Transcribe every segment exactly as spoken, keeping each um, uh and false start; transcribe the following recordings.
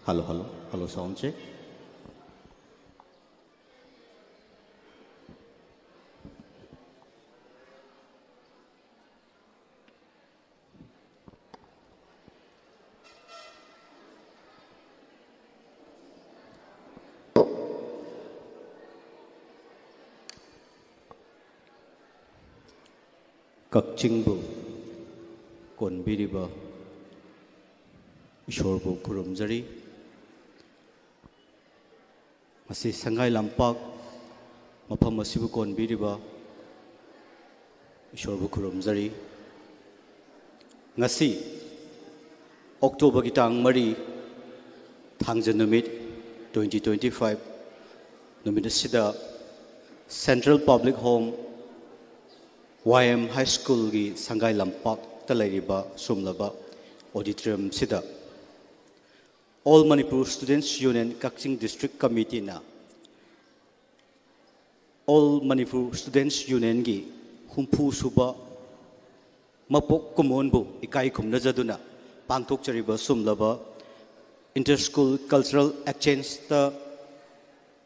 Hello, hello, hello, sound check. ꯀꯛꯆꯤꯡꯕꯨ ꯀꯣꯟꯕꯤꯔꯤꯕ ꯏꯁꯣꯔꯕꯨ ꯈꯨꯔꯨꯝꯖꯔꯤ꯫ ꯉꯁꯤ ꯁꯉꯥꯏ ꯂꯝꯄꯥꯛ ꯃꯐꯝ ꯑꯁꯤꯕꯨ ꯀꯣꯟꯕꯤꯔꯤꯕ ꯏꯁꯣꯔꯕꯨ ꯈꯨꯔꯨꯝꯖꯔꯤ꯫ ꯉꯁꯤ ꯑꯣꯛꯇꯣꯕꯔꯒꯤ ꯇꯥꯡ ꯃꯔꯤ, ꯊꯥꯡꯖ ꯅꯨꯃꯤꯠ, twenty twenty five ꯅꯨꯃꯤꯠ ꯑꯁꯤꯗ Central Public Home, Y M High Schoolꯒꯤ ꯁꯪꯒꯥꯏ ꯂꯝꯄꯥꯛꯇ ꯂꯩꯔꯤꯕ ꯁꯨꯝꯂꯕ auditoriumꯁꯤꯗ All Manipur Students Union Kakching District Committeeꯅ All Manipur Students Unionꯒꯤ ꯍꯨꯝꯐꯨ ꯁꯨꯕ ꯃꯄꯣꯛ ꯀꯨꯝꯑꯣꯟꯕꯨ ꯏꯀꯥꯏ ꯈꯨꯝꯅꯖꯗꯨꯅ ꯄꯥꯡꯊꯣꯛꯆꯔꯤꯕ ꯁꯨꯝꯂꯕ Inter School Cultural Exchangeꯇ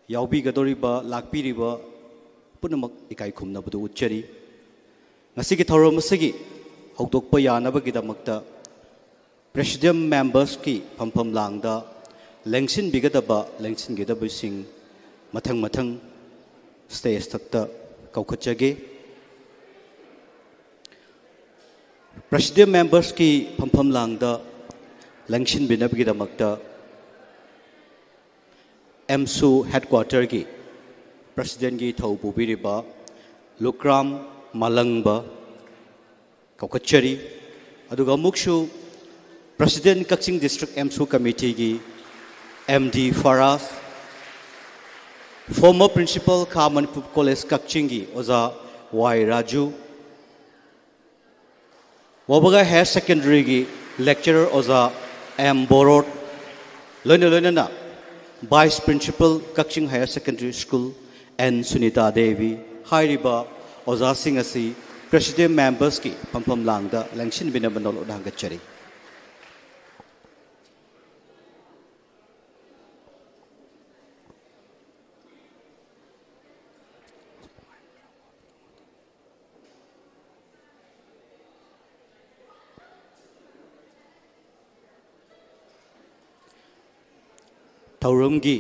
ꯌꯥꯎꯕꯤꯒꯗꯧꯔꯤꯕ, ꯂꯥꯛꯄꯤꯔꯤꯕ ꯄꯨꯝꯅꯃꯛ ꯏꯀꯥꯏ ꯈꯨꯝꯅꯕꯗꯨ ꯎꯠꯆꯔꯤ꯫ ꯉꯁꯤꯒꯤ ꯊꯧꯔꯝ ꯑꯁꯤꯒꯤ ꯍꯧꯗꯣꯛꯄ ꯌꯥꯅꯕꯒꯤꯗꯃꯛꯇ Presidium Membersꯀꯤ ꯐꯝꯐꯝ ꯂꯥꯡꯗ ꯂꯦꯡꯁꯤꯟꯕꯤꯒꯗꯕ, ꯂꯦꯡꯁꯤꯟꯒꯗꯕꯁꯤꯡ ꯃꯊꯪ ꯃꯊꯪ stage ꯊꯛꯇ ꯀꯧꯈꯠꯆꯒꯦ꯫ Presidium Membersꯀꯤ ꯐꯝꯐꯝ ꯂꯥꯡꯗ ꯂꯦꯡꯁꯤꯟꯕꯤꯅꯕꯒꯤꯗꯃꯛꯇ ꯑꯦꯝꯁꯨ Headquarterꯒꯤ Presidentꯀꯤ ꯊꯧ ꯄꯨꯕꯤꯔꯤꯕ ꯂꯨꯀ꯭ꯔꯥꯝ ꯃꯥꯂꯪꯕ ꯀꯧꯈꯠꯆꯔꯤ꯫ ꯑꯗꯨꯒ ꯑꯃꯨꯛꯁꯨ President Kakching District ꯑꯦꯝꯁꯨ Committeeꯒꯤ M D Faraz, former Principal ꯈꯥ ꯃꯅꯤꯄꯨꯔ College ꯀꯛꯆꯤꯡꯒꯤ ꯑꯣꯖꯥ ꯋꯥꯏ ꯔꯥꯖꯨ, ꯋꯥꯕꯒꯥꯏ Higher Secondaryꯒꯤ Lecturer ꯑꯣꯖꯥ ꯑꯦꯝ ꯕꯣꯔꯣꯠ, ꯂꯣꯏꯅ ꯂꯣꯏꯅꯅ Vice Principal Kakching Higher Secondary School N Sunita Devi, ꯍꯥꯏꯔꯤꯕ ꯑꯣꯖꯥꯁꯤꯡ ꯑꯁꯤ Presidium Membersꯀꯤ ꯐꯝꯐꯝ ꯂꯥꯡꯗ ꯂꯦꯡꯁꯤꯟꯕꯤꯅꯕ ꯅꯣꯜꯂꯨꯛꯅ ꯍꯪꯒꯠꯆꯔꯤ꯫ ꯊꯧꯔꯝꯒꯤ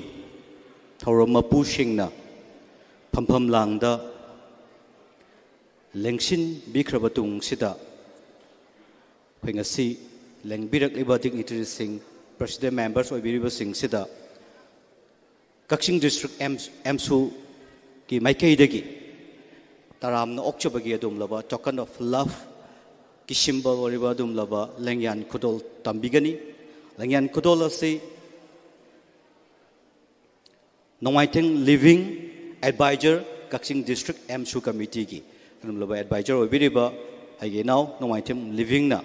ꯊꯧꯔꯝ ꯃꯄꯨꯁꯤꯡꯅ ꯐꯝꯐꯝ ꯂꯥꯡꯗ ꯂꯦꯡꯁꯤꯟꯕꯤꯈ꯭ꯔꯕ ꯇꯨꯡꯁꯤꯗ, ꯑꯩꯈꯣꯏ ꯉꯁꯤ ꯂꯦꯡꯕꯤꯔꯛꯂꯤꯕ dignitaries ꯁꯤꯡ, president members ꯑꯣꯏꯕꯤꯔꯤꯕꯁꯤꯡꯁꯤꯗ ꯀꯛꯆꯤꯡ district ꯑꯦꯝ ꯑꯦꯝꯁꯨꯒꯤ ꯃꯥꯏꯀꯩꯗꯒꯤ ꯇꯔꯥꯝꯅ ꯑꯣꯛꯆꯕꯒꯤ ꯑꯗꯨꯒꯨꯝꯂꯕ token of love ꯀꯤ symbol ꯑꯣꯏꯔꯤꯕ ꯑꯗꯨꯒꯨꯝꯂꯕ ꯂꯦꯡꯌꯥꯟ ꯈꯨꯗꯣꯜ ꯇꯝꯕꯤꯒꯅꯤ꯫ ꯂꯦꯡꯌꯥꯟ ꯈꯨꯗꯣꯜ ꯑꯁꯤ ꯅꯣꯡꯃꯥꯏꯊꯦꯝ ꯂꯤꯚꯤꯡ, advisor, ꯀꯛꯆꯤꯡ district ꯑꯦꯝꯁꯨ committee ꯒꯤ ꯑꯗꯨꯒꯨꯝꯂꯕ advisor ꯑꯣꯏꯕꯤꯔꯤꯕ ꯑꯩꯒꯤ ꯏꯅꯥꯎ ꯅꯣꯡꯃꯥꯏꯊꯦꯝ ꯂꯤꯚꯤꯡꯅ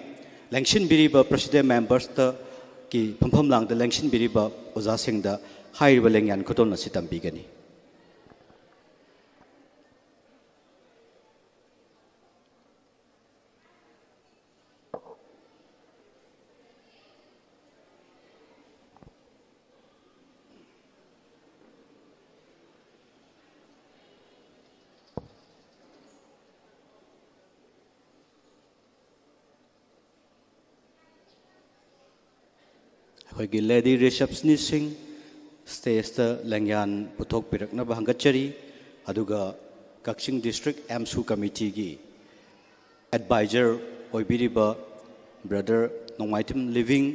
ꯂꯦꯡꯁꯤꯟꯕꯤꯔꯤꯕ president members ꯇ ꯀꯤ ꯐꯝꯐꯝ ꯂꯥꯡꯗ ꯂꯦꯡꯁꯤꯟꯕꯤꯔꯤꯕ ꯑꯣꯖꯥꯁꯤꯡꯗ ꯍꯥꯏꯔꯤꯕ ꯂꯦꯡꯌꯥꯟ ꯈꯨꯗꯣꯜ ꯑꯁꯤ ꯇꯝꯕꯤꯒꯅꯤ꯫ ꯑꯩꯈꯣꯏꯒꯤ lady receptionist ꯁꯤꯡ stage ꯇ ꯂꯦꯡꯌꯥꯟ ꯄꯨꯊꯣꯛꯄꯤꯔꯛꯅꯕ ꯍꯪꯒꯠꯆꯔꯤ꯫ ꯑꯗꯨꯒ ꯀꯛꯆꯤꯡ district ꯑꯦꯝꯁꯨ committee ꯒꯤ advisor ꯑꯣꯏꯕꯤꯔꯤꯕ brother ꯅꯣꯡꯃꯥꯏꯊꯦꯝ ꯂꯤꯚꯤꯡ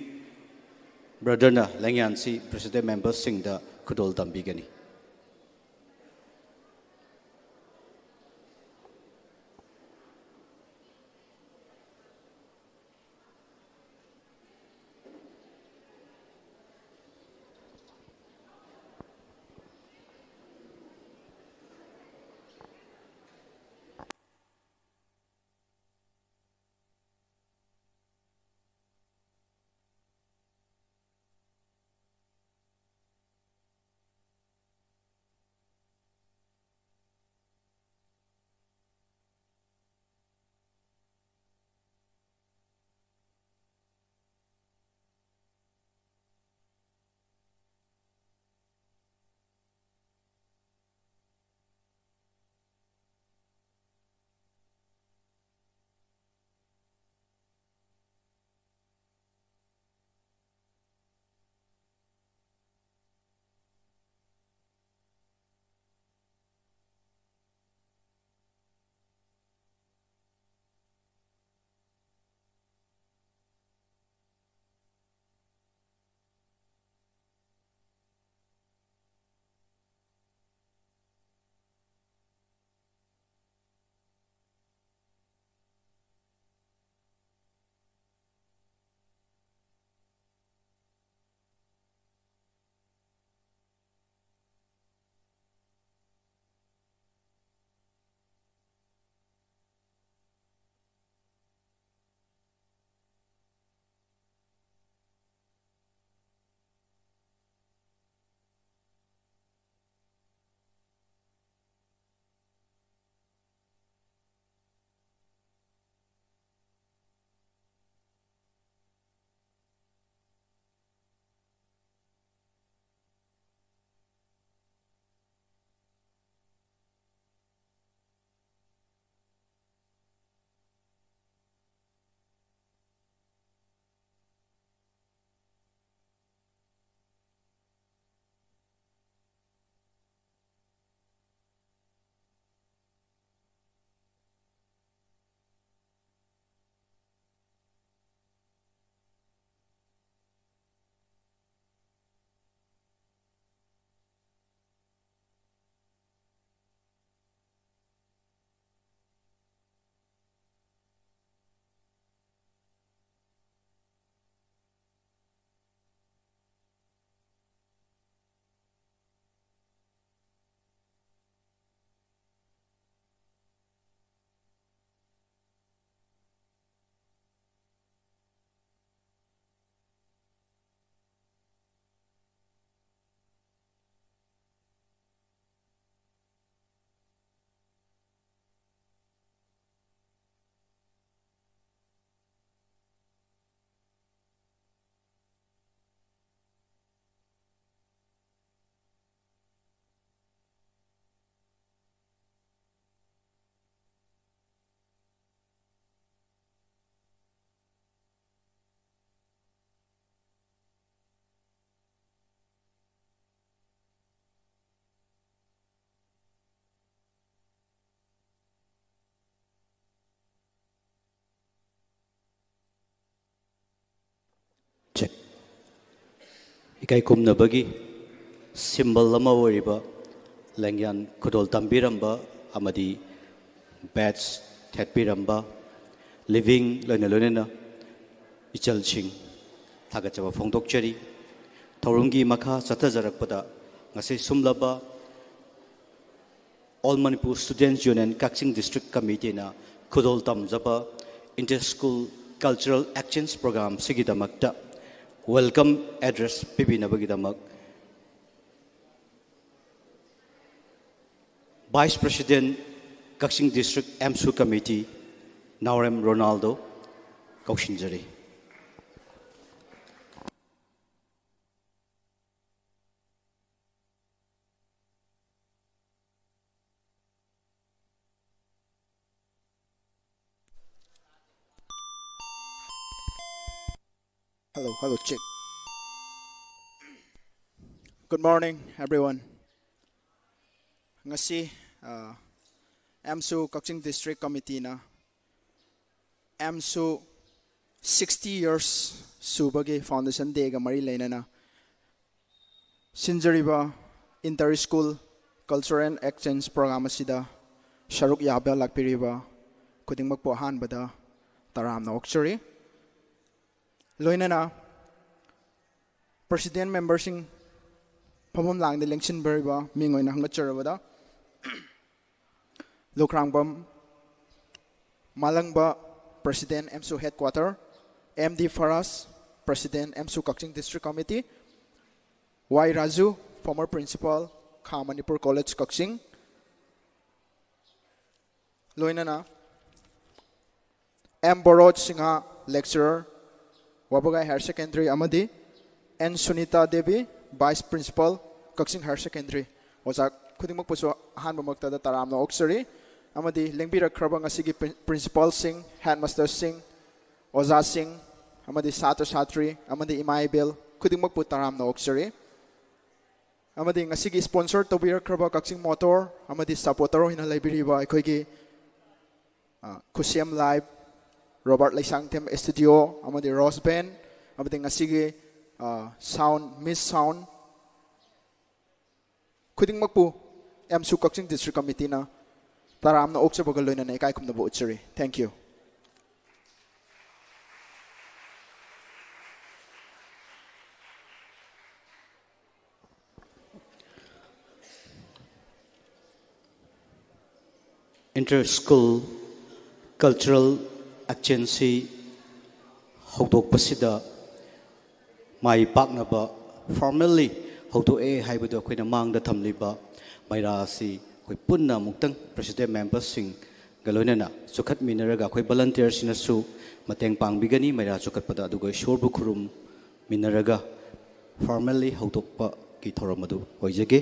brother ꯅ ꯂꯦꯡꯌꯥꯟꯁꯤ president members ꯁꯤꯡꯗ ꯈꯨꯗꯣꯜ ꯇꯝꯕꯤꯒꯅꯤ꯫ ꯏꯀꯥꯏ ꯈꯨꯝꯅꯕꯒꯤ symbol ꯑꯃ ꯑꯣꯏꯔꯤꯕ ꯂꯦꯡꯌꯥꯟ ꯈꯨꯗꯣꯜ ꯇꯝꯕꯤꯔꯝꯕ ꯑꯃꯗꯤ badge ꯊꯦꯠꯄꯤꯔꯝꯕ living ꯂꯣꯏꯅ ꯂꯣꯏꯅꯅ ꯏꯆꯜꯁꯤꯡ ꯊꯥꯒꯠꯆꯕ ꯐꯣꯡꯗꯣꯛꯆꯔꯤ꯫ ꯊꯧꯔꯝꯒꯤ ꯃꯈꯥ ꯆꯠꯊꯖꯔꯛꯄꯗ ꯉꯁꯤ ꯁꯨꯝꯂꯕ All Manipur Students Union Kakching District Committeena ꯈꯨꯗꯣꯜ ꯇꯝꯖꯕ Inter School Cultural Exchange Programme ꯁꯤꯒꯤꯗꯃꯛꯇ welcome address ꯄꯤꯕꯤꯅꯕꯒꯤꯗꯃꯛ Vice President Kakching District AMSU Committee ꯅꯥꯎꯔꯦꯝ Ronaldo ꯀꯧꯁꯤꯟꯖꯔꯤ꯫ Hello, hello, check. Good morning, everyone. Ngasi, uh, AMSU Kakching District Committeena AMSU sixty years ꯁꯨꯕꯒꯤ foundation dayꯒ ꯃꯔꯤ ꯂꯩꯅꯅ ꯁꯤꯟꯖꯔꯤꯕ Inter School Cultural Exchange Programme ꯑꯁꯤꯗ ꯁꯔꯨꯛ ꯌꯥꯕ ꯂꯥꯛꯄꯤꯔꯤꯕ ꯈꯨꯗꯤꯡꯃꯛꯄꯨ ꯑꯍꯥꯟꯕꯗ ꯇꯔꯥꯝꯅ ꯑꯣꯛꯆꯔꯤ꯫ ꯂꯣꯏꯅꯅ President memberꯁꯤꯡ ꯐꯝꯐꯝ ꯂꯥꯡꯗ ꯂꯦꯡꯁꯤꯟꯕꯤꯔꯤꯕ ꯃꯤꯡ ꯑꯣꯏꯅ ꯍꯪꯒꯠꯆꯔꯕꯗ ꯂꯨꯈ꯭ꯔꯥꯡꯕꯝ ꯃꯥꯂꯪꯕ, President AMSU Headquarter, M D Faraz, President AMSU Kakching District Committee, Y Raju, former Principal, Khang Manipur College, Kakching, ꯂꯣꯏꯅꯅ M Boroj Singha, Lecturer, Wabagai Higher Secondary, ꯑꯃꯗꯤ N Sunita Devi, Vice Principal, Kakching Higher Secondary꯫ ꯑꯣꯖꯥ ꯈꯨꯗꯤꯡꯃꯛꯄꯨꯁꯨ ꯑꯍꯥꯟꯕꯃꯛꯇꯗ ꯇꯔꯥꯝꯅ ꯑꯣꯛꯆꯔꯤ꯫ ꯑꯃꯗꯤ ꯂꯦꯡꯕꯤꯔꯛꯈ꯭ꯔꯕ ꯉꯁꯤꯒꯤ print-, Principalꯁꯤꯡ, Headmasterꯁꯤꯡ, ꯑꯣꯖꯥꯁꯤꯡ, ꯑꯃꯗꯤ ꯁꯥꯇ꯭ꯔ ꯁꯥꯇ꯭ꯔꯤ, ꯑꯃꯗꯤ ꯏꯃꯥ ꯏꯕꯦꯜ ꯈꯨꯗꯤꯡꯃꯛꯄꯨ ꯇꯔꯥꯝꯅ ꯑꯣꯛꯆꯔꯤ꯫ ꯑꯃꯗꯤ ꯉꯁꯤꯒꯤ sponsor ꯇꯧꯕꯤꯔꯛꯈ꯭ꯔꯕ Kakching Motor ꯑꯃꯗꯤ supporter ꯑꯣꯏꯅ ꯂꯩꯕꯤꯔꯤꯕ ꯑꯩꯈꯣꯏꯒꯤ, ꯑ, ꯈꯨꯁꯦꯝ Live, Robert ꯂꯩꯁꯥꯡꯊꯦꯝ Studio, ꯑꯃꯗꯤ Rose Band, ꯑꯃꯗꯤ ꯉꯁꯤꯒꯤ ꯑ, sound, Miss Sound ꯈꯨꯗꯤꯡꯃꯛꯄꯨ ꯑꯦꯝꯁꯨ ꯀꯛꯆꯤꯡ District Committeeꯅ ꯇꯔꯥꯝꯅ ꯑꯣꯛꯆꯕꯒ ꯂꯣꯏꯅꯅ ꯏꯀꯥꯏ ꯈꯨꯝꯅꯕ ꯎꯠꯆꯔꯤ꯫ Thank you. Inter School Cultural Exchangeꯁꯤ ꯍꯧꯗꯣꯛꯄꯁꯤꯗ my ꯄꯥꯛꯅꯕ formally ꯍꯧꯗꯣꯛꯑꯦ ꯍꯥꯏꯕꯗꯨ ꯑꯩꯈꯣꯏꯅ ꯃꯥꯡꯗ ꯊꯝꯂꯤꯕ ꯃꯩꯔꯥ ꯑꯁꯤ ꯑꯩꯈꯣꯏ ꯄꯨꯟꯅ ꯑꯃꯨꯛꯇꯪ President membersꯁꯤꯡꯒ ꯂꯣꯏꯅꯅ ꯆꯨꯈꯠꯃꯤꯟꯅꯔꯒ ꯑꯩꯈꯣꯏ volunteerꯁꯤꯡꯅꯁꯨ ꯃꯇꯦꯡ ꯄꯥꯡꯕꯤꯒꯅꯤ ꯃꯩꯔꯥ ꯆꯨꯈꯠꯄꯗ꯫ ꯑꯗꯨꯒ ꯏꯁꯣꯔꯕꯨ ꯈꯨꯔꯨꯝꯃꯤꯟꯅꯔꯒ formally ꯍꯧꯗꯣꯛꯄꯒꯤ ꯊꯧꯔꯝ ꯑꯗꯨ ꯑꯣꯏꯖꯒꯦ꯫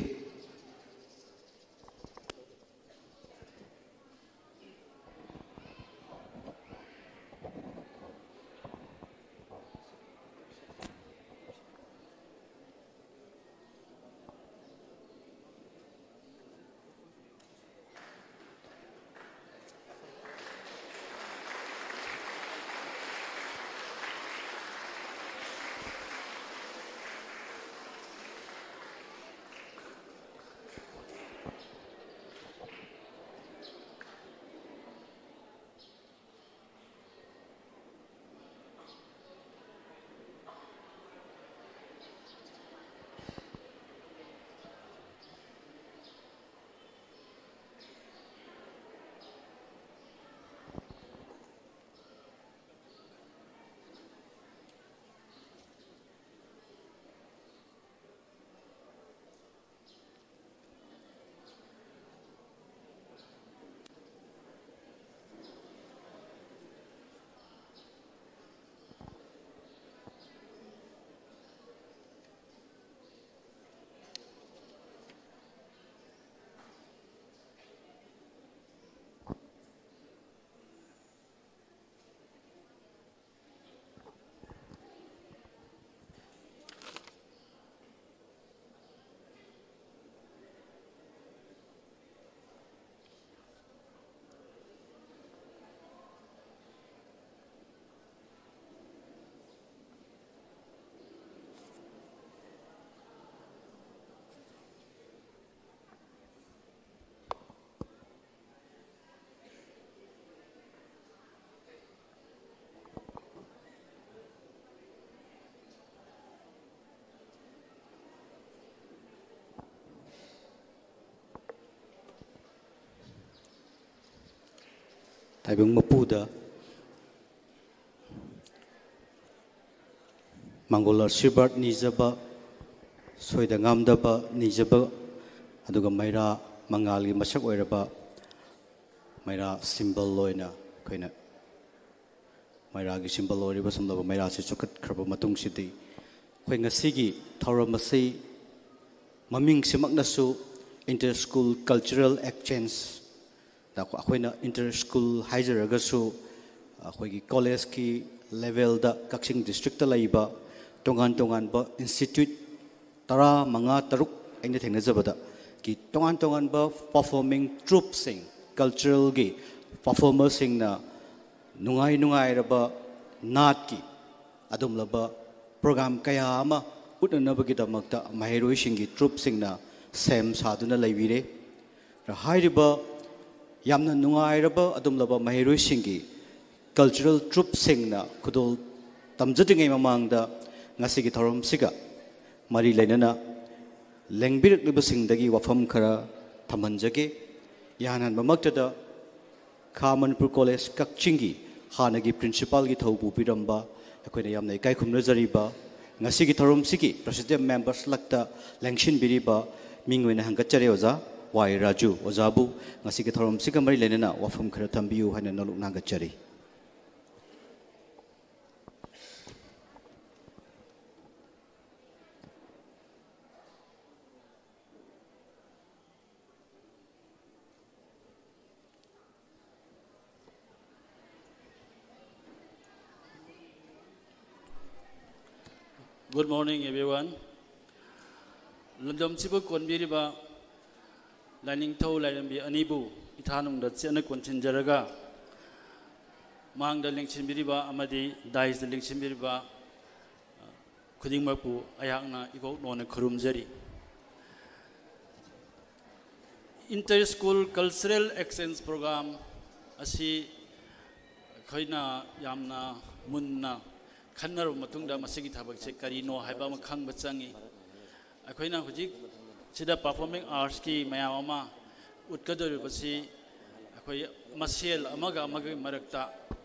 ꯂꯥꯏꯕꯨꯡ ꯃꯄꯨꯗ ꯃꯪꯒꯣꯜ ꯑꯥꯁꯤꯔꯕꯥꯗ ꯅꯤꯖꯕ, ꯁꯣꯏꯗ ꯉꯥꯝꯗꯕ ꯅꯤꯖꯕ, ꯑꯗꯨꯒ ꯃꯩꯔꯥ ꯃꯉꯥꯜꯒꯤ ꯃꯁꯛ ꯑꯣꯏꯔꯕ ꯃꯩꯔꯥ ꯁꯤꯝꯕꯜ ꯑꯣꯏꯅ ꯑꯩꯈꯣꯏꯅ ꯃꯩꯔꯥꯒꯤ ꯁꯤꯝꯕꯜ ꯑꯣꯏꯔꯤꯕ ꯁꯝꯂꯕ ꯃꯩꯔꯥꯁꯤ ꯆꯨꯞꯈꯠꯈ꯭ꯔꯕ ꯃꯇꯨꯡꯁꯤꯗꯤ ꯑꯩꯈꯣꯏ ꯉꯁꯤꯒꯤ ꯊꯧꯔꯝ ꯑꯁꯤ ꯃꯃꯤꯡꯁꯤꯃꯛꯅꯁꯨ Inter School Cultural Exchange, ꯑꯩꯈꯣꯏꯅ ꯏꯟꯇꯔ ꯁ꯭ꯀꯨꯜ ꯍꯥꯏꯖꯔꯒꯁꯨ ꯑꯩꯈꯣꯏꯒꯤ ꯀꯣꯂꯦꯖꯀꯤ ꯂꯦꯚꯦꯜꯗ ꯀꯛꯆꯤꯡ ꯗꯤꯁꯇ꯭ꯔꯤꯛꯇ ꯂꯩꯕ ꯇꯣꯉꯥꯟ ꯇꯣꯉꯥꯟꯕ ꯏꯟꯁꯇꯤꯇ꯭ꯌꯨꯠ ꯇꯔꯥ ꯃꯉꯥ ꯇꯔꯨꯛ ꯑꯩꯅ ꯊꯦꯡꯅꯖꯕꯗ ꯀꯤ ꯇꯣꯉꯥꯟ ꯇꯣꯉꯥꯟꯕ ꯄꯔꯐꯣꯔꯃꯤꯡ ꯇ꯭ꯔꯨꯞꯁꯤꯡ, ꯀꯜꯆꯔꯦꯜꯒꯤ ꯄꯔꯐꯣꯔꯃꯔꯁꯤꯡꯅ ꯅꯨꯡꯉꯥꯏ ꯅꯨꯡꯉꯥꯏꯔꯕ ꯅꯥꯠꯀꯤ ꯑꯗꯨꯝꯂꯕ ꯄ꯭ꯔꯣꯒ꯭ꯔꯥꯝ ꯀꯌꯥ ꯑꯃ ꯎꯠꯅꯅꯕꯒꯤꯗꯃꯛꯇ ꯃꯍꯩꯔꯣꯏꯁꯤꯡꯒꯤ ꯇ꯭ꯔꯨꯞꯁꯤꯡꯅ ꯁꯦꯝ ꯁꯥꯗꯨꯅ ꯂꯩꯕꯤꯔꯦ꯫ ꯍꯥꯏꯔꯤꯕ ꯌꯥꯝꯅ ꯅꯨꯡꯉꯥꯏꯔꯕ ꯑꯗꯨꯝꯂꯕ ꯃꯍꯩꯔꯣꯏꯁꯤꯡꯒꯤ ꯀꯜꯆꯔꯦꯜ ꯇ꯭ꯔꯨꯞꯁꯤꯡꯅ ꯈꯨꯗꯣꯜ ꯇꯝꯖꯗ꯭ꯔꯤꯉꯩ ꯃꯃꯥꯡꯗ ꯉꯁꯤꯒꯤ ꯊꯧꯔꯝꯁꯤꯒ ꯃꯔꯤ ꯂꯩꯅꯅ ꯂꯦꯡꯕꯤꯔꯛꯂꯤꯕꯁꯤꯡꯗꯒꯤ ꯋꯥꯐꯝ ꯈꯔ ꯊꯝꯍꯟꯖꯒꯦ꯫ ꯏꯍꯥꯟ ꯍꯥꯟꯕꯃꯛꯇꯗ ꯈꯥ ꯃꯅꯤꯄꯨꯔ ꯀꯣꯂꯦꯖ ꯀꯛꯆꯤꯡꯒꯤ ꯍꯥꯟꯅꯒꯤ ꯄ꯭ꯔꯤꯟꯁꯤꯄꯥꯜꯒꯤ ꯊꯧ ꯄꯨꯕꯤꯔꯝꯕ ꯑꯩꯈꯣꯏꯅ ꯌꯥꯝꯅ ꯏꯀꯥꯏ ꯈꯨꯝꯅꯖꯔꯤꯕ ꯉꯁꯤꯒꯤ ꯊꯧꯔꯝꯁꯤꯒꯤ ꯄ꯭ꯔꯦꯁꯤꯗꯦꯟ ꯃꯦꯝꯕꯔꯁ ꯂꯛꯇ ꯂꯦꯡꯁꯤꯟꯕꯤꯔꯤꯕ ꯃꯤꯡ ꯑꯣꯏꯅ ꯍꯪꯒꯠꯆꯔꯤ ꯑꯣꯖꯥ ꯋꯥꯏ ꯔꯥꯖꯨ꯫ ꯑꯣꯖꯥꯕꯨ ꯉꯁꯤꯒꯤ ꯊꯧꯔꯝꯁꯤꯒ ꯃꯔꯤ ꯂꯩꯅꯅ ꯋꯥꯐꯝ ꯈꯔ ꯊꯝꯕꯤꯌꯨ ꯍꯥꯏꯅ ꯅꯣꯂꯨꯛꯅ ꯍꯪꯒꯠꯆꯔꯤ꯫ Good morning, everyone. ꯂꯝꯗꯝꯁꯤꯕꯨ ꯀꯣꯟꯕꯤꯔꯤꯕ ꯂꯥꯏꯅꯤꯡꯊꯧ ꯂꯥꯏꯔꯦꯝꯕꯤ ꯑꯅꯤꯕꯨ ꯏꯊꯥꯅꯨꯡꯗ ꯆꯦꯠꯅ ꯀꯣꯟꯁꯤꯟꯖꯔꯒ, ꯃꯥꯡꯗ ꯂꯦꯡꯁꯤꯟꯕꯤꯔꯤꯕ ꯑꯃꯗꯤ ꯗꯥꯏꯁꯇ ꯂꯦꯡꯁꯤꯟꯕꯤꯔꯤꯕ ꯈꯨꯗꯤꯡꯃꯛꯄꯨ ꯑꯩꯍꯥꯛꯅ ꯏꯀꯣꯛ ꯅꯣꯟꯅ ꯈꯨꯔꯨꯝꯖꯔꯤ꯫ Inter School Cultural Exchange Program ꯑꯁꯤ ꯑꯩꯈꯣꯏꯅ ꯌꯥꯝꯅ ꯃꯨꯟꯅ ꯈꯟꯅꯔꯕ ꯃꯇꯨꯡꯗ ꯃꯁꯤꯒꯤ ꯊꯕꯛꯁꯦ ꯀꯔꯤꯅꯣ ꯍꯥꯏꯕ ꯑꯃ ꯈꯪꯕ ꯆꯪꯉꯤ꯫ ꯑꯩꯈꯣꯏꯅ ꯍꯧꯖꯤꯛ ꯁꯤꯗ ꯄꯔꯐꯣꯔꯃꯤꯡ ꯑꯥꯔꯠꯁꯀꯤ ꯃꯌꯥꯝ ꯑꯃ ꯎꯠꯀꯗꯧꯔꯤꯕꯁꯤ ꯑꯩꯈꯣꯏ ꯃꯁꯦꯜ ꯑꯃꯒ ꯑꯃꯒꯒꯤ ꯃꯔꯛꯇ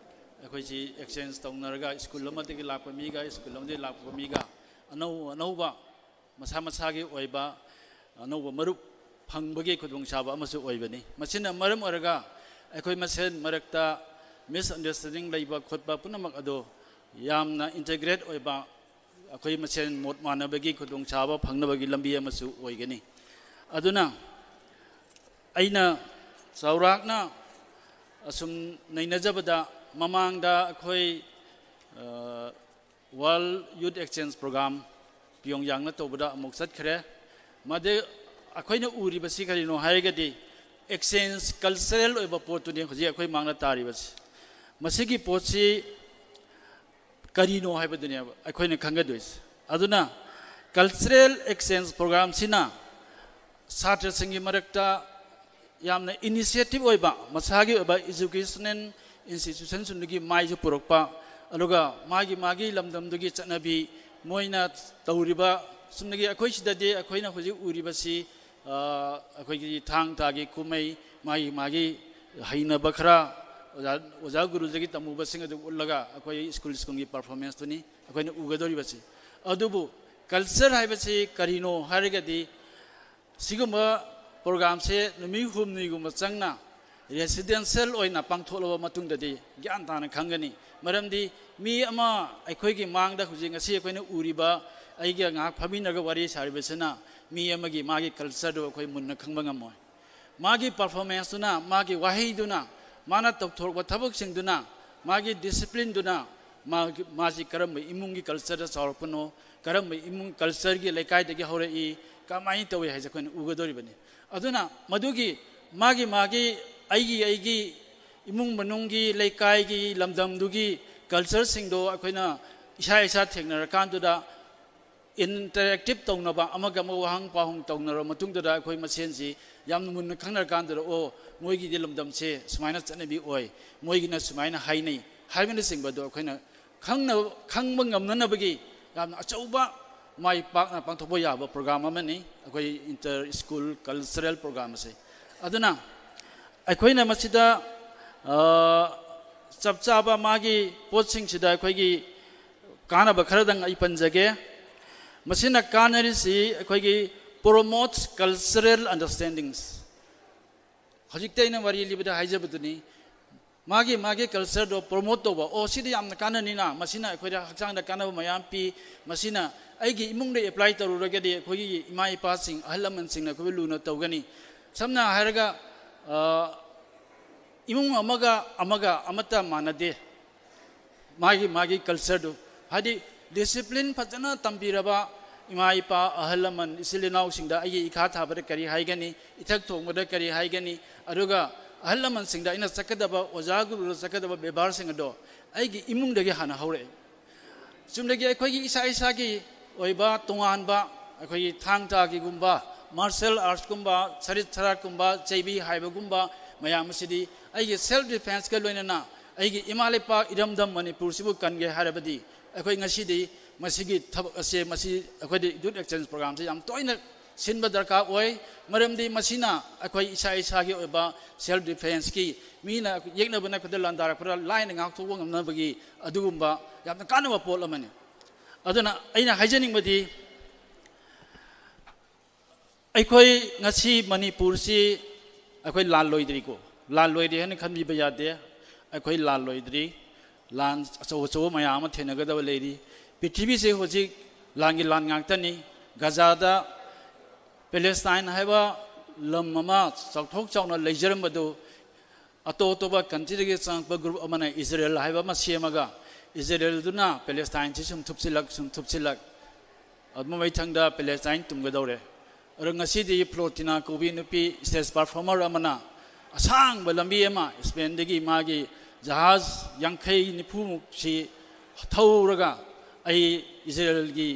ꯑꯩꯈꯣꯏꯁꯤ exchange ꯇꯧꯅꯔꯒ, ꯁ꯭ꯀꯨꯜ ꯑꯃꯗꯒꯤ ꯂꯥꯛꯄ ꯃꯤꯒ ꯁ꯭ꯀꯨꯜ ꯑꯃꯗꯒꯤ ꯂꯥꯛꯄ ꯃꯤꯒ ꯑꯅꯧ ꯑꯅꯧꯕ ꯃꯁꯥ ꯃꯁꯥꯒꯤ ꯑꯣꯏꯕ ꯑꯅꯧꯕ ꯃꯔꯨꯞ ꯐꯪꯕꯒꯤ ꯈꯨꯗꯣꯡꯆꯥꯕ ꯑꯃꯁꯨ ꯑꯣꯏꯕꯅꯤ꯫ ꯃꯁꯤꯅ ꯃꯔꯝ ꯑꯣꯏꯔꯒ ꯑꯩꯈꯣꯏ ꯃꯁꯦꯜ ꯃꯔꯛꯇ misunderstanding ꯂꯩꯕ ꯈꯣꯠꯄ ꯄꯨꯝꯅꯃꯛ ꯑꯗꯨ ꯌꯥꯝꯅ integrate ꯑꯣꯏꯕ, ꯑꯩꯈꯣꯏ ꯃꯁꯦꯜ ꯃꯣꯠ ꯃꯥꯟꯅꯕꯒꯤ ꯈꯨꯗꯣꯡꯆꯥꯕ ꯐꯪꯅꯕꯒꯤ ꯂꯝꯕꯤ ꯑꯃꯁꯨ ꯑꯣꯏꯒꯅꯤ꯫ ꯑꯗꯨꯅ ꯑꯩꯅ ꯆꯥꯎꯔꯥꯛꯅ ꯑꯁꯨꯝ ꯅꯩꯅꯖꯕꯗ, ꯃꯃꯥꯡꯗ ꯑꯩꯈꯣꯏ, ꯑ, World Youth Exchange Program ꯄꯤꯌꯣꯡꯌꯥꯡꯅ ꯇꯧꯕꯗ ꯑꯃꯨꯛ ꯆꯠꯈ꯭ꯔꯦ꯫ ꯃꯗꯨ ꯑꯩꯈꯣꯏꯅ ꯎꯔꯤꯕꯁꯤ ꯀꯔꯤꯅꯣ ꯍꯥꯏꯔꯒꯗꯤ, exchange cultural ꯑꯣꯏꯕ ꯄꯣꯠꯇꯨꯅꯤ ꯍꯧꯖꯤꯛ ꯑꯩꯈꯣꯏ ꯃꯥꯡꯗ ꯇꯥꯔꯤꯕꯁꯤ꯫ ꯃꯁꯤꯒꯤ ꯄꯣꯠꯁꯤ ꯀꯔꯤꯅꯣ ꯍꯥꯏꯕꯗꯨꯅꯦꯕ ꯑꯩꯈꯣꯏꯅ ꯈꯪꯒꯗꯣꯏꯁꯦ꯫ ꯑꯗꯨꯅ cultural exchange programꯁꯤꯅ ꯁꯥꯇ꯭ꯔꯁꯤꯡꯒꯤ ꯃꯔꯛꯇ ꯌꯥꯝꯅ initiative ꯑꯣꯏꯕ, ꯃꯁꯥꯒꯤ ꯑꯣꯏꯕ educational institutionꯁꯤꯡꯗꯒꯤ ꯃꯥꯏꯁꯨ ꯄꯨꯔꯛꯄ, ꯑꯗꯨꯒ ꯃꯥꯒꯤ ꯃꯥꯒꯤ ꯂꯝꯗꯝꯗꯨꯒꯤ ꯆꯠꯅꯕꯤ, ꯃꯣꯏꯅ ꯇꯧꯔꯤꯕ, ꯆꯨꯝꯅꯒꯤ ꯑꯩꯈꯣꯏ ꯁꯤꯗꯗꯤ ꯑꯩꯈꯣꯏꯅ ꯍꯧꯖꯤꯛ ꯎꯔꯤꯕꯁꯤ, ꯑ, ꯑꯩꯈꯣꯏꯒꯤ ꯊꯥꯡ ꯇꯥꯒꯤ ꯀꯨꯝꯍꯩ, ꯃꯥꯒꯤ ꯃꯥꯒꯤ ꯍꯩꯅꯕ ꯈꯔ ꯑꯣꯖꯥ, ꯑꯣꯖꯥ ꯒꯨꯔꯨꯗꯒꯤ ꯇꯝꯃꯨꯕꯁꯤꯡ ꯑꯗꯨ ꯎꯠꯂꯒ ꯑꯩꯈꯣꯏ ꯁ꯭ꯀꯨꯜ ꯁ꯭ꯀꯨꯜꯒꯤ performanceꯇꯨꯅꯤ ꯑꯩꯈꯣꯏꯅ ꯎꯒꯗꯧꯔꯤꯕꯁꯤ꯫ ꯑꯗꯨꯕꯨ culture ꯍꯥꯏꯕꯁꯤ ꯀꯔꯤꯅꯣ ꯍꯥꯏꯔꯒꯗꯤ, ꯁꯤꯒꯨꯝꯕ programꯁꯦ ꯅꯨꯃꯤꯠ ꯍꯨꯝꯅꯤꯒꯨꯝꯕ ꯆꯪꯅ residential ꯑꯣꯏꯅ ꯄꯥꯡꯊꯣꯛꯂꯕ ꯃꯇꯨꯡꯗꯗꯤ ꯒ꯭ꯌꯥꯟ ꯇꯥꯅ ꯈꯪꯒꯅꯤ꯫ ꯃꯔꯝꯗꯤ ꯃꯤ ꯑꯃ ꯑꯩꯈꯣꯏꯒꯤ ꯃꯥꯡꯗ ꯍꯧꯖꯤꯛ ꯉꯁꯤ ꯑꯩꯈꯣꯏꯅ ꯎꯔꯤꯕ, ꯑꯩꯒ ꯉꯥꯏꯍꯥꯛ ꯐꯝꯃꯤꯟꯅꯔꯒ ꯋꯥꯔꯤ ꯁꯥꯔꯤꯕꯁꯤꯅ ꯃꯤ ꯑꯃꯒꯤ ꯃꯥꯒꯤ cultureꯗꯨ ꯑꯩꯈꯣꯏ ꯃꯨꯟꯅ ꯈꯪꯕ ꯉꯝꯃꯣꯏ꯫ ꯃꯥꯒꯤ performanceꯇꯨꯅ, ꯃꯥꯒꯤ ꯋꯥꯍꯩꯗꯨꯅ, ꯃꯥꯅ ꯇꯧꯊꯣꯔꯛꯄ ꯊꯕꯛꯁꯤꯡꯗꯨꯅ, ꯃꯥꯒꯤ disciplineꯗꯨꯅ ꯃꯥꯒꯤ, ꯃꯥꯁꯤ ꯀꯔꯝꯕ ꯏꯃꯨꯡꯒꯤ cultureꯗ ꯆꯥꯎꯔꯛꯄꯅꯣ, ꯀꯔꯝꯕ ꯏꯃꯨꯡ cultureꯒꯤ ꯂꯩꯀꯥꯏꯗꯒꯤ ꯍꯧꯔꯛꯏ, ꯀꯃꯥꯏꯅ ꯇꯧꯏ ꯍꯥꯏꯁꯦ ꯑꯩꯈꯣꯏꯅ ꯎꯒꯗꯧꯔꯤꯕꯅꯤ꯫ ꯑꯗꯨꯅ ꯃꯗꯨꯒꯤ ꯃꯥꯒꯤ ꯃꯥꯒꯤ, ꯑꯩꯒꯤ ꯑꯩꯒꯤ ꯏꯃꯨꯡ ꯃꯅꯨꯡꯒꯤ, ꯂꯩꯀꯥꯏꯒꯤ, ꯂꯝꯗꯝꯗꯨꯒꯤ cultureꯁꯤꯡꯗꯣ ꯑꯩꯈꯣꯏꯅ ꯏꯁꯥ ꯏꯁꯥ ꯊꯦꯡꯅꯔꯀꯥꯟꯗꯨꯗ interactive ꯇꯧꯅꯕ, ꯑꯃꯒ ꯑꯃꯒ ꯋꯥꯍꯪ ꯄꯥꯎꯍꯪ ꯇꯧꯅꯔꯕ ꯃꯇꯨꯡꯗꯨꯗ ꯑꯩꯈꯣꯏ ꯃꯁꯦꯟꯁꯤ ꯌꯥꯝꯅ ꯃꯨꯟꯅ ꯈꯪꯅꯔꯀꯥꯟꯗꯨꯗ, "ꯑꯣ, ꯃꯣꯏꯒꯤꯗꯤ ꯂꯝꯗꯝꯁꯦ ꯁꯨꯃꯥꯏꯅ ꯆꯠꯅꯕꯤ ꯑꯣꯏ, ꯃꯣꯏꯒꯤꯅ ꯁꯨꯃꯥꯏꯅ ꯍꯥꯏꯅꯩ" ꯍꯥꯏꯕꯅꯆꯤꯡꯕꯗꯣ ꯑꯩꯈꯣꯏꯅ ꯈꯪꯅꯕ, ꯈꯪꯕ ꯉꯝꯅꯅꯕꯒꯤ ꯌꯥꯝꯅ ꯑꯆꯧꯕ ꯃꯥꯏ ꯄꯥꯛꯅ ꯄꯥꯡꯊꯣꯛꯄ ꯌꯥꯕ program ꯑꯃꯅꯤ ꯑꯩꯈꯣꯏ inter school cultural program ꯑꯁꯦ꯫ ꯑꯗꯨꯅ ꯑꯩꯈꯣꯏꯅ ꯃꯁꯤꯗ, ꯑ, ꯆꯞ ꯆꯥꯕ ꯃꯥꯒꯤ ꯄꯣꯠꯁꯤꯡꯁꯤꯗ ꯑꯩꯈꯣꯏꯒꯤ ꯀꯥꯟꯅꯕ ꯈꯔꯗꯪ ꯑꯩ ꯄꯟꯖꯒꯦ꯫ ꯃꯁꯤꯅ ꯀꯥꯟꯅꯔꯤꯁꯤ ꯑꯩꯈꯣꯏꯒꯤ promotes cultural understandings꯫ ꯍꯧꯖꯤꯛꯇ ꯑꯩꯅ ꯋꯥꯔꯤ ꯂꯤꯕꯗ ꯍꯥꯏꯖꯕꯗꯨꯅꯤ꯫ ꯃꯥꯒꯤ, ꯃꯥꯒꯤ cultureꯗꯣ promote ꯇꯧꯕ꯫ ꯑꯣ, ꯁꯤꯗꯤ ꯌꯥꯝꯅ ꯀꯥꯟꯅꯅꯤꯅ, ꯃꯁꯤꯅ ꯑꯩꯈꯣꯏꯗ ꯍꯛꯆꯥꯡꯗ ꯀꯥꯟꯅꯕ ꯃꯌꯥꯝ ꯄꯤ, ꯃꯁꯤꯅ ꯑꯩꯒꯤ ꯏꯃꯨꯡꯗ apply ꯇꯧꯔꯨꯔꯒꯗꯤ ꯑꯩꯈꯣꯏꯒꯤ ꯏꯃꯥ ꯏꯄꯥꯁꯤꯡ, ꯑꯍꯜ ꯂꯃꯟꯁꯤꯡꯅ ꯑꯩꯈꯣꯏꯕꯨ ꯂꯨꯅ ꯇꯧꯒꯅꯤ꯫ ꯁꯝꯅ ꯍꯥꯏꯔꯒ, ꯑ, ꯏꯃꯨꯡ ꯑꯃꯒ ꯑꯃꯒ ꯑꯃꯠꯇ ꯃꯥꯟꯅꯗꯦ꯫ ꯃꯥꯒꯤ, ꯃꯥꯒꯤ cultureꯗꯨ, ꯍꯥꯏꯗꯤ discipline ꯐꯖꯅ ꯇꯝꯕꯤꯔꯕ ꯏꯃꯥ ꯏꯄꯥ, ꯑꯍꯜ ꯂꯃꯟ, ꯏꯆꯤꯜ ꯏꯅꯥꯎꯁꯤꯡꯗ ꯑꯩꯒꯤ ꯏꯈꯥ ꯊꯥꯕꯗ ꯀꯔꯤ ꯍꯥꯏꯒꯅꯤ, ꯏꯊꯛ ꯊꯣꯡꯕꯗ ꯀꯔꯤ ꯍꯥꯏꯒꯅꯤ, ꯑꯗꯨꯒ ꯑꯍꯜ ꯂꯃꯟꯁꯤꯡꯗ ꯑꯩꯅ ꯆꯠꯀꯗꯕ, ꯑꯣꯖꯥ ꯒꯨꯔꯨꯗ ꯆꯠꯀꯗꯕ ꯕꯦꯕꯥꯔꯁꯤꯡ ꯑꯗꯣ ꯑꯩꯒꯤ ꯏꯃꯨꯡꯗꯒꯤ ꯍꯥꯟꯅ ꯍꯧꯔꯛꯑꯦ꯫ ꯆꯨꯝꯅꯒꯤ ꯑꯩꯈꯣꯏꯒꯤ ꯏꯁꯥ ꯏꯁꯥꯒꯤ ꯑꯣꯏꯕ ꯇꯣꯉꯥꯟꯕ, ꯑꯩꯈꯣꯏꯒꯤ ꯊꯥꯡ ꯇꯥꯒꯤꯒꯨꯝꯕ, martial artsꯀꯨꯝꯕ, ꯁꯔꯤꯠ ꯁꯔꯥꯠꯀꯨꯝꯕ, ꯆꯩꯕꯤ ꯍꯥꯏꯕꯒꯨꯝꯕ ꯃꯌꯥꯝ ꯑꯁꯤꯗꯤ ꯑꯩꯒꯤ self defenceꯀ ꯂꯣꯏꯅꯅ ꯑꯩꯒꯤ ꯏꯃꯥ ꯂꯩꯄꯥꯛ ꯏꯔꯝꯗꯝ ꯃꯅꯤꯄꯨꯔꯁꯤꯕꯨ ꯀꯟꯒꯦ ꯍꯥꯏꯔꯕꯗꯤ ꯑꯩꯈꯣꯏ ꯉꯁꯤꯗꯤ ꯃꯁꯤꯒꯤ ꯊꯕꯛ ꯑꯁꯦ, ꯃꯁꯤ ꯑꯩꯈꯣꯏꯗꯤ youth exchange programmeꯁꯦ ꯌꯥꯝ ꯇꯣꯏꯅ ꯁꯤꯟꯕ ꯗꯔꯀꯥꯔ ꯑꯣꯏ꯫ ꯃꯔꯝꯗꯤ ꯃꯁꯤꯅ ꯑꯩꯈꯣꯏ ꯏꯁꯥ ꯏꯁꯥꯒꯤ ꯑꯣꯏꯕ self defenceꯀꯤ, ꯃꯤꯅ ꯌꯦꯛꯅꯕꯅ ꯑꯩꯈꯣꯏꯗ ꯂꯥꯟꯗꯥꯔꯛꯄꯗ ꯂꯥꯏꯅ ꯉꯥꯛꯊꯣꯛꯄ ꯉꯝꯅꯕꯒꯤ ꯑꯗꯨꯒꯨꯝꯕ ꯌꯥꯝꯅ ꯀꯥꯟꯅꯕ ꯄꯣꯠ ꯑꯃꯅꯤ꯫ ꯑꯗꯨꯅ ꯑꯩꯅ ꯍꯥꯏꯖꯅꯤꯡꯕꯗꯤ, ꯑꯩꯈꯣꯏ ꯉꯁꯤ ꯃꯅꯤꯄꯨꯔꯁꯤ ꯑꯩꯈꯣꯏ ꯂꯥꯟ ꯂꯣꯏꯗ꯭ꯔꯤꯀꯣ, ꯂꯥꯟ ꯂꯣꯏꯔꯦ ꯍꯥꯏꯅ ꯈꯟꯕꯤꯕ ꯌꯥꯗꯦ꯫ ꯑꯩꯈꯣꯏ ꯂꯥꯟ ꯂꯣꯏꯗ꯭ꯔꯤ, ꯂꯥꯟ ꯑꯆꯧ ꯑꯆꯧꯕ ꯃꯌꯥꯝ ꯑꯃ ꯊꯦꯡꯅꯒꯗꯕ ꯂꯩꯔꯤ꯫ ꯄ꯭ꯔꯤꯊꯤꯕꯤꯁꯦ ꯍꯧꯖꯤꯛ ꯂꯥꯟꯒꯤ ꯂꯥꯟ ꯉꯥꯛꯇꯅꯤ꯫ ꯒꯖꯥꯗ, ꯄꯦꯂꯦꯁꯇꯥꯏꯟ ꯍꯥꯏꯕ ꯂꯝ ꯑꯃ ꯆꯥꯎꯊꯣꯛ ꯆꯥꯎꯅ ꯂꯩꯖꯔꯝꯕꯗꯨ ꯑꯇꯣꯞ ꯑꯇꯣꯞꯄ countryꯗꯒꯤ ꯆꯪꯉꯛꯄ group ꯑꯃꯅ ꯏꯖꯔꯦꯜ ꯍꯥꯏꯕ ꯑꯃ ꯁꯦꯝꯃꯒ ꯏꯖꯔꯦꯜꯗꯨꯅ ꯄꯦꯂꯦꯁꯇꯥꯏꯟꯁꯤ ꯁꯨꯝ ꯊꯨꯞꯆꯤꯜꯂꯛ, ꯁꯨꯝ ꯊꯨꯞꯆꯤꯜꯂꯛ, ꯑꯗꯨ ꯃꯊꯪꯗ ꯄꯦꯂꯦꯁꯇꯥꯏꯟ ꯇꯨꯝꯒꯗꯧꯔꯦ꯫ ꯑꯗꯣ ꯉꯁꯤꯗꯤ ꯐ꯭ꯂꯣꯔꯇꯤꯅꯥ ꯀꯧꯕꯤ ꯅꯨꯄꯤ stage performer ꯑꯃꯅ ꯑꯁꯥꯡꯕ ꯂꯝꯕꯤ ꯑꯃ ꯏꯁꯄꯦꯟꯗꯒꯤ ꯃꯥꯒꯤ ꯖꯍꯥꯖ ꯌꯥꯡꯈꯩ ꯅꯤꯐꯨꯃꯨꯛꯁꯤ ꯊꯧꯔꯒ ꯑꯩ ꯏꯖꯔꯦꯜꯒꯤ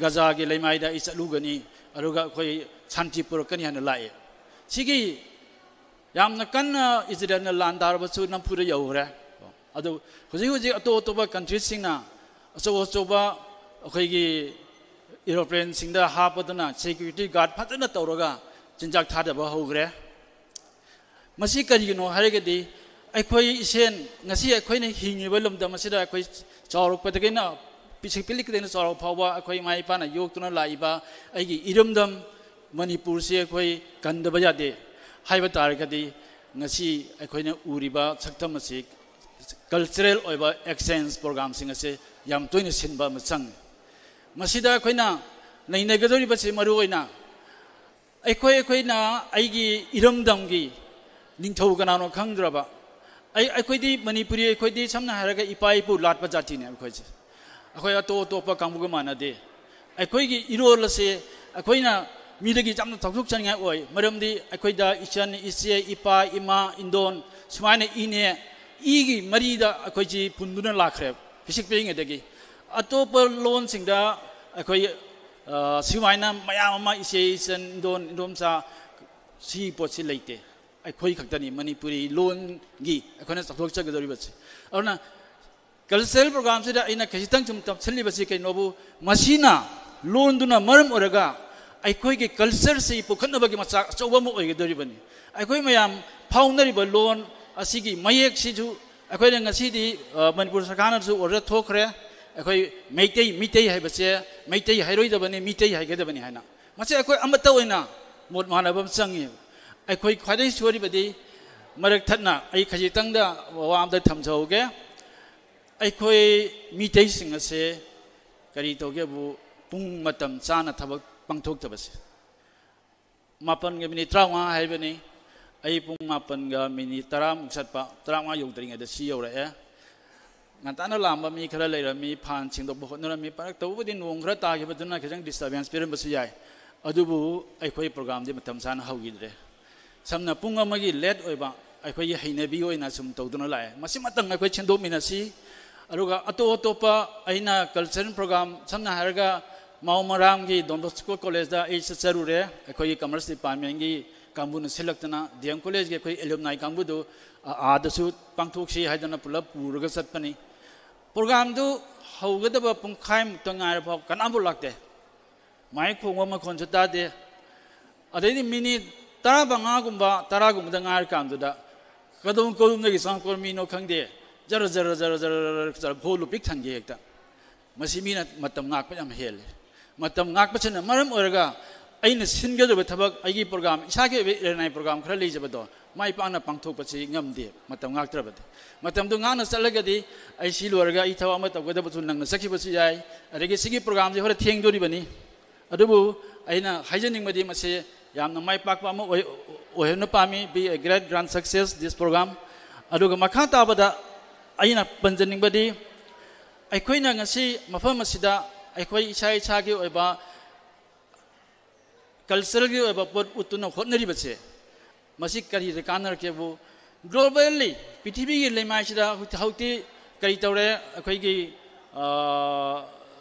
ꯒꯖꯥꯒꯤ ꯂꯩꯃꯥꯏꯗ ꯑꯩ ꯆꯠꯂꯨꯒꯅꯤ, ꯑꯗꯨꯒ ꯑꯩꯈꯣꯏ ꯁꯥꯟꯇꯤ ꯄꯨꯔꯛꯀꯅꯤ ꯍꯥꯏꯅ ꯂꯥꯛꯑꯦ꯫ ꯁꯤꯒꯤ ꯌꯥꯝꯅ ꯀꯟꯅ ꯏꯖꯔꯦꯜꯅ ꯂꯥꯟ ꯇꯥꯔꯕꯁꯨ ꯅꯝꯐꯨꯗ ꯌꯧꯈ꯭ꯔꯦ꯫ ꯑꯗꯨ ꯍꯧꯖꯤꯛ ꯍꯧꯖꯤꯛ ꯑꯇꯣꯞ ꯑꯇꯣꯞꯄ countryꯁꯤꯡꯅ ꯑꯆꯧ ꯑꯆꯧꯕ ꯑꯩꯈꯣꯏꯒꯤ aeroplanesꯤꯡꯗ ꯍꯥꯞꯄꯗꯨꯅ security guard ꯐꯖꯅ ꯇꯧꯔꯒ ꯆꯤꯟꯖꯥꯛ ꯊꯥꯗꯕ ꯍꯧꯈ꯭ꯔꯦ꯫ ꯃꯁꯤ ꯀꯔꯤꯒꯤꯅꯣ ꯍꯥꯏꯔꯒꯗꯤ, ꯑꯩꯈꯣꯏ ꯏꯁꯦꯟ, ꯉꯁꯤ ꯑꯩꯈꯣꯏꯅ ꯍꯤꯡꯉꯤꯕ ꯂꯝꯗꯝ ꯑꯁꯤꯗ, ꯑꯩꯈꯣꯏ ꯆꯥꯎꯔꯛꯄꯗꯒꯤꯅ, ꯄꯤꯁꯛ ꯄꯤꯛꯂꯤꯛꯇꯒꯤꯅ ꯆꯥꯎꯔꯛ ꯐꯥꯎꯕ ꯑꯩꯈꯣꯏ ꯏꯃꯥ ꯏꯄꯥꯅ ꯌꯣꯛꯇꯨꯅ ꯂꯥꯛꯏꯕ ꯑꯩꯒꯤ ꯏꯔꯝꯗꯝ ꯃꯅꯤꯄꯨꯔꯁꯤ ꯑꯩꯈꯣꯏ ꯀꯟꯗꯕ ꯌꯥꯗꯦ꯫ ꯍꯥꯏꯕ ꯇꯥꯔꯒꯗꯤ, ꯉꯁꯤ ꯑꯩꯈꯣꯏꯅ ꯎꯔꯤꯕ ꯁꯛꯇꯝ ꯑꯁꯤ cultural ꯑꯣꯏꯕ exchange programmeꯁꯤꯡ ꯑꯁꯤ ꯌꯥꯝ ꯇꯣꯏꯅ ꯁꯤꯟꯕ ꯑꯃ ꯆꯪꯉꯤ꯫ ꯃꯁꯤꯗ ꯑꯩꯈꯣꯏꯅ ꯅꯩꯅꯒꯗꯧꯔꯤꯕꯁꯤ ꯃꯔꯨꯑꯣꯏꯅ ꯑꯩꯈꯣꯏ, ꯑꯩꯈꯣꯏꯅ ꯑꯩꯒꯤ ꯏꯔꯝꯗꯝꯒꯤ ꯅꯤꯡꯊꯧ ꯀꯅꯥꯅꯣ ꯈꯪꯗ꯭ꯔꯕ, ꯑꯩ, ꯑꯩꯈꯣꯏꯗꯤ ꯃꯅꯤꯄꯨꯔꯤ, ꯑꯩꯈꯣꯏꯗꯤ ꯁꯝꯅ ꯍꯥꯏꯔꯒ ꯏꯄꯥ ꯏꯄꯨ ꯂꯥꯠꯄ ꯖꯥꯇꯤꯅꯦ ꯑꯩꯈꯣꯏꯁꯦ꯫ ꯑꯩꯈꯣꯏ ꯑꯇꯣꯞ ꯑꯇꯣꯞꯄ ꯀꯥꯡꯕꯨꯒ ꯃꯥꯟꯅꯗꯦ꯫ ꯑꯩꯈꯣꯏꯒꯤ ꯏꯔꯣꯜ ꯑꯁꯦ ꯑꯩꯈꯣꯏꯅ ꯃꯤꯗꯒꯤ ꯌꯥꯝꯅ ꯆꯥꯎꯊꯣꯛꯆꯅꯤꯡꯉꯥꯏ ꯑꯣꯏ, ꯃꯔꯝꯗꯤ ꯑꯩꯈꯣꯏꯗ ꯏꯆꯟ, ꯏꯆꯦ, ꯏꯄꯥ, ꯏꯃꯥ, ꯏꯟꯗꯣꯟ, ꯁꯨꯃꯥꯏꯅ ꯏꯅꯦ, ꯏꯒꯤ ꯃꯔꯤꯗ ꯑꯩꯈꯣꯏꯁꯤ ꯄꯨꯟꯗꯨꯅ ꯂꯥꯛꯈ꯭ꯔꯦ ꯄꯤꯁꯤꯛ ꯄꯤꯛꯏꯉꯩꯗꯒꯤ꯫ ꯑꯇꯣꯞꯄ ꯂꯣꯟꯁꯤꯡꯗ ꯑꯩꯈꯣꯏ, ꯑ, ꯁꯨꯃꯥꯏꯅ ꯃꯌꯥꯝ ꯑꯃ ꯏꯆꯦ, ꯏꯆꯟ, ꯏꯟꯗꯣꯟ, ꯏꯟꯗꯣꯝꯆꯥ, ꯁꯤ ꯄꯣꯠꯁꯤ ꯂꯩꯇꯦ꯫ ꯑꯩꯈꯣꯏ ꯈꯛꯇꯅꯤ ꯃꯅꯤꯄꯨꯔꯤ ꯂꯣꯟꯒꯤ ꯑꯩꯈꯣꯏꯅ ꯆꯥꯎꯊꯣꯛꯆꯒꯗꯧꯔꯤꯕꯁꯦ꯫ ꯑꯗꯨꯅ cultural programmeꯁꯤꯗ ꯑꯩꯅ ꯈꯖꯤꯛꯇꯪ ꯁꯨꯝ ꯇꯝꯁꯤꯜꯂꯤꯕꯁꯤ ꯀꯩꯅꯣꯕꯨ, ꯃꯁꯤꯅ ꯂꯣꯟꯗꯨꯅ ꯃꯔꯝ ꯑꯣꯏꯔꯒ ꯑꯩꯈꯣꯏꯒꯤ cultureꯁꯤ ꯄꯨꯈꯠꯅꯕꯒꯤ ꯃꯆꯥꯛ ꯑꯆꯧꯕ ꯑꯃ ꯑꯣꯏꯒꯗꯧꯔꯤꯕꯅꯤ꯫ ꯑꯩꯈꯣꯏ ꯃꯌꯥꯝ ꯐꯥꯎꯅꯔꯤꯕ ꯂꯣꯟ ꯑꯁꯤꯒꯤ ꯃꯌꯦꯛꯁꯤꯁꯨ ꯑꯩꯈꯣꯏꯅ ꯉꯁꯤꯗꯤ, ꯑ, ꯃꯅꯤꯄꯨꯔ ꯁꯔꯀꯥꯔꯅꯁꯨ order ꯊꯣꯛꯈ꯭ꯔꯦ, ꯑꯩꯈꯣꯏ ꯃꯩꯇꯩ, ꯃꯤꯇꯩ ꯍꯥꯏꯕꯁꯦ ꯃꯩꯇꯩ ꯍꯥꯏꯔꯣꯏꯗꯕꯅꯤ, ꯃꯤꯇꯩ ꯍꯥꯏꯒꯗꯕꯅꯤ ꯍꯥꯏꯅ꯫ ꯃꯁꯤ ꯑꯩꯈꯣꯏ ꯑꯃꯠꯇ ꯑꯣꯏꯅ ꯃꯣꯠ ꯃꯥꯟꯅꯕ ꯑꯃ ꯆꯪꯉꯤ꯫ ꯑꯩꯈꯣꯏ ꯈ꯭ꯋꯥꯏꯗꯒꯤ ꯁꯣꯏꯔꯤꯕꯗꯤ, ꯃꯔꯛ ꯊꯠꯅ ꯑꯩ ꯈꯖꯤꯛꯇꯪꯗ ꯋꯥ ꯑꯝꯇ ꯊꯝꯖꯍꯧꯒꯦ꯫ ꯑꯩꯈꯣꯏ ꯃꯤꯇꯩꯁꯤꯡ ꯑꯁꯦ ꯀꯔꯤ ꯇꯧꯒꯦꯕꯨ, ꯄꯨꯡ ꯃꯇꯝ ꯆꯥꯅ ꯊꯕꯛ ꯄꯥꯡꯊꯣꯛꯇꯕꯁꯦ꯫ ꯃꯥꯄꯟꯒ minute ꯇꯔꯥꯃꯉꯥ ꯍꯥꯏꯕꯅꯤ꯫ ꯑꯩ ꯄꯨꯡ ꯃꯥꯄꯟꯒ minute ꯇꯔꯥꯃꯨꯛ ꯆꯠꯄ, ꯇꯔꯥꯃꯉꯥ ꯌꯧꯗ꯭ꯔꯤꯉꯩꯗ ꯁꯤ ꯌꯧꯔꯛꯑꯦ꯫ ꯉꯟꯇꯥꯅ ꯂꯥꯛꯑꯝꯕ ꯃꯤ ꯈꯔ ꯂꯩꯔꯝꯃꯤ, ꯐꯥꯟ ꯁꯦꯡꯗꯣꯛꯄ ꯍꯣꯠꯅꯔꯝꯃꯤ꯫ ꯐꯔꯛ ꯇꯧꯕꯕꯨꯗꯤ ꯅꯣꯡ ꯈꯔ ꯇꯥꯈꯤꯕꯗꯨꯅ ꯈꯤꯇꯪ disturbance ꯄꯤꯔꯝꯕꯁꯨ ꯌꯥꯏ, ꯑꯗꯨꯕꯨ ꯑꯩꯈꯣꯏ programꯗꯤ ꯃꯇꯝ ꯆꯥꯅ ꯍꯧꯈꯤꯗ꯭ꯔꯦ꯫ ꯁꯝꯅ ꯄꯨꯡ ꯑꯃꯒꯤ late ꯑꯣꯏꯕ ꯑꯩꯈꯣꯏꯒꯤ ꯍꯩꯅꯕꯤ ꯑꯣꯏꯅ ꯁꯨꯝ ꯇꯧꯗꯨꯅ ꯂꯥꯛꯑꯦ꯫ ꯃꯁꯤꯃꯇꯪ ꯑꯩꯈꯣꯏ ꯁꯦꯝꯗꯣꯛꯃꯤꯟꯅꯁꯤ꯫ ꯑꯗꯨꯒ ꯑꯇꯣꯞ ꯑꯇꯣꯞꯄ ꯑꯩꯅ cultural program, ꯁꯝꯅ ꯍꯥꯏꯔꯒ ꯃꯥꯎ ꯃꯔꯥꯝꯒꯤ Don Bosco Collegeꯗ ꯑꯩ ꯆꯠꯆꯔꯨꯔꯦ꯫ ꯑꯩꯈꯣꯏꯒꯤ commerce departmentꯀꯤ ꯀꯥꯡꯕꯨꯅ ꯁꯤꯜꯂꯛꯇꯅ, D M Collegeꯀꯤ ꯑꯩꯈꯣꯏ alumni ꯀꯥꯡꯕꯨꯗꯨ, ꯑ, ꯑꯥꯗꯁꯨ ꯄꯥꯡꯊꯣꯛꯁꯤ ꯍꯥꯏꯗꯅ ꯄꯨꯂꯞ ꯄꯨꯔꯒ ꯆꯠꯄꯅꯤ꯫ Programꯗꯨ ꯍꯧꯒꯗꯕ ꯄꯨꯡꯈꯥꯏꯃꯨꯛꯇ ꯉꯥꯏꯔꯐꯥꯎ ꯀꯅꯥꯝꯐꯥꯎ ꯂꯥꯛꯇꯦ꯫ ꯃꯥꯏꯛ ꯈꯣꯡꯕ ꯃꯈꯣꯟꯁꯨ ꯇꯥꯗꯦ꯫ ꯑꯗꯩꯗꯤ minute ꯇꯔꯥ ꯃꯉꯥꯒꯨꯝꯕ ꯇꯔꯥꯒꯨꯝꯕꯗ ꯉꯥꯏꯔꯀꯥꯟꯗꯨꯗ ꯀꯗꯣꯝ ꯀꯗꯣꯝꯗꯒꯤ ꯆꯪꯉꯛꯄ ꯃꯤꯅꯣ ꯈꯪꯗꯦ, ꯖꯔ ꯖꯔ ꯖꯔ ꯖꯔ ꯖꯔ ꯍꯣꯜꯗꯨ ꯄꯤꯛ ꯊꯟꯒꯦ ꯍꯦꯛꯇ꯫ ꯃꯁꯤ ꯃꯤꯅ ꯃꯇꯝ ꯉꯥꯛꯄ ꯌꯥꯝ ꯍꯦꯜꯂꯦ꯫ ꯃꯇꯝ ꯉꯥꯛꯄꯁꯤꯅ ꯃꯔꯝ ꯑꯣꯏꯔꯒ ꯑꯩꯅ ꯁꯤꯟꯒꯗꯧꯔꯤꯕ ꯊꯕꯛ, ꯑꯩꯒꯤ ꯄ꯭ꯔꯣꯒ꯭ꯔꯥꯝ, ꯏꯁꯥꯒꯤ ꯑꯣꯏꯕ ꯏꯔꯩꯅꯥꯏ ꯄ꯭ꯔꯣꯒ꯭ꯔꯥꯝ ꯈꯔ ꯂꯩꯖꯕꯗꯣ ꯃꯥꯏ ꯄꯥꯛꯅ ꯄꯥꯡꯊꯣꯛꯄꯁꯤ ꯉꯝꯗꯦ, ꯃꯇꯝ ꯉꯥꯛꯇ꯭ꯔꯕꯗꯤ꯫ ꯃꯇꯝꯗꯨ ꯉꯥꯛꯅ ꯆꯠꯂꯒꯗꯤ ꯑꯩ ꯁꯤ ꯂꯣꯏꯔꯒ ꯑꯩ ꯊꯕꯛ ꯑꯃ ꯇꯧꯒꯗꯕꯁꯨ ꯅꯪꯅ ꯆꯠꯈꯤꯕꯁꯨ ꯌꯥꯏ, ꯑꯗꯒꯤ ꯁꯤꯒꯤ ꯄ꯭ꯔꯣꯒ꯭ꯔꯥꯝꯁꯤ ꯈꯔ ꯊꯦꯡꯗꯣꯔꯤꯕꯅꯤ꯫ ꯑꯗꯨꯕꯨ ꯑꯩꯅ ꯍꯥꯏꯖꯅꯤꯡꯕꯗꯤ ꯃꯁꯤ ꯌꯥꯝꯅ ꯃꯥꯏ ꯄꯥꯛꯄ ꯑꯃ ꯑꯣꯏ-, ꯑꯣꯏꯍꯟꯕ ꯄꯥꯝꯃꯤ, be a great grand success this program꯫ ꯑꯗꯨꯒ ꯃꯈꯥ ꯇꯥꯕꯗ ꯑꯩꯅ ꯄꯟꯖꯅꯤꯡꯕꯗꯤ, ꯑꯩꯈꯣꯏꯅ ꯉꯁꯤ ꯃꯐꯝ ꯑꯁꯤꯗ ꯑꯩꯈꯣꯏ ꯏꯁꯥ ꯏꯁꯥꯒꯤ ꯑꯣꯏꯕ ꯀꯜꯆꯔꯒꯤ ꯑꯣꯏꯕ ꯄꯣꯠ ꯎꯠꯇꯨꯅ ꯍꯣꯠꯅꯔꯤꯕꯁꯦ, ꯃꯁꯤ ꯀꯔꯤꯗ ꯀꯥꯟꯅꯔꯛꯀꯦꯕꯨ, globally, ꯄ꯭ꯔꯤꯊꯤꯕꯤꯒꯤ ꯂꯩꯃꯥꯏꯁꯤꯗ ꯍꯧꯖꯤꯛ, ꯍꯧꯖꯤꯛꯇꯤ ꯀꯔꯤ ꯇꯧꯔꯦ? ꯑꯩꯈꯣꯏꯒꯤ, ꯑ,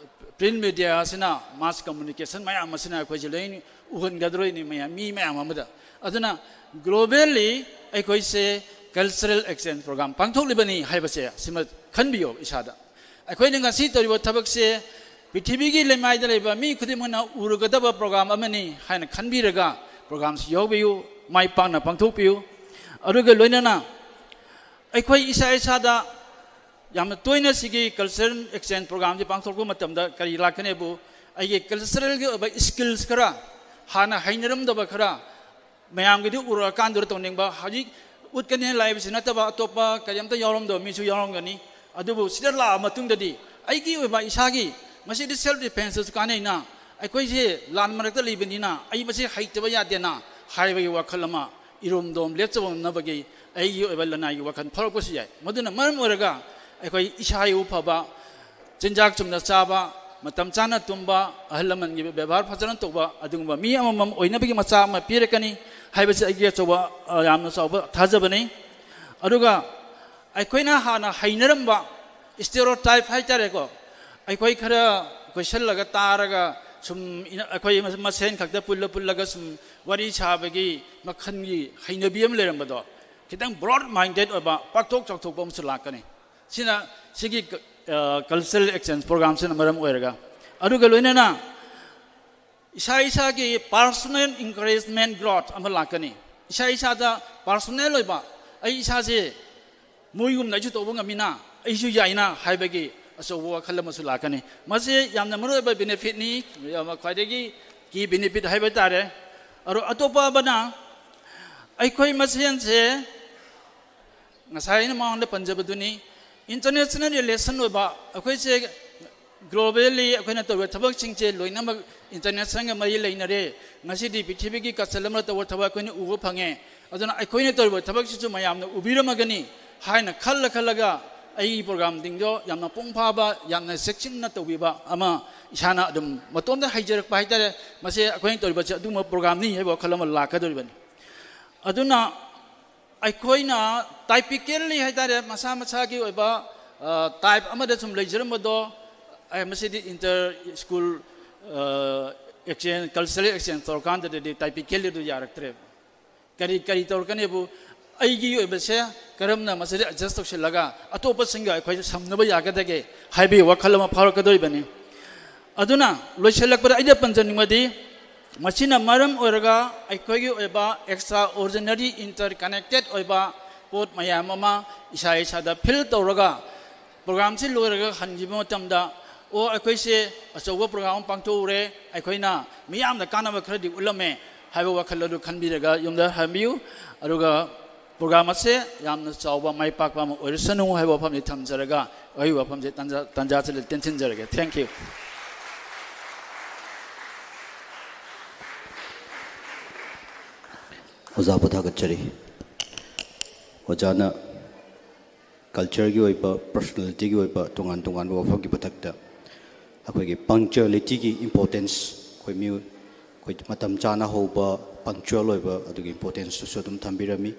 print media ꯑꯁꯤꯅ, mass communication ꯃꯌꯥꯝ ꯑꯁꯤꯅ ꯑꯩꯈꯣꯏꯁꯦ ꯂꯣꯏ ꯎꯍꯟꯒꯗꯧꯔꯤꯅꯤ ꯃꯌꯥꯝ, ꯃꯤ ꯃꯌꯥꯝ ꯑꯃꯗ꯫ ꯑꯗꯨꯅ globally ꯑꯩꯈꯣꯏꯁꯦ cultural exchange program ꯄꯥꯡꯊꯣꯛꯂꯤꯕꯅꯤ ꯍꯥꯏꯕꯁꯦ ꯁꯤꯃ ꯈꯟꯕꯤꯌꯣ ꯏꯁꯥꯗ꯫ ꯑꯩꯈꯣꯏꯅ ꯉꯁꯤ ꯇꯧꯔꯤꯕ ꯊꯕꯛꯁꯦ ꯄ꯭ꯔꯤꯊꯤꯕꯤꯒꯤ ꯂꯩꯃꯥꯏꯗ ꯂꯩꯕ ꯃꯤ ꯈꯨꯗꯤꯡꯃꯛꯅ ꯎꯔꯒꯗꯕ ꯄ꯭ꯔꯣꯒ꯭ꯔꯥꯝ ꯑꯃꯅꯤ ꯍꯥꯏꯅ ꯈꯟꯕꯤꯔꯒ ꯄ꯭ꯔꯣꯒ꯭ꯔꯥꯝꯁꯤ ꯌꯥꯎꯕꯤꯌꯨ, ꯃꯥꯏ ꯄꯥꯛꯅ ꯄꯥꯡꯊꯣꯛꯄꯤꯌꯨ꯫ ꯑꯗꯨꯒ ꯂꯣꯏꯅꯅ ꯑꯩꯈꯣꯏ ꯏꯁꯥ ꯏꯁꯥꯗ ꯌꯥꯝꯅ ꯇꯣꯏꯅ ꯁꯤꯒꯤ cultural exchange program ꯁꯤ ꯄꯥꯡꯊꯣꯛꯄ ꯃꯇꯝꯗ ꯀꯔꯤ ꯂꯥꯛꯀꯅꯤꯕꯨ, ꯑꯩꯒꯤ ꯀꯜꯆꯔꯦꯜꯒꯤ ꯑꯣꯏꯕ skills ꯈꯔ, ꯍꯥꯟꯅ ꯍꯩꯅꯔꯝꯗꯕ ꯈꯔ, ꯃꯌꯥꯝꯒꯤꯗꯤ ꯎꯔꯛꯑꯀꯥꯟꯗꯨꯗ ꯇꯧꯅꯤꯡꯕ, ꯍꯧꯖꯤꯛ ꯎꯠꯀꯅꯤ ꯍꯥꯏꯅ ꯂꯥꯛꯏꯕꯁꯤ ꯅꯠꯇꯕ ꯑꯇꯣꯞꯄ ꯀꯔꯤꯝꯇ ꯌꯥꯎꯔꯝꯗꯕ ꯃꯤꯁꯨ ꯌꯥꯎꯔꯝꯒꯅꯤ꯫ ꯑꯗꯨꯕꯨ ꯁꯤꯗ ꯂꯥꯛꯑ ꯃꯇꯨꯡꯗꯗꯤ ꯑꯩꯒꯤ ꯑꯣꯏꯕ ꯏꯁꯥꯒꯤ, ꯃꯁꯤꯗꯤ self defenceꯇꯁꯨ ꯀꯥꯟꯅꯩꯅ, ꯑꯩꯈꯣꯏꯁꯦ ꯂꯥꯟ ꯃꯔꯛꯇ ꯂꯩꯕꯅꯤꯅ ꯑꯩ ꯃꯁꯤ ꯍꯩꯇꯕ ꯌꯥꯗꯦꯅ ꯍꯥꯏꯕꯒꯤ ꯋꯥꯈꯜ ꯑꯃ, ꯏꯔꯣꯝꯗꯣꯝ ꯂꯦꯞꯆꯕ ꯉꯝꯅꯕꯒꯤ ꯑꯩꯒꯤ ꯑꯣꯏꯕ ꯂꯅꯥꯏꯒꯤ ꯋꯥꯈꯜ ꯐꯥꯎꯔꯛꯄꯁꯨ ꯌꯥꯏ꯫ ꯃꯗꯨꯅ ꯃꯔꯝ ꯑꯣꯏꯔꯒ ꯑꯩꯈꯣꯏ ꯏꯁꯥ ꯏꯎ ꯐꯕ, ꯆꯤꯟꯖꯥꯛ ꯆꯨꯝꯅ ꯆꯥꯕ, ꯃꯇꯝ ꯆꯥꯅ ꯇꯨꯝꯕ, ꯑꯍꯜ ꯂꯃꯟꯒꯤ ꯕꯦꯕꯥꯔ ꯐꯖꯅ ꯇꯧꯕ, ꯑꯗꯨꯒꯨꯝꯕ ꯃꯤ ꯑꯃꯃꯝ ꯑꯣꯏꯅꯕꯒꯤ ꯃꯆꯥꯛ ꯑꯃ ꯄꯤꯔꯛꯀꯅꯤ ꯍꯥꯏꯕꯁꯤ ꯑꯩꯒꯤ ꯑꯆꯧꯕ, ꯑ, ꯌꯥꯝꯅ ꯆꯥꯎꯕ ꯊꯥꯖꯕꯅꯤ꯫ ꯑꯗꯨꯒ ꯑꯩꯈꯣꯏꯅ ꯍꯥꯟꯅ ꯍꯩꯅꯔꯝꯕ stereotype ꯍꯥꯏꯇꯥꯔꯦꯀꯣ, ꯑꯩꯈꯣꯏ ꯈꯔ ꯀꯣꯏꯁꯜꯂꯒ ꯇꯥꯔꯒ ꯁꯨꯝ ꯏꯅ-, ꯑꯩꯈꯣꯏ ꯃꯁꯦꯟ ꯈꯛꯇ ꯄꯨꯜꯂ ꯄꯨꯜꯂꯒ ꯁꯨꯝ ꯋꯥꯔꯤ ꯁꯥꯕꯒꯤ ꯃꯈꯜꯒꯤ ꯍꯩꯅꯕꯤ ꯑꯃ ꯂꯩꯔꯝꯕꯗꯣ, ꯈꯤꯇꯪ broad minded ꯑꯣꯏꯕ, ꯄꯥꯛꯊꯣꯛ ꯆꯥꯎꯊꯣꯛꯄ ꯑꯃꯁꯨ ꯂꯥꯛꯀꯅꯤ꯫ ꯁꯤꯅ ꯁꯤꯒꯤ ꯀ-, ꯑ, cultural exchange program ꯁꯤꯅ ꯃꯔꯝ ꯑꯣꯏꯔꯒ, ꯑꯗꯨꯒ ꯂꯣꯏꯅꯅ ꯏꯁꯥ ꯏꯁꯥꯒꯤ personal encouragement growth ꯑꯃ ꯂꯥꯛꯀꯅꯤ꯫ ꯏꯁꯥ ꯏꯁꯥꯗ personal ꯑꯣꯏꯕ, ꯑꯩ ꯏꯁꯥꯁꯦ ꯃꯣꯏꯒꯨꯝꯅ ꯑꯩꯁꯨ ꯇꯧꯕ ꯉꯝꯃꯤꯅ, ꯑꯩꯁꯨ ꯌꯥꯏꯅ ꯍꯥꯏꯕꯒꯤ ꯑꯆꯧꯕ ꯋꯥꯈꯜ ꯑꯃꯁꯨ ꯂꯥꯛꯀꯅꯤ꯫ ꯃꯁꯤ ꯌꯥꯝꯅ ꯃꯔꯨꯑꯣꯏꯕ benefitꯅꯤ, ꯌꯥꯝꯅ ꯈ꯭ꯋꯥꯏꯗꯒꯤ key benefit ꯍꯥꯏꯕ ꯇꯥꯔꯦ꯫ ꯑꯗꯣ ꯑꯇꯣꯞꯄ ꯑꯃꯅ, ꯑꯩꯈꯣꯏ ꯃꯁꯦꯟꯁꯦ ꯉꯁꯥꯏ ꯑꯩꯅ ꯃꯃꯥꯡꯗ ꯄꯟꯖꯕꯗꯨꯅꯤ, international relation ꯑꯣꯏꯕ, ꯑꯩꯈꯣꯏꯁꯦ globally ꯑꯩꯈꯣꯏꯅ ꯇꯧꯔꯤꯕ ꯊꯕꯛꯁꯤꯡꯁꯦ ꯂꯣꯏꯅꯃꯛ internationalꯒ ꯃꯔꯤ ꯂꯩꯅꯔꯦ꯫ ꯉꯁꯤꯗꯤ ꯄ꯭ꯔꯤꯊꯤꯕꯤꯒꯤ ꯀꯁꯇꯜ ꯑꯃꯗ ꯇꯧꯕ ꯊꯕꯛ ꯑꯩꯈꯣꯏꯅ ꯎꯕ ꯐꯪꯉꯦ꯫ ꯑꯗꯨꯅ ꯑꯩꯈꯣꯏꯅ ꯇꯧꯔꯤꯕ ꯊꯕꯛꯁꯤꯁꯨ ꯃꯌꯥꯝꯅ ꯎꯕꯤꯔꯝꯃꯒꯅꯤ ꯍꯥꯏꯅ ꯈꯜꯂ ꯈꯜꯂꯒ ꯑꯩꯒꯤ programꯗꯤꯡꯗꯣ ꯌꯥꯝꯅ ꯃꯄꯨꯡ ꯐꯥꯕ, ꯌꯥꯝꯅ ꯆꯦꯛꯁꯤꯟꯅ ꯇꯧꯕꯤꯕ ꯑꯃ ꯏꯁꯥꯅ ꯑꯗꯨꯝ ꯃꯇꯣꯝꯇ ꯍꯩꯖꯔꯛꯄ ꯍꯥꯏꯇꯥꯔꯦ꯫ ꯃꯁꯤ ꯑꯩꯈꯣꯏꯅ ꯇꯧꯔꯤꯕꯁꯦ ꯑꯗꯨꯒꯨꯝꯕ programꯅꯤ ꯍꯥꯏꯕ ꯋꯥꯈꯜ ꯑꯃ ꯂꯥꯛꯀꯗꯧꯔꯤꯕꯅꯤ꯫ ꯑꯗꯨꯅ ꯑꯩꯈꯣꯏꯅ typically ꯍꯥꯏꯇꯥꯔꯦ, ꯃꯁꯥ ꯃꯁꯥꯒꯤ ꯑꯣꯏꯕ type ꯑꯃꯗ ꯁꯨꯝ ꯂꯩꯖꯔꯝꯕꯗꯣ, ꯑꯦ, ꯃꯁꯤꯗꯤ inter school exchange, cultural exchange ꯇꯧꯔꯀꯥꯟꯗꯗꯤ typically ꯑꯗꯨ ꯌꯥꯔꯛꯇ꯭ꯔꯦꯕ꯫ ꯀꯔꯤ ꯀꯔꯤ ꯇꯧꯔꯛꯀꯅꯤꯕꯨ, ꯑꯩꯒꯤ ꯑꯣꯏꯕꯁꯦ ꯀꯔꯝꯅ ꯃꯁꯤꯗ adjust ꯇꯧꯁꯤꯜꯂꯒ ꯑꯇꯣꯞꯄꯁꯤꯡꯒ ꯑꯩꯈꯣꯏꯁꯦ ꯁꯝꯅꯕ ꯌꯥꯒꯗꯒꯦ ꯍꯥꯏꯕꯒꯤ ꯋꯥꯈꯜ ꯑꯃ ꯐꯥꯎꯔꯛꯀꯗꯧꯔꯤꯕꯅꯤ꯫ ꯑꯗꯨꯅ ꯂꯣꯏꯁꯤꯜꯂꯛꯄꯗ ꯑꯩꯅ ꯄꯟꯖꯅꯤꯡꯕꯗꯤ, ꯃꯁꯤꯅ ꯃꯔꯝ ꯑꯣꯏꯔꯒ ꯑꯩꯈꯣꯏꯒꯤ ꯑꯣꯏꯕ extraordinary interconnected ꯑꯣꯏꯕ ꯄꯣꯠ ꯃꯌꯥꯝ ꯑꯃ ꯏꯁꯥ ꯏꯁꯥꯗ feel ꯇꯧꯔꯒ programꯁꯤ ꯂꯣꯏꯔꯒ ꯍꯟꯈꯤꯕ ꯃꯇꯝꯗ, "ꯑꯣ, ꯑꯩꯈꯣꯏꯁꯦ ꯑꯆꯧꯕ program ꯑꯃ ꯄꯥꯡꯊꯣꯛꯎꯔꯦ, ꯑꯩꯈꯣꯏꯅ ꯃꯤꯌꯥꯝꯗ ꯀꯥꯟꯅꯕ ꯈꯔꯗꯤ ꯎꯠꯂꯝꯃꯦ" ꯍꯥꯏꯕ ꯋꯥꯈꯜ ꯑꯗꯨ ꯈꯟꯕꯤꯔꯒ ꯌꯨꯝꯗ ꯍꯟꯕꯤꯌꯨ꯫ ꯑꯗꯨꯒ program ꯑꯁꯦ ꯌꯥꯝꯅ ꯆꯥꯎꯕ ꯃꯥꯏ ꯄꯥꯛꯄ ꯑꯃ ꯑꯣꯏꯔꯁꯅꯨ ꯍꯥꯏꯕ ꯋꯥꯐꯝꯁꯤ ꯊꯝꯖꯔꯒ ꯑꯩꯒꯤ ꯋꯥꯐꯝꯁꯦ ꯇꯟꯖꯥ, ꯇꯟꯖꯥꯁꯤꯗ ꯇꯦꯟꯁꯤꯟꯖꯔꯒꯦ꯫ Thank you꯫ ꯑꯣꯖꯥꯕꯨ ꯊꯥꯒꯠꯆꯔꯤ꯫ ꯑꯣꯖꯥꯅ cultureꯒꯤ ꯑꯣꯏꯕ, personalityꯒꯤ ꯑꯣꯏꯕ ꯇꯣꯉꯥꯟ ꯇꯣꯉꯥꯟꯕ ꯋꯥꯐꯝꯒꯤ ꯃꯊꯛꯇ ꯑꯩꯈꯣꯏꯒꯤ punctualityꯒꯤ importance, ꯑꯩꯈꯣꯏ ꯃꯤꯑꯣꯏ, ꯑꯩꯈꯣꯏ ꯃꯇꯝ ꯆꯥꯅ ꯍꯧꯕ, punctual ꯑꯣꯏꯕ, ꯑꯗꯨꯒꯤ importanceꯇꯨꯁꯨ ꯑꯗꯨꯝ ꯊꯝꯕꯤꯔꯝꯃꯤ꯫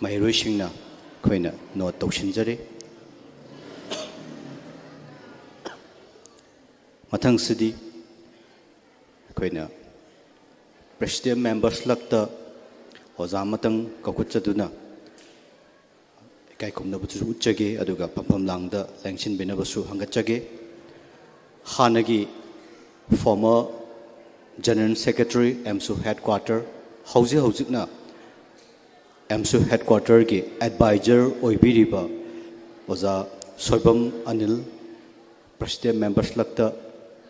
ꯃꯍꯩꯔꯣꯏꯁꯤꯡꯅ ꯑꯩꯈꯣꯏꯅ note ꯇꯧꯁꯤꯟꯖꯔꯤ꯫ ꯃꯊꯪꯁꯤꯗꯤ ꯑꯩꯈꯣꯏꯅ president membersꯂꯛꯇ ꯑꯣꯖꯥ ꯑꯃꯇꯪ ꯀꯧꯈꯠꯆꯗꯨꯅ ꯏꯀꯥꯏ ꯈꯨꯝꯅꯕꯁꯨ ꯎꯠꯆꯒꯦ, ꯑꯗꯨꯒ ꯐꯝꯐꯝ ꯂꯥꯡꯗ ꯂꯦꯡꯁꯤꯟꯕꯤꯅꯕꯁꯨ ꯍꯪꯒꯠꯆꯒꯦ꯫ ꯍꯥꯟꯅꯒꯤ former General Secretary, ꯑꯦꯝꯁꯨ Headquarter, ꯍꯧꯖꯤꯛ ꯍꯧꯖꯤꯛꯅ ꯑꯦꯝꯁꯨ Headquarterꯒꯤ Advisor ꯑꯣꯏꯕꯤꯔꯤꯕ ꯑꯣꯖꯥ ꯁꯣꯏꯕꯝ ꯑꯅꯤꯜ, President Members Clubꯇ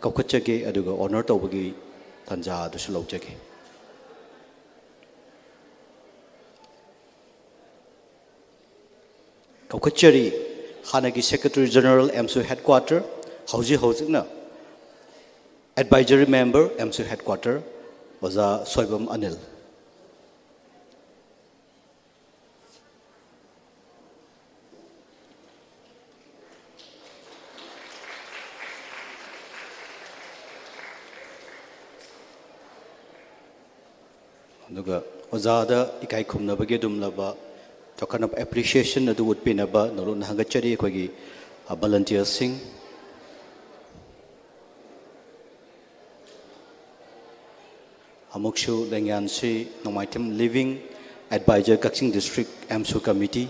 ꯀꯧꯈꯠꯆꯒꯦ, ꯑꯗꯨꯒ honor ꯇꯧꯕꯒꯤ ꯇꯥꯟꯖꯥ ꯑꯗꯨꯁꯨ ꯂꯧꯖꯒꯦ꯫ ꯀꯧꯈꯠꯆꯔꯤ, ꯍꯥꯟꯅꯒꯤ Secretary General ꯑꯦꯝꯁꯨ Headquarter, ꯍꯧꯖꯤꯛ ꯍꯧꯖꯤꯛꯅ Advisory Member ꯑꯦꯝꯁꯨ Headquarter, ꯑꯣꯖꯥ ꯁꯣꯏꯕꯝ ꯑꯅꯤꯜ꯫ ꯑꯗꯨꯒ ꯑꯣꯖꯥꯗ ꯏꯀꯥꯏ ꯈꯨꯝꯅꯕꯒꯤ ꯑꯗꯨꯝꯂꯕ token of appreciation ꯑꯗꯨ ꯎꯠꯄꯤꯅꯕ ꯅꯧꯂꯨꯛꯅ ꯍꯪꯒꯠꯆꯔꯤ ꯑꯩꯈꯣꯏꯒꯤ, ꯑ, volunteersꯁꯤꯡ꯫ ꯑꯃꯨꯛꯁꯨ ꯂꯦꯡꯌꯥꯟꯁꯤ ꯅꯣꯡꯃꯥꯏꯊꯦꯝ Living, Advisor, ꯀꯛꯆꯤꯡ District ꯑꯦꯝꯁꯨ Committee꯫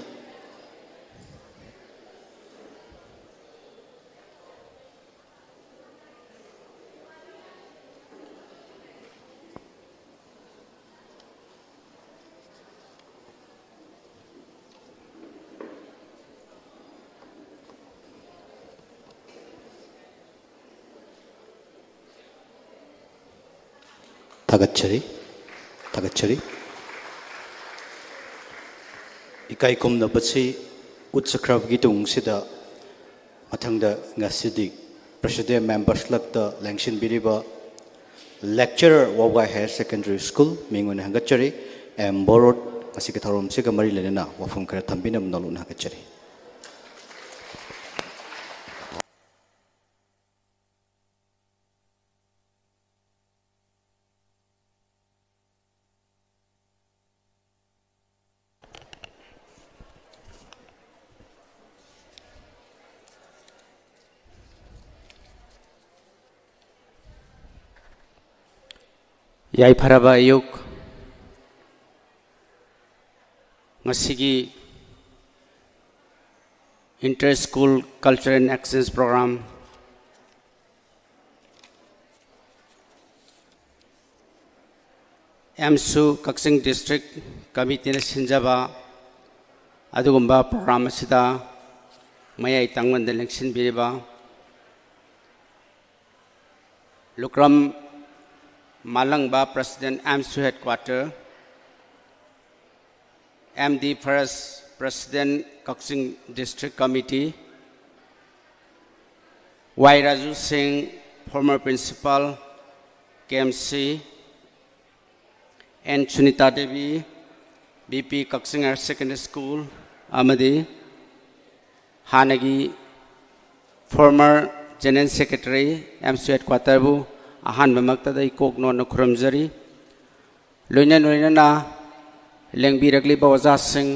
ꯊꯥꯒꯠꯆꯔꯤ, ꯊꯥꯒꯠꯆꯔꯤ꯫ ꯏꯀꯥꯏ ꯈꯨꯝꯅꯕꯁꯤ ꯎꯠꯆꯈ꯭ꯔꯕꯒꯤ ꯇꯨꯡꯁꯤꯗ, ꯃꯊꯪꯗ ꯉꯁꯤꯗꯤ President Members Clubꯇ ꯂꯦꯡꯁꯤꯟꯕꯤꯔꯤꯕ Lecturer, Wabagai Higher Secondary School, ꯃꯤꯡ ꯑꯣꯏꯅ ꯍꯪꯒꯠꯆꯔꯤ, ꯑꯦꯝ ꯕꯣꯔꯣꯠ, ꯉꯁꯤꯒꯤ ꯊꯧꯔꯝꯁꯤꯒ ꯃꯔꯤ ꯂꯩꯅꯅ ꯋꯥꯐꯝ ꯈꯔ ꯊꯝꯕꯤꯅꯕ ꯅꯧꯂꯨꯛꯅ ꯍꯪꯒꯠꯆꯔꯤ꯫ ꯌꯥꯏꯐꯔꯕ ꯑꯌꯨꯛ꯫ ꯉꯁꯤꯒꯤ Inter School Culture and Exchange Program AMSU Kakching district ꯀꯃꯤꯇꯤꯅ ꯁꯤꯟꯖꯕ ꯑꯗꯨꯒꯨꯝꯕ ꯄ꯭ꯔꯣꯒ꯭ꯔꯥꯝ ꯑꯁꯤꯗ ꯃꯌꯥꯏ ꯇꯪꯕꯗ ꯂꯦꯡꯁꯤꯟꯕꯤꯔꯤꯕ Lukram Malangba, president, AMSU headquarter, M D Faras, president, Kakching district committee, Y Raju Singh, former principal, K M C, N Sunita Devi, B P Kakching higher secondary school, ꯑꯃꯗꯤ ꯍꯥꯟꯅꯒꯤ ꯐꯣꯔꯃꯔ ꯖꯦꯅꯔꯦꯜ ꯁꯦꯀ꯭ꯔꯦꯇꯔꯤ, ꯑꯦꯝꯁꯨ ꯍꯦꯗꯀ꯭ꯋꯥꯇꯔꯕꯨ ꯑꯍꯥꯟꯕꯃꯛꯇꯗ ꯑꯩ ꯀꯣꯛ ꯅꯣꯟꯅ ꯈꯨꯔꯨꯝꯖꯔꯤ꯫ ꯂꯣꯏꯅ ꯂꯣꯏꯅꯅ ꯂꯦꯡꯕꯤꯔꯛꯂꯤꯕ ꯑꯣꯖꯥꯁꯤꯡ,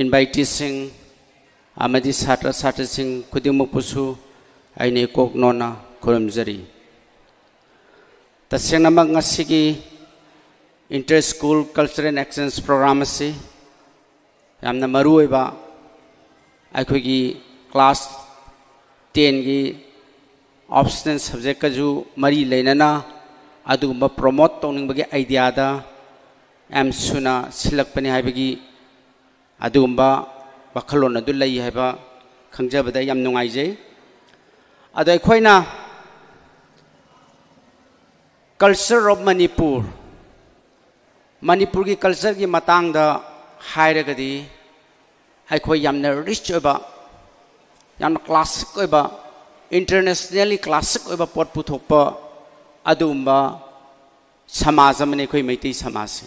ꯏꯟꯚꯥꯏꯇꯤꯁꯤꯡ ꯑꯃꯗꯤ ꯁꯥꯇ꯭ꯔ ꯁꯥꯇ꯭ꯔꯤꯁꯤꯡ ꯈꯨꯗꯤꯡꯃꯛꯄꯨꯁꯨ ꯑꯩꯅ ꯏꯀꯣꯛ ꯅꯣꯟꯅ ꯈꯨꯔꯨꯝꯖꯔꯤ꯫ ꯇꯁꯦꯡꯅꯃꯛ ꯉꯁꯤꯒꯤ Inter School Cultural Exchange Program ꯑꯁꯤ ꯌꯥꯝꯅ ꯃꯔꯨ ꯑꯣꯏꯕ, ꯑꯩꯈꯣꯏꯒꯤ ꯀ꯭ꯂꯥꯁ ꯇꯦꯟꯒꯤ ꯑꯣꯞꯁꯅꯦꯜ ꯁꯕꯖꯦꯛꯀꯁꯨ ꯃꯔꯤ ꯂꯩꯅꯅ ꯑꯗꯨꯒꯨꯝꯕ ꯄ꯭ꯔꯣꯃꯣꯠ ꯇꯧꯅꯤꯡꯕꯒꯤ ꯑꯥꯏꯗꯤꯌꯥꯗ ꯑꯦꯝꯁꯨꯅ ꯁꯤꯜꯂꯛꯄꯅꯤ ꯍꯥꯏꯕꯒꯤ ꯑꯗꯨꯒꯨꯝꯕ ꯋꯥꯈꯜꯂꯣꯟ ꯑꯗꯨ ꯂꯩ ꯍꯥꯏꯕ ꯈꯪꯖꯕꯗ ꯌꯥꯝ ꯅꯨꯡꯉꯥꯏꯖꯩ꯫ ꯑꯗꯣ ꯑꯩꯈꯣꯏꯅ Culture of ꯃꯅꯤꯄꯨꯔ, ꯃꯅꯤꯄꯨꯔꯒꯤ ꯀꯜꯆꯔꯒꯤ ꯃꯇꯥꯡꯗ ꯍꯥꯏꯔꯒꯗꯤ, ꯑꯩꯈꯣꯏ ꯌꯥꯝꯅ ꯔꯤꯆ ꯑꯣꯏꯕ, ꯌꯥꯝꯅ ꯀ꯭ꯂꯥꯁꯤꯛ ꯑꯣꯏꯕ, ꯏꯟꯇꯔꯅꯦꯁꯅꯦꯜꯂꯤ ꯀ꯭ꯂꯥꯁꯤꯛ ꯑꯣꯏꯕ ꯄꯣꯠ ꯄꯨꯊꯣꯛꯄ ꯑꯗꯨꯒꯨꯝꯕ ꯁꯃꯥꯖ ꯑꯃꯅꯤ ꯑꯩꯈꯣꯏ ꯃꯩꯇꯩ ꯁꯃꯥꯖꯁꯦ꯫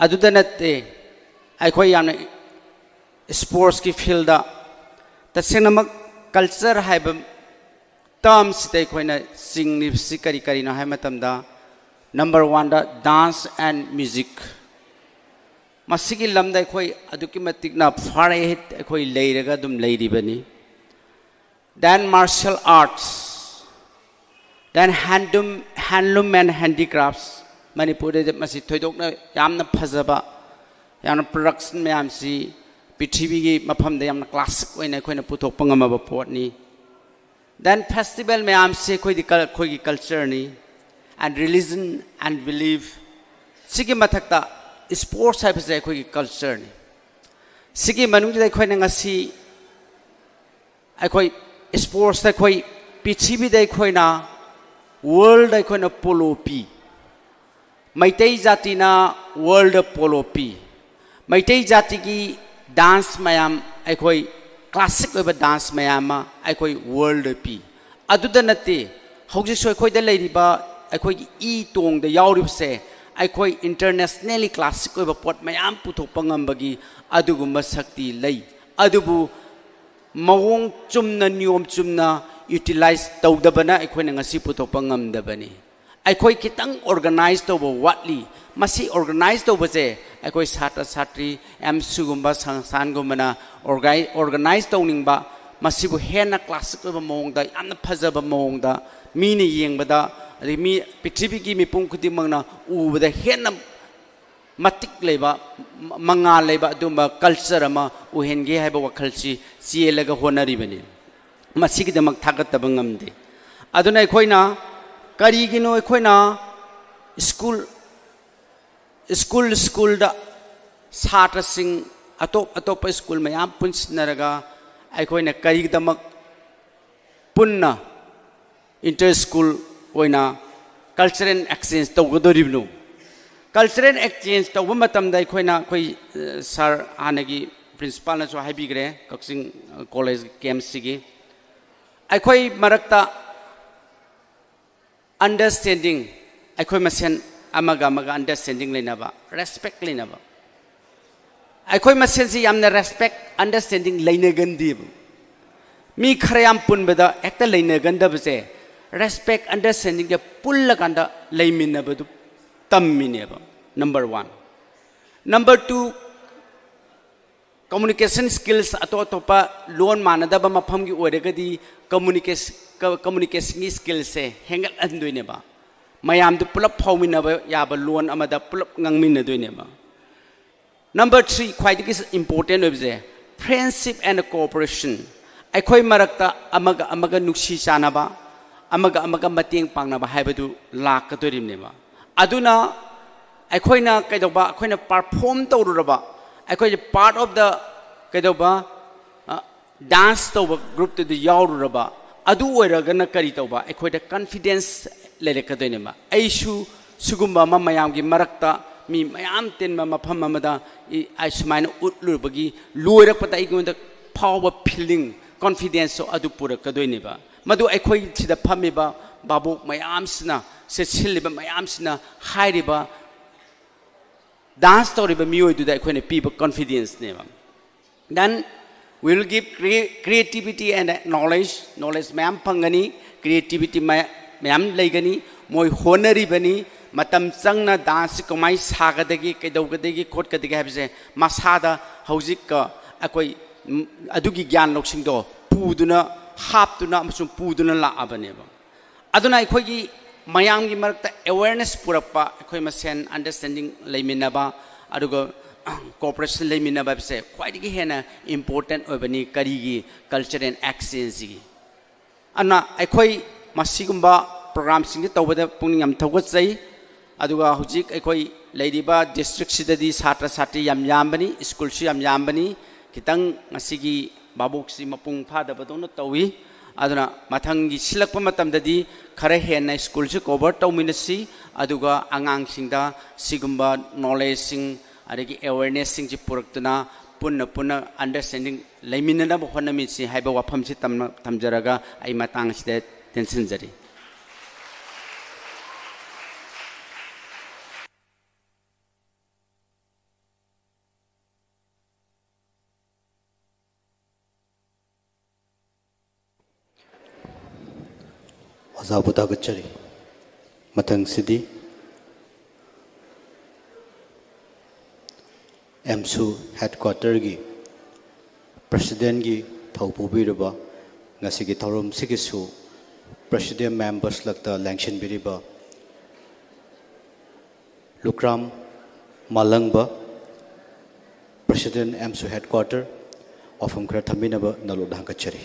ꯑꯗꯨꯗ ꯅꯠꯇꯦ, ꯑꯩꯈꯣꯏ ꯌꯥꯝꯅ ꯁ꯭ꯄꯣꯔꯠꯁꯀꯤ ꯐꯤꯜꯗ, ꯇꯁꯦꯡꯅꯃꯛ ꯀꯜꯆꯔ ꯍꯥꯏꯕ ꯇꯔꯝꯁꯤꯗ ꯑꯩꯈꯣꯏꯅ ꯆꯤꯡꯂꯤꯕꯁꯤ ꯀꯔꯤ ꯀꯔꯤꯅꯣ ꯍꯥꯏꯕ ꯃꯇꯝꯗ, ꯅꯝꯕꯔ ꯋꯥꯟꯗ dance and music꯫ ꯃꯁꯤꯒꯤ ꯂꯝꯗ ꯑꯩꯈꯣꯏ ꯑꯗꯨꯛꯀꯤ ꯃꯇꯤꯛꯅ far ahead ꯑꯩꯈꯣꯏ ꯂꯩꯔꯒ ꯑꯗꯨꯝ ꯂꯩꯔꯤꯕꯅꯤ꯫ Then martial arts, then handloom, handloom and handicrafts꯫ ꯃꯅꯤꯄꯨꯔꯗ ꯃꯁꯤ ꯊꯣꯏꯗꯣꯛꯅ ꯌꯥꯝꯅ ꯐꯖꯕ, ꯌꯥꯝꯅ ꯄ꯭ꯔꯗꯛꯁꯟ ꯃꯌꯥꯝꯁꯤ ꯄ꯭ꯔꯤꯊꯤꯕꯤꯒꯤ ꯃꯐꯝꯗ ꯌꯥꯝꯅ ꯀ꯭ꯂꯥꯁꯤꯛ ꯑꯣꯏꯅ ꯑꯩꯈꯣꯏꯅ ꯄꯨꯊꯣꯛꯄ ꯉꯝꯃꯕ ꯄꯣꯠꯅꯤ꯫ Then festival ꯃꯌꯥꯝꯁꯤ ꯑꯩꯈꯣꯏꯗꯤ ꯀꯜ-, ꯑꯩꯈꯣꯏꯒꯤ ꯀꯜꯆꯔꯅꯤ꯫ and religion and belief, ꯁꯤꯒꯤ ꯃꯊꯛꯇ sports ꯍꯥꯏꯕꯁꯦ ꯑꯩꯈꯣꯏꯒꯤ culture ꯅꯤ꯫ ꯁꯤꯒꯤ ꯃꯅꯨꯡꯁꯤꯗ ꯑꯩꯈꯣꯏꯅ ꯉꯁꯤ ꯑꯩꯈꯣꯏ sports ꯇ ꯑꯩꯈꯣꯏ ꯄ꯭ꯔꯤꯊꯤꯕꯤꯗ ꯑꯩꯈꯣꯏꯅ world ꯗ ꯑꯩꯈꯣꯏꯅ polo ꯄꯤ꯫ ꯃꯩꯇꯩ ꯖꯥꯇꯤꯅ world ꯗ polo ꯄꯤ꯫ ꯃꯩꯇꯩ ꯖꯥꯇꯤꯒꯤ dance ꯃꯌꯥꯝ, ꯑꯩꯈꯣꯏ classic ꯑꯣꯏꯕ dance ꯃꯌꯥꯝ ꯑꯃ ꯑꯩꯈꯣꯏ world ꯗ ꯄꯤ꯫ ꯑꯗꯨꯗ ꯅꯠꯇꯦ, ꯍꯧꯖꯤꯛꯁꯨ ꯑꯩꯈꯣꯏꯗ ꯂꯩꯔꯤꯕ ꯑꯩꯈꯣꯏꯒꯤ ꯏ ꯇꯣꯡꯗ ꯌꯥꯎꯔꯤꯕꯁꯦ ꯑꯩꯈꯣꯏ internationally classic ꯑꯣꯏꯕ ꯄꯣꯠ ꯃꯌꯥꯝ ꯄꯨꯊꯣꯛꯄ ꯉꯝꯕꯒꯤ ꯑꯗꯨꯒꯨꯝꯕ ꯁꯛꯇꯤ ꯂꯩ꯫ ꯑꯗꯨꯕꯨ ꯃꯑꯣꯡ ꯆꯨꯝꯅ, ꯅꯤꯌꯣꯝ ꯆꯨꯝꯅ utilize ꯇꯧꯗꯕꯅ ꯑꯩꯈꯣꯏꯅ ꯉꯁꯤ ꯄꯨꯊꯣꯛꯄ ꯉꯝꯗꯕꯅꯤ꯫ ꯑꯩꯈꯣꯏ ꯈꯤꯇꯪ organize ꯇꯧꯕ ꯋꯥꯠꯂꯤ꯫ ꯃꯁꯤ organize ꯇꯧꯕꯁꯦ ꯑꯩꯈꯣꯏ ꯁꯥꯇ꯭ꯔ ꯁꯥꯇ꯭ꯔꯤ, ꯑꯦꯝꯁꯨꯒꯨꯝꯕ ꯁꯪꯁꯊꯥꯟꯒꯨꯝꯕꯅ orgai-, organize ꯇꯧꯅꯤꯡꯕ, ꯃꯁꯤꯕꯨ ꯍꯦꯟꯅ classic ꯑꯣꯏꯕ ꯃꯑꯣꯡꯗ, ꯌꯥꯝꯅ ꯐꯖꯕ ꯃꯑꯣꯡꯗ, ꯃꯤꯅ ꯌꯦꯡꯕꯗ, ꯑꯗꯒꯤ ꯃꯤ ꯄ꯭ꯔꯤꯊꯤꯕꯤꯒꯤ ꯃꯤꯄꯨꯝ ꯈꯨꯗꯤꯡꯃꯛꯅ ꯎꯕꯗ ꯍꯦꯟꯅ ꯃꯇꯤꯛ ꯂꯩꯕ, ꯃ-, ꯃꯉꯥꯜ ꯂꯩꯕ ꯑꯗꯨꯝꯕ culture ꯑꯃ ꯑꯣꯏꯍꯟꯒꯦ ꯍꯥꯏꯕ ꯋꯥꯈꯜꯁꯤ ꯆꯦꯜꯂꯒ ꯍꯣꯠꯅꯔꯤꯕꯅꯤ꯫ ꯃꯁꯤꯒꯤꯗꯃꯛ ꯊꯥꯒꯠꯇꯕ ꯉꯝꯗꯦ꯫ ꯑꯗꯨꯅ ꯑꯩꯈꯣꯏꯅ ꯀꯔꯤꯒꯤꯅꯣ ꯑꯩꯈꯣꯏꯅ school, school, school ꯗ ꯁꯥꯇ꯭ꯔꯁꯤꯡ ꯑꯇꯣꯞ ꯑꯇꯣꯞꯄ school ꯃꯌꯥꯝ ꯄꯨꯟꯁꯤꯟꯅꯔꯒ ꯑꯩꯈꯣꯏꯅ ꯀꯔꯤꯒꯤꯗꯃꯛ ꯄꯨꯟꯅ inter school ꯑꯣꯏꯅ cultural exchange ꯇꯧꯒꯗꯧꯔꯤꯕꯅꯣ? Cultural exchange ꯇꯧꯕ ꯃꯇꯝꯗ ꯑꯩꯈꯣꯏꯅ, ꯑꯩꯈꯣꯏ, ꯑ, sir ꯍꯥꯟꯅꯒꯤ principal ꯅꯁꯨ ꯍꯥꯏꯕꯤꯈ꯭ꯔꯦ, ꯀꯛꯆꯤꯡ, ꯑ, college camp ꯁꯤꯒꯤ ꯑꯩꯈꯣꯏ ꯃꯔꯛꯇ understanding, ꯑꯩꯈꯣꯏ ꯃꯁꯦꯟ ꯑꯃꯒ ꯑꯃꯒ understanding ꯂꯩꯅꯕ, respect ꯂꯩꯅꯕ꯫ ꯑꯩꯈꯣꯏ ꯃꯁꯦꯟꯁꯤ ꯌꯥꯝꯅ respect, understanding ꯂꯩꯅꯒꯟꯗꯦꯕ꯫ ꯃꯤ ꯈꯔ ꯌꯥꯝ ꯄꯨꯟꯕꯗ ꯍꯦꯛꯇ ꯂꯩꯅꯒꯟꯗꯕꯁꯦ respect, understanding ꯁꯦ ꯄꯨꯜꯂꯀꯥꯟꯗ ꯂꯩꯃꯤꯟꯅꯕꯗꯨ ꯇꯝꯃꯤꯅꯦꯕ, number one꯫ Number two, communication skills, ꯑꯇꯣꯞ ꯑꯇꯣꯞꯄ ꯂꯣꯟ ꯃꯥꯟꯅꯗꯕ ꯃꯐꯝꯒꯤ ꯑꯣꯏꯔꯒꯗꯤ communication, ꯀ-, communication ꯒꯤ skill ꯁꯦ ꯍꯦꯟꯒꯠꯍꯟꯗꯣꯏꯅꯦꯕ꯫ ꯃꯌꯥꯝꯗꯨ ꯄꯨꯂꯞ ꯐꯥꯎꯃꯤꯟꯅꯕ ꯌꯥꯕ ꯂꯣꯟ ꯑꯃꯗ ꯄꯨꯂꯞ ꯉꯥꯡꯃꯤꯟꯅꯗꯣꯏꯅꯦꯕ꯫ Number three, ꯈ꯭ꯋꯥꯏꯗꯒꯤ important ꯑꯣꯏꯕꯁꯦ, friendship and cooperation꯫ ꯑꯩꯈꯣꯏ ꯃꯔꯛꯇ ꯑꯃꯒ ꯑꯃꯒ ꯅꯨꯡꯁꯤ ꯆꯥꯟꯅꯕ, ꯑꯃꯒ ꯑꯃꯒ ꯃꯇꯦꯡ ꯄꯥꯡꯅꯕ ꯍꯥꯏꯕꯗꯨ ꯂꯥꯛꯀꯗꯣꯔꯤꯕꯅꯦꯕ꯫ ꯑꯗꯨꯅ ꯑꯩꯈꯣꯏꯅ ꯀꯩꯗꯧꯕ, ꯑꯩꯈꯣꯏꯅ ꯄꯔꯐꯣꯝ ꯇꯧꯔꯨꯔꯕ, ꯑꯩꯈꯣꯏꯁꯦ ꯄꯥꯔꯠ ꯑꯣꯐ ꯗ ꯀꯩꯗꯧꯕ, ꯗꯥꯟꯁ ꯇꯧꯕ ꯒ꯭ꯔꯨꯞꯇꯨꯗ ꯌꯥꯎꯔꯨꯔꯕ, ꯑꯗꯨ ꯑꯣꯏꯔꯒꯅ ꯀꯔꯤ ꯇꯧꯕ, ꯑꯩꯈꯣꯏꯗ ꯀꯟꯐꯤꯗꯦꯟꯁ ꯂꯩꯔꯛꯀꯗꯣꯏꯅꯦꯕ꯫ ꯑꯩꯁꯨ ꯁꯤꯒꯨꯝꯕ ꯑꯃ ꯃꯌꯥꯝꯒꯤ ꯃꯔꯛꯇ ꯃꯤ ꯃꯌꯥꯝ ꯇꯤꯟꯕ ꯃꯐꯝ ꯑꯃꯗ ꯑꯩ ꯁꯨꯃꯥꯏꯅ ꯎꯠꯂꯨꯕꯒꯤ ꯂꯣꯏꯔꯛꯄꯗ ꯑꯩꯉꯣꯟꯗ ꯐꯥꯎꯕ ꯐꯤꯂꯤꯡ, ꯀꯣꯟꯐꯤꯗꯦꯟꯁꯇꯣ ꯑꯗꯨ ꯄꯨꯔꯛꯀꯗꯣꯏꯅꯦꯕ꯫ ꯃꯗꯨ ꯑꯩꯈꯣꯏ ꯁꯤꯗ ꯐꯝꯃꯤꯕ ꯚꯥꯕꯣꯛ ꯃꯌꯥꯝꯁꯤꯅ, ꯁꯦ ꯁꯤꯜꯂꯤꯕ ꯃꯌꯥꯝꯁꯤꯅ ꯍꯥꯏꯔꯤꯕ ꯗꯥꯟꯁ ꯇꯧꯔꯤꯕ ꯃꯤꯑꯣꯏꯗꯨꯗ ꯑꯩꯈꯣꯏꯅ ꯄꯤꯕ ꯀꯣꯟꯐꯤꯗꯦꯟꯁꯅꯦꯕ꯫ Then we will give creativity and knowledge, knowledge ꯃꯌꯥꯝ ꯐꯪꯒꯅꯤ, ꯀ꯭ꯔꯤꯌꯦꯇꯤꯕꯤꯇꯤ ꯃꯌꯥꯝ ꯂꯩꯒꯅꯤ꯫ ꯃꯣꯏ ꯍꯣꯠꯅꯔꯤꯕꯅꯤ, ꯃꯇꯝ ꯆꯪꯅ ꯗꯥꯟꯁꯁꯤ ꯀꯃꯥꯏꯅ ꯁꯥꯒꯗꯒꯦ, ꯀꯩꯗꯧꯒꯗꯒꯦ, ꯈꯣꯠꯀꯗꯒꯦ ꯍꯥꯏꯕꯁꯦ ꯃꯁꯥꯗ ꯍꯧꯖꯤꯛ ꯑꯩꯈꯣꯏ ꯑꯗꯨꯒꯤ ꯒ꯭ꯌꯥꯟ ꯂꯧꯁꯤꯡꯗꯣ ꯄꯨꯗꯨꯅ, ꯍꯥꯞꯇꯨꯅ ꯑꯃꯁꯨꯡ ꯄꯨꯗꯨꯅ ꯂꯥꯛꯑꯕꯅꯦꯕ꯫ ꯑꯗꯨꯅ ꯑꯩꯈꯣꯏꯒꯤ ꯃꯌꯥꯝꯒꯤ ꯃꯔꯛꯇ ꯑꯦꯋꯦꯔꯅꯦꯁ ꯄꯨꯔꯛꯄ, ꯑꯩꯈꯣꯏ ꯃꯁꯦꯟ ꯑꯟꯗꯔꯁ꯭ꯇꯦꯟꯗꯤꯡ ꯂꯩꯃꯤꯟꯅꯕ, ꯑꯗꯨꯒ ꯀꯣꯑꯣꯄꯔꯦꯁꯟ ꯂꯩꯃꯤꯟꯅꯕ ꯍꯥꯏꯕꯁꯦ ꯈ꯭ꯋꯥꯏꯗꯒꯤ ꯍꯦꯟꯅ ꯏꯝꯄꯣꯔꯇꯦꯟ ꯑꯣꯏꯕꯅꯤ꯫ ꯀꯔꯤꯒꯤ? ꯀꯜꯆꯔꯦꯜ ꯑꯦꯛꯁꯆꯦꯟꯖꯁꯤꯒꯤ꯫ ꯑꯗꯨꯅ ꯑꯩꯈꯣꯏ ꯃꯁꯤꯒꯨꯝꯕ ꯄ꯭ꯔꯣꯒ꯭ꯔꯥꯝꯁꯤꯡꯁꯤ ꯇꯧꯕꯗ ꯄꯨꯛꯅꯤꯡ ꯌꯥꯝ ꯊꯧꯒꯠꯆꯩ꯫ ꯑꯗꯨꯒ ꯍꯧꯖꯤꯛ ꯑꯩꯈꯣꯏ ꯂꯩꯔꯤꯕ ꯗꯤꯁꯇ꯭ꯔꯤꯛꯁꯤꯗꯗꯤ ꯁꯥꯇ꯭ꯔ ꯁꯥꯇ꯭ꯔꯤ ꯌꯥꯝ ꯌꯥꯝꯕꯅꯤ, ꯁ꯭ꯀꯨꯜꯁꯨ ꯌꯥꯝ ꯌꯥꯝꯕꯅꯤ꯫ ꯈꯤꯇꯪ ꯉꯁꯤꯒꯤ ꯚꯥꯕꯣꯛꯁꯤ ꯃꯄꯨꯡ ꯐꯥꯗꯕꯗꯧꯅ ꯇꯧꯏ꯫ ꯑꯗꯨꯅ ꯃꯊꯪꯒꯤ ꯁꯤꯜꯂꯛꯄ ꯃꯇꯝꯗꯗꯤ ꯈꯔ ꯍꯦꯟꯅ ꯁ꯭ꯀꯨꯜꯁꯤ ꯀꯣꯚꯔ ꯇꯧꯃꯤꯟꯅꯁꯤ, ꯑꯗꯨꯒ ꯑꯉꯥꯡꯁꯤꯡꯗ ꯁꯤꯒꯨꯝꯕ ꯅꯣꯂꯦꯖꯁꯤꯡ ꯑꯗꯒꯤ ꯑꯦꯋꯦꯔꯅꯦꯁꯁꯤꯡꯁꯤ ꯄꯨꯔꯛꯇꯨꯅ ꯄꯨꯟꯅ ꯄꯨꯟꯅ ꯑꯟꯗꯔꯁ꯭ꯇꯦꯟꯗꯤꯡ ꯂꯩꯃꯤꯟꯅꯅꯕ ꯍꯣꯠꯅꯃꯤꯟꯅꯁꯤ ꯍꯥꯏꯕ ꯋꯥꯐꯝꯁꯤ ꯇꯝ-, ꯊꯝꯖꯔꯒ ꯑꯩ ꯃꯇꯥꯡ ꯑꯁꯤꯗ ꯇꯦꯟꯁꯤꯟꯖꯔꯤ꯫ ꯑꯣꯖꯥꯕꯨ ꯊꯥꯒꯠꯆꯔꯤ꯫ ꯃꯊꯪꯁꯤꯗꯤ ꯑꯦꯝꯁꯨ ꯍꯦꯗꯀ꯭ꯋꯥꯇꯔꯒꯤ ꯄ꯭ꯔꯁꯤꯗꯦꯟꯒꯤ ꯊꯧ ꯄꯨꯕꯤꯔꯤꯕ, ꯉꯁꯤꯒꯤ ꯊꯧꯔꯝꯁꯤꯒꯤꯁꯨ ꯄ꯭ꯔꯁꯤꯗꯦꯟ ꯃꯦꯝꯕꯔꯁꯂꯛꯇ ꯂꯦꯡꯁꯤꯟꯕꯤꯔꯤꯕ ꯂꯨꯀ꯭ꯔꯥꯝ ꯃꯥꯂꯪꯕ, ꯄ꯭ꯔꯁꯤꯗꯦꯟ ꯑꯦꯝꯁꯨ ꯍꯦꯗꯀ꯭ꯋꯥꯇꯔ, ꯋꯥꯐꯝ ꯈꯔ ꯊꯝꯕꯤꯅꯕ ꯅꯧꯅ ꯍꯪꯒꯠꯆꯔꯤ꯫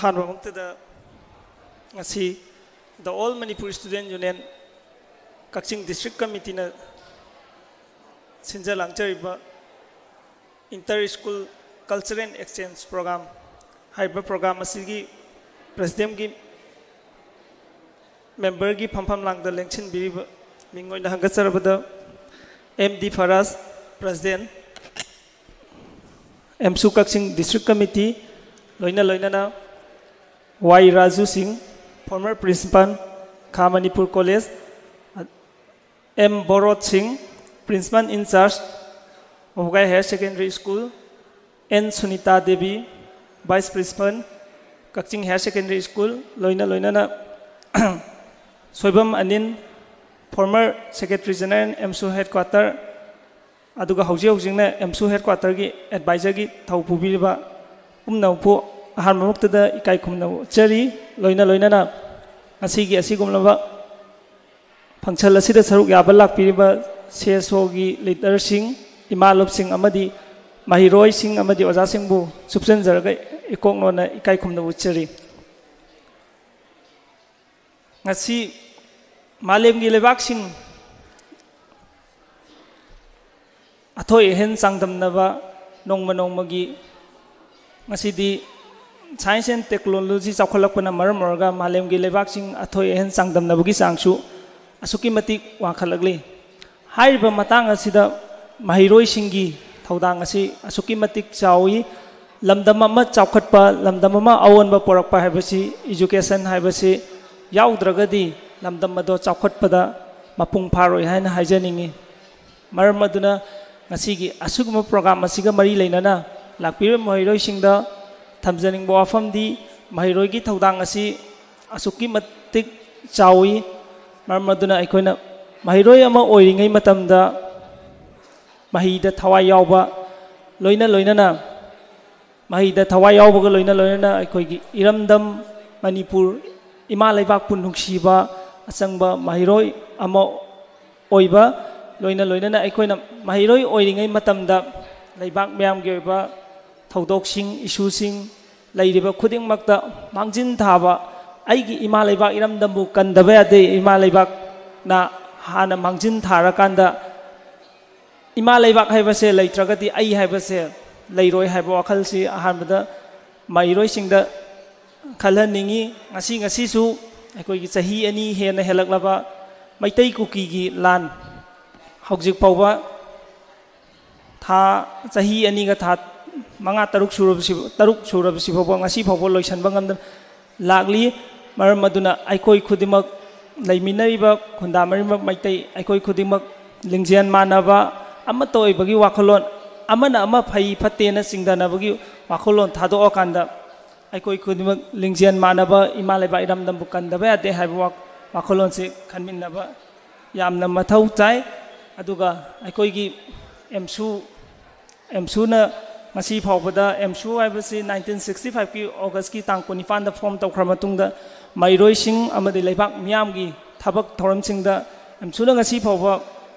ꯑꯍꯥꯟꯕꯃꯛꯇꯗ ꯉꯁꯤ The All Manipur Student Union Kakching District Committeeꯅ ꯁꯤꯟꯖ ꯂꯥꯡꯖꯔꯤꯕ Inter School Cultural Exchange Program ꯍꯥꯏꯔꯤꯕ program ꯑꯁꯤꯒꯤ Presidentꯀꯤ memberꯒꯤ ꯐꯝꯐꯝ ꯂꯥꯡꯗ ꯂꯦꯡꯁꯤꯟꯕꯤꯔꯤꯕ ꯃꯤꯡ ꯑꯣꯏꯅ ꯍꯪꯒꯠꯆꯔꯕꯗ ꯑꯦꯝ ꯗꯤ ꯐꯔꯥꯖ, President, ꯑꯦꯝꯁꯨ ꯀꯛꯆꯤꯡ District Committee, ꯂꯣꯏꯅ ꯂꯣꯏꯅꯅ ꯋꯥꯏ ꯔꯥꯖꯨ ꯁꯤꯡ, former Principal, ꯈꯥ ꯃꯅꯤꯄꯨꯔ College, ꯑꯦꯝ ꯕꯣꯔꯣꯠ ꯁꯤꯡ, Principal in charge, ꯃꯕꯨꯒꯥꯏ Higher Secondary School, N Sunita Devi, Vice Principal, Kakching Higher Secondary School, ꯂꯣꯏꯅ ꯂꯣꯏꯅꯅ Soibam Anil, former Secretary General, ꯑꯦꯝꯁꯨ Headquarter, ꯑꯗꯨꯒ ꯍꯧꯖꯤꯛ ꯍꯧꯖꯤꯛꯅ ꯑꯦꯝꯁꯨ Headquarterꯒꯤ advisorꯒꯤ ꯊꯧ ꯄꯨꯕꯤꯔꯤꯕ ꯄꯨꯝꯅꯃꯛꯄꯨ ꯑꯍꯥꯟꯕꯃꯛꯇꯗ ꯏꯀꯥꯏ ꯈꯨꯝꯅꯕ ꯎꯠꯆꯔꯤ꯫ ꯂꯣꯏꯅ ꯂꯣꯏꯅꯅ ꯉꯁꯤꯒꯤ ꯑꯁꯤꯒꯨꯝꯂꯕ function ꯑꯁꯤꯗ ꯁꯔꯨꯛ ꯌꯥꯕ ꯂꯥꯛꯄꯤꯔꯤꯕ ꯁꯤ ꯑꯦꯁ ꯑꯣꯒꯤ leaderꯁꯤꯡ, ꯏꯃꯥꯂꯣꯞꯁꯤꯡ ꯑꯃꯗꯤ ꯃꯍꯩꯔꯣꯏꯁꯤꯡ ꯑꯃꯗꯤ ꯑꯣꯖꯥꯁꯤꯡꯕꯨ ꯆꯨꯞꯆꯟꯖꯔꯒ ꯏꯀꯣꯛꯅꯣꯅ ꯏꯀꯥꯏ ꯈꯨꯝꯅꯕ ꯎꯠꯆꯔꯤ꯫ ꯉꯁꯤ ꯃꯥꯂꯦꯝꯒꯤ ꯂꯩꯕꯥꯛꯁꯤꯡ ꯑꯊꯣꯏ ꯑꯍꯦꯟ ꯆꯥꯡꯗꯝꯅꯕ ꯅꯣꯡꯃ ꯅꯣꯡꯃꯒꯤ ꯉꯁꯤꯗꯤ Science and Technology ꯆꯥꯎꯈꯠꯂꯛꯄꯅ ꯃꯔꯝ ꯑꯣꯏꯔꯒ ꯃꯥꯂꯦꯝꯒꯤ ꯂꯩꯕꯥꯛꯁꯤꯡ ꯑꯊꯣꯏ ꯑꯍꯦꯟ ꯆꯥꯡꯗꯝꯅꯕꯒꯤ ꯆꯥꯡꯁꯨ ꯑꯁꯨꯛꯀꯤ ꯃꯇꯤꯛ ꯋꯥꯡꯈꯠꯂꯛꯂꯤ꯫ ꯍꯥꯏꯔꯤꯕ ꯃꯇꯥꯡ ꯑꯁꯤꯗ ꯃꯍꯩꯔꯣꯏꯁꯤꯡꯒꯤ ꯊꯧꯗꯥꯡ ꯑꯁꯤ ꯑꯁꯨꯛꯀꯤ ꯃꯇꯤꯛ ꯆꯥꯎꯏ꯫ ꯂꯝꯗꯝ ꯑꯃ ꯆꯥꯎꯈꯠꯄ, ꯂꯝꯗꯝ ꯑꯃ ꯑꯑꯣꯟꯕ ꯄꯨꯔꯛꯄ ꯍꯥꯏꯕꯁꯤ education ꯍꯥꯏꯕꯁꯤ ꯌꯥꯎꯗ꯭ꯔꯒꯗꯤ ꯂꯝꯗꯝ ꯑꯗꯣ ꯆꯥꯎꯈꯠꯄꯗ ꯃꯄꯨꯡ ꯐꯥꯔꯣꯏ ꯍꯥꯏꯅ ꯍꯥꯏꯖꯅꯤꯡꯏ꯫ ꯃꯔꯝ ꯑꯗꯨꯅ ꯉꯁꯤꯒꯤ ꯑꯁꯤꯒꯨꯝꯕ program ꯑꯁꯤꯒ ꯃꯔꯤ ꯂꯩꯅꯅ ꯂꯥꯛꯄꯤꯔꯤꯕ ꯃꯍꯩꯔꯣꯏꯁꯤꯡꯗ ꯊꯝꯖꯅꯤꯡꯕ ꯋꯥꯐꯝꯗꯤ ꯃꯍꯩꯔꯣꯏꯒꯤ ꯊꯧꯗꯥꯡ ꯑꯁꯤ ꯑꯁꯨꯛꯀꯤ ꯃꯇꯤꯛ ꯆꯥꯎꯏ꯫ ꯃꯔꯝ ꯑꯗꯨꯅ ꯑꯩꯈꯣꯏꯅ ꯃꯍꯩꯔꯣꯏ ꯑꯃ ꯑꯣꯏꯔꯤꯉꯩ ꯃꯇꯝꯗ ꯃꯍꯩꯗ ꯊꯋꯥꯏ ꯌꯥꯎꯕ, ꯂꯣꯏꯅ ꯂꯣꯏꯅꯅ ꯃꯍꯩꯗ ꯊꯋꯥꯏ ꯌꯥꯎꯕꯒ ꯂꯣꯏꯅ ꯂꯣꯏꯅꯅ ꯑꯩꯈꯣꯏꯒꯤ ꯏꯔꯝꯗꯝ ꯃꯅꯤꯄꯨꯔ ꯏꯃꯥ ꯂꯩꯕꯥꯛꯄꯨ ꯅꯨꯡꯁꯤꯕ ꯑꯆꯪꯕ ꯃꯍꯩꯔꯣꯏ ꯑꯃ ꯑꯣꯏꯕ, ꯂꯣꯏꯅ ꯂꯣꯏꯅꯅ ꯑꯩꯈꯣꯏꯅ ꯃꯍꯩꯔꯣꯏ ꯑꯣꯏꯔꯤꯉꯩ ꯃꯇꯝꯗ ꯂꯩꯕꯥꯛ ꯃꯌꯥꯝꯒꯤ ꯑꯣꯏꯕ ꯊꯧꯗꯣꯛꯁꯤꯡ, issueꯁꯤꯡ, ꯂꯩꯔꯤꯕ ꯈꯨꯗꯤꯡꯃꯛꯇ ꯃꯥꯡꯖꯤꯟ ꯊꯥꯕ, ꯑꯩꯒꯤ ꯏꯃꯥ ꯂꯩꯕꯥꯛ ꯏꯔꯝꯗꯝꯕꯨ ꯀꯟꯗꯕ ꯌꯥꯗꯦ, ꯏꯃꯥ ꯂꯩꯕꯥꯛꯅ ꯍꯥꯟꯅ ꯃꯥꯡꯖꯤꯟ ꯊꯥꯔꯀꯥꯟꯗ ꯏꯃꯥ ꯂꯩꯕꯥꯛ ꯍꯥꯏꯕꯁꯦ ꯂꯩꯇ꯭ꯔꯒꯗꯤ ꯑꯩ ꯍꯥꯏꯕꯁꯦ ꯂꯩꯔꯣꯏ ꯍꯥꯏꯕ ꯋꯥꯈꯜꯁꯤ ꯑꯍꯥꯟꯕꯗ ꯃꯍꯩꯔꯣꯏꯁꯤꯡꯗ ꯈꯜꯍꯟꯅꯤꯡꯏ꯫ ꯉꯁꯤ, ꯉꯁꯤꯁꯨ ꯑꯩꯈꯣꯏꯒꯤ ꯆꯍꯤ ꯑꯅꯤ ꯍꯦꯟꯅ ꯍꯦꯜꯂꯛꯂꯕ ꯃꯩꯇꯩ ꯀꯨꯀꯤꯒꯤ ꯂꯥꯟ ꯍꯧꯖꯤꯛ ꯐꯥꯎꯕ ꯊꯥ, ꯆꯍꯤ ꯑꯅꯤꯒ ꯊꯥ ꯃꯉꯥ, ꯇꯔꯨꯛ ꯁꯨꯔꯕꯁꯤ, ꯇꯔꯨꯛ ꯁꯨꯔꯕꯁꯤ ꯐꯥꯎꯕ, ꯉꯁꯤ ꯐꯥꯎꯕ ꯂꯣꯏꯁꯤꯟꯕ ꯉꯝꯗꯅ ꯂꯥꯛꯂꯤ꯫ ꯃꯔꯝ ꯑꯗꯨꯅ ꯑꯩꯈꯣꯏ ꯈꯨꯗꯤꯡꯃꯛ, ꯂꯩꯃꯤꯟꯅꯔꯤꯕ ꯈꯨꯟꯗꯥꯃꯤꯟꯅꯔꯤꯕ ꯃꯩꯇꯩ ꯑꯩꯈꯣꯏ ꯈꯨꯗꯤꯡꯃꯛ ꯂꯤꯡꯖꯦꯜ ꯃꯥꯟꯅꯕ, ꯑꯃꯠꯇ ꯑꯣꯏꯕꯒꯤ ꯋꯥꯈꯜꯂꯣꯟ, ꯑꯃꯅ ꯑꯃ ꯐꯩ ꯐꯠꯇꯦꯅ ꯆꯤꯡꯊꯅꯕꯒꯤ ꯋꯥꯈꯜꯂꯣꯟ ꯊꯥꯗꯣꯛꯑꯀꯥꯟꯗ, ꯑꯩꯈꯣꯏ ꯈꯨꯗꯤꯡꯃꯛ ꯂꯤꯡꯖꯦꯜ ꯃꯥꯟꯅꯕ, ꯏꯃꯥ ꯂꯩꯕꯥꯛ ꯏꯔꯝꯗꯝꯕꯨ ꯀꯟꯗꯕ ꯌꯥꯗꯦ ꯍꯥꯏꯕ ꯋꯥ-, ꯋꯥꯈꯜꯂꯣꯟꯁꯤ ꯈꯟꯃꯤꯟꯅꯕ ꯌꯥꯝꯅ ꯃꯊꯧ ꯇꯥꯏ꯫ ꯑꯗꯨꯒ ꯑꯩꯈꯣꯏꯒꯤ ꯑꯦꯝꯁꯨ, ꯑꯦꯝꯁꯨꯅ ꯉꯁꯤ ꯐꯥꯎꯕꯗ, ꯑꯦꯝꯁꯨ ꯍꯥꯏꯕꯁꯤ ꯅꯥꯏꯟꯇꯤꯟ ꯁꯤꯛꯁꯇꯤ ꯐꯥꯏꯚꯀꯤ ꯑꯣꯒꯁꯀꯤ ꯇꯥꯡ ꯀꯨꯟꯅꯤꯄꯥꯟꯗ ꯐꯣꯝ ꯇꯧꯈ꯭ꯔ ꯃꯇꯨꯡꯗ, ꯃꯍꯩꯔꯣꯏꯁꯤꯡ ꯑꯃꯗꯤ ꯂꯩꯕꯥꯛ ꯃꯤꯌꯥꯝꯒꯤ ꯊꯕꯛ ꯊꯧꯔꯝꯁꯤꯡꯗ ꯑꯦꯝꯁꯨꯅ ꯉꯁꯤ ꯐꯥꯎꯕ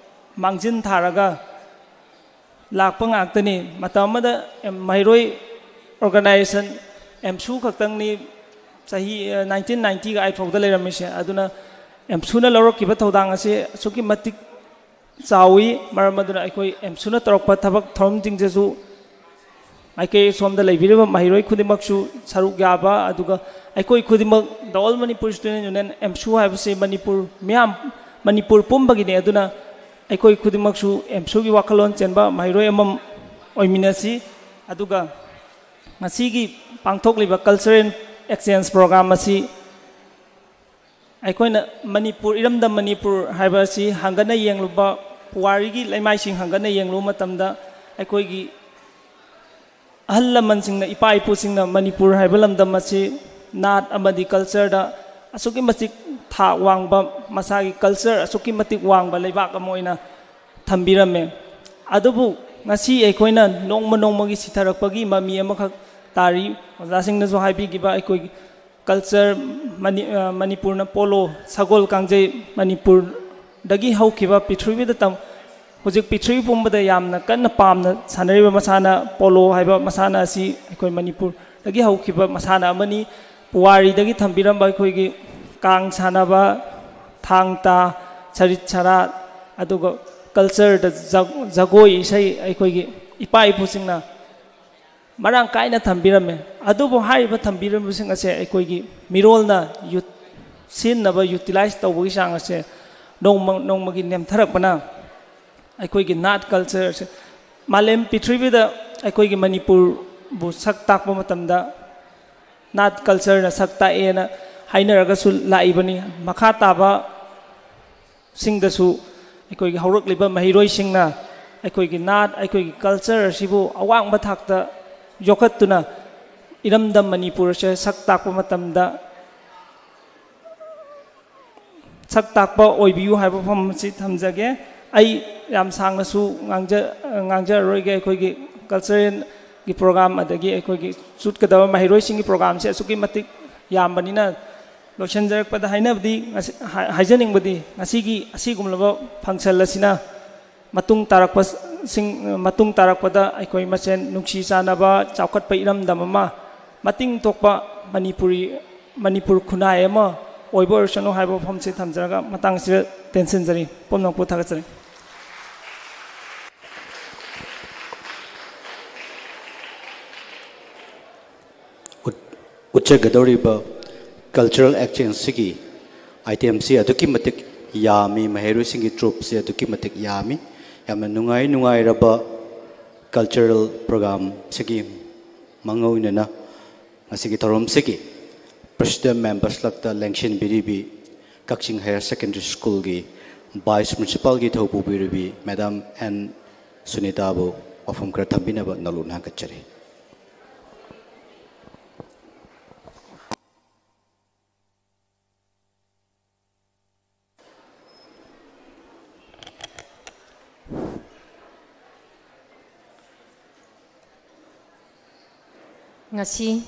ꯃꯥꯡꯖꯤꯟ ꯊꯥꯔꯒ ꯂꯥꯛꯄ ꯉꯥꯛꯇꯅꯤ꯫ ꯃꯇꯝ ꯑꯃꯗ ꯑꯦꯝ-, ꯃꯍꯩꯔꯣꯏ ꯑꯣꯔꯒꯅꯥꯏꯖꯦꯁꯟ ꯑꯦꯝꯁꯨ ꯈꯛꯇꯪꯅꯤ ꯆꯍꯤ, ꯑ, ꯅꯥꯏꯟꯇꯤꯟ ꯅꯥꯏꯟꯇꯤꯒ ꯑꯩꯠ ꯐꯥꯎꯗ ꯂꯩꯔꯝꯃꯤꯁꯦ꯫ ꯑꯗꯨꯅ ꯑꯦꯝꯁꯨꯅ ꯂꯧꯔꯛꯈꯤꯕ ꯊꯧꯗꯥꯡ ꯑꯁꯤ ꯑꯁꯨꯛꯀꯤ ꯃꯇꯤꯛ ꯆꯥꯎꯏ꯫ ꯃꯔꯝ ꯑꯗꯨꯅ ꯑꯩꯈꯣꯏ ꯑꯦꯝꯁꯨꯅ ꯇꯧꯔꯛꯄ ꯊꯕꯛ ꯊꯧꯔꯝꯁꯤꯡꯁꯤꯁꯨ ꯃꯥꯏꯀꯩ ꯁꯣꯝꯗ ꯂꯩꯕꯤꯔꯤꯕ ꯃꯍꯩꯔꯣꯏ ꯈꯨꯗꯤꯡꯃꯛꯁꯨ ꯁꯔꯨꯛ ꯌꯥꯕ, ꯑꯗꯨꯒ ꯑꯩꯈꯣꯏ ꯈꯨꯗꯤꯡꯃꯛ, The All Manipur Student Union, ꯑꯦꯝꯁꯨ ꯍꯥꯏꯕꯁꯤ ꯃꯅꯤꯄꯨꯔ ꯃꯤꯌꯥꯝ, ꯃꯅꯤꯄꯨꯔ ꯄꯨꯝꯕꯒꯤꯅꯤ꯫ ꯑꯗꯨꯅ ꯑꯩꯈꯣꯏ ꯈꯨꯗꯤꯡꯃꯛꯁꯨ ꯑꯦꯝꯁꯨꯒꯤ ꯋꯥꯈꯜꯂꯣꯟ ꯆꯦꯟꯕ ꯃꯍꯩꯔꯣꯏ ꯑꯃꯃꯝ ꯑꯣꯏꯃꯤꯟꯅꯁꯤ꯫ ꯑꯗꯨꯒ ꯉꯁꯤꯒꯤ ꯄꯥꯡꯊꯣꯛꯂꯤꯕ cultural exchange program ꯑꯁꯤ ꯑꯩꯈꯣꯏꯅ ꯃꯅꯤꯄꯨꯔ, ꯏꯔꯝꯗꯝ ꯃꯅꯤꯄꯨꯔ ꯍꯥꯏꯕ ꯑꯁꯤ ꯍꯪꯒꯠꯅ ꯌꯦꯡꯂꯨꯕ, ꯄꯨꯋꯥꯔꯤꯒꯤ ꯂꯩꯃꯥꯏꯁꯤꯡ ꯍꯪꯒꯠꯅ ꯌꯦꯡꯂꯨꯕ ꯃꯇꯝꯗ, ꯑꯩꯈꯣꯏꯒꯤ ꯑꯍꯜ ꯂꯃꯟꯁꯤꯡꯅ, ꯏꯄꯥ ꯏꯄꯨꯁꯤꯡꯅ ꯃꯅꯤꯄꯨꯔ ꯍꯥꯏꯕ ꯂꯝꯗꯝ ꯑꯁꯤ ꯅꯥꯠ ꯑꯃꯗꯤ cultureꯗ ꯑꯁꯨꯛꯀꯤ ꯃꯇꯤꯛ ꯊꯥꯛ ꯋꯥꯡꯕ, ꯃꯁꯥꯒꯤ culture ꯑꯁꯨꯛꯀꯤ ꯃꯇꯤꯛ ꯋꯥꯡꯕ ꯂꯩꯕꯥꯛ ꯑꯃ ꯑꯣꯏꯅ ꯊꯝꯕꯤꯔꯝꯃꯦ꯫ ꯑꯗꯨꯕꯨ ꯉꯁꯤ ꯑꯩꯈꯣꯏꯅ ꯅꯣꯡꯃ ꯅꯣꯡꯃꯒꯤ ꯁꯤꯊꯔꯛꯄꯒꯤ ꯃꯃꯤ ꯑꯃꯈꯛ ꯇꯥꯔꯤ꯫ ꯑꯣꯖꯥꯁꯤꯡꯅꯁꯨ ꯍꯥꯏꯕꯤꯈꯤꯕ, ꯑꯩꯈꯣꯏꯒꯤ culture, ꯃꯅꯤ-, ꯑ, ꯃꯅꯤꯄꯨꯔꯅ ꯄꯣꯂꯣ, ꯁꯒꯣꯜ ꯀꯥꯡꯖꯩ, ꯃꯅꯤꯄꯨꯔꯗꯒꯤ ꯍꯧꯈꯤꯕ, ꯄ꯭ꯔꯤꯊꯤꯕꯤꯗ ꯇꯝ-, ꯍꯧꯖꯤꯛ ꯄ꯭ꯔꯤꯊꯤꯕꯤ ꯄꯨꯝꯕꯗ ꯌꯥꯝꯅ ꯀꯟꯅ ꯄꯥꯝꯅ ꯁꯥꯟꯅꯔꯤꯕ ꯃꯁꯥꯟꯅ ꯄꯣꯂꯣ ꯍꯥꯏꯕ ꯃꯁꯥꯟꯅ ꯑꯁꯤ ꯑꯩꯈꯣꯏ ꯃꯅꯤꯄꯨꯔ ꯗꯒꯤ ꯍꯧꯈꯤꯕ ꯃꯁꯥꯟꯅ ꯑꯃꯅꯤ꯫ ꯄꯨꯋꯥꯔꯤꯗꯒꯤ ꯊꯝꯕꯤꯔꯝꯕ ꯑꯩꯈꯣꯏꯒꯤ ꯀꯥꯡ ꯁꯥꯟꯅꯕ, ꯊꯥꯡ ꯇꯥ, ꯁꯔꯤꯠ ꯁꯔꯥꯠ, ꯑꯗꯨꯒ ꯀꯜꯆꯔꯗ ꯖ-, ꯖꯒꯣꯏ ꯏꯁꯩ ꯑꯩꯈꯣꯏꯒꯤ ꯏꯄꯥ ꯏꯄꯨꯁꯤꯡꯅ ꯃꯔꯥꯡ ꯀꯥꯏꯅ ꯊꯝꯕꯤꯔꯝꯃꯦ꯫ ꯑꯗꯨꯕꯨ ꯍꯥꯏꯔꯤꯕ ꯊꯝꯕꯤꯔꯝꯕꯁꯤꯡ ꯑꯁꯦ ꯑꯩꯈꯣꯏꯒꯤ ꯃꯤꯔꯣꯜꯅ ꯌꯨꯠ-, ꯁꯤꯖꯤꯟꯅꯕ, ꯌꯨꯇꯤꯂꯥꯏꯁ ꯇꯧꯕꯒꯤ ꯆꯥꯡ ꯑꯁꯦ ꯅꯣꯡꯃ ꯅꯣꯡꯃꯒꯤ ꯅꯦꯝꯊꯔꯛꯄꯅ ꯑꯩꯈꯣꯏꯒꯤ ꯅꯥꯠ ꯀꯜꯆꯔꯁꯦ ꯃꯥꯂꯦꯝ ꯄ꯭ꯔꯤꯊꯤꯕꯤꯗ ꯑꯩꯈꯣꯏꯒꯤ ꯃꯅꯤꯄꯨꯔꯕꯨ ꯁꯛ ꯇꯥꯛꯄ ꯃꯇꯝꯗ ꯅꯥꯠ ꯀꯜꯆꯔꯅ ꯁꯛ ꯇꯥꯛꯑꯦꯅ ꯍꯥꯏꯅꯔꯒꯁꯨ ꯂꯥꯛꯏꯕꯅꯤ꯫ ꯃꯈꯥ ꯇꯥꯕ ꯁꯤꯡꯗꯁꯨ ꯑꯩꯈꯣꯏꯒꯤ ꯍꯧꯔꯛꯂꯤꯕ ꯃꯍꯩꯔꯣꯏꯁꯤꯡꯅ ꯑꯩꯈꯣꯏꯒꯤ ꯅꯥꯠ, ꯑꯩꯈꯣꯏꯒꯤ ꯀꯜꯆꯔ ꯑꯁꯤꯕꯨ ꯑꯋꯥꯡꯕ ꯊꯥꯛꯇ ꯌꯣꯛꯈꯠꯇꯨꯅ ꯏꯔꯝꯗꯝ ꯃꯅꯤꯄꯨꯔ ꯑꯁꯦ ꯁꯛ ꯇꯥꯛꯄ ꯃꯇꯝꯗ ꯁꯛ ꯇꯥꯛꯄ ꯑꯣꯏꯕꯤꯌꯨ ꯍꯥꯏꯕ ꯋꯥꯐꯝ ꯑꯁꯤ ꯊꯝꯖꯒꯦ꯫ ꯑꯩ ꯌꯥꯝ ꯁꯥꯡꯅꯁꯨ ꯉꯥꯡꯖ-, ꯉꯥꯡꯖꯔꯔꯣꯏꯒꯦ꯫ ꯑꯩꯈꯣꯏꯒꯤ ꯀꯜꯆꯔꯦꯜꯒꯤ ꯄ꯭ꯔꯣꯒ꯭ꯔꯥꯝ ꯑꯗꯒꯤ ꯑꯩꯈꯣꯏꯒꯤ ꯆꯠꯀꯗꯕ ꯃꯍꯩꯔꯣꯏꯁꯤꯡꯒꯤ ꯄ꯭ꯔꯣꯒ꯭ꯔꯥꯝꯁꯦ ꯑꯁꯨꯛꯀꯤ ꯃꯇꯤꯛ ꯌꯥꯝꯕꯅꯤꯅ, ꯂꯣꯏꯁꯤꯟꯖꯔꯛꯄꯗ ꯍꯥꯏꯅꯕꯗꯤ ꯉꯁꯤ-, ꯍꯥꯏ-, ꯍꯥꯏꯖꯅꯤꯡꯕꯗꯤ ꯉꯁꯤꯒꯤ ꯑꯁꯤꯒꯨꯝꯂꯕ ꯐꯪꯁꯟ ꯑꯁꯤꯅ ꯃꯇꯨꯡ ꯇꯥꯔꯛꯄꯁꯤꯡ, ꯃꯇꯨꯡ ꯇꯥꯔꯛꯄꯗ ꯑꯩꯈꯣꯏ ꯃꯁꯦꯟ ꯅꯨꯡꯁꯤ ꯆꯥꯟꯅꯕ, ꯆꯥꯎꯈꯠꯄ ꯏꯔꯝꯗꯝ ꯑꯃ, ꯃꯇꯤꯡ ꯊꯣꯛꯄ ꯃꯅꯤꯄꯨꯔꯤ, ꯃꯅꯤꯄꯨꯔ ꯈꯨꯟꯅꯥꯏ ꯑꯃ ꯑꯣꯏꯕ ꯑꯣꯏꯔꯁꯅꯨ ꯍꯥꯏꯕ ꯋꯥꯐꯝꯁꯤ ꯊꯝꯖꯔꯒ ꯃꯇꯥꯡ ꯑꯁꯤꯗ ꯇꯦꯟꯁꯤꯟꯖꯔꯤ꯫ ꯄꯨꯝꯅꯃꯛꯄꯨ ꯊꯥꯒꯠꯆꯔꯤ꯫ ꯎꯠ-, ꯎꯠꯆꯒꯗꯧꯔꯤꯕ ꯀꯜꯆꯔꯦꯜ ꯑꯦꯛꯁꯆꯦꯟꯖꯁꯤꯒꯤ ꯑꯥꯏꯇꯦꯝꯁꯤ ꯑꯗꯨꯛꯀꯤ ꯃꯇꯤꯛ ꯌꯥꯝꯃꯤ, ꯃꯍꯩꯔꯣꯏꯁꯤꯡꯒꯤ ꯇ꯭ꯔꯨꯞꯁꯤ ꯑꯗꯨꯛꯀꯤ ꯃꯇꯤꯛ ꯌꯥꯝꯃꯤ꯫ ꯌꯥꯝꯅ ꯅꯨꯡꯉꯥꯏ ꯅꯨꯡꯉꯥꯏꯔꯕ ꯀꯜꯆꯔꯦꯜ ꯄ꯭ꯔꯣꯒ꯭ꯔꯥꯝꯁꯤꯒꯤ ꯃꯥꯡꯑꯣꯏꯅꯅ ꯉꯁꯤꯒꯤ ꯊꯧꯔꯝꯁꯤꯒꯤ ꯄ꯭ꯔꯦꯁꯤꯗꯦꯟ ꯃꯦꯝꯕꯔꯁ ꯂꯛꯇ ꯂꯦꯡꯁꯤꯟꯕꯤꯔꯤꯕꯤ ꯀꯛꯆꯤꯡ ꯍꯥꯌꯔ ꯁꯦꯀꯦꯟꯗꯔꯤ ꯁ꯭ꯀꯨꯜꯒꯤ ꯚꯥꯏꯁ ꯄ꯭ꯔꯤꯟꯁꯤꯄꯥꯜꯒꯤ ꯊꯧ ꯄꯨꯕꯤꯔꯤꯕꯤ ꯃꯦꯗꯥꯝ ꯑꯦꯟ ꯁꯨꯅꯤꯇꯥꯕꯨ ꯋꯥꯐꯝ ꯈꯔ ꯊꯝꯕꯤꯅꯕ ꯅꯧꯂꯨꯛꯅ ꯍꯪꯒꯠꯆꯔꯤ꯫ ꯉꯁꯤ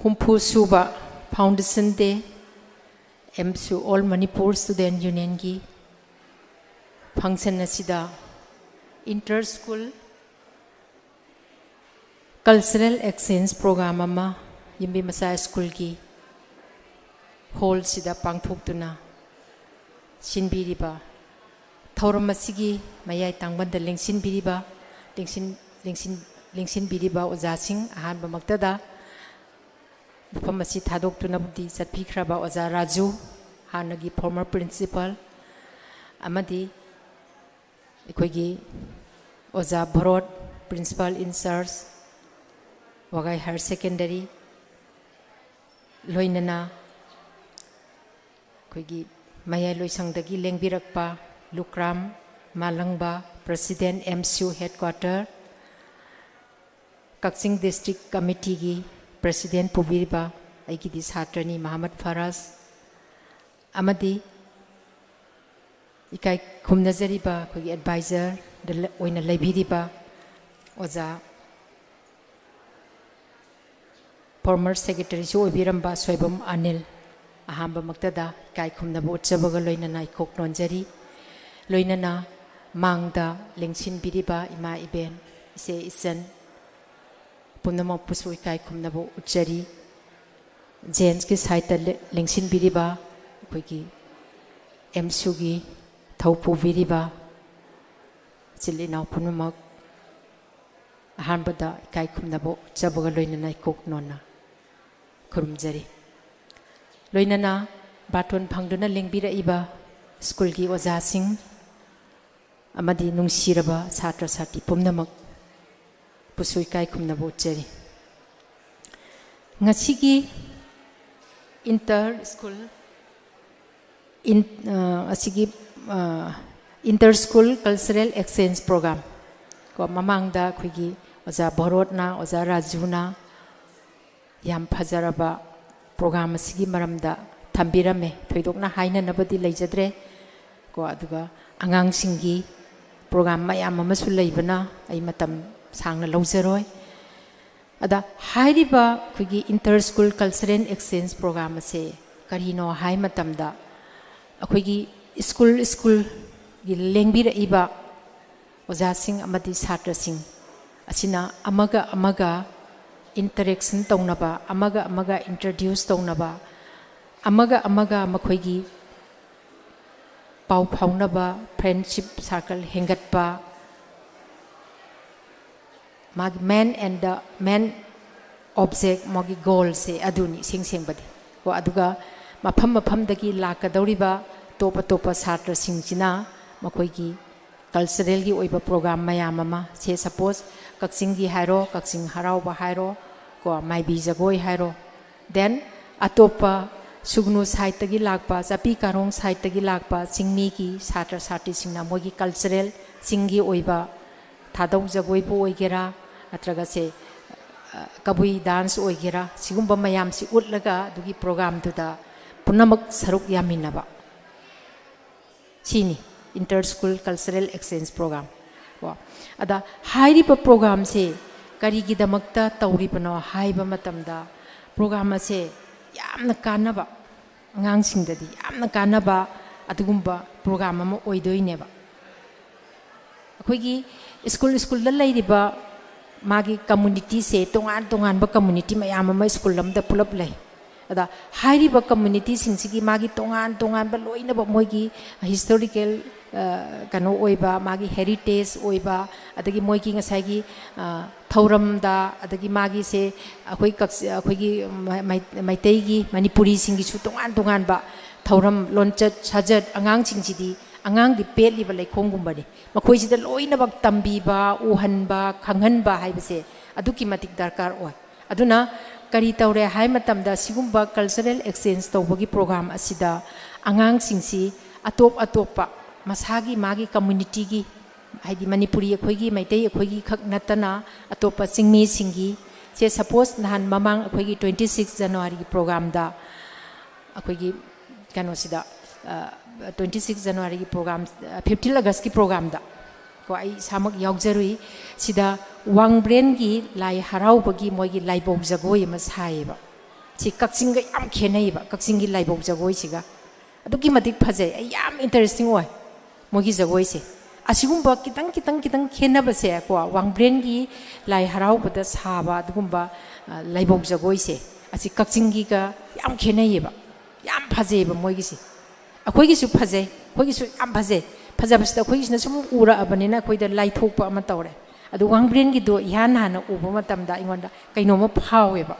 ꯍꯨꯝꯐꯨ ꯁꯨꯕ Foundation Day, ꯑꯦꯝꯁꯨ All Manipur Student Unionꯒꯤ function ꯑꯁꯤꯗ inter school Cultural exchange program ꯑꯃ ꯌꯨꯝꯕꯤ ꯃꯆꯥ ꯁ꯭ꯀꯨꯜꯒꯤ ꯍꯣꯜꯁꯤꯗ ꯄꯥꯡꯊꯣꯛꯇꯨꯅ ꯁꯤꯟꯕꯤꯔꯤꯕ ꯊꯧꯔꯝ ꯑꯁꯤꯒꯤ ꯃꯌꯥꯏ ꯇꯥꯡꯕꯟꯗ ꯂꯦꯡꯁꯤꯟꯕꯤꯔꯤꯕ, ꯂꯦꯡꯁꯤꯟ-, ꯂꯦꯡꯁꯤꯟ-, ꯂꯦꯡꯁꯤꯟꯕꯤꯔꯤꯕ ꯑꯣꯖꯥꯁꯤꯡ, ꯑꯍꯥꯟꯕꯃꯛꯇꯗ ꯃꯐꯝ ꯑꯁꯤ ꯊꯥꯗꯣꯛꯇꯨꯅꯕꯨꯗꯤ ꯆꯠꯄꯤꯈ꯭ꯔꯕ ꯑꯣꯖꯥ ꯔꯥꯖꯨ, ꯍꯥꯟꯅꯒꯤ former principal, ꯑꯃꯗꯤ ꯑꯩꯈꯣꯏꯒꯤ ꯑꯣꯖꯥ ꯚꯣꯔꯣꯠ, principal in charge, ꯋꯥꯒꯥꯏ higher secondary, ꯂꯣꯏꯅꯅ ꯑꯩꯈꯣꯏꯒꯤ ꯃꯌꯥꯏ ꯂꯣꯏꯁꯪꯗꯒꯤ ꯂꯦꯡꯕꯤꯔꯛꯄ ꯂꯨꯀ꯭ꯔꯥꯝ ꯃꯥꯂꯪꯕ, president, M C U headquarter, ꯀꯛꯆꯤꯡ district committeeꯒꯤ president ꯄꯨꯕꯤꯔꯤꯕ ꯑꯩꯒꯤꯗꯤ ꯁꯥꯇ꯭ꯔꯅꯤ ꯃꯍꯥꯃꯠ ꯐꯔꯥꯖ, ꯑꯃꯗꯤ ꯏꯀꯥꯏ ꯈꯨꯝꯅꯖꯔꯤꯕ ꯑꯩꯈꯣꯏꯒꯤ advisorꯗ ꯂ-, ꯑꯣꯏꯅ ꯂꯩꯕꯤꯔꯤꯕ ꯑꯣꯖꯥ, former secretaryꯁꯨ ꯑꯣꯏꯕꯤꯔꯝꯕ ꯁꯣꯏꯕꯝ ꯑꯅꯤꯜ, ꯑꯍꯥꯟꯕꯃꯛꯇꯗ ꯏꯀꯥꯏ ꯈꯨꯝꯅꯕ ꯎꯠꯆꯕꯒ ꯂꯣꯏꯅꯅ ꯏꯀꯣꯛ ꯅꯣꯟꯖꯔꯤ꯫ ꯂꯣꯏꯅꯅ ꯃꯥꯡꯗ ꯂꯦꯡꯁꯤꯟꯕꯤꯔꯤꯕ ꯏꯃꯥ ꯏꯕꯦꯟ, ꯏꯆꯦ ꯏꯆꯟ ꯄꯨꯝꯅꯃꯛꯄꯨꯁꯨ ꯏꯀꯥꯏ ꯈꯨꯝꯅꯕ ꯎꯠꯆꯔꯤ꯫ Gentsꯀꯤ sideꯇ ꯂꯦ-, ꯂꯦꯡꯁꯤꯟꯕꯤꯔꯤꯕ ꯑꯩꯈꯣꯏꯒꯤ M C Uꯒꯤ ꯊꯧ ꯄꯨꯕꯤꯔꯤꯕ ꯏꯆꯤꯜ ꯏꯅꯥꯎ ꯄꯨꯝꯅꯃꯛ ꯑꯍꯥꯟꯕꯗ ꯏꯀꯥꯏ ꯈꯨꯝꯅꯕ ꯎꯠꯆꯕꯒ ꯂꯣꯏꯅꯅ ꯏꯀꯣꯛ ꯅꯣꯟꯅ ꯈꯨꯔꯨꯝꯖꯔꯤ꯫ ꯂꯣꯏꯅꯅ ꯕꯥꯇꯣꯟ ꯐꯪꯗꯨꯅ ꯂꯦꯡꯕꯤꯔꯛꯏꯕ ꯁ꯭ꯀꯨꯜꯒꯤ ꯑꯣꯖꯥꯁꯤꯡ ꯑꯃꯗꯤ ꯅꯨꯡꯁꯤꯔꯕ ꯁꯥꯇ꯭ꯔ ꯁꯥꯇ꯭ꯔꯤ ꯄꯨꯝꯅꯃꯛꯄꯨꯁꯨ ꯏꯀꯥꯏ ꯈꯨꯝꯅꯕ ꯎꯠꯆꯔꯤ꯫ ꯉꯁꯤꯒꯤ inter school, in-, ꯑ, ꯑꯁꯤꯒꯤ, ꯑ, inter school cultural exchange program ꯀꯣ, ꯃꯃꯥꯡꯗ ꯑꯩꯈꯣꯏꯒꯤ ꯑꯣꯖꯥ ꯚꯣꯔꯣꯠꯅ, ꯑꯣꯖꯥ ꯔꯥꯖꯨꯅ ꯌꯥꯝ ꯐꯖꯔꯕ program ꯑꯁꯤꯒꯤ ꯃꯔꯝꯗ ꯊꯝꯕꯤꯔꯝꯃꯦ꯫ ꯊꯣꯏꯗꯣꯛꯅ ꯍꯥꯏꯅꯅꯕꯗꯤ ꯂꯩꯖꯗ꯭ꯔꯦ ꯀꯣ, ꯑꯗꯨꯒ ꯑꯉꯥꯡꯁꯤꯡꯒꯤ program ꯃꯌꯥꯝ ꯑꯃꯁꯨ ꯂꯩꯕꯅ ꯑꯩ ꯃꯇꯝ ꯁꯥꯡꯅ ꯂꯧꯖꯔꯣꯏ꯫ ꯑꯗ ꯍꯥꯏꯔꯤꯕ ꯑꯩꯈꯣꯏꯒꯤ inter school cultural exchange program ꯑꯁꯦ ꯀꯔꯤꯅꯣ ꯍꯥꯏ ꯃꯇꯝꯗ, ꯑꯩꯈꯣꯏꯒꯤ ꯁ꯭ꯀꯨꯜ ꯁ꯭ꯀꯨꯜꯒꯤ ꯂꯦꯡꯕꯤꯔꯛꯏꯕ ꯑꯣꯖꯥꯁꯤꯡ ꯑꯃꯗꯤ ꯁꯥꯇ꯭ꯔꯁꯤꯡ ꯑꯁꯤꯅ ꯑꯃꯒ ꯑꯃꯒ interaction ꯇꯧꯅꯕ, ꯑꯃꯒ ꯑꯃꯒ introduce ꯇꯧꯅꯕ, ꯑꯃꯒ ꯑꯃꯒ ꯃꯈꯣꯏꯒꯤ ꯄꯥꯎ ꯐꯥꯎꯅꯕ, friendship circle ꯍꯦꯟꯒꯠꯄ, ꯃꯥꯒꯤ main and the main object, ꯃꯥꯒꯤ goalꯁꯦ ꯑꯗꯨꯅꯤ ꯏꯁꯦꯡ ꯁꯦꯡꯕꯗꯤ꯫ ꯀꯣ, ꯑꯗꯨꯒ ꯃꯐꯝ ꯃꯐꯝꯗꯒꯤ ꯂꯥꯛꯀꯗꯧꯔꯤꯕ ꯑꯇꯣꯞ ꯑꯇꯣꯞꯄ ꯁꯥꯇ꯭ꯔꯁꯤꯡꯁꯤꯅ ꯃꯈꯣꯏꯒꯤ culturalꯒꯤ ꯑꯣꯏꯕ program ꯃꯌꯥꯝ ꯑꯃ, ꯁꯦ suppose ꯀꯛꯆꯤꯡꯒꯤ ꯍꯥꯏꯔꯣ, ꯀꯛꯆꯤꯡ ꯍꯔꯥꯎꯕ ꯍꯥꯏꯔꯣ, ꯀꯣ, ꯃꯥꯏꯕꯤ ꯖꯒꯣꯏ ꯍꯥꯏꯔꯣ, then ꯑꯇꯣꯞꯄ ꯁꯨꯒꯅꯨ sideꯇꯒꯤ ꯂꯥꯛꯄ, ꯆꯥꯄꯤ ꯀꯥꯔꯣꯡ sideꯇꯒꯤ ꯂꯥꯛꯄ ꯆꯤꯡꯃꯤꯒꯤ ꯁꯥꯇ꯭ꯔ ꯁꯥꯇ꯭ꯔꯤꯁꯤꯡꯅ ꯃꯣꯏꯒꯤ cultural, ꯆꯤꯡꯒꯤ ꯑꯣꯏꯕ ꯊꯥꯗꯧ ꯖꯒꯣꯏꯕꯨ ꯑꯣꯏꯒꯦꯔꯥ, ꯅꯠꯇ꯭ꯔꯒ ꯁꯦ, ꯑ, ꯀꯕꯨꯏ dance ꯑꯣꯏꯒꯦꯔꯥ, ꯁꯤꯒꯨꯝꯕ ꯃꯌꯥꯝꯁꯤ ꯎꯠꯂꯒ ꯑꯗꯨꯒꯤ programꯗꯨꯗ ꯄꯨꯝꯅꯃꯛ ꯁꯔꯨꯛ ꯌꯥꯃꯤꯟꯅꯕ꯫ ꯁꯤꯅꯤ inter school cultural exchange program꯫ ꯀꯣ, ꯑꯗ ꯍꯥꯏꯔꯤꯕ programꯁꯦ ꯀꯔꯤꯒꯤꯗꯃꯛꯇ ꯇꯧꯔꯤꯕꯅꯣ ꯍꯥꯏꯕ ꯃꯇꯝꯗ, program ꯑꯁꯦ ꯌꯥꯝꯅ ꯀꯥꯟꯅꯕ, ꯑꯉꯥꯡꯁꯤꯡꯗꯗꯤ ꯌꯥꯝꯅ ꯀꯥꯟꯅꯕ ꯑꯗꯨꯒꯨꯝꯕ program ꯑꯃ ꯑꯣꯏꯗꯣꯏꯅꯦꯕ꯫ ꯑꯩꯈꯣꯏꯒꯤ school, schoolꯗ ꯂꯩꯔꯤꯕ ꯃꯥꯒꯤ communityꯁꯦ, ꯇꯣꯉꯥꯟ ꯇꯣꯉꯥꯟꯕ community ꯃꯌꯥꯝ ꯑꯃ school ꯑꯃꯗ ꯄꯨꯂꯞ ꯂꯩ꯫ ꯑꯗ ꯍꯥꯏꯔꯤꯕ communityꯁꯤꯡꯁꯤꯒꯤ ꯃꯥꯒꯤ ꯇꯣꯉꯥꯟ ꯇꯣꯉꯥꯟꯕ ꯂꯣꯏꯅꯃꯛ ꯃꯣꯏꯒꯤ historical, ꯑ, ꯀꯩꯅꯣ ꯑꯣꯏꯕ, ꯃꯥꯒꯤ heritage ꯑꯣꯏꯕ, ꯑꯗꯒꯤ ꯃꯣꯏꯒꯤ ꯉꯁꯥꯏꯒꯤ, ꯑ, ꯊꯧꯔꯝꯗ, ꯑꯗꯒꯤ ꯃꯥꯒꯤꯁꯦ ꯑꯩꯈꯣꯏ ꯀꯛꯆ-, ꯑꯩꯈꯣꯏꯒꯤ ꯃ-, ꯃꯩ-, ꯃꯩꯇꯩꯒꯤ, ꯃꯅꯤꯄꯨꯔꯤꯁꯤꯡꯒꯤꯁꯨ ꯇꯣꯉꯥꯟ ꯇꯣꯉꯥꯟꯕ ꯊꯧꯔꯝ, ꯂꯣꯟꯆꯠ ꯁꯥꯖꯠ, ꯑꯉꯥꯡꯁꯤꯡꯁꯤꯗꯤ, ꯑꯉꯥꯡꯗꯤ ꯄꯦꯠꯂꯤꯕ ꯂꯩꯈꯣꯝꯒꯨꯝꯕꯅꯤ꯫ ꯃꯈꯣꯏꯁꯤꯗ ꯂꯣꯏꯅꯃꯛ ꯇꯝꯕꯤꯕ, ꯎꯍꯟꯕ, ꯈꯪꯍꯟꯕ ꯍꯥꯏꯕꯁꯦ ꯑꯗꯨꯛꯀꯤ ꯃꯇꯤꯛ ꯗꯔꯀꯥꯔ ꯑꯣꯏ꯫ ꯑꯗꯨꯅ ꯀꯔꯤ ꯇꯧꯔꯦ ꯍꯥꯏ ꯃꯇꯝꯗ, ꯁꯤꯒꯨꯝꯕ cultural exchange ꯇꯧꯕꯒꯤ program ꯑꯁꯤꯗ ꯑꯉꯥꯡꯁꯤꯡꯁꯤ ꯑꯇꯣꯞ ꯑꯇꯣꯞꯄ ꯃꯁꯥꯒꯤ, ꯃꯥꯒꯤ communityꯒꯤ, ꯍꯥꯏꯗꯤ ꯃꯅꯤꯄꯨꯔꯤ ꯑꯩꯈꯣꯏꯒꯤ, ꯃꯩꯇꯩ ꯑꯩꯈꯣꯏꯒꯤ ꯈꯛ ꯅꯠꯇꯅ ꯑꯇꯣꯞꯄ ꯆꯤꯡꯃꯤꯁꯤꯡꯒꯤ, ꯁꯦ suppose ꯅꯍꯥꯟ ꯃꯃꯥꯡ ꯑꯩꯈꯣꯏꯒꯤ twenty six Januaryꯒꯤ programꯗ, ꯑꯩꯈꯣꯏꯒꯤ ꯀꯩꯅꯣꯁꯤꯗ, ꯑ, twenty six Januaryꯒꯤ program, ꯑ, fifteen Augustꯀꯤ programꯗ ꯀꯣ, ꯑꯩ ꯏꯁꯥꯃꯛ ꯌꯥꯎꯖꯔꯨꯏ꯫ ꯁꯤꯗ ꯋꯥꯡꯕ꯭ꯔꯦꯟꯒꯤ ꯂꯥꯏ ꯍꯔꯥꯎꯕꯒꯤ ꯃꯣꯏꯒꯤ ꯂꯥꯏꯕꯧ ꯖꯒꯣꯏ ꯑꯃ ꯁꯥꯏꯌꯦꯕ꯫ ꯁꯤ ꯀꯛꯆꯤꯡꯒ ꯌꯥꯝ ꯈꯦꯠꯅꯩꯌꯦꯕ, ꯀꯛꯆꯤꯡꯒꯤ ꯂꯥꯏꯕꯧ ꯖꯒꯣꯏꯁꯤꯒ꯫ ꯑꯗꯨꯛꯀꯤ ꯃꯇꯤꯛ ꯐꯖꯩ, ꯑꯩ ꯌꯥꯝ interesting ꯑꯣꯏ ꯃꯣꯏꯒꯤ ꯖꯒꯣꯏꯁꯦ꯫ ꯑꯁꯤꯒꯨꯝꯕ ꯈꯤꯇꯪ ꯈꯤꯇꯪ ꯈꯤꯇꯪ ꯈꯦꯠꯅꯕꯁꯦ ꯀꯣ, ꯋꯥꯡꯕ꯭ꯔꯦꯟꯒꯤ ꯂꯥꯏ ꯍꯔꯥꯎꯕꯗ ꯁꯥꯕ ꯑꯗꯨꯒꯨꯝꯕ, ꯑ, ꯂꯥꯏꯕꯧ ꯖꯒꯣꯏꯁꯦ, ꯑꯁꯤ ꯀꯛꯆꯤꯡꯒꯤꯒ ꯌꯥꯝ ꯈꯦꯠꯅꯩꯌꯦꯕ꯫ ꯌꯥꯝ ꯐꯖꯩꯌꯦꯕ ꯃꯣꯏꯒꯤꯁꯦ꯫ ꯑꯩꯈꯣꯏꯒꯤꯁꯨ ꯐꯖꯩ, ꯑꯩꯈꯣꯏꯒꯤꯁꯨ ꯌꯥꯝ ꯐꯖꯩ꯫ ꯐꯖꯕꯁꯤꯗ ꯑꯩꯈꯣꯏꯒꯤꯁꯤꯅ ꯁꯨꯝ ꯎꯔꯛꯑꯕꯅꯤꯅ ꯑꯩꯈꯣꯏꯗ ꯂꯥꯏꯊꯣꯛꯄ ꯑꯃ ꯇꯧꯔꯦ꯫ ꯑꯗꯨ ꯋꯥꯡꯕ꯭ꯔꯦꯟꯒꯤꯗꯣ ꯏꯍꯥꯟ ꯍꯥꯟꯅ ꯎꯕ ꯃꯇꯝꯗ ꯑꯩꯉꯣꯟꯗ ꯀꯩꯅꯣꯝꯃ ꯐꯥꯎꯋꯦꯕ꯫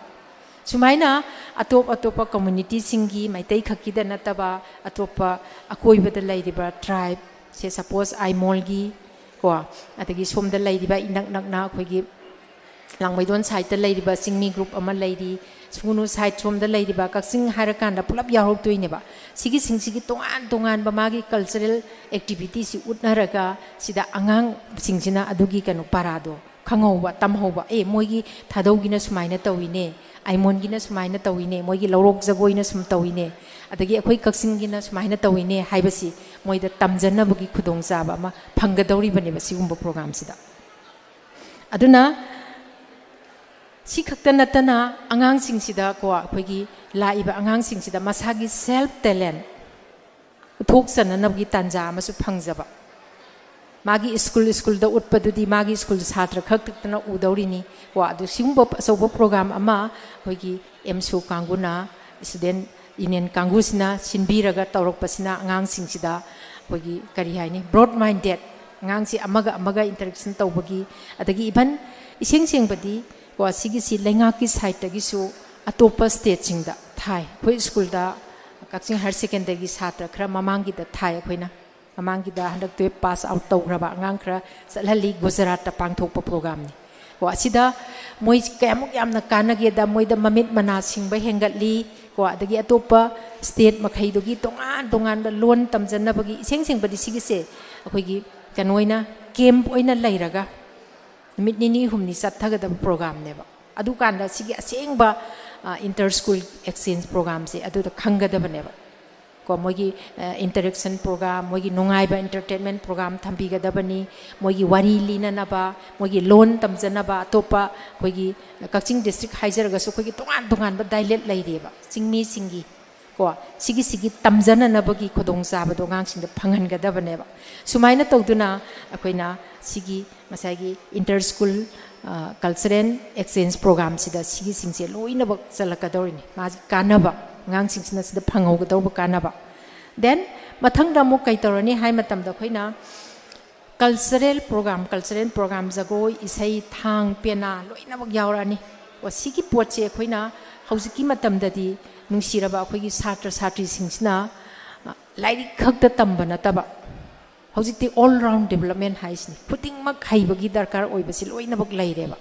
ꯁꯨꯃꯥꯏꯅ ꯑꯇꯣꯞ ꯑꯇꯣꯞꯄ ꯀꯝꯃ꯭ꯌꯨꯅꯤꯇꯤꯁꯤꯡꯒꯤ, ꯃꯩꯇꯩ ꯈꯛꯀꯤꯗ ꯅꯠꯇꯕ, ꯑꯇꯣꯞꯄ ꯑꯀꯣꯏꯕꯗ ꯂꯩꯔꯤꯕ ꯇ꯭ꯔꯥꯏꯕꯁꯦ, ꯁꯄꯣꯁ ꯑꯥꯏꯃꯣꯜꯒꯤ ꯀꯣ, ꯑꯗꯒꯤ ꯁꯣꯝꯗ ꯂꯩꯔꯤꯕ ꯏꯅꯛ ꯅꯛꯅ ꯑꯩꯈꯣꯏꯒꯤ ꯂꯥꯡꯃꯩꯗꯣꯟ ꯁꯥꯏꯠꯇ ꯂꯩꯔꯤꯕ ꯆꯤꯡꯃꯤ ꯒ꯭ꯔꯨꯞ ꯑꯃ ꯂꯩꯔꯤ, ꯁꯨꯒꯨꯅꯨ ꯁꯥꯏꯠ ꯁꯣꯝꯗ ꯂꯩꯔꯤꯕ ꯀꯛꯆꯤꯡ ꯍꯥꯏꯔꯀꯥꯟꯗ ꯄꯨꯂꯞ ꯌꯥꯎꯔꯛꯇꯣꯏꯅꯦꯕ꯫ ꯁꯤꯒꯤꯁꯤꯡꯁꯤꯒꯤ ꯇꯣꯉꯥꯟ ꯇꯣꯉꯥꯟꯕ ꯃꯥꯒꯤ ꯀꯜꯆꯔꯦꯜ ꯑꯦꯛꯇꯤꯚꯤꯇꯤꯁꯤ ꯎꯠꯅꯔꯒ ꯁꯤꯗ ꯑꯉꯥꯡꯁꯤꯡꯁꯤꯅ ꯑꯗꯨꯒꯤ ꯀꯩꯅꯣ ꯄꯔꯥꯗꯣ ꯈꯪꯍꯧꯕ, ꯇꯝꯍꯧꯕ, ꯑꯦ, ꯃꯣꯏꯒꯤ ꯊꯥꯗꯧꯒꯤꯅ ꯁꯨꯃꯥꯏꯅ ꯇꯧꯏꯅꯦ, ꯑꯥꯏꯃꯣꯟꯒꯤꯅ ꯁꯨꯃꯥꯏꯅ ꯇꯧꯏꯅꯦ, ꯃꯣꯏꯒꯤ ꯂꯧꯔꯣꯛ ꯖꯒꯣꯏꯅ ꯁꯨꯝ ꯇꯧꯏꯅꯦ, ꯑꯗꯒꯤ ꯑꯩꯈꯣꯏ ꯀꯛꯆꯤꯡꯒꯤꯅ ꯁꯨꯃꯥꯏꯅ ꯇꯧꯏꯅꯦ ꯍꯥꯏꯕꯁꯤ ꯃꯣꯏꯗ ꯇꯝꯖꯅꯕꯒꯤ ꯈꯨꯗꯣꯡꯆꯥꯕ ꯑꯃ ꯐꯪꯒꯗꯧꯔꯤꯕꯅꯦꯕ ꯁꯤꯒꯨꯝꯕ ꯄ꯭ꯔꯣꯒ꯭ꯔꯥꯝꯁꯤꯗ꯫ ꯑꯗꯨꯅ ꯁꯤ ꯈꯛꯇ ꯅꯠꯇꯅ ꯑꯉꯥꯡꯁꯤꯡꯁꯤꯗ ꯀꯣ, ꯑꯩꯈꯣꯏꯒꯤ ꯂꯥꯛꯏꯕ ꯑꯉꯥꯡꯁꯤꯡꯁꯤꯗ ꯃꯁꯥꯒꯤ ꯁꯦꯜꯐ ꯇꯦꯂꯦꯟ ꯎꯠꯊꯣꯛꯆꯅꯅꯕꯒꯤ ꯇꯥꯟꯖꯥ ꯑꯃꯁꯨ ꯐꯪꯖꯕ꯫ ꯃꯥꯒꯤ ꯁ꯭ꯀꯨꯜ, ꯁ꯭ꯀꯨꯜꯗ ꯎꯠꯄꯗꯨꯗꯤ ꯃꯥꯒꯤ ꯁ꯭ꯀꯨꯜ ꯁꯥꯇ꯭ꯔ ꯈꯛꯇꯅ ꯎꯗꯧꯔꯤꯅꯤ꯫ ꯀꯣ, ꯑꯗꯨ ꯁꯤꯒꯨꯝꯕ ꯑꯆꯧꯕ ꯄ꯭ꯔꯣꯒ꯭ꯔꯥꯝ ꯑꯃ ꯑꯩꯈꯣꯏꯒꯤ ꯑꯦꯝꯁꯨ ꯀꯥꯡꯕꯨꯅ, ꯁ꯭ꯇꯨꯗꯦꯟꯠ ꯌꯨꯅꯤꯌꯟ ꯀꯥꯡꯕꯨꯁꯤꯅ ꯁꯤꯟꯕꯤꯔꯒ ꯇꯧꯔꯛꯄꯁꯤꯅ ꯑꯉꯥꯡꯁꯤꯡꯁꯤꯗ ꯑꯩꯈꯣꯏꯒꯤ, ꯀꯔꯤ ꯍꯥꯏꯅꯤ, ꯕ꯭ꯔꯣꯗ ꯃꯥꯏꯟꯗꯦꯗ, ꯑꯉꯥꯡꯁꯤ ꯑꯃꯒ ꯑꯃꯒ ꯏꯟꯇꯔꯦꯛꯁꯟ ꯇꯧꯕꯒꯤ, ꯑꯗꯒꯤ ꯏꯚꯟ ꯏꯁꯦꯡ ꯁꯦꯡꯕꯗꯤ ꯀꯣ, ꯁꯤꯒꯤꯁꯤ ꯂꯩꯉꯥꯛꯀꯤ ꯁꯥꯏꯠꯇꯒꯤꯁꯨ ꯑꯇꯣꯞꯄ ꯁ꯭ꯇꯦꯠꯁꯤꯡꯗ ꯊꯥꯏ꯫ ꯑꯩꯈꯣꯏ ꯁ꯭ꯀꯨꯜꯗ, ꯀꯛꯆꯤꯡ ꯍꯥꯌꯔ ꯁꯦꯀꯦꯟꯗꯔꯤꯒꯤ ꯁꯥꯇ꯭ꯔ ꯈꯔ ꯃꯃꯥꯡꯒꯤꯗ ꯊꯥꯏ ꯑꯩꯈꯣꯏꯅ꯫ ꯃꯃꯥꯡꯒꯤꯗ ꯍꯟꯗꯛ ꯇꯨꯌꯦꯜꯞ ꯄꯥꯁ ꯑꯥꯎꯠ ꯇꯧꯈ꯭ꯔꯕ ꯑꯉꯥꯡ ꯈꯔ ꯆꯠꯍꯜꯂꯤ, ꯒꯨꯖꯔꯥꯠꯇ ꯄꯥꯡꯊꯣꯛꯄ ꯄ꯭ꯔꯣꯒ꯭ꯔꯥꯝꯅꯤ꯫ ꯀꯣ, ꯑꯁꯤꯗ ꯃꯣꯏ ꯀꯌꯥꯃꯨꯛ ꯌꯥꯝꯅ ꯀꯥꯟꯅꯒꯦꯗ, ꯃꯣꯏꯗ ꯃꯃꯤꯠ ꯃꯅꯥ ꯁꯤꯡꯕ ꯍꯦꯟꯒꯠꯂꯤ꯫ ꯀꯣ, ꯑꯗꯒꯤ ꯑꯇꯣꯞꯄ ꯁ꯭ꯇꯦꯠ ꯃꯈꯩꯗꯨꯒꯤ ꯇꯣꯉꯥꯟ ꯇꯣꯉꯥꯟꯕ ꯂꯣꯟ ꯇꯝꯖꯅꯕꯒꯤ, ꯏꯁꯦꯡ ꯁꯦꯡꯕꯗꯤ ꯁꯤꯒꯤꯁꯦ ꯑꯩꯈꯣꯏꯒꯤ ꯀꯩꯅꯣ ꯑꯣꯏꯅ, ꯀꯦꯝꯞ ꯑꯣꯏꯅ ꯂꯩꯔꯒ ꯅꯨꯃꯤꯠ ꯅꯤꯅꯤ ꯍꯨꯝꯅꯤ ꯆꯠꯊꯒꯗꯕ ꯄ꯭ꯔꯣꯒ꯭ꯔꯥꯝꯅꯦꯕ꯫ ꯑꯗꯨꯀꯥꯟꯗ ꯁꯤꯒꯤ ꯑꯁꯦꯡꯕ, ꯑ, ꯏꯟꯇꯔ ꯁ꯭ꯀꯨꯜ ꯑꯦꯛꯁꯆꯦꯟꯖ ꯄ꯭ꯔꯣꯒ꯭ꯔꯥꯝꯁꯦ ꯑꯗꯨꯗ ꯈꯪꯒꯗꯕꯅꯦꯕ꯫ ꯀꯣ, ꯃꯣꯏꯒꯤ, ꯑ, ꯏꯟꯇꯔꯦꯛꯁꯟ ꯄ꯭ꯔꯣꯒ꯭ꯔꯥꯝ, ꯃꯣꯏꯒꯤ ꯅꯨꯡꯉꯥꯏꯕ ꯏꯟꯇꯔꯇꯦꯟꯃꯦꯟ ꯄ꯭ꯔꯣꯒ꯭ꯔꯥꯝ ꯊꯝꯕꯤꯒꯗꯕꯅꯤ, ꯃꯣꯏꯒꯤ ꯋꯥꯔꯤ ꯂꯤꯅꯅꯕ, ꯃꯣꯏꯒꯤ ꯂꯣꯟ ꯇꯝꯖꯅꯕ, ꯑꯇꯣꯞꯄ ꯑꯩꯈꯣꯏꯒꯤ ꯀꯛꯆꯤꯡ ꯗꯤꯁꯇ꯭ꯔꯤꯛ ꯍꯥꯏꯖꯔꯒꯁꯨ ꯑꯩꯈꯣꯏꯒꯤ ꯇꯣꯉꯥꯟ ꯇꯣꯉꯥꯟꯕ ꯗꯥꯏꯂꯦꯛ ꯂꯩꯔꯤꯑꯕ ꯆꯤꯡꯃꯤꯁꯤꯡꯒꯤ꯫ ꯀꯣ, ꯁꯤꯒꯤ ꯁꯤꯒꯤ ꯇꯝꯖꯅꯅꯕꯒꯤ ꯈꯨꯗꯣꯡꯆꯥꯕꯗꯣ ꯑꯉꯥꯡꯁꯤꯡꯗ ꯐꯪꯍꯟꯒꯗꯕꯅꯦꯕ꯫ ꯁꯨꯃꯥꯏꯅ ꯇꯧꯗꯨꯅ ꯑꯩꯈꯣꯏꯅ ꯁꯤꯒꯤ ꯉꯁꯥꯏꯒꯤ inter school cultural exchange programꯁꯤꯗ ꯁꯤꯒꯤꯁꯤꯡꯁꯦ ꯂꯣꯏꯅꯃꯛ ꯆꯜꯂꯛꯀꯗꯧꯔꯤꯅꯤ꯫ ꯃꯥꯒꯤ ꯀꯥꯟꯅꯕ, ꯑꯉꯥꯡꯁꯤꯡꯁꯤꯅ ꯁꯤꯗ ꯐꯪꯍꯧꯒꯗꯧꯕ ꯀꯥꯟꯅꯕ꯫ Then ꯃꯊꯪꯗ ꯑꯃꯨꯛ ꯀꯩ ꯇꯧꯔꯅꯤ ꯍꯥꯏ ꯃꯇꯝꯗ ꯑꯩꯈꯣꯏꯅ cultural program, cultural program, ꯖꯒꯣꯏ, ꯏꯁꯩ, ꯊꯥꯡ, ꯄꯦꯅꯥ ꯂꯣꯏꯅꯃꯛ ꯌꯥꯎꯔꯛꯑꯅꯤ꯫ ꯑꯣ, ꯁꯤꯒꯤ ꯄꯣꯠꯁꯦ ꯑꯩꯈꯣꯏꯅ ꯍꯧꯖꯤꯛꯀꯤ ꯃꯇꯝꯗꯗꯤ ꯅꯨꯡꯁꯤꯔꯕ ꯑꯩꯈꯣꯏꯒꯤ ꯁꯥꯇ꯭ꯔ ꯁꯥꯇ꯭ꯔꯤꯁꯤꯡꯁꯤꯅ, ꯑ, ꯂꯥꯏꯔꯤꯛ ꯈꯛꯇ ꯇꯝꯕ ꯅꯠꯇꯕ, ꯍꯧꯖꯤꯛꯇꯤ all round development ꯍꯥꯏꯁꯤꯅꯤ, ꯈꯨꯗꯤꯡꯃꯛ ꯍꯩꯕꯒꯤ ꯗꯔꯀꯥꯔ ꯑꯣꯏꯕꯁꯤ ꯂꯣꯏꯅꯃꯛ ꯂꯩꯔꯦꯕ꯫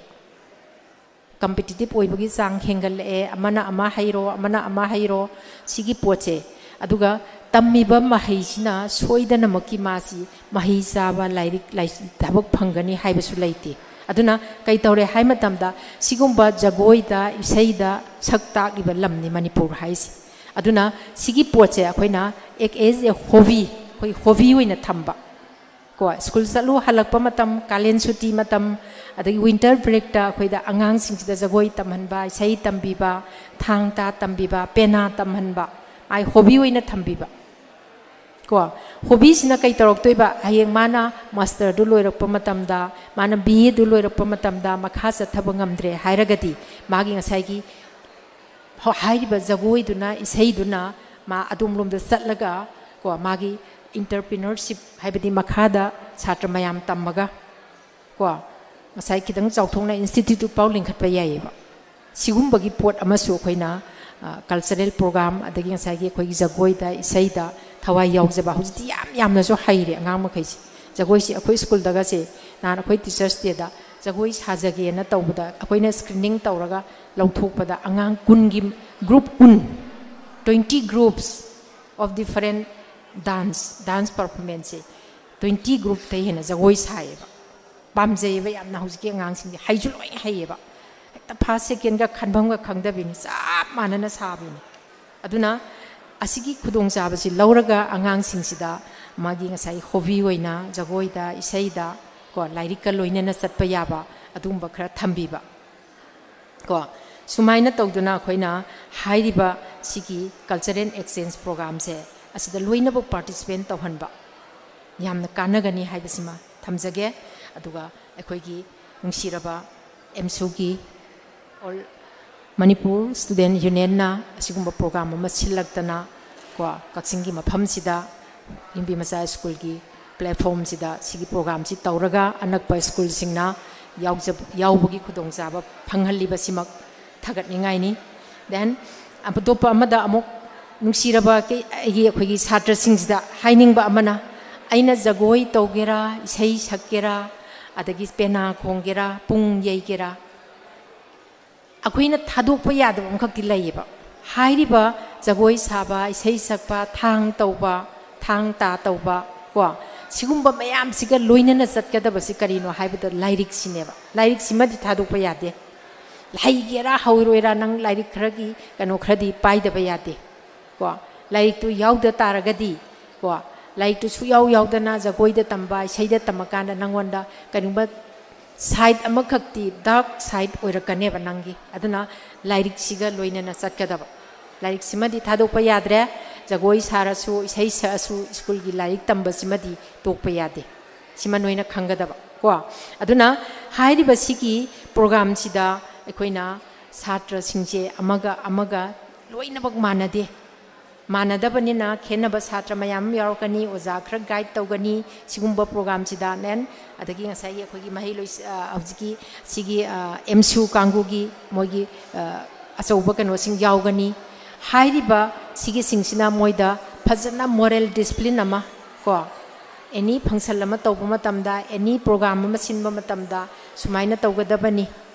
Competitive ꯑꯣꯏꯕꯒꯤ ꯆꯥꯡ ꯍꯦꯟꯒꯠꯂꯛꯑꯦ, ꯑꯃꯅ ꯑꯃ ꯍꯩꯔꯣ, ꯑꯃꯅ ꯑꯃ ꯍꯩꯔꯣ, ꯁꯤꯒꯤ ꯄꯣꯠꯁꯦ꯫ ꯑꯗꯨꯒ ꯇꯝꯃꯤꯕ ꯃꯍꯩꯁꯤꯅ ꯁꯣꯏꯗꯅꯃꯛꯀꯤ ꯃꯥꯁꯤ ꯃꯍꯩ ꯆꯥꯕ, ꯂꯥꯏꯔꯤꯛ ꯂꯥꯏꯁꯨ, ꯊꯕꯛ ꯐꯪꯒꯅꯤ ꯍꯥꯏꯕꯁꯨ ꯂꯩꯇꯦ꯫ ꯑꯗꯨꯅ ꯀꯩ ꯇꯧꯔꯦ ꯍꯥꯏ ꯃꯇꯝꯗ, ꯁꯤꯒꯨꯝꯕ ꯖꯒꯣꯏꯗ, ꯏꯁꯩꯗ ꯁꯛ ꯇꯥꯛꯂꯤꯕ ꯂꯝꯅꯤ ꯃꯅꯤꯄꯨꯔ ꯍꯥꯏꯁꯦ꯫ ꯑꯗꯨꯅ ꯁꯤꯒꯤ ꯄꯣꯠꯁꯦ ꯑꯩꯈꯣꯏꯅ as a hobby, ꯑꯩꯈꯣꯏ hobby ꯑꯣꯏꯅ ꯊꯝꯕ꯫ ꯀꯣ, ꯁ꯭ꯀꯨꯜ ꯆꯠꯂꯨ ꯍꯜꯂꯛꯄ ꯃꯇꯝ, ꯀꯥꯂꯦꯟ ꯁꯨꯇꯤ ꯃꯇꯝ, ꯑꯗꯒꯤ winter breakꯇ ꯑꯩꯈꯣꯏꯗ ꯑꯉꯥꯡꯁꯤꯡꯁꯤꯗ ꯖꯒꯣꯏ ꯇꯝꯍꯟꯕ, ꯏꯁꯩ ꯇꯝꯕꯤꯕ, ꯊꯥꯡ ꯇꯥ ꯇꯝꯕꯤꯕ, ꯄꯦꯅꯥ ꯇꯝꯍꯟꯕ, ꯃꯥꯏ hobby ꯑꯣꯏꯅ ꯊꯝꯕꯤꯕ꯫ ꯀꯣ, hobbyꯁꯤꯅ ꯀꯩ ꯇꯧꯔꯛꯇꯣꯏꯕ? ꯍꯌꯦꯡ ꯃꯥꯅ masterꯗꯨ ꯂꯣꯏꯔꯛꯄ ꯃꯇꯝꯗ, ꯃꯥꯅ B Aꯗꯨ ꯂꯣꯏꯔꯛꯄ ꯃꯇꯝꯗ ꯃꯈꯥ ꯆꯠꯊꯕ ꯉꯝꯗ꯭ꯔꯦ ꯍꯥꯏꯔꯒꯗꯤ, ꯃꯥꯒꯤ ꯉꯁꯥꯏꯒꯤ ꯍ-, ꯍꯥꯏꯔꯤꯕ ꯖꯒꯣꯏꯗꯨꯅ, ꯏꯁꯩꯗꯨꯅ ꯃꯥ ꯑꯗꯣꯝꯂꯣꯝꯗ ꯆꯠꯂꯒ, ꯀꯣ, ꯃꯥꯒꯤ entrepreneurship, ꯍꯥꯏꯕꯗꯤ ꯃꯈꯥꯗ ꯁꯥꯇ꯭ꯔ ꯃꯌꯥꯝ ꯇꯝꯃꯒ, ꯀꯣ, ꯉꯁꯥꯏ ꯈꯤꯇꯪ ꯆꯥꯎꯊꯣꯛꯅ institute ꯐꯥꯎ ꯂꯤꯡꯈꯠꯄ ꯌꯥꯏꯌꯦꯕ꯫ ꯁꯤꯒꯨꯝꯕꯒꯤ ꯄꯣꯠ ꯑꯃꯁꯨ ꯑꯩꯈꯣꯏꯅ, ꯑ, cultural program, ꯑꯗꯒꯤ ꯉꯁꯥꯏꯒꯤ ꯑꯩꯈꯣꯏꯒꯤ ꯖꯒꯣꯏꯗ, ꯏꯁꯩꯗ ꯊꯋꯥꯏ ꯌꯥꯎꯖꯕ, ꯍꯧꯖꯤꯛꯇꯤ ꯌꯥꯝ ꯌꯥꯝꯅꯁꯨ ꯍꯩꯔꯦ ꯑꯉꯥꯡ ꯃꯈꯩꯁꯦ꯫ ꯖꯒꯣꯏꯁꯤ ꯑꯩꯈꯣꯏ ꯁ꯭ꯀꯨꯜꯗꯒꯁꯦ, ꯅꯍꯥꯟ ꯑꯩꯈꯣꯏ Teachers Dayꯗ ꯖꯒꯣꯏ ꯁꯥꯖꯒꯦꯅ ꯇꯧꯕꯗ, ꯑꯩꯈꯣꯏꯅ screening ꯇꯧꯔꯒ ꯂꯧꯊꯣꯛꯄꯗ ꯑꯉꯥꯡ ꯀꯨꯟꯒꯤ, group ꯀꯨꯟ, twenty groups of different dance, dance performanceꯁꯦ twenty groupꯇꯩ ꯍꯦꯟꯅ ꯖꯒꯣꯏ ꯁꯥꯏꯌꯦꯕ꯫ ꯄꯥꯝꯖꯩꯌꯦꯕ ꯌꯥꯝꯅ ꯍꯧꯖꯤꯛꯀꯤ ꯑꯉꯥꯡꯁꯤꯡꯁꯦ, ꯍꯩꯁꯨ ꯂꯣꯏ ꯍꯩꯌꯦꯕ꯫ ꯍꯦꯛꯇ first secondꯒ ꯈꯟꯐꯝꯒ ꯈꯪꯗꯕꯤꯅꯤ, ꯆꯞ ꯃꯥꯟꯅꯅ ꯁꯥꯕꯤꯅꯤ꯫ ꯑꯗꯨꯅ ꯑꯁꯤꯒꯤ ꯈꯨꯗꯣꯡꯆꯥꯕꯁꯤ ꯂꯧꯔꯒ ꯑꯉꯥꯡꯁꯤꯡꯁꯤꯗ ꯃꯥꯒꯤ ꯉꯁꯥꯏ hobby ꯑꯣꯏꯅ ꯖꯒꯣꯏꯗ, ꯏꯁꯩꯗ, ꯀꯣ, ꯂꯥꯏꯔꯤꯛꯀ ꯂꯣꯏꯅꯅ ꯆꯠꯄ ꯌꯥꯕ ꯑꯗꯨꯒꯨꯝꯕ ꯈꯔ ꯊꯝꯕꯤꯕ꯫ ꯀꯣ, ꯁꯨꯃꯥꯏꯅ ꯇꯧꯗꯨꯅ ꯑꯩꯈꯣꯏꯅ ꯍꯥꯏꯔꯤꯕ ꯁꯤꯒꯤ cultural exchange programꯁꯦ ꯑꯁꯤꯗ ꯂꯣꯏꯅꯃꯛ participate ꯇꯧꯍꯟꯕ ꯌꯥꯝꯅ ꯀꯥꯟꯅꯒꯅꯤ ꯍꯥꯏꯕꯁꯤꯃ ꯊꯝꯖꯒꯦ꯫ ꯑꯗꯨꯒ ꯑꯩꯈꯣꯏꯒꯤ ꯅꯨꯡꯁꯤꯔꯕ ꯑꯦꯝꯁꯨꯒꯤ All Manipur Student Unionꯅ ꯑꯁꯤꯒꯨꯝꯕ program ꯑꯃ ꯁꯤꯜꯂꯛꯇꯅ ꯀꯣ, ꯀꯛꯆꯤꯡꯒꯤ ꯃꯐꯝꯁꯤꯗ ꯌꯨꯝꯕꯤ ꯃꯆꯥ ꯁ꯭ꯀꯨꯜꯒꯤ platformꯁꯤꯗ ꯁꯤꯒꯤ programꯁꯤ ꯇꯧꯔꯒ ꯑꯅꯛꯄ ꯁ꯭ꯀꯨꯜꯁꯤꯡꯅ ꯌꯥꯎꯖ-, ꯌꯥꯎꯕꯒꯤ ꯈꯨꯗꯣꯡꯆꯥꯕ ꯐꯪꯍꯜꯂꯤꯕꯁꯤꯃꯛ ꯊꯥꯒꯠꯅꯤꯡꯉꯥꯏꯅꯤ꯫ Then ꯑꯇꯣꯞꯄ ꯑꯃꯗ ꯑꯃꯨꯛ ꯅꯨꯡꯁꯤꯔꯕ ꯀꯩ-, ꯑꯩꯒꯤ, ꯑꯩꯈꯣꯏꯒꯤ ꯁꯥꯇ꯭ꯔꯁꯤꯡꯁꯤꯗ ꯍꯥꯏꯅꯤꯡꯕ ꯑꯃꯅ, ꯑꯩꯅ ꯖꯒꯣꯏ ꯇꯧꯒꯦꯔꯥ, ꯏꯁꯩ ꯁꯛꯀꯦꯔꯥ, ꯑꯗꯒꯤ ꯄꯦꯅꯥ ꯈꯣꯡꯒꯦꯔꯥ, ꯄꯨꯡ ꯌꯩꯒꯦꯔꯥ, ꯑꯩꯈꯣꯏꯅ ꯊꯥꯗꯣꯛꯄ ꯌꯥꯗꯕ ꯑꯃꯈꯛꯇꯤ ꯂꯩꯌꯦꯕ꯫ ꯍꯥꯏꯔꯤꯕ ꯖꯒꯣꯏ ꯁꯥꯕ, ꯏꯁꯩ ꯁꯛꯄ, ꯊꯥꯡ ꯇꯧꯕ, ꯊꯥꯡ ꯇꯥ ꯇꯧꯕ, ꯀꯣ, ꯁꯤꯒꯨꯝꯕ ꯃꯌꯥꯝꯁꯤꯒ ꯂꯣꯏꯅꯅ ꯆꯠꯀꯗꯕꯁꯤ ꯀꯔꯤꯅꯣ ꯍꯥꯏꯕꯗ ꯂꯥꯏꯔꯤꯛꯁꯤꯅꯦꯕ꯫ ꯂꯥꯏꯔꯤꯛꯁꯤꯃꯗꯤ ꯊꯥꯗꯣꯛꯄ ꯌꯥꯗꯦ꯫ ꯍꯩꯒꯦꯔꯥ ꯍꯧꯔꯣꯏꯔꯥ, ꯅꯪ ꯂꯥꯏꯔꯤꯛ ꯈꯔꯒꯤ ꯀꯩꯅꯣ ꯈꯔꯗꯤ ꯄꯥꯏꯗꯕ ꯌꯥꯗꯦ꯫ ꯀꯣ, ꯂꯥꯏꯔꯤꯛꯇꯨ ꯌꯥꯎꯗ ꯇꯥꯔꯒꯗꯤ, ꯀꯣ, ꯂꯥꯏꯔꯤꯛꯇꯨ ꯁꯨꯛꯌꯥꯎ ꯌꯥꯎꯗꯅ ꯖꯒꯣꯏꯗ ꯇꯝꯕ, ꯏꯁꯩꯗ ꯇꯝꯃꯀꯥꯟꯗ ꯅꯪꯉꯣꯟꯗ ꯀꯔꯤꯒꯨꯝꯕ side ꯑꯃꯈꯛꯇꯤ, dark side ꯑꯣꯏꯔꯛꯀꯅꯦꯕ ꯅꯪꯒꯤ꯫ ꯑꯗꯨꯅ ꯂꯥꯏꯔꯤꯛꯁꯤꯒ ꯂꯣꯏꯅꯅ ꯆꯠꯀꯗꯕ꯫ ꯂꯥꯏꯔꯤꯛꯁꯤꯃꯗꯤ ꯊꯥꯗꯣꯛꯄ ꯌꯥꯗ꯭ꯔꯦ꯫ ꯖꯒꯣꯏ ꯁꯥꯔꯁꯨ, ꯏꯁꯩ ꯁꯛꯑꯁꯨ, ꯁ꯭ꯀꯨꯜꯒꯤ ꯂꯥꯏꯔꯤꯛ ꯇꯝꯕꯁꯤꯃꯗꯤ ꯇꯣꯛꯄ ꯌꯥꯗꯦ꯫ ꯁꯤꯃ ꯅꯣꯏꯅ ꯈꯪꯒꯗꯕ ꯀꯣ꯫ ꯑꯗꯨꯅ ꯍꯥꯏꯔꯤꯕ ꯁꯤꯒꯤ programꯁꯤꯗ ꯑꯩꯈꯣꯏꯅ ꯁꯥꯇ꯭ꯔꯁꯤꯡꯁꯦ ꯑꯃꯒ ꯑꯃꯒ ꯂꯣꯏꯅꯃꯛ ꯃꯥꯟꯅꯗꯦ꯫ ꯃꯥꯟꯅꯗꯕꯅꯤꯅ ꯈꯦꯠꯅꯕ ꯁꯥꯇ꯭ꯔ ꯃꯌꯥꯝ ꯑꯃ ꯌꯥꯎꯔꯛꯀꯅꯤ, ꯑꯣꯖꯥ ꯈꯔ guide ꯇꯧꯒꯅꯤ ꯁꯤꯒꯨꯝꯕ programꯁꯤꯗ꯫ Then ꯑꯗꯒꯤ ꯉꯁꯥꯏꯒꯤ ꯑꯩꯈꯣꯏꯒꯤ ꯃꯍꯩꯂꯣꯏ-, ꯑ, ꯍꯧꯖꯤꯛꯀꯤ ꯁꯤꯒꯤ, ꯑ, ꯑꯦꯝꯁꯨ ꯀꯥꯡꯕꯨꯒꯤ ꯃꯣꯏꯒꯤ, ꯑ, ꯑꯆꯧꯕ ꯀꯩꯅꯣꯁꯤꯡ ꯌꯥꯎꯒꯅꯤ꯫ ꯍꯥꯏꯔꯤꯕ ꯁꯤꯒꯤꯁꯤꯡꯁꯤꯅ ꯃꯣꯏꯗ ꯐꯖꯅ moral discipline ꯑꯃ ꯀꯣ, any function ꯑꯃ ꯇꯧꯕ ꯃꯇꯝꯗ, any program ꯑꯃ ꯁꯤꯟꯕ ꯃꯇꯝꯗ ꯁꯨꯃꯥꯏꯅ ꯇꯧꯒꯗꯕꯅꯤ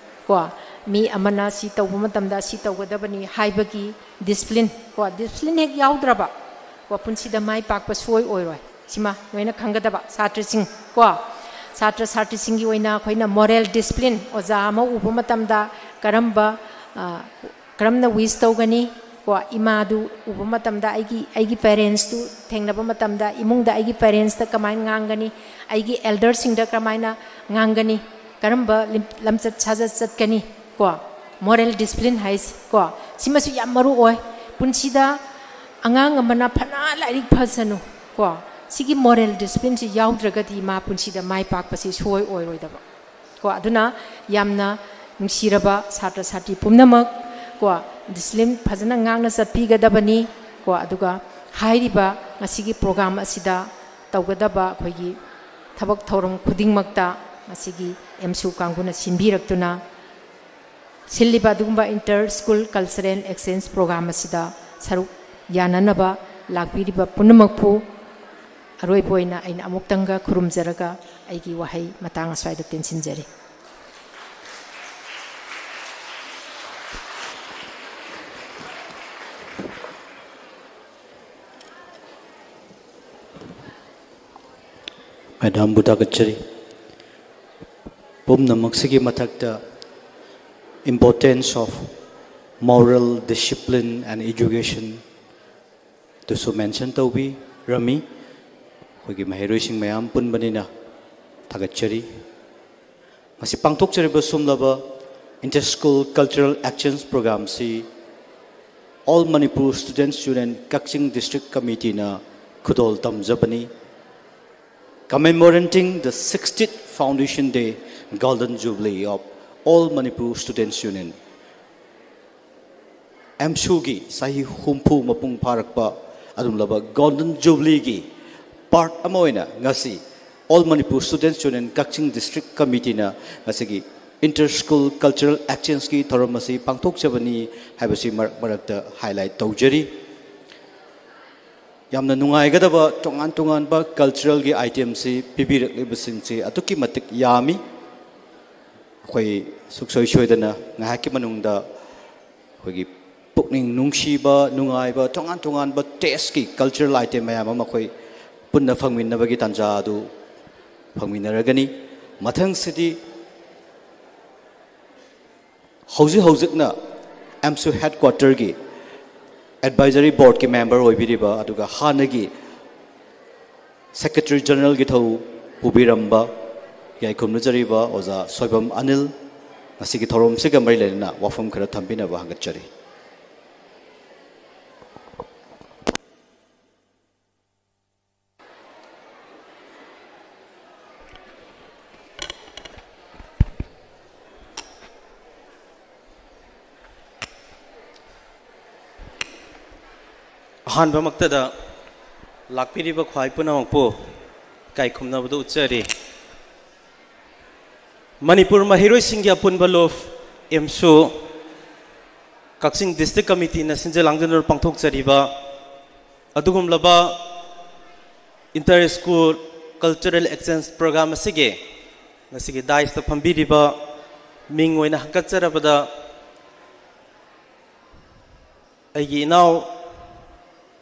ꯀꯣ, ꯃꯤ ꯑꯃꯅ ꯁꯤ ꯇꯧꯕ ꯃꯇꯝꯗ ꯁꯤ ꯇꯧꯒꯗꯕꯅꯤ ꯍꯥꯏꯕꯒꯤ discipline ꯀꯣ, discipline ꯍꯦꯛ ꯌꯥꯎꯗ꯭ꯔꯕ ꯀꯣ, ꯄꯨꯟꯁꯤꯗ ꯃꯥꯏ ꯄꯥꯛꯄ ꯁꯨꯡꯑꯣꯏ ꯑꯣꯏꯔꯣꯏ꯫ ꯁꯤꯃ ꯂꯣꯏꯅ ꯈꯪꯒꯗꯕ ꯁꯥꯇ꯭ꯔꯁꯤꯡ ꯀꯣ꯫ ꯁꯥꯇ꯭ꯔ ꯁꯥꯇ꯭ꯔꯤꯁꯤꯡꯒꯤ ꯑꯣꯏꯅ ꯑꯩꯈꯣꯏꯅ moral discipline, ꯑꯣꯖꯥ ꯑꯃ ꯎꯕ ꯃꯇꯝꯗ ꯀꯔꯝꯕ, ꯑ, ꯀꯔꯝꯅ wish ꯇꯧꯒꯅꯤ ꯀꯣ, ꯏꯃꯥꯗꯨ ꯎꯕ ꯃꯇꯝꯗ, ꯑꯩꯒꯤ, ꯑꯩꯒꯤ parentsꯇꯨ ꯊꯦꯡꯅꯕ ꯃꯇꯝꯗ, ꯏꯃꯨꯡꯗ ꯑꯩꯒꯤ parentsꯇ ꯀꯃꯥꯏꯅ ꯉꯥꯡꯒꯅꯤ, ꯑꯩꯒꯤ elderꯁꯤꯡꯗ ꯀꯃꯥꯏꯅ ꯉꯥꯡꯒꯅꯤ, ꯀꯔꯝꯕ ꯂꯝ-, ꯂꯝꯆꯠ ꯁꯥꯖꯠ ꯆꯠꯀꯅꯤ ꯀꯣ, moral discipline ꯍꯥꯏꯁꯤ ꯀꯣ, ꯁꯤꯃꯁꯨ ꯌꯥꯝ ꯃꯔꯨ ꯑꯣꯏ꯫ ꯄꯨꯟꯁꯤꯗ ꯑꯉꯥꯡ ꯑꯃꯅ ꯐꯅ ꯂꯥꯏꯔꯤꯛ ꯐꯁꯅꯨ ꯀꯣ, ꯁꯤꯒꯤ moral disciplineꯁꯤ ꯌꯥꯎꯗ꯭ꯔꯒꯗꯤ ꯃꯥ ꯄꯨꯟꯁꯤꯗ ꯃꯥꯏ ꯄꯥꯛꯄꯁꯤ ꯁꯨꯡꯑꯣꯏ ꯑꯣꯏꯔꯣꯏꯗꯕ ꯀꯣ꯫ ꯑꯗꯨꯅ ꯌꯥꯝꯅ ꯅꯨꯡꯁꯤꯔꯕ ꯁꯥꯇ꯭ꯔ ꯁꯥꯇ꯭ꯔꯤ ꯄꯨꯝꯅꯃꯛ ꯀꯣ, discipline ꯐꯖꯅ ꯉꯥꯛꯅ ꯆꯠꯄꯤꯒꯗꯕꯅꯤ ꯀꯣ꯫ ꯑꯗꯨꯒ ꯍꯥꯏꯔꯤꯕ ꯉꯁꯤꯒꯤ program ꯑꯁꯤꯗ ꯇꯧꯒꯗꯕ ꯑꯩꯈꯣꯏꯒꯤ ꯊꯕꯛ ꯊꯧꯔꯝ ꯈꯨꯗꯤꯡꯃꯛꯇ ꯉꯁꯤꯒꯤ ꯑꯦꯝꯁꯨ ꯀꯥꯡꯕꯨꯅ ꯁꯤꯟꯕꯤꯔꯛꯇꯨꯅ ꯁꯤꯜꯂꯤꯕ ꯑꯗꯨꯒꯨꯝꯕ inter school cultural exchange program ꯑꯁꯤꯗ ꯁꯔꯨꯛ ꯌꯥꯅꯅꯕ ꯂꯥꯛꯄꯤꯔꯤꯕ ꯄꯨꯝꯅꯃꯛꯄꯨ ꯑꯔꯣꯏꯕ ꯑꯣꯏꯅ ꯑꯩꯅ ꯑꯃꯨꯛꯇꯪꯒ ꯈꯨꯔꯨꯝꯖꯔꯒ ꯑꯩꯒꯤ ꯋꯥꯍꯩ ꯃꯇꯥꯡ ꯑꯁ꯭ꯋꯥꯏꯗ ꯇꯦꯟꯁꯤꯟꯖꯔꯤ꯫ ꯃꯦꯗꯥꯝꯕꯨ ꯊꯥꯒꯠꯆꯔꯤ꯫ ꯄꯨꯝꯅꯃꯛꯁꯤꯒꯤ ꯃꯊꯛꯇ importance of moral discipline and education ꯗꯨꯁꯨ mention ꯇꯧꯕꯤꯔꯝꯃꯤ꯫ ꯑꯩꯈꯣꯏꯒꯤ ꯃꯍꯩꯔꯣꯏꯁꯤꯡ ꯃꯌꯥꯝ ꯄꯨꯟꯕꯅꯤꯅ ꯊꯥꯒꯠꯆꯔꯤ꯫ ꯉꯁꯤ ꯄꯥꯡꯊꯣꯛꯆꯔꯤꯕ ꯁꯨꯝꯂꯕ inter school cultural exchange programꯁꯤ All Manipur Students Union Kakching District Committeeꯅ ꯈꯨꯗꯣꯜ ꯇꯝꯖꯕꯅꯤ꯫ Commemorating the sixtieth Foundation Day Golden Jubilee of All Manipur Students Union, ꯑꯦꯝꯁꯨꯒꯤ ꯆꯍꯤ ꯍꯨꯝꯐꯨ ꯃꯄꯨꯡ ꯐꯥꯔꯛꯄ ꯑꯗꯨꯒꯨꯝꯂꯕ Golden Jubileeꯒꯤ part ꯑꯃ ꯑꯣꯏꯅ ꯉꯁꯤ All Manipur Students Union Kakching District Committeeꯅ ꯉꯁꯤꯒꯤ inter school cultural exchangeꯀꯤ ꯊꯧꯔꯝ ꯑꯁꯤ ꯄꯥꯡꯊꯣꯛꯆꯕꯅꯤ ꯍꯥꯏꯕꯁꯤ ꯃꯔꯛ ꯃꯔꯛꯇ highlight ꯇꯧꯖꯔꯤ꯫ ꯌꯥꯝꯅ ꯅꯨꯡꯉꯥꯏꯒꯗꯕ ꯇꯣꯉꯥꯟ ꯇꯣꯉꯥꯟꯕ culturalꯒꯤ itemꯁꯤ ꯄꯤꯕꯤꯔꯛꯂꯤꯕꯁꯤꯡꯁꯤ ꯑꯗꯨꯛꯀꯤ ꯃꯇꯤꯛ ꯌꯥꯝꯃꯤ꯫ ꯑꯩꯈꯣꯏ ꯁꯨꯡꯁꯣꯏ ꯁꯣꯏꯗꯅ ꯉꯥꯏꯍꯥꯛꯀꯤ ꯃꯅꯨꯡꯗ ꯑꯩꯈꯣꯏꯒꯤ ꯄꯨꯛꯅꯤꯡ ꯅꯨꯡꯁꯤꯕ, ꯅꯨꯡꯉꯥꯏꯕ, ꯇꯣꯉꯥꯟ ꯇꯣꯉꯥꯟꯕ tasteꯀꯤ cultural item ꯃꯌꯥꯝ ꯑꯃ ꯑꯩꯈꯣꯏ ꯄꯨꯟꯅ ꯐꯪꯃꯤꯟꯅꯕꯒꯤ ꯇꯥꯟꯖꯥ ꯑꯗꯨ ꯐꯪꯃꯤꯟꯅꯔꯒꯅꯤ꯫ ꯃꯊꯪꯁꯤꯗꯤ ꯍꯧꯖꯤꯛ ꯍꯧꯖꯤꯛꯅ ꯑꯦꯝꯁꯨ headquarterꯒꯤ advisory boardꯀꯤ member ꯑꯣꯏꯕꯤꯔꯤꯕ ꯑꯗꯨꯒ ꯍꯥꯟꯅꯒꯤ Secretary Generalꯒꯤ ꯊꯧ ꯄꯨꯕꯤꯔꯝꯕ ꯌꯥꯏꯈꯨꯝꯅꯖꯔꯤꯕ ꯑꯣꯖꯥ ꯁꯣꯏꯕꯝ ꯑꯅꯤꯜ, ꯉꯁꯤꯒꯤ ꯊꯧꯔꯝꯁꯤꯒ ꯃꯔꯤ ꯂꯩꯅꯅ ꯋꯥꯐꯝ ꯈꯔ ꯊꯝꯕꯤꯅꯕ ꯍꯪꯒꯠꯆꯔꯤ꯫ ꯑꯍꯥꯟꯕꯃꯛꯇꯗ ꯂꯥꯛꯄꯤꯔꯤꯕ ꯈ꯭ꯋꯥꯏ ꯄꯨꯝꯅꯃꯛꯄꯨ ꯏꯀꯥꯏ ꯈꯨꯝꯅꯕꯗꯨ ꯎꯠꯆꯔꯤ꯫ ꯃꯅꯤꯄꯨꯔ ꯃꯍꯩꯔꯣꯏꯁꯤꯡꯒꯤ ꯑꯄꯨꯟꯕ ꯂꯨꯞ, ꯑꯦꯝꯁꯨ, ꯀꯛꯆꯤꯡ ꯗꯤꯁꯇ꯭ꯔꯤꯛ ꯀꯃꯤꯇꯤꯅ ꯁꯤꯟꯖ ꯂꯥꯡꯖꯗꯨꯅ ꯄꯥꯡꯊꯣꯛꯆꯔꯤꯕ ꯑꯗꯨꯒꯨꯝꯂꯕ inter school cultural exchange program ꯑꯁꯤꯒꯤ ꯉꯁꯤꯒꯤ ꯗꯥꯏꯁꯇ ꯐꯝꯕꯤꯔꯤꯕ ꯃꯤꯡ ꯑꯣꯏꯅ ꯍꯪꯒꯠꯆꯔꯕꯗ, ꯑꯩꯒꯤ ꯏꯅꯥꯎ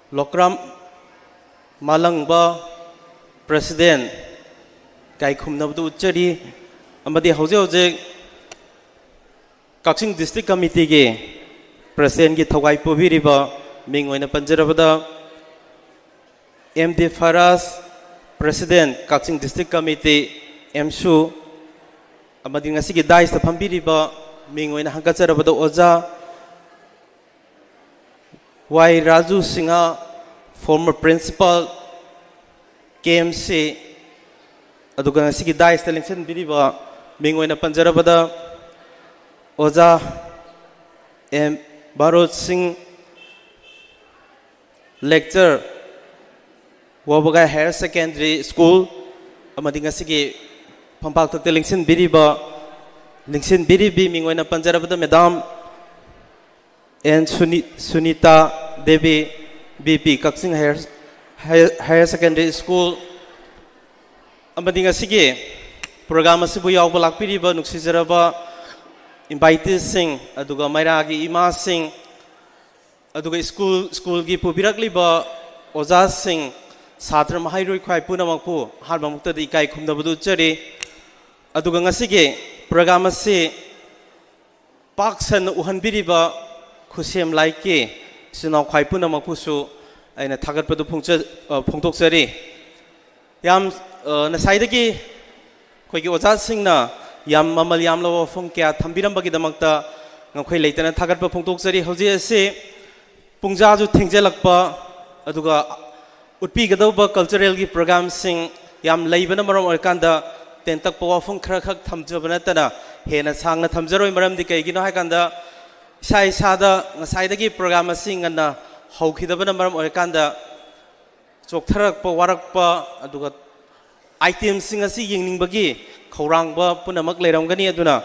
ꯂꯣꯀ꯭ꯔꯥꯝ ꯃꯥꯂꯪꯕ, president, ꯏꯀꯥꯏ ꯈꯨꯝꯅꯕꯗꯨ ꯎꯠꯆꯔꯤ꯫ ꯑꯃꯗꯤ ꯍꯧꯖꯤꯛ ꯍꯧꯖꯤꯛ ꯀꯛꯆꯤꯡ ꯗꯤꯁꯇ꯭ꯔꯤꯛ ꯀꯃꯤꯇꯤꯒꯤ presidentꯀꯤ ꯊꯧꯒꯥꯏ ꯄꯨꯕꯤꯔꯤꯕ ꯃꯤꯡ ꯑꯣꯏꯅ ꯄꯟꯖꯔꯕꯗ, ꯑꯦꯝ ꯗꯤ ꯐꯔꯥꯖ, president, ꯀꯛꯆꯤꯡ ꯗꯤꯁꯇ꯭ꯔꯤꯛ ꯀꯃꯤꯇꯤ, ꯑꯦꯝꯁꯨ, ꯑꯃꯗꯤ ꯉꯁꯤꯒꯤ ꯗꯥꯏꯁꯇ ꯐꯝꯕꯤꯔꯤꯕ ꯃꯤꯡ ꯑꯣꯏꯅ ꯍꯪꯒꯠꯆꯔꯕꯗ ꯑꯣꯖꯥ ꯋꯥꯏ ꯔꯥꯖꯨ ꯁꯤꯡꯍ, former principal, ꯀꯦ ꯑꯦꯝ ꯁꯤ, ꯑꯗꯨꯒ ꯉꯁꯤꯒꯤ ꯗꯥꯏꯁꯇ ꯂꯦꯡꯁꯤꯟꯕꯤꯔꯤꯕ ꯃꯤꯡ ꯑꯣꯏꯅ ꯄꯟꯖꯔꯕꯗ ꯑꯣꯖꯥ ꯑꯦꯝ ꯚꯥꯔꯣꯠ ꯁꯤꯡ, lecturer, Wabagai Higher Secondary School, ꯑꯃꯗꯤ ꯉꯁꯤꯒꯤ ꯐꯝꯄꯥꯛꯇꯛꯇ ꯂꯦꯡꯁꯤꯟꯕꯤꯔꯤꯕ, ꯂꯦꯡꯁꯤꯟꯕꯤꯔꯤꯕꯤ ꯃꯤꯡ ꯑꯣꯏꯅ ꯄꯟꯖꯔꯕꯗ madam N Suni-, Sunita Devi, B P, Kakching Higher, Higher, Higher Secondary School, ꯑꯃꯗꯤ ꯉꯁꯤꯒꯤ program ꯑꯁꯤꯕꯨ ꯌꯥꯎꯕ ꯂꯥꯛꯄꯤꯔꯤꯕ ꯅꯨꯡꯁꯤꯖꯔꯕ inviteeꯁꯤꯡ, ꯑꯗꯨꯒ ꯃꯩꯔꯥꯒꯤ ꯏꯃꯥꯁꯤꯡ, ꯑꯗꯨꯒ school, schoolꯒꯤ ꯄꯨꯕꯤꯔꯛꯂꯤꯕ ꯑꯣꯖꯥꯁꯤꯡ, ꯁꯥꯇ꯭ꯔ ꯃꯍꯩꯔꯣꯏ ꯈ꯭ꯋꯥꯏ ꯄꯨꯝꯅꯃꯛꯄꯨ ꯑꯍꯥꯟꯕꯃꯛꯇꯗ ꯏꯀꯥꯏ ꯈꯨꯝꯅꯕꯗꯨ ꯎꯠꯆꯔꯤ꯫ ꯑꯗꯨꯒ ꯉꯁꯤꯒꯤ program ꯑꯁꯤ ꯄꯥꯛ ꯁꯟꯅ ꯎꯍꯟꯕꯤꯔꯤꯕ ꯈꯨꯠꯁꯦꯝ ꯂꯥꯏꯛꯀꯤ ꯏꯆꯤꯟ ꯏꯅꯥꯎ ꯈ꯭ꯋꯥꯏ ꯄꯨꯝꯅꯃꯛꯄꯨꯁꯨ ꯑꯩꯅ ꯊꯥꯒꯠꯄꯗꯨ ꯐꯣꯡꯆ-, ꯑ, ꯐꯣꯡꯗꯣꯛꯆꯔꯤ꯫ ꯌꯥꯝ, ꯑ, ꯉꯁꯥꯏꯗꯒꯤ ꯑꯩꯈꯣꯏꯒꯤ ꯑꯣꯖꯥꯁꯤꯡꯅ ꯌꯥꯝ ꯃꯃꯜ ꯌꯥꯝꯂꯕ ꯋꯥꯐꯝ ꯀꯌꯥ ꯊꯝꯕꯤꯔꯝꯕꯒꯤꯗꯃꯛꯇ ꯃꯈꯣꯏ ꯂꯩꯇꯅ ꯊꯥꯒꯠꯄ ꯐꯣꯡꯗꯣꯛꯆꯔꯤ꯫ ꯍꯧꯖꯤꯛ ꯑꯁꯤ ꯄꯨꯡꯖꯥꯁꯨ ꯊꯦꯡꯖꯤꯜꯂꯛꯄ, ꯑꯗꯨꯒ ꯎꯠꯄꯤꯒꯗꯧꯕ culturalꯒꯤ programꯁꯤꯡ ꯌꯥꯝ ꯂꯩꯕꯅ ꯃꯔꯝ ꯑꯣꯏꯔꯀꯥꯟꯗ ꯇꯦꯟꯇꯛꯄ ꯋꯥꯐꯝ ꯈꯔꯈꯛ ꯊꯝꯖꯕ ꯅꯠꯇꯅ ꯍꯦꯟꯅ ꯁꯥꯡꯅ ꯊꯝꯖꯔꯣꯏ꯫ ꯃꯔꯝꯗꯤ ꯀꯩꯒꯤꯅꯣ ꯍꯥꯏꯀꯥꯟꯗ ꯏꯁꯥ ꯏꯁꯥꯗ ꯉꯁꯥꯏꯗꯒꯤ program ꯑꯁꯤ ꯉꯟꯅ ꯍꯧꯈꯤꯗꯕꯅ ꯃꯔꯝ ꯑꯣꯏꯔꯀꯥꯟꯗ ꯆꯣꯛꯊꯔꯛꯄ, ꯋꯥꯔꯛꯄ, ꯑꯗꯨꯒ ꯏꯇꯦꯝꯁꯤꯡ ꯑꯁꯤ ꯌꯦꯡꯅꯤꯡꯕꯒꯤ ꯈꯧꯔꯥꯡꯕ ꯄꯨꯝꯅꯃꯛ ꯂꯩꯔꯝꯒꯅꯤ꯫ ꯑꯗꯨꯅ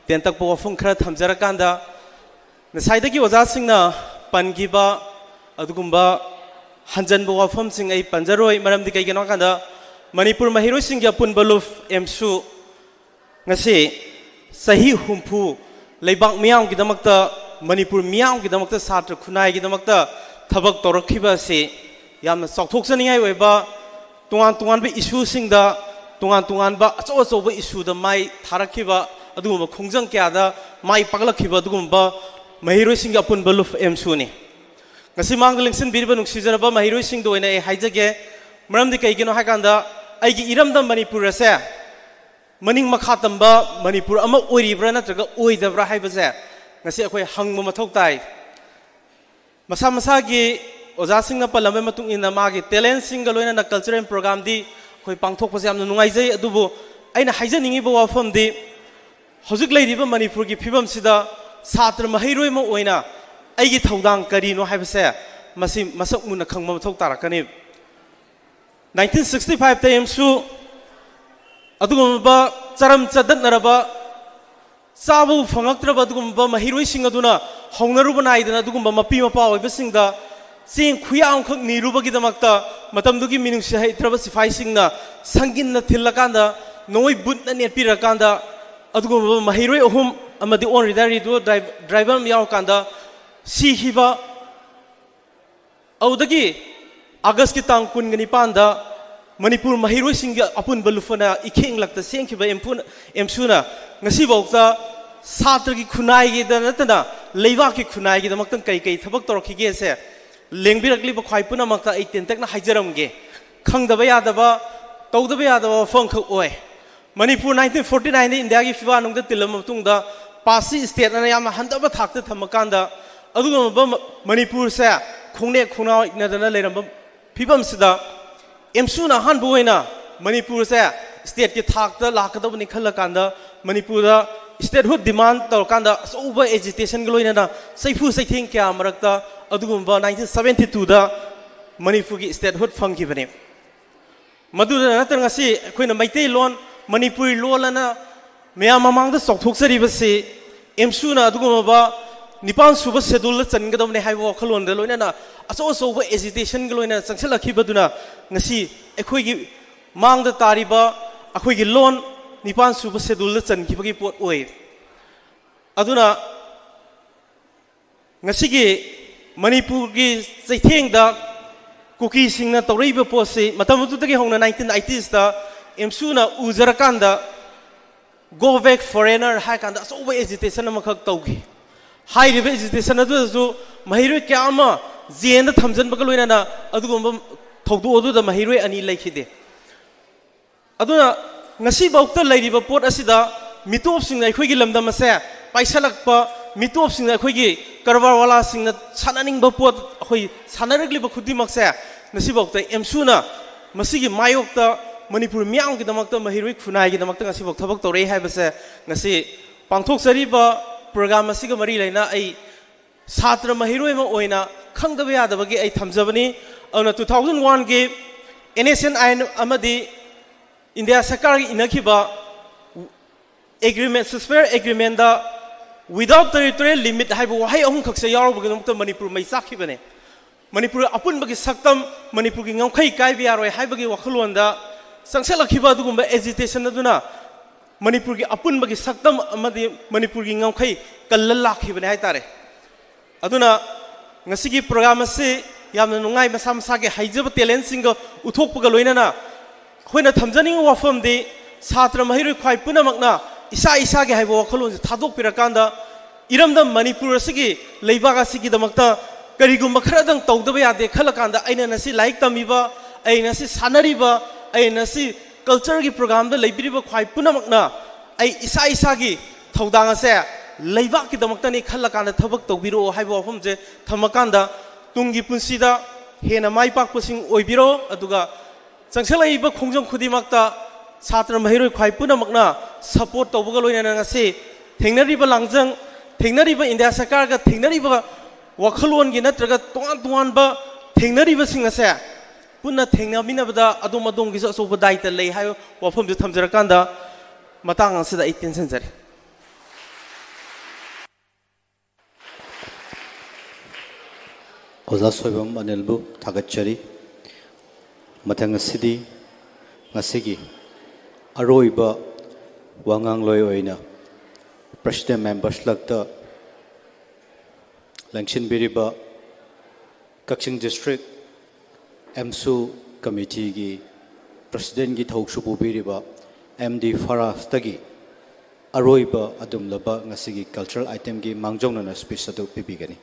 ꯇꯦꯟꯇꯛꯄ ꯋꯥꯐꯝ ꯈꯔ ꯊꯝꯖꯔꯀꯥꯟꯗ, ꯉꯁꯥꯏꯗꯒꯤ ꯑꯣꯖꯥꯁꯤꯡꯅ ꯄꯟꯈꯤꯕ ꯑꯗꯨꯒꯨꯝꯕ ꯍꯟꯖꯟꯕ ꯋꯥꯐꯝꯁꯤꯡ ꯑꯩ ꯄꯟꯖꯔꯣꯏ꯫ ꯃꯔꯝꯗꯤ ꯀꯩꯒꯤꯅꯣ ꯍꯥꯏꯀꯥꯟꯗ, ꯃꯅꯤꯄꯨꯔ ꯃꯍꯩꯔꯣꯏꯁꯤꯡꯒꯤ ꯑꯄꯨꯟꯕ ꯂꯨꯞ, ꯑꯦꯝꯁꯨ, ꯉꯁꯤ ꯆꯍꯤ ꯍꯨꯝꯐꯨ ꯂꯩꯕꯥꯛ ꯃꯤꯌꯥꯝꯒꯤꯗꯃꯛꯇ, ꯃꯅꯤꯄꯨꯔ ꯃꯤꯌꯥꯝꯒꯤꯗꯃꯛꯇ, ꯁꯥꯇ꯭ꯔ ꯈꯨꯟꯅꯥꯏꯒꯤꯗꯃꯛꯇ ꯊꯕꯛ ꯇꯧꯔꯛꯈꯤꯕ ꯑꯁꯤ ꯌꯥꯝꯅ ꯆꯥꯎꯊꯣꯛꯆꯅꯤꯡꯉꯥꯏ ꯑꯣꯏꯕ, ꯇꯣꯉꯥꯟ ꯇꯣꯉꯥꯟꯕ ꯏꯁꯨꯁꯤꯡꯗ, ꯇꯣꯉꯥꯟ ꯇꯣꯉꯥꯟꯕ ꯑꯆꯧ ꯑꯆꯧꯕ ꯏꯁꯨꯗ ꯃꯥꯏ ꯊꯥꯔꯛꯈꯤꯕ ꯑꯗꯨꯒꯨꯝꯕ ꯈꯣꯡꯖꯪ ꯀꯌꯥꯗ ꯃꯥꯏ ꯄꯥꯛꯂꯛꯈꯤꯕ ꯑꯗꯨꯒꯨꯝꯕ ꯃꯍꯩꯔꯣꯏꯁꯤꯡꯒꯤ ꯑꯄꯨꯟꯕ ꯂꯨꯞ, ꯑꯦꯝꯁꯨꯅꯤ꯫ ꯉꯁꯤ ꯃꯥꯡꯗ ꯂꯦꯡꯁꯤꯟꯕꯤꯔꯤꯕ ꯅꯨꯡꯁꯤꯖꯔꯕ ꯃꯍꯩꯔꯣꯏꯁꯤꯡꯗ ꯑꯣꯏꯅ ꯑꯩ ꯍꯥꯏꯖꯒꯦ꯫ ꯃꯔꯝꯗꯤ ꯀꯩꯒꯤꯅꯣ ꯍꯥꯏꯀꯥꯟꯗ, ꯑꯩꯒꯤ ꯏꯔꯝꯗꯝ ꯃꯅꯤꯄꯨꯔ ꯑꯁꯦ ꯃꯅꯤꯡ ꯃꯈꯥ ꯇꯝꯕ ꯃꯅꯤꯄꯨꯔ ꯑꯃ ꯑꯣꯏꯔꯤꯕ꯭ꯔꯥ ꯅꯠꯇ꯭ꯔꯒ ꯑꯣꯏꯗꯕ꯭ꯔꯥ ꯍꯥꯏꯕꯁꯦ ꯉꯁꯤ ꯑꯩꯈꯣꯏ ꯍꯪꯕ ꯃꯊꯧ ꯇꯥꯏ꯫ ꯃꯁꯥ ꯃꯁꯥꯒꯤ ꯑꯣꯖꯥꯁꯤꯡꯅ ꯄꯜꯂꯝꯕꯒꯤ ꯃꯇꯨꯡ ꯏꯟꯅ, ꯃꯥꯒꯤ ꯇꯦꯂꯦꯟꯁꯤꯡꯒ ꯂꯣꯏꯅꯅ ꯀꯜꯆꯔꯦꯜ ꯄ꯭ꯔꯣꯒ꯭ꯔꯥꯝꯗꯤ ꯑꯩꯈꯣꯏ ꯄꯥꯡꯊꯣꯛꯄꯁꯦ ꯌꯥꯝꯅ ꯅꯨꯡꯉꯥꯏꯖꯩ꯫ ꯑꯗꯨꯕꯨ ꯑꯩꯅ ꯍꯥꯏꯖꯅꯤꯡꯉꯤꯕ ꯋꯥꯐꯝꯗꯤ, ꯍꯧꯖꯤꯛ ꯂꯩꯔꯤꯕ ꯃꯅꯤꯄꯨꯔꯒꯤ ꯐꯤꯕꯝꯁꯤꯗ ꯁꯥꯇ꯭ꯔ ꯃꯍꯩꯔꯣꯏ ꯑꯃ ꯑꯣꯏꯅ ꯑꯩꯒꯤ ꯊꯧꯗꯥꯡ ꯀꯔꯤꯅꯣ ꯍꯥꯏꯕꯁꯦ ꯃꯁꯤ ꯃꯁꯛ ꯃꯨꯟꯅ ꯈꯪꯕ ꯃꯊꯧ ꯇꯥꯔꯛꯀꯅꯤ꯫ ꯅꯥꯏꯟꯇꯤꯟ ꯁꯤꯛꯁꯇꯤ ꯐꯥꯏꯚꯇ ꯑꯦꯝꯁꯨ ꯑꯗꯨꯒꯨꯝꯂꯕ ꯆꯔꯝ ꯆꯗꯠꯅꯔꯕ, ꯆꯥꯕꯕꯨ ꯐꯪꯉꯛꯇ꯭ꯔꯕ ꯑꯗꯨꯒꯨꯝꯕ ꯃꯍꯩꯔꯣꯏꯁꯤꯡ ꯑꯗꯨꯅ ꯍꯧꯅꯔꯨꯕ ꯅꯥꯏꯗꯅ ꯑꯗꯨꯒꯨꯝꯕ ꯃꯄꯤ ꯃꯄꯥ ꯑꯣꯏꯕꯁꯤꯡꯗ ꯆꯦꯡ ꯈꯨꯌꯥꯝ ꯑꯃꯈꯛ ꯅꯤꯔꯨꯕꯒꯤꯗꯃꯛꯇ ꯃꯇꯝꯗꯨꯒꯤ ꯃꯤꯅꯨꯡꯁꯤ ꯍꯩꯇ꯭ꯔꯕ ꯁꯤꯐꯥꯏꯁꯤꯡꯅ ꯁꯪꯒꯤꯟꯅ ꯊꯤꯜꯂꯀꯥꯟꯗ, ꯅꯣꯡꯃꯩ ꯕꯨꯠꯅ ꯅꯦꯠꯄꯤꯔꯀꯥꯟꯗ, ꯑꯗꯨꯒꯨꯝꯂꯕ ꯃꯍꯩꯔꯣꯏ ꯑꯍꯨꯝ ꯑꯃꯗꯤ ꯑꯣꯟ ꯔꯤꯇꯥꯌꯔꯤꯗꯨ ꯗ꯭ꯔꯥꯏ-, ꯗ꯭ꯔꯥꯏꯚꯔ ꯑꯃ ꯌꯥꯎꯔꯀꯥꯟꯗ ꯁꯤꯈꯤꯕ꯫ ꯑꯗꯨꯗꯒꯤ ꯑꯥꯒꯁꯀꯤ ꯇꯥꯡ ꯀꯨꯟꯒ ꯅꯤꯄꯥꯟꯗ ꯃꯅꯤꯄꯨꯔ ꯃꯍꯩꯔꯣꯏꯁꯤꯡꯒꯤ ꯑꯄꯨꯟꯕ ꯂꯨꯞ ꯑꯅ ꯏꯈꯦꯡꯂꯛꯇ ꯁꯦꯝꯈꯤꯕ ꯑꯦꯝꯐꯨ-, ꯑꯦꯝꯁꯨꯅ ꯉꯁꯤꯐꯥꯎꯗ ꯁꯥꯇ꯭ꯔꯒꯤ ꯈꯨꯟꯅꯥꯏꯒꯤꯗ ꯅꯠꯇꯅ ꯂꯩꯕꯥꯛꯀꯤ ꯈꯨꯟꯅꯥꯏꯒꯤꯗꯃꯛꯇ ꯀꯩ ꯀꯩ ꯊꯕꯛ ꯇꯧꯔꯛꯈꯤꯒꯦꯁꯦ ꯂꯦꯡꯕꯤꯔꯛꯂꯤꯕ ꯈ꯭ꯋꯥꯏ ꯄꯨꯝꯅꯃꯛꯇ ꯑꯩ ꯇꯦꯟꯇꯛꯅ ꯍꯥꯏꯖꯔꯝꯒꯦ꯫ ꯈꯪꯗꯕ ꯌꯥꯗꯕ, ꯇꯧꯗꯕ ꯌꯥꯗꯕ ꯋꯥꯐꯝꯈꯛ ꯑꯣꯏ꯫ ꯃꯅꯤꯄꯨꯔ ꯅꯥꯏꯟꯇꯤꯟ ꯐꯣꯔꯇꯤ ꯅꯥꯏꯟꯗ ꯏꯟꯗꯤꯌꯥꯒꯤ ꯐꯤꯕꯥꯛꯅꯨꯡꯗ ꯇꯤꯜꯂꯕ ꯃꯇꯨꯡꯗ, ꯄꯥꯁꯁꯤ ꯁ꯭ꯇꯦꯠ ꯑꯅ ꯌꯥꯝꯅ ꯍꯟꯊꯕ ꯊꯥꯛꯇ ꯊꯝꯃꯀꯥꯟꯗ, ꯑꯗꯨꯒꯨꯝꯂꯕ ꯃ-, ꯃꯅꯤꯄꯨꯔꯁꯦ ꯈꯣꯡꯅꯦꯛ ꯈꯣꯡꯅꯥꯎ ꯏꯟꯅꯗꯅ ꯂꯩꯔꯝꯕ ꯐꯤꯕꯝꯁꯤꯗ, ꯑꯦꯝꯁꯨꯅ ꯑꯍꯥꯟꯕ ꯑꯣꯏꯅ ꯃꯅꯤꯄꯨꯔꯁꯦ ꯁ꯭ꯇꯦꯠꯀꯤ ꯊꯥꯛꯇ ꯂꯥꯛꯀꯗꯕꯅꯤ ꯈꯜꯂꯀꯥꯟꯗ, ꯃꯅꯤꯄꯨꯔꯗ ꯁ꯭ꯇꯦꯠꯍꯨꯗ ꯗꯤꯃꯥꯟ ꯇꯧꯔꯀꯥꯟꯗ ꯑꯆꯧꯕ ꯑꯦꯖꯤꯇꯦꯁꯟꯒ ꯂꯣꯏꯅꯅ ꯆꯩꯐꯨ ꯆꯩꯊꯦꯡ ꯀꯌꯥ ꯃꯔꯛꯇ ꯑꯗꯨꯒꯨꯝꯕ ꯅꯥꯏꯟꯇꯤꯟ ꯁꯕꯦꯟꯇꯤ ꯇꯨꯗ ꯃꯅꯤꯄꯨꯔꯒꯤ statehood ꯐꯪꯈꯤꯕꯅꯤ꯫ ꯃꯗꯨꯗ ꯅꯠꯇꯅ ꯉꯁꯤ ꯑꯩꯈꯣꯏꯅ ꯃꯩꯇꯩꯂꯣꯟ, ꯃꯅꯤꯄꯨꯔꯤ ꯂꯣꯜ ꯑꯅ ꯃꯌꯥꯝ ꯃꯃꯥꯡꯗ ꯆꯥꯎꯊꯣꯛꯆꯔꯤꯕꯁꯤ ꯑꯦꯝꯁꯨꯅ ꯑꯗꯨꯒꯨꯝꯂꯕ ꯅꯤꯄꯥꯟ ꯁꯨꯕ scheduleꯗ ꯆꯟꯒꯗꯕꯅꯤ ꯍꯥꯏꯕ ꯋꯥꯈꯜꯂꯣꯟꯗ ꯂꯣꯏꯅꯅ ꯑꯆꯧ ꯑꯆꯧꯕ agitationꯒ ꯂꯣꯏꯅꯅ ꯆꯪꯁꯤꯜꯂꯛꯈꯤꯕꯗꯨꯅ ꯉꯁꯤ ꯑꯩꯈꯣꯏꯒꯤ ꯃꯥꯡꯗ ꯇꯥꯔꯤꯕ ꯑꯩꯈꯣꯏꯒꯤ ꯂꯣꯟ ꯅꯤꯄꯥꯟ ꯁꯨꯕ scheduleꯗ ꯆꯟꯈꯤꯕꯒꯤ ꯄꯣꯠ ꯑꯣꯏ꯫ ꯑꯗꯨꯅ ꯉꯁꯤꯒꯤ ꯃꯅꯤꯄꯨꯔꯒꯤ ꯆꯩꯊꯦꯡꯗ ꯀꯨꯀꯤꯁꯤꯡꯅ ꯇꯧꯔꯛꯏꯕ ꯄꯣꯠꯁꯤ ꯃꯇꯝ ꯑꯗꯨꯗꯒꯤ ꯍꯧꯅ ꯅꯥꯏꯟꯇꯤꯟ ꯑꯥꯏꯇꯤꯁꯇ ꯑꯦꯝꯁꯨꯅ ꯎꯖꯔꯀꯥꯟꯗ "Go back foreigner" ꯍꯥꯏ ꯀꯥꯟꯗ ꯑꯆꯧꯕ agitation ꯑꯃꯈꯛ ꯇꯧꯈꯤ꯫ ꯍꯥꯏꯔꯤꯕ agitation ꯑꯗꯨꯗꯁꯨ ꯃꯍꯩꯔꯣꯏ ꯀꯌꯥ ꯑꯃ jailꯗ ꯊꯝꯖꯤꯟꯕꯒ ꯂꯣꯏꯅꯅ ꯑꯗꯨꯒꯨꯝꯕ ꯊꯧꯗꯣꯛ ꯑꯗꯨꯗ ꯃꯍꯩꯔꯣꯏ ꯑꯅꯤ ꯂꯩꯈꯤꯗꯦ꯫ ꯑꯗꯨꯅ ꯉꯁꯤꯐꯥꯎꯗ ꯂꯩꯔꯤꯕ ꯄꯣꯠ ꯑꯁꯤꯗ ꯃꯤꯇꯣꯞꯁꯤꯡꯅ ꯑꯩꯈꯣꯏꯒꯤ ꯂꯝꯗꯝ ꯑꯁꯦ ꯄꯥꯏꯁꯜꯂꯛꯄ, ꯃꯤꯇꯣꯞꯁꯤꯡꯅ ꯑꯩꯈꯣꯏꯒꯤ ꯀꯔꯕꯥꯔ ꯋꯥꯂꯥꯁꯤꯡꯅ ꯁꯥꯟꯅꯅꯤꯡꯕ ꯄꯣꯠ ꯑꯩꯈꯣꯏ ꯁꯥꯟꯅꯔꯛꯂꯤꯕ ꯈꯨꯗꯤꯡꯃꯛꯁꯦ ꯉꯁꯤꯐꯥꯎꯗ ꯑꯦꯝꯁꯨꯅ ꯃꯁꯤꯒꯤ ꯃꯥꯌꯣꯛꯇ ꯃꯅꯤꯄꯨꯔ ꯃꯤꯌꯥꯝꯒꯤꯗꯃꯛꯇ, ꯃꯍꯩꯔꯣꯏ ꯈꯨꯟꯅꯥꯏꯒꯤꯗꯃꯛꯇ ꯉꯁꯤꯐꯥꯎ ꯊꯕꯛ ꯇꯧꯔꯛꯏ ꯍꯥꯏꯕꯁꯦ ꯉꯁꯤ ꯄꯥꯡꯊꯣꯛꯆꯔꯤꯕ program ꯑꯁꯤꯒ ꯃꯔꯤ ꯂꯩꯅ ꯑꯩ ꯁꯥꯇ꯭ꯔ ꯃꯍꯩꯔꯣꯏ ꯑꯃ ꯑꯣꯏꯅ ꯈꯪꯗꯕ ꯌꯥꯗꯕꯒꯤ ꯑꯩ ꯊꯝꯖꯕꯅꯤ꯫ ꯑꯗꯨꯅ two thousand oneꯒꯤ N S N I ꯑꯃꯗꯤ ꯏꯟꯗꯤꯌꯥ ꯁꯔꯀꯥꯔꯒ ꯏꯟꯅꯈꯤꯕ agreement, ceasefire agreementꯗ "Without territorial limit" ꯍꯥꯏꯕ ꯋꯥꯍꯩ ꯑꯍꯨꯝꯈꯛꯁꯦ ꯌꯥꯎꯔꯨꯕꯒꯤꯗꯃꯛꯇ ꯃꯅꯤꯄꯨꯔ ꯃꯩ ꯆꯥꯛꯈꯤꯕꯅꯦ꯫ ꯃꯅꯤꯄꯨꯔ ꯑꯄꯨꯟꯕꯒꯤ ꯁꯛꯇꯝ, ꯃꯅꯤꯄꯨꯔꯒꯤ ꯉꯝꯈꯩ ꯀꯥꯏꯕ ꯌꯥꯔꯣꯏ ꯍꯥꯏꯕꯒꯤ ꯋꯥꯈꯜꯂꯣꯟꯗ ꯆꯪꯁꯤꯜꯂꯛꯈꯤꯕ ꯑꯗꯨꯒꯨꯝꯕ agitation ꯑꯗꯨꯅ ꯃꯅꯤꯄꯨꯔꯒꯤ ꯑꯄꯨꯟꯕꯒꯤ ꯁꯛꯇꯝ ꯑꯃꯗꯤ ꯃꯅꯤꯄꯨꯔꯒꯤ ꯉꯝꯈꯩ ꯀꯜꯂ ꯂꯥꯛꯈꯤꯕꯅꯦ ꯍꯥꯏꯇꯥꯔꯦ꯫ ꯑꯗꯨꯅ ꯉꯁꯤꯒꯤ program ꯑꯁꯤ ꯌꯥꯝꯅ ꯅꯨꯡꯉꯥꯏ, ꯃꯁꯥ ꯃꯁꯥꯒꯤ ꯍꯩꯖꯕ talentꯁꯤꯡꯒ ꯎꯠꯊꯣꯛꯄꯒ ꯂꯣꯏꯅꯅ ꯑꯩꯈꯣꯏꯅ ꯊꯝꯖꯅꯤꯡꯕ ꯋꯥꯐꯝꯗꯤ ꯁꯥꯇ꯭ꯔ ꯃꯍꯩꯔꯣꯏ ꯈ꯭ꯋꯥꯏ ꯄꯨꯝꯅꯃꯛꯅ ꯏꯁꯥ ꯏꯁꯥꯒꯤ ꯍꯥꯏꯕ ꯋꯥꯈꯜꯂꯣꯟꯁꯦ ꯊꯥꯗꯣꯛꯄꯤꯔꯀꯥꯟꯗ ꯏꯔꯝꯗꯝ ꯃꯅꯤꯄꯨꯔ ꯑꯁꯤꯒꯤ ꯂꯩꯕꯥꯛ ꯑꯁꯤꯒꯤꯗꯃꯛꯇ ꯀꯔꯤꯒꯨꯝꯕ ꯈꯔꯗꯪ ꯇꯧꯗꯕ ꯌꯥꯗꯦ ꯈꯜꯂꯀꯥꯟꯗ ꯑꯩꯅ ꯉꯁꯤ ꯂꯥꯏꯔꯤꯛ ꯇꯝꯃꯤꯕ, ꯑꯩ ꯉꯁꯤ ꯁꯥꯟꯅꯔꯤꯕ, ꯑꯩ ꯉꯁꯤ cultureꯒꯤ programꯗ ꯂꯩꯕꯤꯔꯤꯕ ꯈ꯭ꯋꯥꯏ ꯄꯨꯝꯅꯃꯛꯅ ꯑꯩ ꯏꯁꯥ ꯏꯁꯥꯒꯤ ꯊꯧꯗꯥꯡ ꯑꯁꯦ ꯂꯩꯕꯥꯛꯀꯤꯗꯃꯛꯇꯅꯤ ꯈꯜꯂꯀꯥꯟꯗ ꯊꯕꯛ ꯇꯧꯕꯤꯔꯛꯑꯣ ꯍꯥꯏꯕ ꯋꯥꯐꯝꯁꯦ ꯊꯝꯃꯀꯥꯟꯗ ꯇꯨꯡꯒꯤ ꯄꯨꯟꯁꯤꯗ ꯍꯦꯟꯅ ꯃꯥꯏ ꯄꯥꯛꯄꯁꯤꯡ ꯑꯣꯏꯕꯤꯔꯣ꯫ ꯑꯗꯨꯒ ꯆꯪꯁꯤꯜꯂꯛꯏꯕ ꯈꯣꯡꯖꯪ ꯈꯨꯗꯤꯡꯃꯛꯇ ꯁꯥꯇ꯭ꯔ ꯃꯍꯩꯔꯣꯏ ꯈ꯭ꯋꯥꯏ ꯄꯨꯝꯅꯃꯛꯅ support ꯇꯧꯕꯒ ꯂꯣꯏꯅꯅ ꯉꯁꯤ ꯊꯦꯡꯅꯔꯤꯕ ꯂꯥꯡꯖꯪ, ꯊꯦꯡꯅꯔꯤꯕ ꯏꯟꯗꯤꯌꯥ ꯁꯔꯀꯥꯔꯒ ꯊꯦꯡꯅꯔꯤꯕ ꯋꯥꯈꯜꯂꯣꯟꯒꯤ ꯅꯠꯇ꯭ꯔꯒ ꯇꯣꯉꯥꯟ ꯇꯣꯉꯥꯟꯕ ꯊꯦꯡꯅꯔꯤꯕꯁꯤꯡ ꯑꯁꯦ ꯄꯨꯟꯅ ꯊꯦꯡꯅꯃꯤꯟꯅꯕꯗ ꯑꯗꯣꯝ ꯑꯗꯣꯝꯒꯤꯁꯨ ꯑꯆꯧꯕ ꯗꯥꯏꯇ ꯂꯩ ꯍꯥꯏꯕ ꯋꯥꯐꯝꯁꯨ ꯊꯝꯖꯔꯀꯥꯟꯗ, ꯃꯇꯥꯡ ꯑꯁꯤꯗ ꯑꯩ ꯇꯦꯟꯁꯤꯟꯖꯔꯤ꯫ ꯑꯣꯖꯥ ꯁꯣꯏꯕꯝ ꯑꯅꯤꯜꯕꯨ ꯊꯥꯒꯠꯆꯔꯤ꯫ ꯃꯊꯪ ꯑꯁꯤꯗꯤ ꯉꯁꯤꯒꯤ ꯑꯔꯣꯏꯕ ꯋꯥꯉꯥꯡꯂꯣꯏ ꯑꯣꯏꯅ President Member ꯁꯂꯛꯇ ꯂꯦꯡꯁꯤꯟꯕꯤꯔꯤꯕ ꯀꯛꯆꯤꯡ District ꯑꯦꯝꯁꯨ Committee ꯒꯤ President ꯀꯤ ꯊꯧꯁꯨ ꯄꯨꯕꯤꯔꯤꯕ ꯑꯦꯝ ꯗꯤ ꯐꯔꯥꯖꯇꯒꯤ ꯑꯔꯣꯏꯕ ꯑꯗꯨꯝꯂꯕ ꯉꯁꯤꯒꯤ cultural item ꯒꯤ ꯃꯥꯡꯖꯧꯅꯅ speech ꯑꯗꯨ ꯄꯤꯕꯤꯒꯅꯤ꯫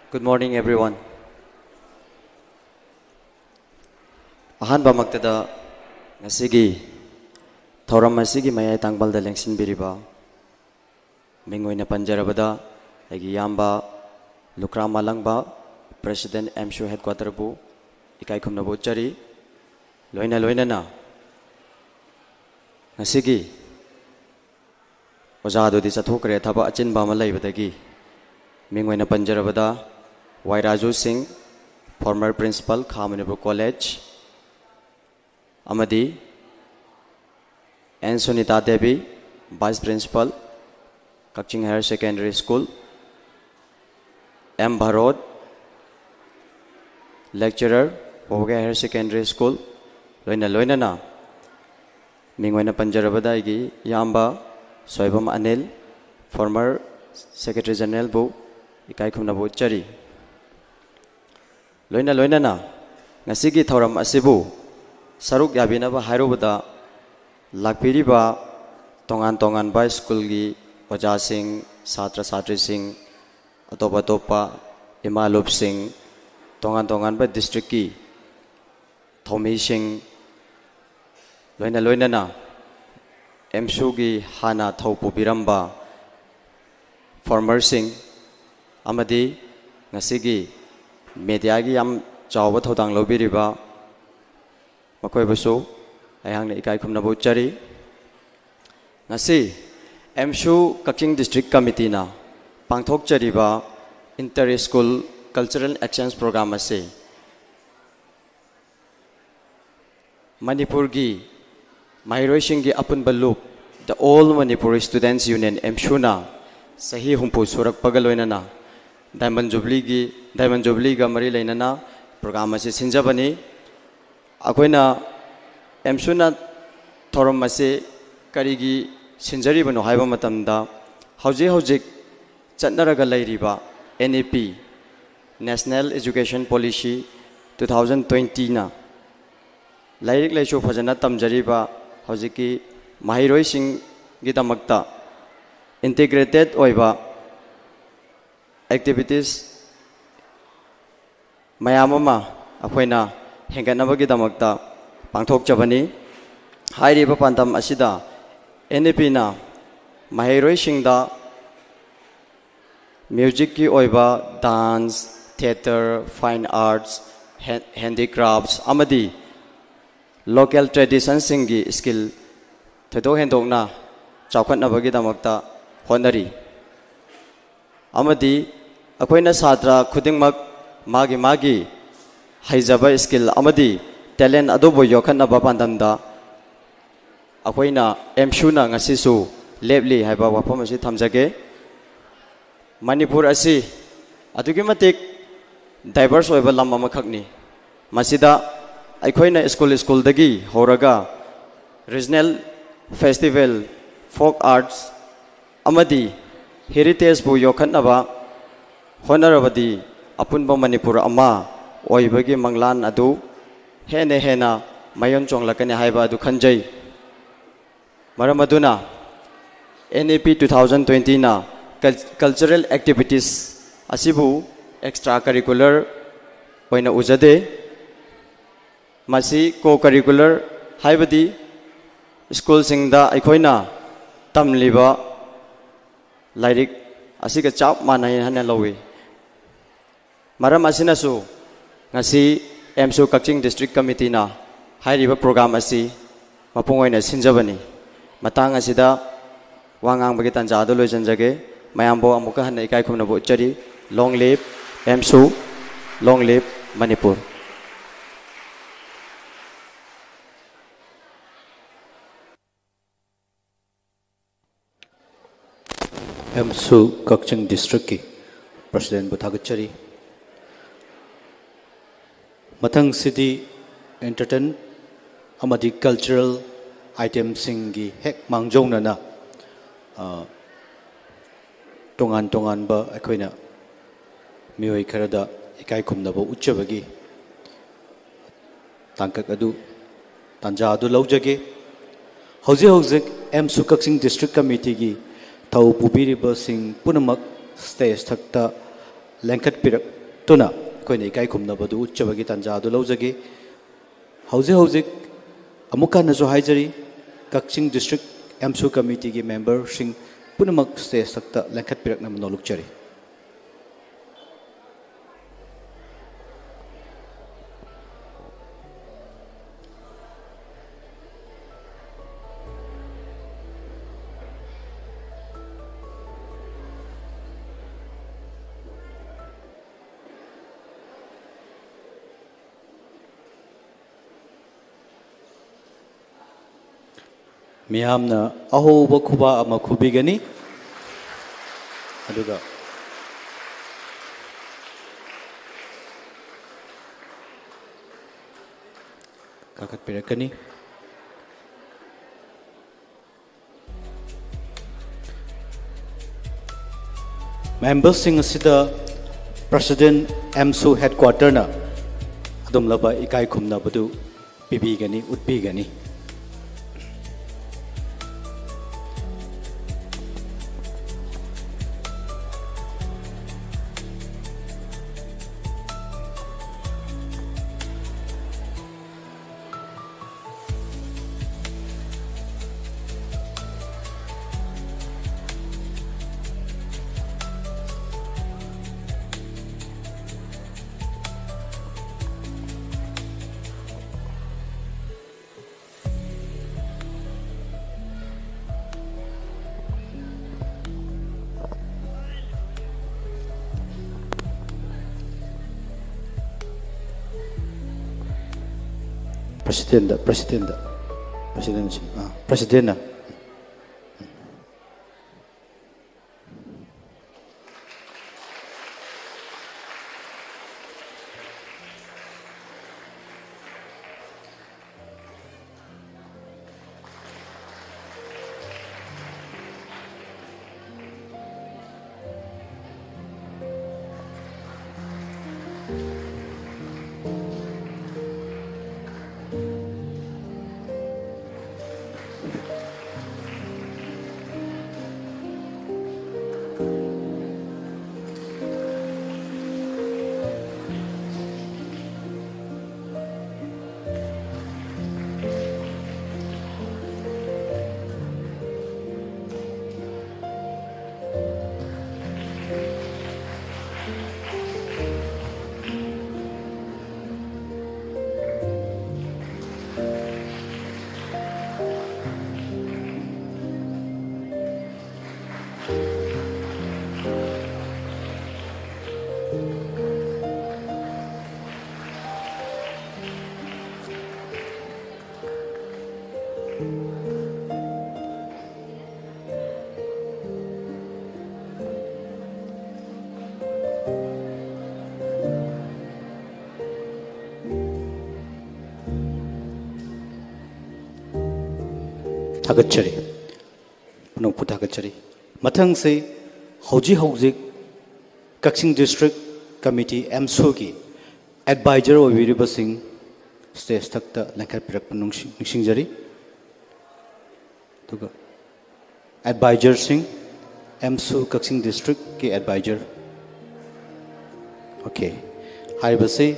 Good morning, everyone. ꯑꯍꯥꯟꯕꯃꯛꯇꯗ ꯉꯁꯤꯒꯤ ꯊꯧꯔꯝ ꯑꯁꯤꯒꯤ ꯃꯌꯥꯏ ꯇꯥꯡꯕꯜꯗ ꯂꯦꯡꯁꯤꯟꯕꯤꯔꯤꯕ, ꯃꯤꯡ ꯑꯣꯏꯅ ꯄꯟꯖꯔꯕꯗ, ꯑꯩꯒꯤ ꯏꯌꯥꯝꯕ ꯂꯨꯈ꯭ꯔꯥ ꯃꯥꯂꯪꯕ, President ꯑꯦꯝꯁꯨ Headquarter ꯕꯨ ꯏꯀꯥꯏ ꯈꯨꯝꯅꯕ ꯎꯠꯆꯔꯤ꯫ ꯂꯣꯏꯅ ꯂꯣꯏꯅꯅ ꯉꯁꯤꯒꯤ ꯑꯣꯖꯥꯗꯨꯗꯤ ꯆꯠꯊꯣꯛꯈ꯭ꯔꯦ, ꯊꯕꯛ ꯑꯆꯤꯟꯕ ꯑꯃ ꯂꯩꯕꯗꯒꯤ꯫ ꯃꯤꯡ ꯑꯣꯏꯅ ꯄꯟꯖꯔꯕꯗ, ꯋꯥꯏ ꯔꯥꯖꯨ ꯁꯤꯡ, former Principal, ꯈꯥ ꯃꯅꯤꯄꯨꯔ College, ꯑꯃꯗꯤ N Sunita Devi, Vice Principal, Kakching Higher Secondary School, M Bharot, Lecturer, Wabagai Higher Secondary School, ꯂꯣꯏꯅ ꯂꯣꯏꯅꯅ ꯃꯤꯡ ꯑꯣꯏꯅ ꯄꯟꯖꯔꯕꯗ ꯑꯩꯒꯤ ꯏꯌꯥꯝꯕ Soibam Anil, former Secretary General ꯕꯨ ꯏꯀꯥꯏ ꯈꯨꯝꯅꯕ ꯎꯠꯆꯔꯤ꯫ ꯂꯣꯏꯅ ꯂꯣꯏꯅꯅ ꯉꯁꯤꯒꯤ ꯊꯧꯔꯝ ꯑꯁꯤꯕꯨ ꯁꯔꯨꯛ ꯌꯥꯕꯤꯅꯕ ꯍꯥꯏꯔꯨꯕꯗ, ꯂꯥꯛꯄꯤꯔꯤꯕ ꯇꯣꯉꯥꯟ ꯇꯣꯉꯥꯟꯕ ꯁ꯭ꯀꯨꯜꯒꯤ ꯑꯣꯖꯥꯁꯤꯡ, ꯁꯥꯇ꯭ꯔ ꯁꯥꯇ꯭ꯔꯤꯁꯤꯡ, ꯑꯇꯣꯞ ꯑꯇꯣꯞꯄ ꯏꯃꯥ ꯂꯨꯞꯁꯤꯡ, ꯇꯣꯉꯥꯟ ꯇꯣꯉꯥꯟꯕ district ꯀꯤ ꯊꯧꯃꯤꯁꯤꯡ, ꯂꯣꯏꯅ ꯂꯣꯏꯅꯅ ꯑꯦꯝꯁꯨꯒꯤ ꯍꯥꯟꯅ ꯊꯧ ꯄꯨꯕꯤꯔꯝꯕ former ꯁꯤꯡ ꯑꯃꯗꯤ ꯉꯁꯤꯒꯤ ꯃꯦꯗꯤꯌꯥꯒꯤ ꯌꯥꯝ ꯆꯥꯎꯕ ꯊꯧꯗꯥꯡ ꯂꯧꯕꯤꯔꯤꯕ ꯃꯈꯣꯏꯕꯨꯁꯨ ꯑꯩꯍꯥꯛꯅ ꯏꯀꯥꯏ ꯈꯨꯝꯅꯕ ꯎꯠꯆꯔꯤ꯫ ꯉꯁꯤ ꯑꯦꯝꯁꯨ ꯀꯛꯆꯤꯡ ꯗꯤꯁꯇ꯭ꯔꯤꯛ ꯀꯃꯤꯇꯤꯅ ꯄꯥꯡꯊꯣꯛꯆꯔꯤꯕ inter school cultural exchange programme ꯑꯁꯤ ꯃꯅꯤꯄꯨꯔꯒꯤ ꯃꯍꯩꯔꯣꯏꯁꯤꯡꯒꯤ ꯑꯄꯨꯟꯕ ꯂꯨꯞ, The All Manipur Students Union, ꯑꯦꯝꯁꯨꯅ ꯆꯍꯤ ꯍꯨꯝꯐꯨ ꯁꯨꯔꯛꯄꯒ ꯂꯣꯏꯅꯅ ꯗꯥꯏꯃꯟ ꯖꯨꯕ꯭ꯂꯤꯒꯤ, ꯗꯥꯏꯃꯟ ꯖꯨꯕ꯭ꯂꯤꯒ ꯃꯔꯤ ꯂꯩꯅꯅ ꯄ꯭ꯔꯣꯒ꯭ꯔꯥꯝ ꯑꯁꯤ ꯁꯤꯟꯖꯕꯅꯤ꯫ ꯑꯩꯈꯣꯏꯅ ꯑꯦꯝꯁꯨꯅ ꯊꯧꯔꯝ ꯑꯁꯤ ꯀꯔꯤꯒꯤ ꯁꯤꯟꯖꯔꯤꯕꯅꯣ ꯍꯥꯏꯕ ꯃꯇꯝꯗ, ꯍꯧꯖꯤꯛ ꯍꯧꯖꯤꯛ ꯆꯠꯅꯔꯒ ꯂꯩꯔꯤꯕ N E P, National Education Policy two thousand twenty ꯅ ꯂꯥꯏꯔꯤꯛ ꯂꯥꯏꯁꯨ ꯐꯖꯅ ꯇꯝꯖꯔꯤꯕ ꯍꯧꯖꯤꯛꯀꯤ ꯃꯍꯩꯔꯣꯏꯁꯤꯡꯒꯤꯗꯃꯛꯇ ꯏꯟꯇꯤꯒ꯭ꯔꯦꯇꯦꯠ ꯑꯣꯏꯕ ꯑꯦꯛꯇꯤꯚꯤꯇꯤꯁ ꯃꯌꯥꯝ ꯑꯃ ꯑꯩꯈꯣꯏꯅ ꯍꯦꯟꯒꯠꯅꯕꯒꯤꯗꯃꯛꯇ ꯄꯥꯡꯊꯣꯛꯆꯕꯅꯤ꯫ ꯍꯥꯏꯔꯤꯕ ꯄꯥꯟꯗꯝ ꯑꯁꯤꯗ N E P ꯅ ꯃꯍꯩꯔꯣꯏꯁꯤꯡꯗ ꯃ꯭ꯌꯨꯖꯤꯛꯀꯤ ꯑꯣꯏꯕ dance, theatre, fine arts, hand-, handicrafts ꯑꯃꯗꯤ local traditionꯁꯤꯡꯒꯤ skill ꯊꯣꯏꯗꯣꯛ ꯍꯦꯟꯗꯣꯛꯅ ꯆꯥꯎꯈꯠꯅꯕꯒꯤꯗꯃꯛꯇ ꯍꯣꯠꯅꯔꯤ꯫ ꯑꯃꯗꯤ ꯑꯩꯈꯣꯏꯅ ꯁꯥꯇ꯭ꯔ ꯈꯨꯗꯤꯡꯃꯛ ꯃꯥꯒꯤ ꯃꯥꯒꯤ ꯍꯩꯖꯕ skill ꯑꯃꯗꯤ talent ꯑꯗꯨꯕꯨ ꯌꯣꯛꯈꯠꯅꯕ ꯄꯥꯟꯗꯝꯗ ꯑꯩꯈꯣꯏꯅ ꯑꯦꯝꯁꯨꯅ ꯉꯁꯤꯁꯨ ꯂꯦꯞꯂꯤ ꯍꯥꯏꯕ ꯋꯥꯐꯝ ꯑꯁꯤ ꯊꯝꯖꯒꯦ꯫ ꯃꯅꯤꯄꯨꯔ ꯑꯁꯤ ꯑꯗꯨꯛꯀꯤ ꯃꯇꯤꯛ diverse ꯑꯣꯏꯕ ꯂꯝ ꯑꯃꯈꯛꯅꯤ꯫ ꯃꯁꯤꯗ ꯑꯩꯈꯣꯏꯅ ꯁ꯭ꯀꯨꯜ ꯁ꯭ꯀꯨꯜꯗꯒꯤ ꯍꯧꯔꯒ regional festival, folk arts ꯑꯃꯗꯤ heritageꯕꯨ ꯌꯣꯛꯈꯠꯅꯕ ꯍꯣꯠꯅꯔꯕꯗꯤ ꯑꯄꯨꯟꯕ ꯃꯅꯤꯄꯨꯔ ꯑꯃ ꯑꯣꯏꯕꯒꯤ ꯃꯪꯂꯥꯟ ꯑꯗꯨ ꯍꯦꯟꯅ ꯍꯦꯟꯅ ꯃꯌꯣꯟ ꯆꯣꯡꯂꯛꯀꯅꯤ ꯍꯥꯏꯕ ꯑꯗꯨ ꯈꯟꯖꯩ꯫ ꯃꯔꯝ ꯑꯗꯨꯅ N E P two thousand twentyꯅ cul-, cultural activities ꯑꯁꯤꯕꯨ extra curricular ꯑꯣꯏꯅ ꯎꯖꯗꯦ꯫ ꯃꯁꯤ co-curricular, ꯍꯥꯏꯕꯗꯤ ꯁ꯭ꯀꯨꯜꯁꯤꯡꯗ ꯑꯩꯈꯣꯏꯅ ꯇꯝꯂꯤꯕ ꯂꯥꯏꯔꯤꯛ ꯑꯁꯤꯒ ꯆꯞ ꯃꯥꯟꯅꯩ ꯍꯥꯏꯅ ꯂꯧꯏ꯫ ꯃꯔꯝ ꯑꯁꯤꯅꯁꯨ ꯉꯁꯤ ꯑꯦꯝꯁꯨ ꯀꯛꯆꯤꯡ ꯗꯤꯁꯇ꯭ꯔꯤꯛ ꯀꯃꯤꯇꯤꯅ ꯍꯥꯏꯔꯤꯕ ꯄ꯭ꯔꯣꯒ꯭ꯔꯥꯝ ꯑꯁꯤ ꯃꯄꯨꯡ ꯑꯣꯏꯅ ꯁꯤꯟꯖꯕꯅꯤ꯫ ꯃꯇꯥꯡ ꯑꯁꯤꯗ ꯋꯥ ꯉꯥꯡꯕꯒꯤ ꯇꯥꯟꯖꯥ ꯑꯗꯨ ꯂꯣꯏꯁꯤꯟꯖꯒꯦ꯫ ꯃꯌꯥꯝꯕꯨ ꯑꯃꯨꯛꯀ ꯍꯟꯅ ꯏꯀꯥꯏ ꯈꯨꯝꯅꯕ ꯎꯠꯆꯔꯤ꯫ Long live ꯑꯦꯝꯁꯨ, long live Manipur. ꯑꯦꯝꯁꯨ Kakching ꯗꯤꯁꯇ꯭ꯔꯤꯛꯀꯤ ꯄ꯭ꯔꯁꯤꯗꯦꯟꯕꯨ ꯊꯥꯒꯠꯆꯔꯤ꯫ ꯃꯊꯪꯁꯤꯗꯤ entertain ꯑꯃꯗꯤ cultural itemꯁꯤꯡꯒꯤ ꯍꯦꯛ ꯃꯥꯡꯖꯧꯅꯅ, ꯑ, ꯇꯣꯉꯥꯟ ꯇꯣꯉꯥꯟꯕ ꯑꯩꯈꯣꯏꯅ ꯃꯤꯑꯣꯏ ꯈꯔꯗ ꯏꯀꯥꯏ ꯈꯨꯝꯅꯕ ꯎꯠꯆꯕꯒꯤ ꯇꯥꯡꯀꯛ ꯑꯗꯨ, ꯇꯥꯟꯖꯥ ꯑꯗꯨ ꯂꯧꯖꯒꯦ꯫ ꯍꯧꯖꯤꯛ ꯍꯧꯖꯤꯛ ꯑꯦꯝꯁꯨ ꯀꯛꯆꯤꯡ ꯗꯤꯁꯇ꯭ꯔꯤꯛ ꯀꯃꯤꯇꯤꯒꯤ ꯊꯧ ꯄꯨꯕꯤꯔꯤꯕꯁꯤꯡ ꯄꯨꯝꯅꯃꯛ ꯁ꯭ꯇꯦꯖ ꯊꯛꯇ ꯂꯦꯡꯈꯠꯄꯤꯔꯛꯇꯨꯅ ꯑꯩꯈꯣꯏꯅ ꯏꯀꯥꯏ ꯈꯨꯝꯅꯕꯗꯨ ꯎꯠꯆꯕꯒꯤ ꯇꯥꯟꯖꯥ ꯑꯗꯨ ꯂꯧꯖꯒꯦ꯫ ꯍꯧꯖꯤꯛ ꯍꯧꯖꯤꯛ ꯑꯃꯨꯛ ꯍꯟꯅꯁꯨ ꯍꯥꯏꯖꯔꯤ, ꯀꯛꯆꯤꯡ ꯗꯤꯁꯇ꯭ꯔꯤꯛ ꯑꯦꯝꯁꯨ ꯀꯃꯤꯇꯤꯒꯤ ꯃꯦꯝꯕꯔꯁꯤꯡ ꯄꯨꯝꯅꯃꯛ ꯁ꯭ꯇꯦꯖ ꯊꯛꯇ ꯂꯦꯡꯈꯠꯄꯤꯔꯛꯅꯕ ꯅꯣꯜꯂꯨꯛꯆꯔꯤ꯫ ꯃꯤꯌꯥꯝꯅ ꯑꯍꯧꯕ ꯈꯨꯕꯥꯛ ꯑꯃ ꯈꯨꯕꯤꯒꯅꯤ, ꯑꯗꯨꯒ ꯀꯥꯈꯠꯄꯤꯔꯛꯀꯅꯤ꯫ ꯃꯦꯝꯕꯔꯁꯤꯡ ꯑꯁꯤꯗ ꯄ꯭ꯔꯁꯤꯗꯦꯟ ꯑꯦꯝꯁꯨ ꯍꯦꯗꯀ꯭ꯋꯥꯇꯔꯅ ꯑꯗꯨꯝꯂꯕ ꯏꯀꯥꯏ ꯈꯨꯝꯅꯕꯗꯨ ꯄꯤꯕꯤꯒꯅꯤ, ꯎꯠꯄꯤꯒꯅꯤ꯫ ꯄ꯭ꯔꯁꯤꯗꯦꯟꯗ ꯄ꯭ꯔꯁꯤꯗꯦꯟꯗ ꯄ꯭ꯔꯁꯤꯗꯦꯟꯁꯤꯡ ꯑꯥ ꯄ꯭ꯔꯁꯤꯗꯦꯟꯅ ꯊꯥꯒꯠꯆꯔꯤ꯫ ꯄꯨꯝꯅꯃꯛꯄꯨ ꯊꯥꯒꯠꯆꯔꯤ꯫ ꯃꯊꯪꯁꯤ ꯍꯧꯖꯤꯛ ꯍꯧꯖꯤꯛ ꯀꯛꯆꯤꯡ ꯗꯤꯁꯇ꯭ꯔꯤꯛ ꯀꯃꯤꯇꯤ ꯑꯦꯝꯁꯨꯒꯤ ꯑꯦꯗꯚꯥꯏꯖꯔ ꯑꯣꯏꯕꯤꯔꯤꯕꯁꯤꯡ ꯁ꯭ꯇꯦꯖ ꯊꯛꯇ ꯂꯦꯡꯈꯠꯄꯤꯔꯛꯄ ꯅꯨꯡꯁꯤ-, ꯅꯤꯡꯁꯤꯡꯖꯔꯤ꯫ ꯑꯗꯨꯒ ꯑꯦꯗꯚꯥꯏꯖꯔꯁꯤꯡ, ꯑꯦꯝꯁꯨ ꯀꯛꯆꯤꯡ ꯗꯤꯁꯇ꯭ꯔꯤꯛꯀꯤ ꯑꯦꯗꯚꯥꯏꯖꯔ꯫ ꯑꯣꯀꯦ꯫ ꯍꯥꯏꯔꯤꯕꯁꯤ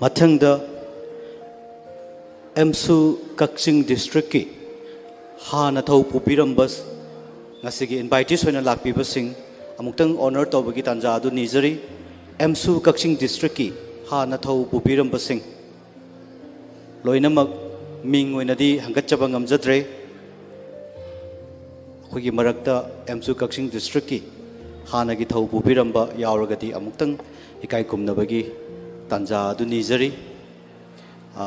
ꯃꯊꯪꯗ ꯑꯦꯝꯁꯨ ꯀꯛꯆꯤꯡ ꯗꯤꯁꯇ꯭ꯔꯤꯛꯀꯤ ꯍꯥꯟꯅ ꯊꯧ ꯄꯨꯕꯤꯔꯝꯕ ꯉꯁꯤꯒꯤ ꯏꯟꯚꯥꯏꯇꯤꯁ ꯑꯣꯏꯅ ꯂꯥꯛꯄꯤꯕꯁꯤꯡ ꯑꯃꯨꯛꯇꯪ ꯑꯣꯅꯔ ꯇꯧꯕꯒꯤ ꯇꯥꯟꯖꯥ ꯑꯗꯨ ꯅꯤꯖꯔꯤ꯫ ꯑꯦꯝꯁꯨ ꯀꯛꯆꯤꯡ ꯗꯤꯁꯇ꯭ꯔꯤꯛꯀꯤ ꯍꯥꯟꯅ ꯊꯧ ꯄꯨꯕꯤꯔꯝꯕꯁꯤꯡ꯫ ꯂꯣꯏꯅꯃꯛ ꯃꯤꯡ ꯑꯣꯏꯅꯗꯤ ꯍꯪꯒꯠꯆꯕ ꯉꯝꯖꯗ꯭ꯔꯦ꯫ ꯑꯩꯈꯣꯏꯒꯤ ꯃꯔꯛꯇ ꯑꯦꯝꯁꯨ ꯀꯛꯆꯤꯡ ꯗꯤꯁꯇ꯭ꯔꯤꯛꯀꯤ ꯍꯥꯟꯅꯒꯤ ꯊꯧ ꯄꯨꯕꯤꯔꯝꯕ ꯌꯥꯎꯔꯒꯗꯤ ꯑꯃꯨꯛꯇꯪ ꯏꯀꯥꯏ ꯈꯨꯝꯅꯕꯒꯤ ꯇꯥꯟꯖꯥ ꯑꯗꯨ ꯅꯤꯖꯔꯤ꯫ ꯑ,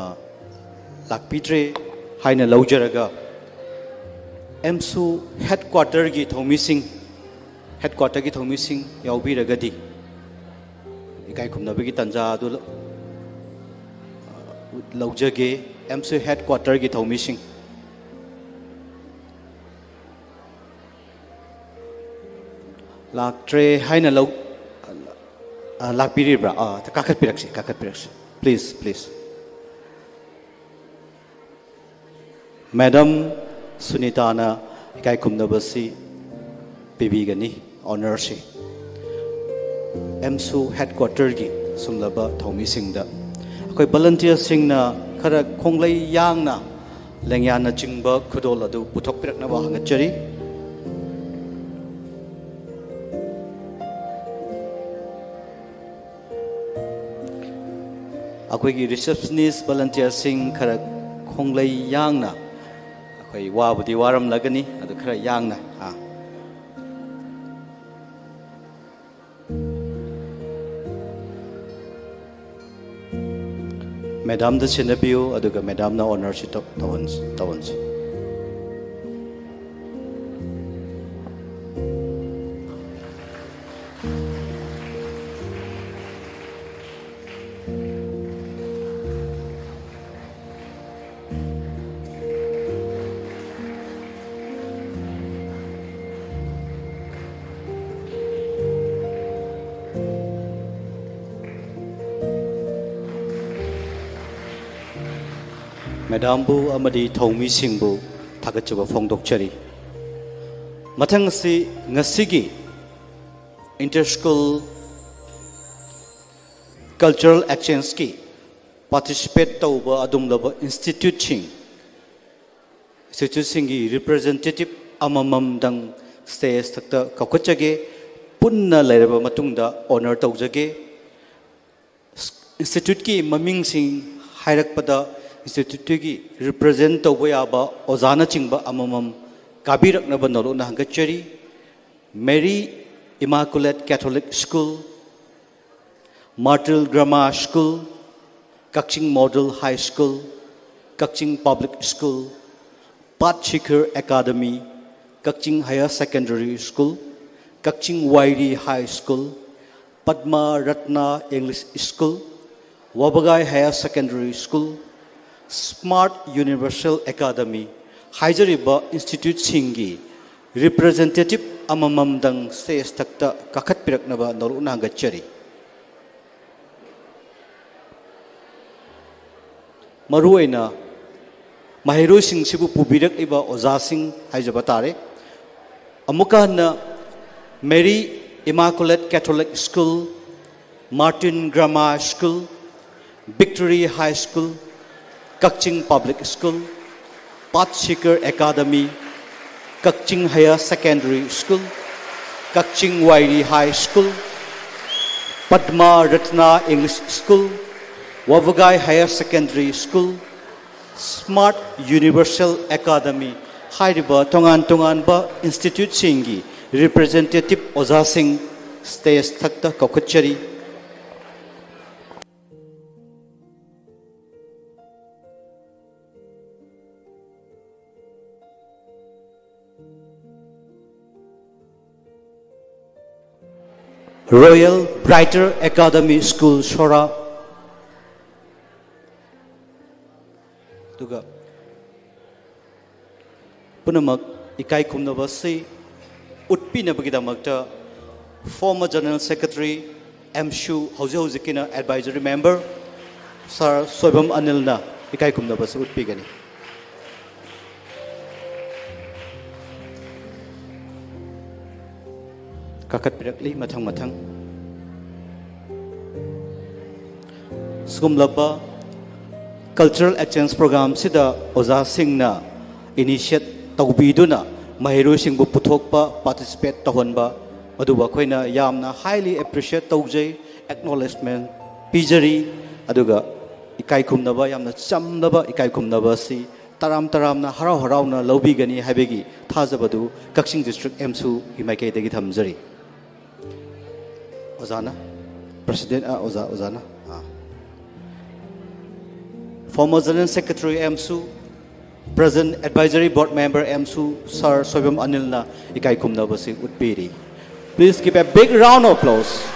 ꯂꯥꯛꯄꯤꯗ꯭ꯔꯦ ꯍꯥꯏꯅ ꯂꯧꯖꯔꯒ, ꯑꯦꯝꯁꯨ ꯍꯦꯗꯀ꯭ꯋꯥꯇꯔꯒꯤ ꯊꯧꯃꯤꯁꯤꯡ, ꯍꯦꯗꯀ꯭ꯋꯥꯇꯔꯒꯤ ꯊꯧꯃꯤꯁꯤꯡ ꯌꯥꯎꯕꯤꯔꯒꯗꯤ ꯏꯀꯥꯏ ꯈꯨꯝꯅꯕꯒꯤ ꯇꯥꯟꯖꯥ ꯑꯗꯨ ꯂ-, ꯂꯧꯖꯒꯦ꯫ ꯑꯦꯝꯁꯨ ꯍꯦꯗꯀ꯭ꯋꯥꯇꯔꯒꯤ ꯊꯧꯃꯤꯁꯤꯡ꯫ ꯂꯥꯛꯇ꯭ꯔꯦ ꯍꯥꯏꯅ ꯂꯧ-, ꯑ, ꯂꯥꯛꯄꯤꯔꯤꯕ꯭ꯔꯥ? ꯑ, ꯀꯥꯈꯠꯄꯤꯔꯛꯁꯤ, ꯀꯥꯈꯠꯄꯤꯔꯛꯁꯤ꯫ Please, please꯫ ꯃꯦꯗꯥꯝ ꯁꯨꯅꯤꯇꯥꯅ ꯏꯀꯥꯏ ꯈꯨꯝꯅꯕꯁꯤ ꯄꯤꯕꯤꯒꯅꯤ, ꯑꯣꯅꯔꯁꯤ꯫ ꯑꯦꯝꯁꯨ ꯍꯦꯗꯀ꯭ꯋꯥꯇꯔꯒꯤ ꯁꯨꯝꯂꯕ ꯊꯧꯃꯤꯁꯤꯡꯗ ꯑꯩꯈꯣꯏ ꯚꯣꯂꯟꯇꯤꯌꯔꯁꯤꯡꯅ ꯈꯔ ꯈꯣꯡꯂꯩ ꯌꯥꯡꯅ ꯂꯦꯡꯌꯥꯟꯅꯆꯤꯡꯕ ꯈꯨꯗꯣꯜ ꯑꯗꯨ ꯄꯨꯊꯣꯛꯄꯤꯔꯛꯅꯕ ꯍꯪꯒꯠꯆꯔꯤ꯫ ꯑꯩꯈꯣꯏꯒꯤ ꯔꯤꯁꯦꯞꯁꯅꯤꯁ ꯚꯣꯂꯟꯇꯤꯌꯔꯁꯤꯡ ꯈꯔ ꯈꯣꯡꯂꯩ ꯌꯥꯡꯅ, ꯑꯩꯈꯣꯏ ꯋꯥꯕꯨꯗꯤ ꯋꯥꯔꯝꯂꯒꯅꯤ, ꯑꯗꯨ ꯈꯔ ꯌꯥꯡꯅ, ꯑꯥ꯫ ꯃꯦꯗꯥꯝꯗ ꯁꯤꯟꯅꯕꯤꯌꯨ, ꯑꯗꯨꯒ ꯃꯦꯗꯥꯝꯅ ꯑꯣꯅꯔꯁꯤ ꯇꯧ-, ꯇꯧꯍꯟꯁꯤ, ꯇꯧꯍꯟꯁꯤ꯫ ꯃꯦꯗꯥꯝꯕꯨ ꯑꯃꯗꯤ ꯊꯧꯃꯤꯁꯤꯡꯕꯨ ꯊꯥꯒꯠꯆꯕ ꯐꯣꯡꯗꯣꯛꯆꯔꯤ꯫ ꯃꯊꯪ ꯑꯁꯤ ꯉꯁꯤꯒꯤ ꯏꯟꯇꯔ ꯁ꯭ꯀꯨꯜ ꯀꯜꯆꯔꯦꯜ ꯑꯦꯛꯁꯆꯦꯟꯖꯀꯤ ꯄꯥꯔꯇꯤꯁꯤꯄꯦꯠ ꯇꯧꯕ ꯑꯗꯨꯒꯨꯝꯂꯕ ꯏꯟꯁꯇꯤꯇ꯭ꯌꯨꯠꯁꯤꯡ, ꯏꯟꯁꯇꯤꯇ꯭ꯌꯨꯠꯁꯤꯡꯒꯤ ꯔꯤꯄ꯭ꯔꯖꯦꯟꯇꯦꯇꯤꯞ ꯑꯃꯃꯝꯗꯪ ꯁ꯭ꯇꯦꯖ ꯊꯛꯇ ꯀꯧꯈꯠꯆꯒꯦ꯫ ꯄꯨꯟꯅ ꯂꯩꯔꯕ ꯃꯇꯨꯡꯗ ꯑꯣꯅꯔ ꯇꯧꯖꯒꯦ꯫ ꯏꯟꯁꯇꯤꯇ꯭ꯌꯨꯠꯀꯤ ꯃꯃꯤꯡꯁꯤꯡ ꯍꯥꯏꯔꯛꯄꯗ ꯏꯟꯁꯇꯤꯇ꯭ꯌꯨꯠꯇꯨꯒꯤ ꯔꯤꯄ꯭ꯔꯖꯦꯟ ꯇꯧꯕ ꯌꯥꯕ ꯑꯣꯖꯥꯅꯆꯤꯡꯕ ꯑꯃꯃꯝ ꯀꯥꯕꯤꯔꯛꯅꯕ ꯅꯧꯂꯨꯛꯅ ꯍꯪꯒꯠꯆꯔꯤ꯫ Mary Immaculate Catholic school, Martin grammar school, Kakching model high school, Kakching public school, Path Shikhar academy, Kakching higher secondary school, Kakching Wairi high school, Padma Ratna English school, Wabagai higher secondary school, smart universal academy ꯍꯥꯏꯖꯔꯤꯕ ꯏꯟꯁꯇꯤꯇ꯭ꯌꯨꯠꯁꯤꯡꯒꯤ ꯔꯤꯄ꯭ꯔꯖꯦꯟꯇꯦꯇꯤꯚ ꯑꯃꯃꯝꯗꯪ ꯁ꯭ꯇꯦꯖ ꯊꯛꯇ ꯀꯥꯈꯠꯄꯤꯔꯛꯅꯕ ꯅꯧꯂꯨꯛꯅ ꯍꯪꯒꯠꯆꯔꯤ꯫ ꯃꯔꯨꯑꯣꯏꯅ ꯃꯍꯩꯔꯣꯏꯁꯤꯡꯁꯤꯕꯨ ꯄꯨꯕꯤꯔꯛꯂꯤꯕ ꯑꯣꯖꯥꯁꯤꯡ ꯍꯥꯏꯖꯕ ꯇꯥꯔꯦ꯫ ꯑꯃꯨꯛꯀ ꯍꯟꯅ Mary Immaculate Catholic school, Martin grammar school, Victory high school, Kakching public school, Path Shikhar academy, Kakching higher secondary school, Kakching Wairi high school, Padma Ratna English school, Wabagai higher secondary school, smart universal academy ꯍꯥꯏꯔꯤꯕ ꯇꯣꯉꯥꯟ ꯇꯣꯉꯥꯟꯕ ꯏꯟꯁꯇꯤꯇ꯭ꯌꯨꯠꯁꯤꯡꯒꯤ ꯔꯤꯄ꯭ꯔꯖꯦꯟꯇꯦꯇꯤꯚ ꯑꯣꯖꯥꯁꯤꯡ ꯁ꯭ꯇꯦꯖ ꯊꯛꯇ ꯀꯧꯈꯠꯆꯔꯤ꯫ Royal Brighter Academy School, ꯁꯣꯔꯥ꯫ ꯑꯗꯨꯒ ꯄꯨꯝꯅꯃꯛ ꯏꯀꯥꯏ ꯈꯨꯝꯅꯕꯁꯤ ꯎꯠꯄꯤꯅꯕꯒꯤꯗꯃꯛꯇ former General Secretary, ꯑꯦꯝꯁꯨ, ꯍꯧꯖꯤꯛ ꯍꯧꯖꯤꯛꯀꯤꯅ Advisory Member, Sir ꯁꯣꯏꯕꯝ ꯑꯅꯤꯜꯅ ꯏꯀꯥꯏ ꯈꯨꯝꯅꯕꯁꯤ ꯎꯠꯄꯤꯒꯅꯤ꯫ ꯀꯥꯈꯠꯄꯤꯔꯛꯂꯤ ꯃꯊꯪ ꯃꯊꯪ꯫ ꯁꯤꯒꯨꯝꯂꯕ cultural exchange programꯁꯤꯗ ꯑꯣꯖꯥꯁꯤꯡꯅ initiate ꯇꯧꯕꯤꯗꯨꯅ ꯃꯍꯩꯔꯣꯏꯁꯤꯡꯕꯨ ꯄꯨꯊꯣꯛꯄ, participate ꯇꯧꯍꯟꯕ, ꯃꯗꯨꯕꯨ ꯑꯩꯈꯣꯏꯅ ꯌꯥꯝꯅ highly appreciate ꯇꯧꯖꯩ, acknowledgement ꯄꯤꯖꯔꯤ꯫ ꯑꯗꯨꯒ ꯏꯀꯥꯏ ꯈꯨꯝꯅꯕ, ꯌꯥꯝꯅ ꯆꯝꯂꯕ ꯏꯀꯥꯏ ꯈꯨꯝꯅꯕ ꯑꯁꯤ ꯇꯔꯥꯝ ꯇꯔꯥꯝꯅ, ꯍꯔꯥꯎ ꯍꯔꯥꯎꯅ ꯂꯧꯕꯤꯒꯅꯤ ꯍꯥꯏꯕꯒꯤ ꯊꯥꯖꯕꯗꯨ ꯀꯛꯆꯤꯡ ꯗꯤꯁꯇ꯭ꯔꯤꯛ ꯑꯦꯝꯁꯨꯒꯤ ꯃꯥꯏꯀꯩꯗꯒꯤ ꯊꯝꯖꯔꯤ꯫ ꯑꯣꯖꯥꯅ, ꯄ꯭ꯔꯁꯤꯗꯦꯟ, ꯑ, ꯑꯣꯖꯥ, ꯑꯣꯖꯥꯅ, ꯑ꯫ Former General Secretary ꯑꯦꯝꯁꯨ, present Advisory Board Member ꯑꯦꯝꯁꯨ, Sir Soibam ꯑꯅꯤꯜꯅ ꯏꯀꯥꯏ ꯈꯨꯝꯅꯕꯁꯤ ꯎꯠꯄꯤꯔꯤ꯫ Please give a big round of applause.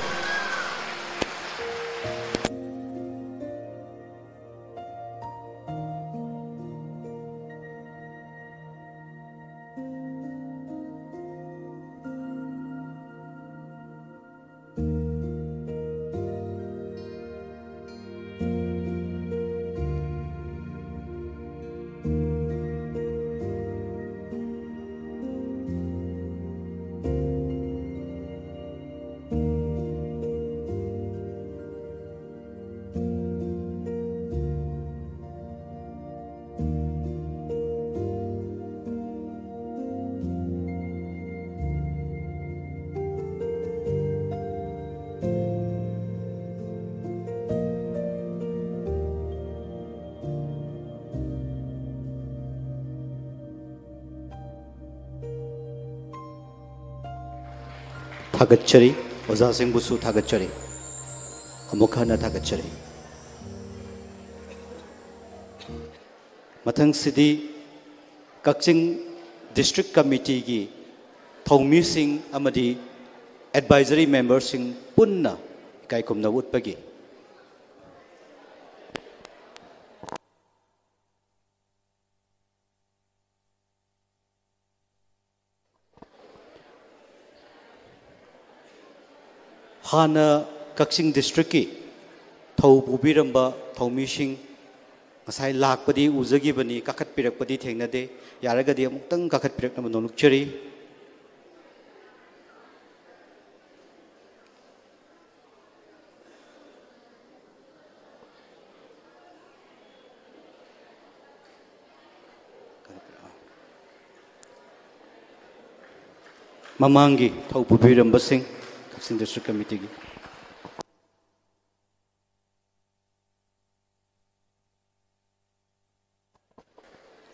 ꯊꯥꯒꯠꯆꯔꯤ꯫ ꯑꯣꯖꯥꯁꯤꯡꯕꯨꯁꯨ ꯊꯥꯒꯠꯆꯔꯤ꯫ ꯑꯃꯨꯛ ꯍꯟꯅ ꯊꯥꯒꯠꯆꯔꯤ꯫ ꯃꯊꯪꯁꯤꯗꯤ ꯀꯛꯆꯤꯡ ꯗꯤꯁꯇ꯭ꯔꯤꯛ ꯀꯃꯤꯇꯤꯒꯤ ꯊꯧꯃꯤꯁꯤꯡ ꯑꯃꯗꯤ ꯑꯦꯗꯚꯥꯏꯖꯔꯤ ꯃꯦꯝꯕꯔꯁꯤꯡ ꯄꯨꯟꯅ ꯏꯀꯥꯏ ꯈꯨꯝꯅꯕ ꯎꯠꯄꯒꯤ ꯍꯥꯟꯅ ꯀꯛꯆꯤꯡ ꯗꯤꯁꯇ꯭ꯔꯤꯛꯀꯤ ꯊꯧ ꯄꯨꯕꯤꯔꯝꯕ ꯊꯧꯃꯤꯁꯤꯡ ꯉꯁꯥꯏ ꯂꯥꯛꯄꯗꯤ ꯎꯖꯈꯤꯕꯅꯤ, ꯀꯥꯈꯠꯄꯤꯔꯛꯄꯗꯤ ꯊꯦꯡꯅꯗꯦ꯫ ꯌꯥꯔꯒꯗꯤ ꯑꯃꯨꯛꯇꯪ ꯀꯥꯈꯠꯄꯤꯔꯛꯅꯕ ꯅꯣꯂꯨꯛꯆꯔꯤ꯫ ꯃꯃꯥꯡꯒꯤ ꯊꯧ ꯄꯨꯕꯤꯔꯝꯕꯁꯤꯡ, ꯀꯛꯆꯤꯡ ꯗꯤꯁꯇ꯭ꯔꯤꯛ ꯀꯃꯤꯇꯤꯒꯤ꯫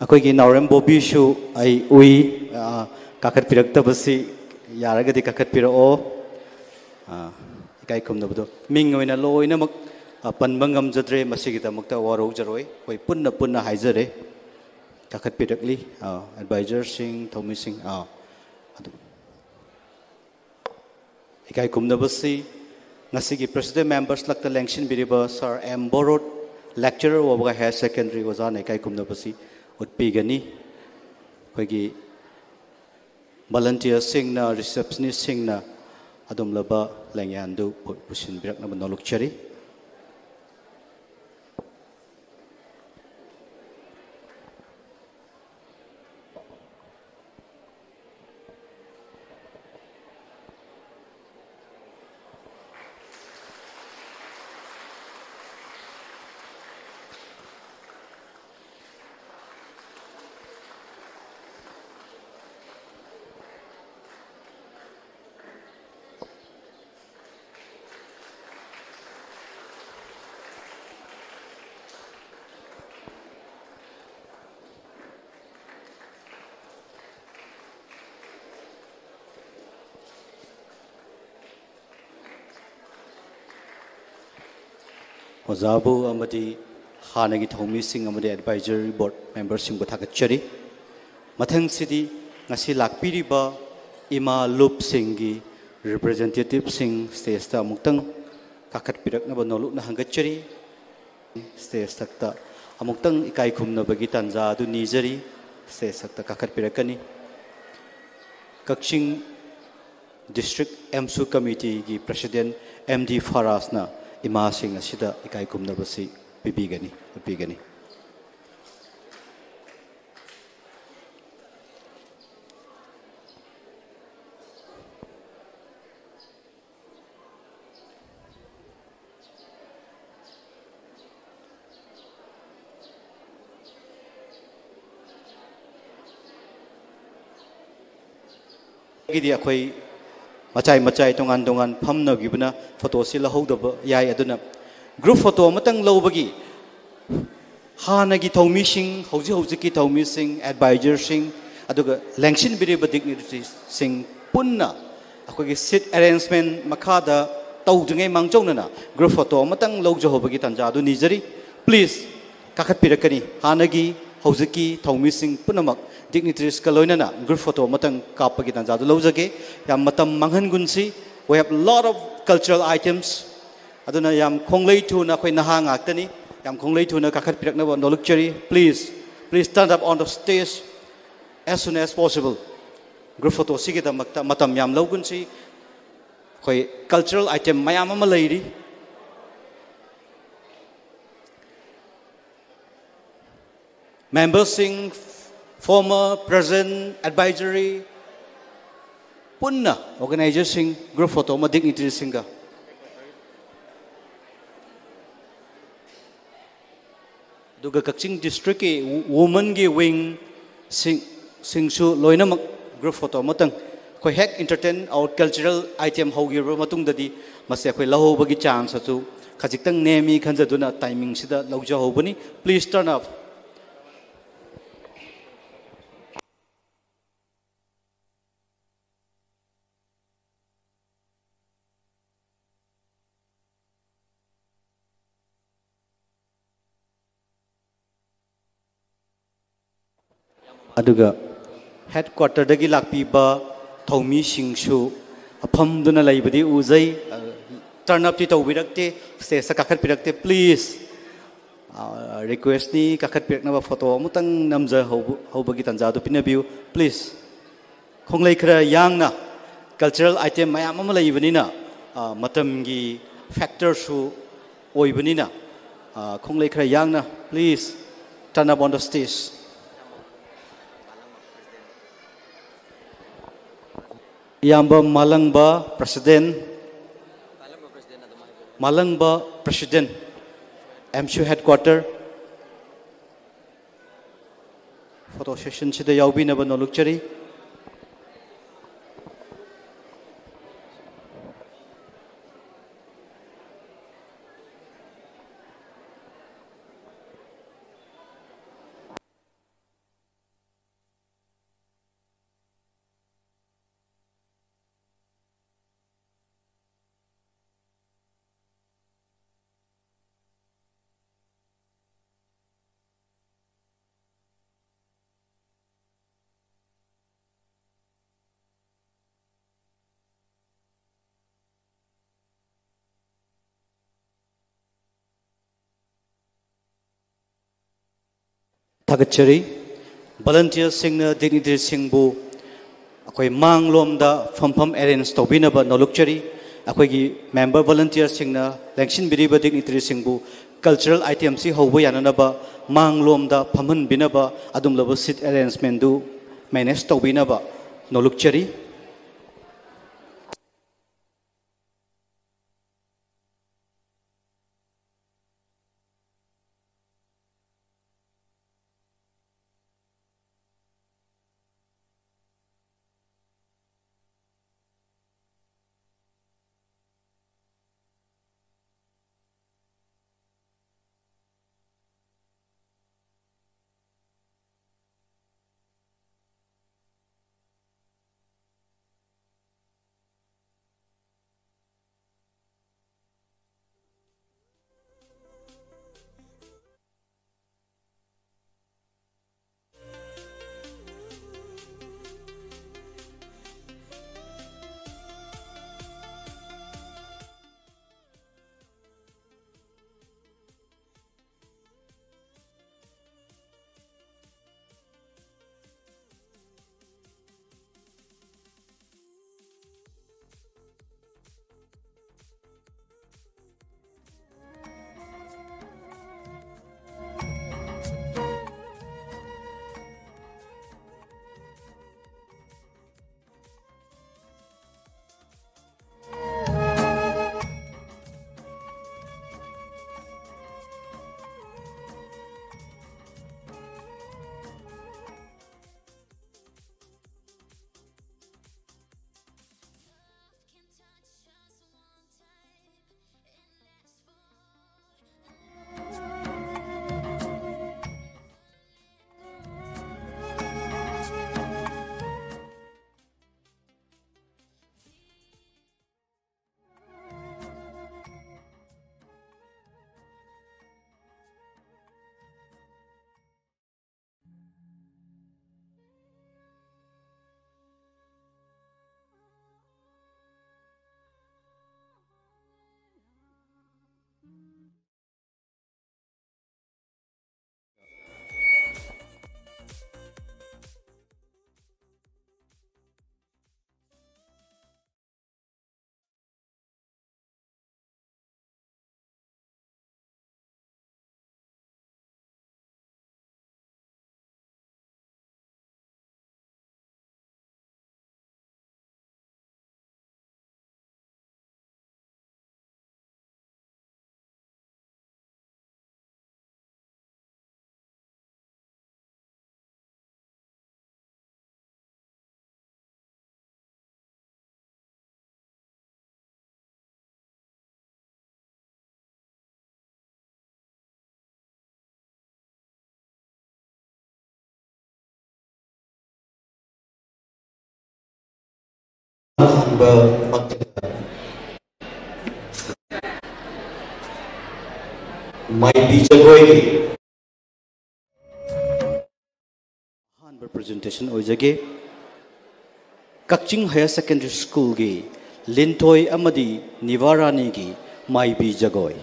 ꯑꯩꯈꯣꯏꯒꯤ ꯅꯥꯎꯔꯦꯝ ꯕꯣꯕꯤꯁꯨ ꯑꯩ ꯎꯏ, ꯑ, ꯀꯥꯈꯠꯄꯤꯔꯛꯇꯕꯁꯤ, ꯌꯥꯔꯒꯗꯤ ꯀꯥꯈꯠꯄꯤꯔꯛꯑꯣ꯫ ꯑ, ꯏꯀꯥꯏ ꯈꯨꯝꯅꯕꯗꯣ ꯃꯤꯡ ꯑꯣꯏꯅ ꯂꯣꯏꯅꯃꯛ, ꯑ, ꯄꯟꯕ ꯉꯝꯖꯗ꯭ꯔꯦ, ꯃꯁꯤꯒꯤꯗꯃꯛꯇ ꯋꯥꯔꯧꯖꯔꯣꯏ, ꯑꯩꯈꯣꯏ ꯄꯨꯟꯅ ꯄꯨꯟꯅ ꯍꯥꯏꯖꯔꯦ꯫ ꯀꯥꯈꯠꯄꯤꯔꯛꯂꯤ, ꯑ, ꯑꯦꯗꯚꯥꯏꯖꯔꯁꯤꯡ, ꯊꯧꯃꯤꯁꯤꯡ, ꯑ, ꯑꯗꯨ꯫ ꯏꯀꯥꯏ ꯈꯨꯝꯅꯕꯁꯤ ꯉꯁꯤꯒꯤ president members ꯂꯛꯇ ꯂꯦꯡꯁꯤꯟꯕꯤꯔꯤꯕ Sir M ꯕꯣꯔꯣꯠ, lecturer of Wagai Higher Secondary ꯑꯣꯖꯥꯅ ꯏꯀꯥꯏ ꯈꯨꯝꯅꯕꯁꯤ ꯎꯠꯄꯤꯒꯅꯤ꯫ ꯑꯩꯈꯣꯏꯒꯤ volunteerꯁꯤꯡꯅ, receptionistꯁꯤꯡꯅ ꯑꯗꯨꯝꯂꯕ ꯂꯦꯡꯌꯥꯟꯗꯨ ꯄꯨ-, ꯄꯨꯁꯤꯟꯕꯤꯔꯛꯅꯕ ꯅꯣꯜꯂꯨꯛꯆꯔꯤ꯫ ꯑꯣꯖꯥꯕꯨ ꯑꯃꯗꯤ ꯍꯥꯟꯅꯒꯤ ꯊꯧꯃꯤꯁꯤꯡ ꯑꯃꯗꯤ advisory board memberꯁꯤꯡꯕꯨ ꯊꯥꯒꯠꯆꯔꯤ꯫ ꯃꯊꯪꯁꯤꯗꯤ ꯉꯁꯤ ꯂꯥꯛꯄꯤꯔꯤꯕ ꯏꯃꯥ ꯂꯨꯞꯁꯤꯡꯒꯤ representativeꯁꯤꯡ stageꯇ ꯑꯃꯨꯛꯇꯪ ꯀꯥꯈꯠꯄꯤꯔꯛꯅꯕ ꯅꯣꯜꯂꯨꯛꯅ ꯍꯪꯒꯠꯆꯔꯤ꯫ Stageꯇ ꯑꯃꯨꯛꯇꯪ ꯏꯀꯥꯏ ꯈꯨꯝꯅꯕꯒꯤ ꯇꯥꯟꯖꯥ ꯑꯗꯨ ꯅꯤꯖꯔꯤ꯫ Stageꯇ ꯀꯥꯈꯠꯄꯤꯔꯛꯀꯅꯤ꯫ ꯀꯛꯆꯤꯡ District ꯑꯦꯝꯁꯨ Committeeꯒꯤ president M D ꯐꯔꯥꯖꯅ ꯏꯃꯥꯁꯤꯡ ꯑꯁꯤꯗ ꯏꯀꯥꯏ ꯈꯨꯝꯅꯕꯁꯤ ꯄꯤꯕꯤꯒꯅꯤ, ꯎꯠꯄꯤꯒꯅꯤ꯫ ꯒꯤꯗꯤ ꯑꯩꯈꯣꯏ ꯃꯆꯥꯏ ꯃꯆꯥꯏ ꯇꯣꯉꯥꯟ ꯇꯣꯉꯥꯟ ꯐꯝꯅꯈꯤꯕꯅ photoꯁꯤ ꯂꯧꯍꯧꯗꯕ ꯌꯥꯏ꯫ ꯑꯗꯨꯅ group photo ꯑꯃꯇꯪ ꯂꯧꯕꯒꯤ ꯍꯥꯟꯅꯒꯤ ꯊꯧꯃꯤꯁꯤꯡ, ꯍꯧꯖꯤꯛ ꯍꯧꯖꯤꯛꯀꯤ ꯊꯧꯃꯤꯁꯤꯡ, ꯑꯦꯗꯚꯥꯏꯖꯔꯁꯤꯡ, ꯑꯗꯨꯒ ꯂꯦꯡꯁꯤꯟꯕꯤꯔꯤꯕ ꯗꯤꯒꯅꯤꯇꯔꯤꯁꯤꯡ ꯄꯨꯟꯅ ꯑꯩꯈꯣꯏꯒꯤ ꯁꯤꯠ ꯑꯦꯔꯦꯟꯖꯃꯦꯟ ꯃꯈꯥꯗ ꯇꯧꯗ꯭ꯔꯤꯉꯩ ꯃꯥꯡꯖꯧꯅꯅ ꯒ꯭ꯔꯨꯞ ꯐꯣꯇꯣ ꯑꯃꯇꯪ ꯂꯧꯖꯍꯧꯕꯒꯤ ꯇꯥꯟꯖꯥ ꯑꯗꯨ ꯅꯤꯖꯔꯤ꯫ ꯄ꯭ꯂꯤꯖ, ꯀꯥꯈꯠꯄꯤꯔꯛꯀꯅꯤ꯫ ꯍꯥꯟꯅꯒꯤ, ꯍꯧꯖꯤꯛꯀꯤ ꯊꯧꯃꯤꯁꯤꯡ ꯄꯨꯝꯅꯃꯛ ꯗꯤꯒꯅꯤꯇꯔꯤꯁꯀ ꯂꯣꯏꯅꯅ ꯒ꯭ꯔꯨꯞ ꯐꯣꯇꯣ ꯑꯃꯇꯪ ꯀꯥꯞꯄꯒꯤ ꯇꯥꯟꯖꯥꯗꯨ ꯂꯧꯖꯒꯦ꯫ ꯌꯥꯝ ꯃꯇꯝ ꯃꯥꯡꯍꯟꯒꯨꯟꯁꯤ꯫ We have lot of cultural items. ꯑꯗꯨꯅ ꯌꯥꯝ ꯈꯣꯡꯂꯩ ꯊꯨꯅ, ꯑꯩꯈꯣꯏ ꯅꯍꯥ ꯉꯥꯛꯇꯅꯤ, ꯌꯥꯝ ꯈꯣꯡꯂꯩ ꯊꯨꯅ ꯀꯥꯈꯠꯄꯤꯔꯛꯅꯕ ꯅꯣꯜꯂꯛꯆꯔꯤ꯫ Please, please stand up on the stage as soon as possible. Group ꯐꯣꯇꯣꯁꯤꯒꯤꯗꯃꯛꯇ ꯃꯇꯝ ꯌꯥꯝ ꯂꯧꯒꯨꯟꯁꯤ꯫ ꯑꯩꯈꯣꯏ ꯀꯜꯆꯔꯦꯜ ꯑꯥꯏꯇꯦꯝ ꯃꯌꯥꯝ ꯑꯃ ꯂꯩꯔꯤ꯫ ꯃꯦꯝꯕꯔꯁꯤꯡ, ꯐꯣꯔꯃꯔ, ꯄ꯭ꯔꯦꯖꯦꯟ, ꯑꯦꯗꯚꯥꯏꯖꯔꯤ, ꯄꯨꯟꯅ ꯑꯣꯔꯒꯅꯥꯏꯖꯔꯁꯤꯡ, ꯒ꯭ꯔꯨꯞ ꯐꯣꯇꯣ ꯑꯃ ꯗꯤꯒꯅꯤꯇꯔꯤꯁꯤꯡꯒ, ꯑꯗꯨꯒ ꯀꯛꯆꯤꯡ ꯗꯤꯁꯇ꯭ꯔꯤꯛꯀꯤ ꯋꯨꯃꯟꯒꯤ ꯋꯤꯡꯁꯤꯡ, ꯁꯤꯡꯁꯨ ꯂꯣꯏꯅꯃꯛ ꯒ꯭ꯔꯨꯞ ꯐꯣꯇꯣ ꯑꯃꯇꯪ꯫ ꯑꯩꯈꯣꯏ ꯍꯦꯛ entertain our cultural item ꯍꯧꯈꯤꯕ ꯃꯇꯨꯡꯗꯗꯤ ꯃꯁꯤ ꯑꯩꯈꯣꯏ ꯂꯧꯍꯧꯕꯒꯤ ꯆꯥꯟꯁ ꯑꯗꯨ ꯈꯖꯤꯛꯇꯪ ꯅꯦꯝꯃꯤ ꯈꯟꯖꯗꯨꯅ ꯇꯥꯏꯃꯤꯡꯁꯤꯗ ꯂꯧꯖꯍꯧꯕꯅꯤ꯫ Please turn up. ꯑꯗꯨꯒ ꯍꯦꯗ ꯀ꯭ꯋꯥꯇꯔꯗꯒꯤ ꯂꯥꯛꯄꯤꯕ ꯊꯧꯃꯤꯁꯤꯡꯁꯨ ꯐꯝꯗꯨꯅ ꯂꯩꯕꯗꯤ ꯎꯖꯩ꯫ ꯇꯔꯟ ꯑꯞꯇꯤ ꯇꯧꯕꯤꯔꯛꯇꯦ, ꯁ꯭ꯇꯦꯖꯇ ꯀꯥꯈꯠꯄꯤꯔꯛꯇꯦ꯫ ꯄ꯭ꯂꯤꯖ, ꯔꯤꯀ꯭ꯋꯦꯁꯅꯤ, ꯀꯥꯈꯠꯄꯤꯔꯛꯅꯕ ꯐꯣꯇꯣ ꯑꯃꯇꯪ ꯅꯝꯖꯍꯧꯕ-, ꯍꯧꯕꯒꯤ ꯇꯥꯟꯖꯥꯗꯨ ꯄꯤꯅꯕꯤꯌꯨ꯫ ꯄ꯭ꯂꯤꯖ, ꯈꯣꯡꯂꯩ ꯈꯔ ꯌꯥꯡꯅ꯫ ꯀꯜꯆꯔꯦꯜ ꯑꯥꯏꯇꯦꯝ ꯃꯌꯥꯝ ꯑꯃ ꯂꯩꯕꯅꯤꯅ, ꯑ, ꯃꯇꯝꯒꯤ ꯐꯦꯛꯇꯔꯁꯨ ꯑꯣꯏꯕꯅꯤꯅ, ꯑ, ꯈꯣꯡꯂꯩ ꯈꯔ ꯌꯥꯡꯅ, please turn up on the stage. ꯏꯌꯥꯝꯕ Malangba, president. Malangba, president, AMSU headquarter. Photo ꯁꯦꯁꯟꯁꯤꯗ ꯌꯥꯎꯕꯤꯅꯕ ꯅꯣꯜꯂꯨꯛꯆꯔꯤ꯫ ꯊꯥꯒꯠꯆꯔꯤ꯫ ꯚꯣꯂꯟꯇꯤꯌꯔꯁꯤꯡꯅ ꯗꯤꯒꯅꯤꯇꯔꯤꯁꯤꯡꯕꯨ ꯑꯩꯈꯣꯏ ꯃꯥꯡꯂꯣꯝꯗ ꯐꯝꯐꯝ ꯑꯦꯔꯦꯟꯖ ꯇꯧꯕꯤꯅꯕ ꯅꯣꯂꯨꯛꯆꯔꯤ꯫ ꯑꯩꯈꯣꯏꯒꯤ ꯃꯦꯝꯕꯔ ꯚꯣꯂꯟꯇꯤꯌꯔꯁꯤꯡꯅ ꯂꯦꯡꯁꯤꯟꯕꯤꯔꯤꯕ ꯗꯤꯒꯅꯤꯇꯔꯤꯁꯤꯡꯕꯨ ꯀꯜꯆꯔꯦꯜ ꯑꯥꯏꯇꯦꯝꯁꯤ ꯍꯧꯕ ꯌꯥꯅꯅꯕ ꯃꯥꯡꯂꯣꯝꯗ ꯐꯝꯍꯟꯕꯤꯅꯕ ꯑꯗꯨꯒꯨꯝꯂꯕ ꯁꯤꯠ ꯑꯦꯔꯦꯟꯖꯃꯦꯟꯗꯨ ꯃꯦꯅꯦꯖ ꯇꯧꯕꯤꯅꯕ ꯅꯣꯂꯨꯛꯆꯔꯤ꯫ ꯑꯍꯥꯟꯕ ꯃꯥꯏꯕꯤ ꯖꯒꯣꯏꯒꯤ ꯑꯍꯥꯟꯕ presentation ꯑꯣꯏꯖꯒꯦ꯫ ꯀꯛꯆꯤꯡ Higher Secondary Schoolꯒꯤ ꯂꯤꯟꯊꯣꯏ ꯑꯃꯗꯤ ꯅꯤꯚꯥꯔꯥꯅꯤꯒꯤ ꯃꯥꯏꯕꯤ ꯖꯒꯣꯏ꯫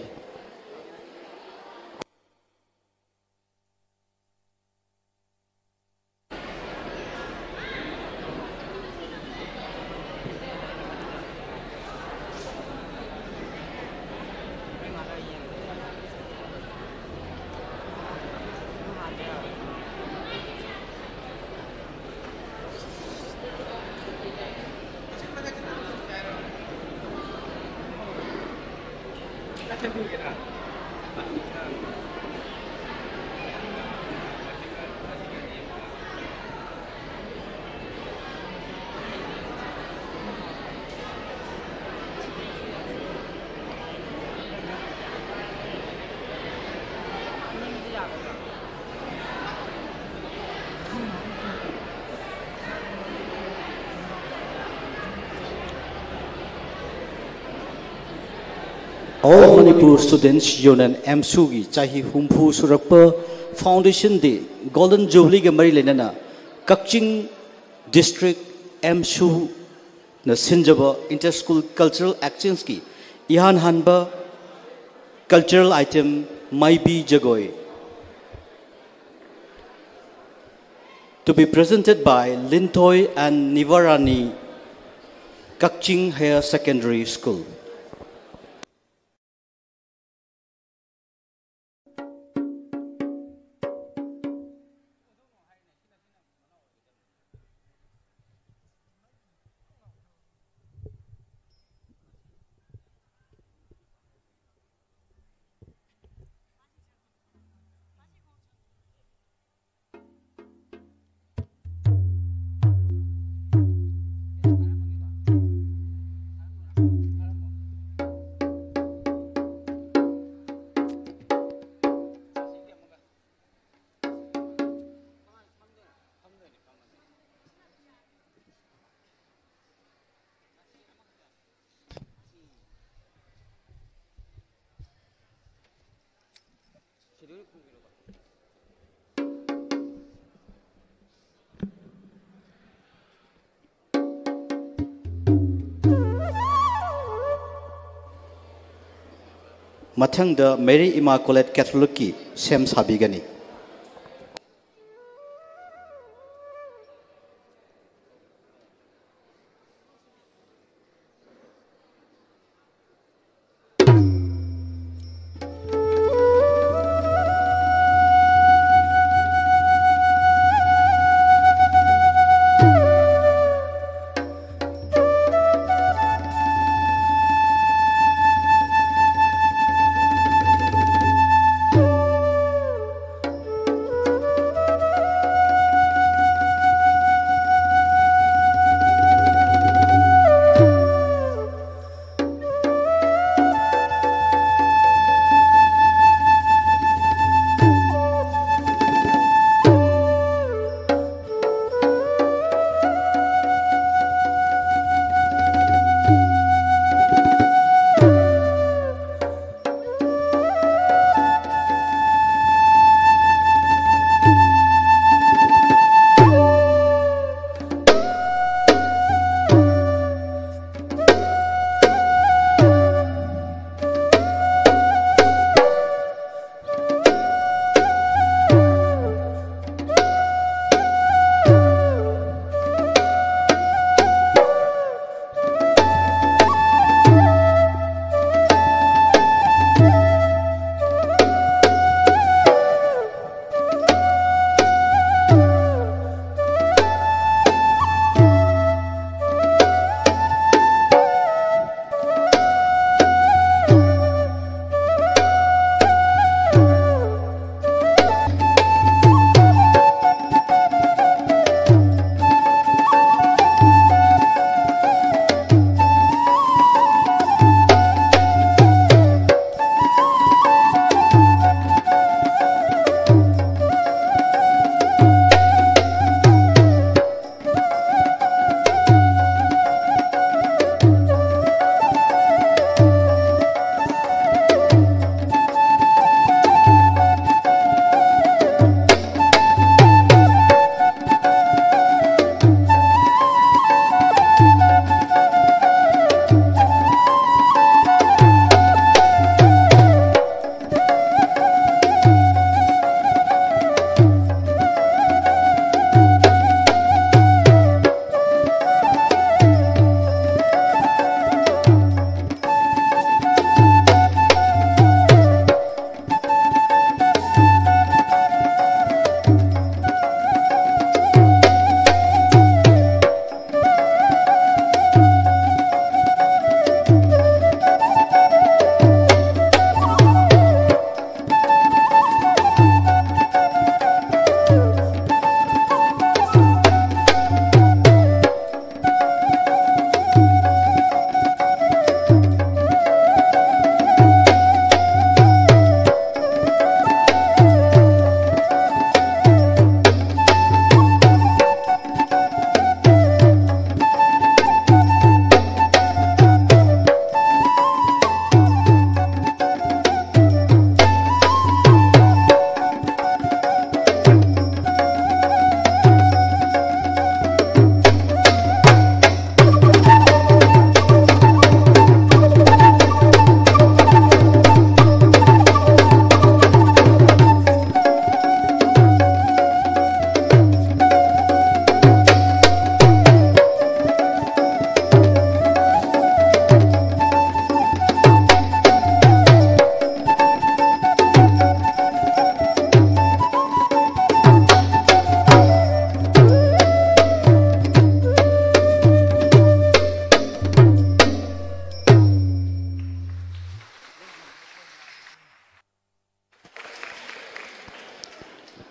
All Manipur Students Union, AMSUꯒꯤ ꯆꯍꯤ ꯍꯨꯝꯐꯨ ꯁꯨꯔꯛꯄ Foundation Day, Golden Jubileeꯒ ꯃꯔꯤ ꯂꯩꯅꯅ ꯀꯛꯆꯤꯡ District AMSUꯅ ꯁꯤꯟꯖꯕ Inter School Cultural Exchangeꯀꯤ ꯏꯍꯥꯟ ꯍꯥꯟꯕ cultural item ꯃꯥꯏꯕꯤ ꯖꯒꯣꯏ, to be presented by Linthoi and Nivarani, Kakching Higher Secondary School. ꯃꯊꯪꯗ ꯃꯦꯔꯤ ꯏꯃꯥꯀꯨꯂꯦꯠ ꯀꯦꯊꯣꯂꯤꯛꯀꯤ ꯁꯦꯝ ꯁꯥꯕꯤꯒꯅꯤ꯫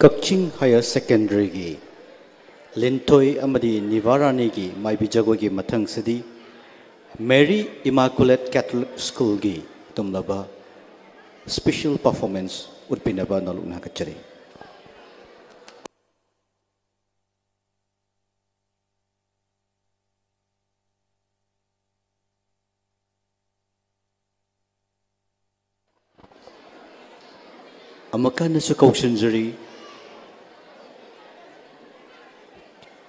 ꯀꯛꯆꯤꯡ ꯍꯥꯌꯔ ꯁꯦꯀꯦꯟꯗꯔꯤꯒꯤ ꯂꯤꯟꯊꯣꯏ ꯑꯃꯗꯤ ꯅꯤꯚꯥꯔꯥꯅꯤꯒꯤ ꯃꯥꯏꯕꯤ ꯖꯒꯣꯏꯒꯤ ꯃꯊꯪꯁꯤꯗꯤ ꯃꯦꯔꯤ ꯏꯃꯥꯀꯨꯂꯦꯠ ꯀꯦꯊꯣꯂꯤꯛ ꯁ꯭ꯀꯨꯜꯒꯤ ꯇꯨꯝꯂꯕ ꯁ꯭ꯄꯦꯁꯦꯜ ꯄꯔꯐꯣꯔꯃꯦꯟꯁ ꯎꯠꯄꯤꯅꯕ ꯅꯣꯂꯨꯛꯅ ꯍꯪꯒꯠꯆꯔꯤ꯫ ꯑꯃꯨꯛꯀ ꯍꯟꯅꯁꯨ ꯀꯧꯁꯤꯟꯖꯔꯤ,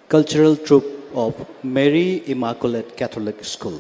Cultural Troupe of Mary Immaculate Catholic School.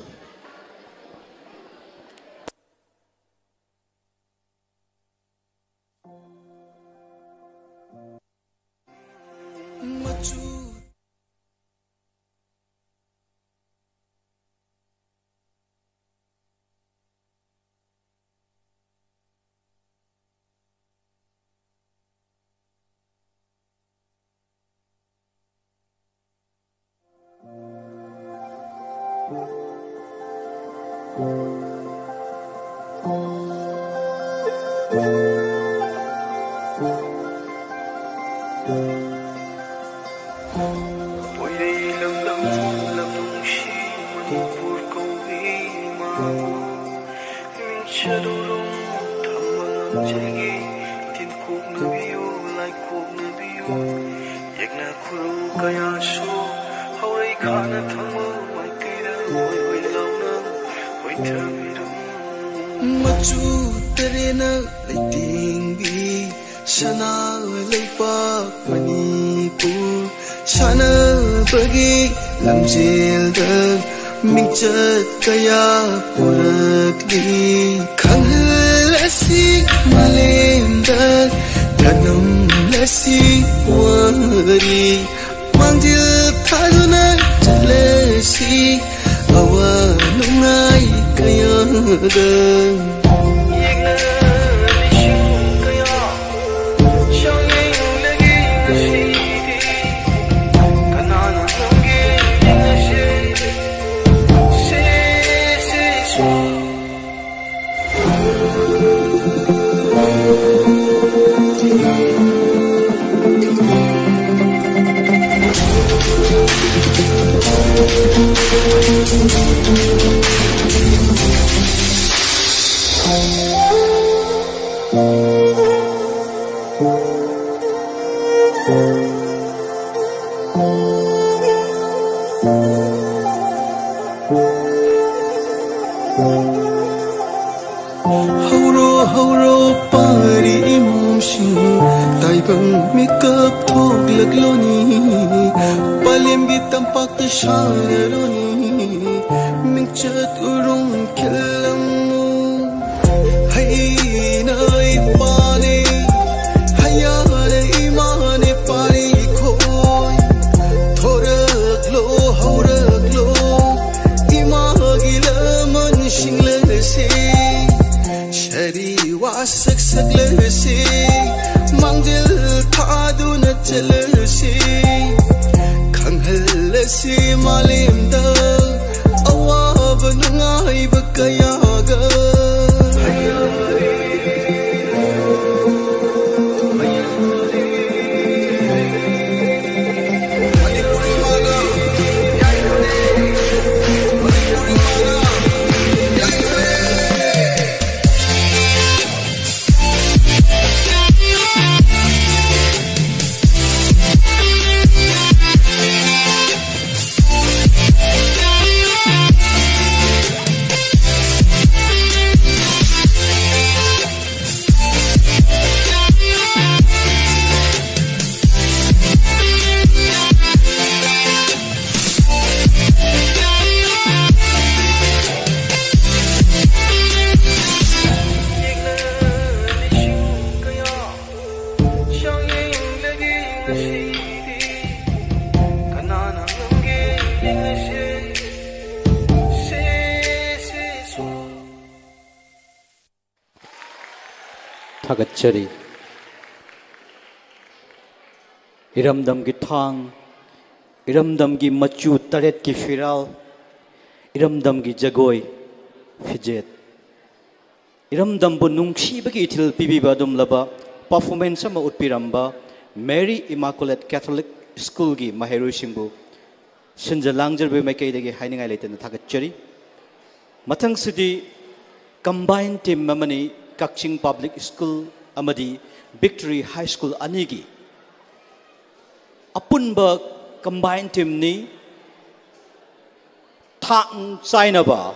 ꯄꯣꯏꯔꯩ ꯂꯝꯗꯝ ꯂꯝꯗꯝꯁꯤ ꯃꯅꯤꯄꯨꯔ ꯀꯧꯏ ꯏꯃꯥꯕꯨ ꯃꯤꯡꯆꯠ ꯎꯔꯨꯝ ꯊꯝꯕ ꯉꯝꯖꯒꯦ꯫ ꯇꯤꯟꯀꯣꯛꯅꯕꯤꯌꯨ, ꯂꯥꯏꯀꯣꯛꯅꯕꯤꯌꯨ, ꯌꯦꯛꯅ ꯈꯨꯔꯨ ꯀꯌꯥꯁꯨ ꯍꯧꯔꯩ ꯈꯥꯅ ꯊꯝꯕ ꯃꯥꯏꯀꯩꯗ ꯍꯣꯏ ꯍꯣꯏ ꯂꯥꯎꯅ ꯍꯣꯏꯊꯕꯤꯔꯝꯃꯨ꯫ ꯃꯆꯨ ꯇꯔꯦꯠꯅ ꯂꯩꯇꯦꯡꯕꯤ ꯁꯅꯥ ꯂꯩꯄꯥꯛ ꯃꯅꯤꯄꯨꯔ ꯁꯥꯟꯅꯕꯒꯤ ꯂꯝꯖꯦꯜꯗ ꯃꯤꯡꯆꯠ ꯀꯌꯥ ꯄꯨꯔꯛꯂꯤ꯫ ꯈꯪꯍꯜꯂꯁꯤ ꯃꯥꯂꯦꯝꯗ ꯇꯥꯟꯅꯝꯂꯁꯤ ꯋꯥꯔꯤ꯫ ꯃꯥꯡꯖꯤꯜ ꯊꯥꯗꯨꯅ ꯆꯠꯂꯁꯤ ꯑꯋꯥ ꯅꯨꯡꯉꯥꯏ ꯀꯌꯥꯗ꯫ ꯍꯧꯔꯣ ꯍꯧꯔꯣ ꯄꯥꯔꯤ ꯏꯃꯣꯝꯁꯤꯡ, ꯇꯥꯏꯕꯪ ꯃꯤꯀꯞ ꯊꯣꯛꯂꯛꯂꯣꯅꯤ, ꯄꯂꯦꯝꯒꯤ ꯇꯝꯄꯥꯛꯇ ꯁꯥꯟꯅꯔꯣꯅꯤ, ꯃꯤꯡꯆꯠ ꯎꯔꯨꯝ ꯈꯤꯜꯂꯝꯃꯨ꯫ ꯍꯩꯅ ꯏꯄꯥꯅꯦ, ꯍꯩꯌꯥꯅ ꯏꯃꯥꯅꯦ ꯄꯥꯔꯤ ꯈꯣꯏ, ꯊꯣꯔꯛꯂꯣ ꯍꯧꯔꯛꯂꯣ ꯏꯃꯥꯒꯤ ꯂꯃꯟ ꯁꯤꯡꯂꯁꯤ꯫ ꯁꯥꯔꯤ ꯋꯥꯁꯛ ꯁꯛꯂꯁꯤ, ꯃꯥꯡꯖꯤꯜ ꯊꯥꯗꯨꯅ ꯆꯠꯂꯁꯤ, ꯈꯪꯍꯜꯂꯁꯤ ꯃꯥꯂꯦꯝꯗ ꯑꯋꯥꯕ ꯅꯨꯡꯉꯥꯏꯕ ꯀꯌꯥꯒ꯫ ꯊꯥꯒꯠꯆꯔꯤ꯫ ꯏꯔꯝꯗꯝꯒꯤ ꯊꯥꯡ, ꯏꯔꯝꯗꯝꯒꯤ ꯃꯆꯨ ꯇꯔꯦꯠꯀꯤ ꯐꯤꯔꯥꯜ, ꯏꯔꯝꯗꯝꯒꯤ ꯖꯒꯣꯏ ꯐꯤꯖꯦꯠ, ꯏꯔꯝꯗꯝꯕꯨ ꯅꯨꯡꯁꯤꯕꯒꯤ ꯏꯊꯤꯜ ꯄꯤꯕꯤꯕ ꯑꯗꯨꯝꯂꯕ performance ꯑꯃ ꯎꯠꯄꯤꯔꯝꯕ Mary Immaculate Catholic Schoolꯒꯤ ꯃꯍꯩꯔꯣꯏꯁꯤꯡꯕꯨ ꯁꯤꯟꯖ ꯂꯥꯡꯖꯔꯕ ꯃꯥꯏꯀꯩꯗꯒꯤ ꯍꯥꯏꯅꯤꯡꯉꯥꯏ ꯂꯩꯇꯅ ꯊꯥꯒꯠꯆꯔꯤ꯫ ꯃꯊꯪꯁꯤꯗꯤ combine team ꯑꯃꯅꯤ, ꯀꯛꯆꯤꯡ Public School ꯑꯃꯗꯤ Victory High School ꯑꯅꯤꯒꯤ ꯑꯄꯨꯟꯕ combined teamꯅꯤ꯫ ꯊꯥꯡ ꯆꯥꯏꯅꯕ꯫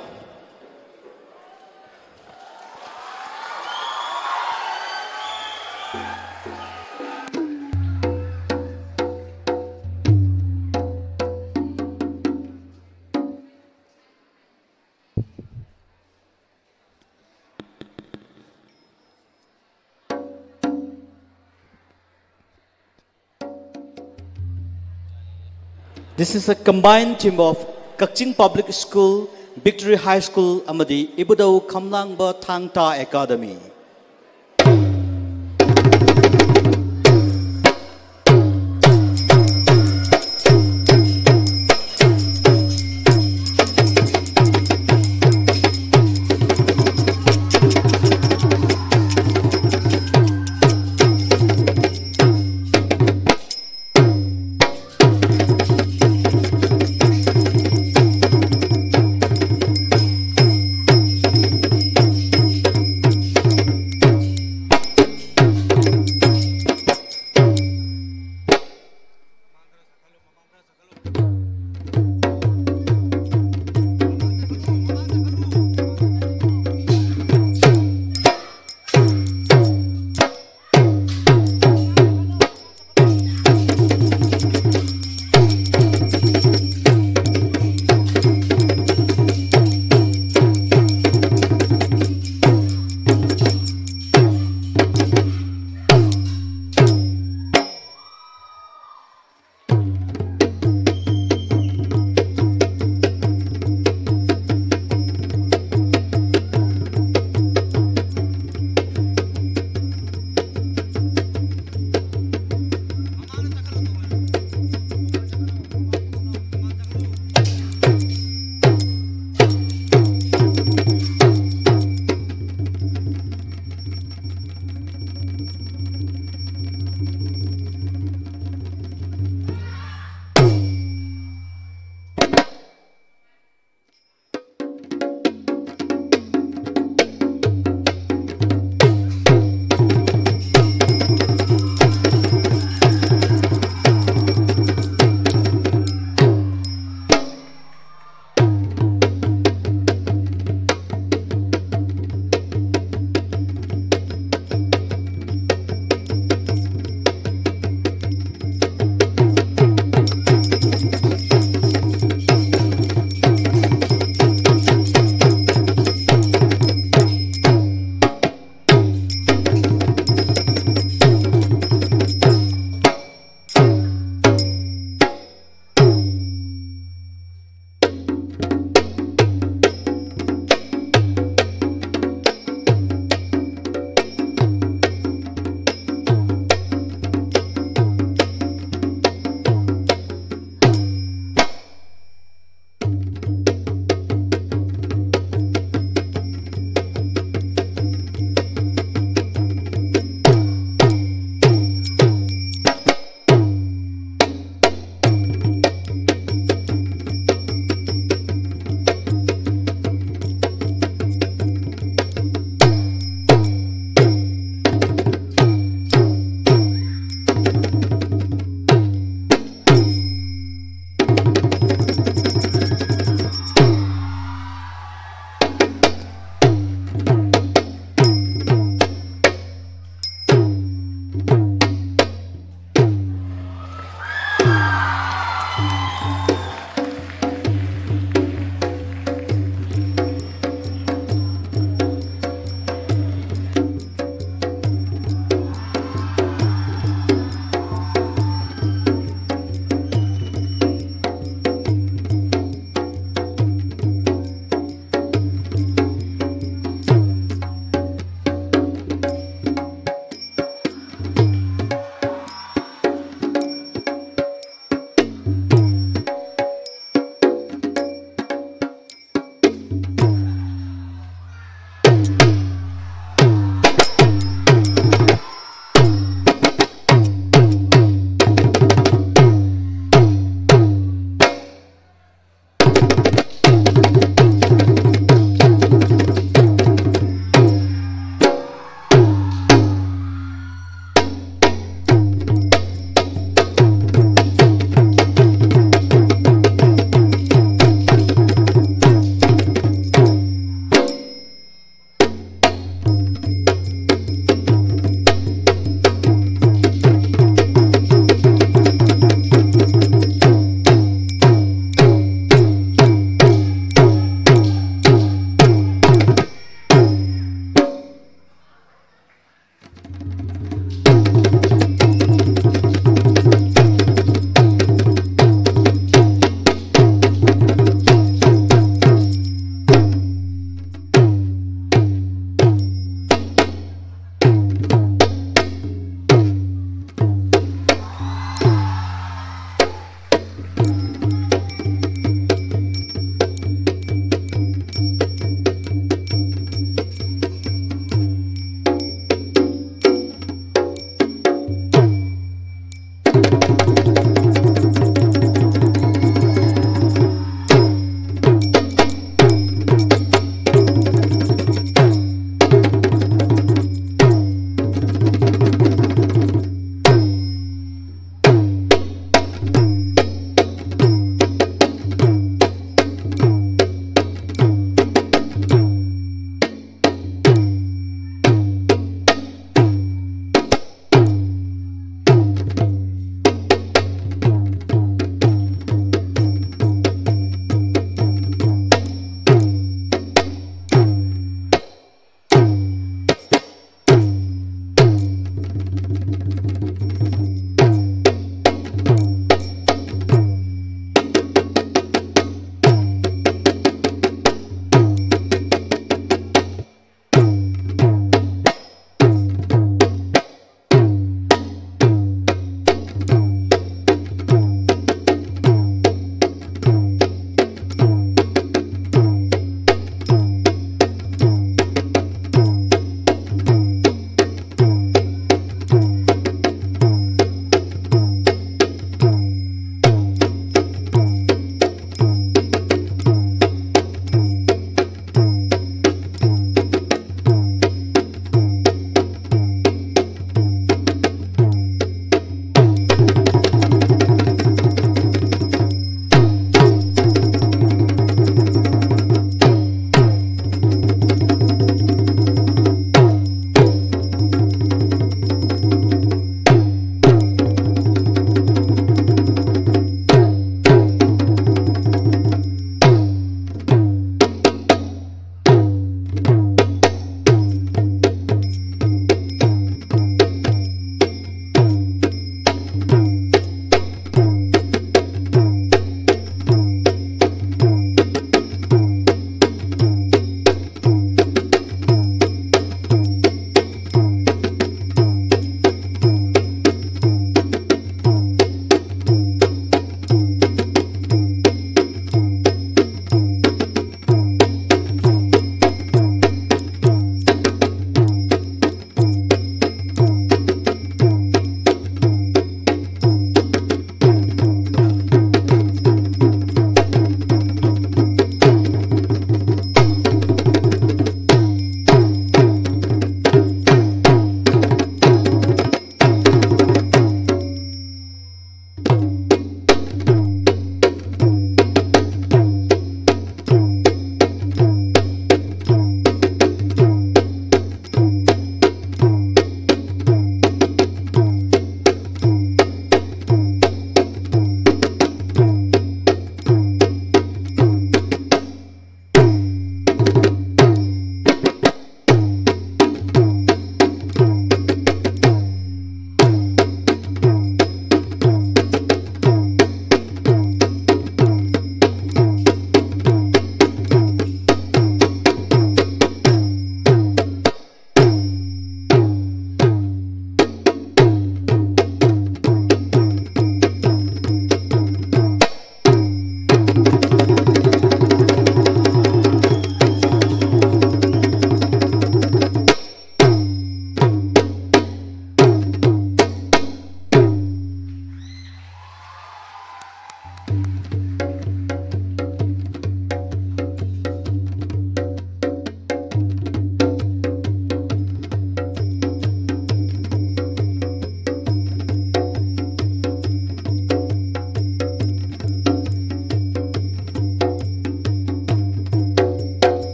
This is a combined team of Kakching Public School, Victory High School ꯑꯃꯗꯤ ꯏꯕꯨꯙꯧ ꯈꯝꯂꯥꯡꯕ ꯊꯥꯡ ꯇꯥ Academy꯫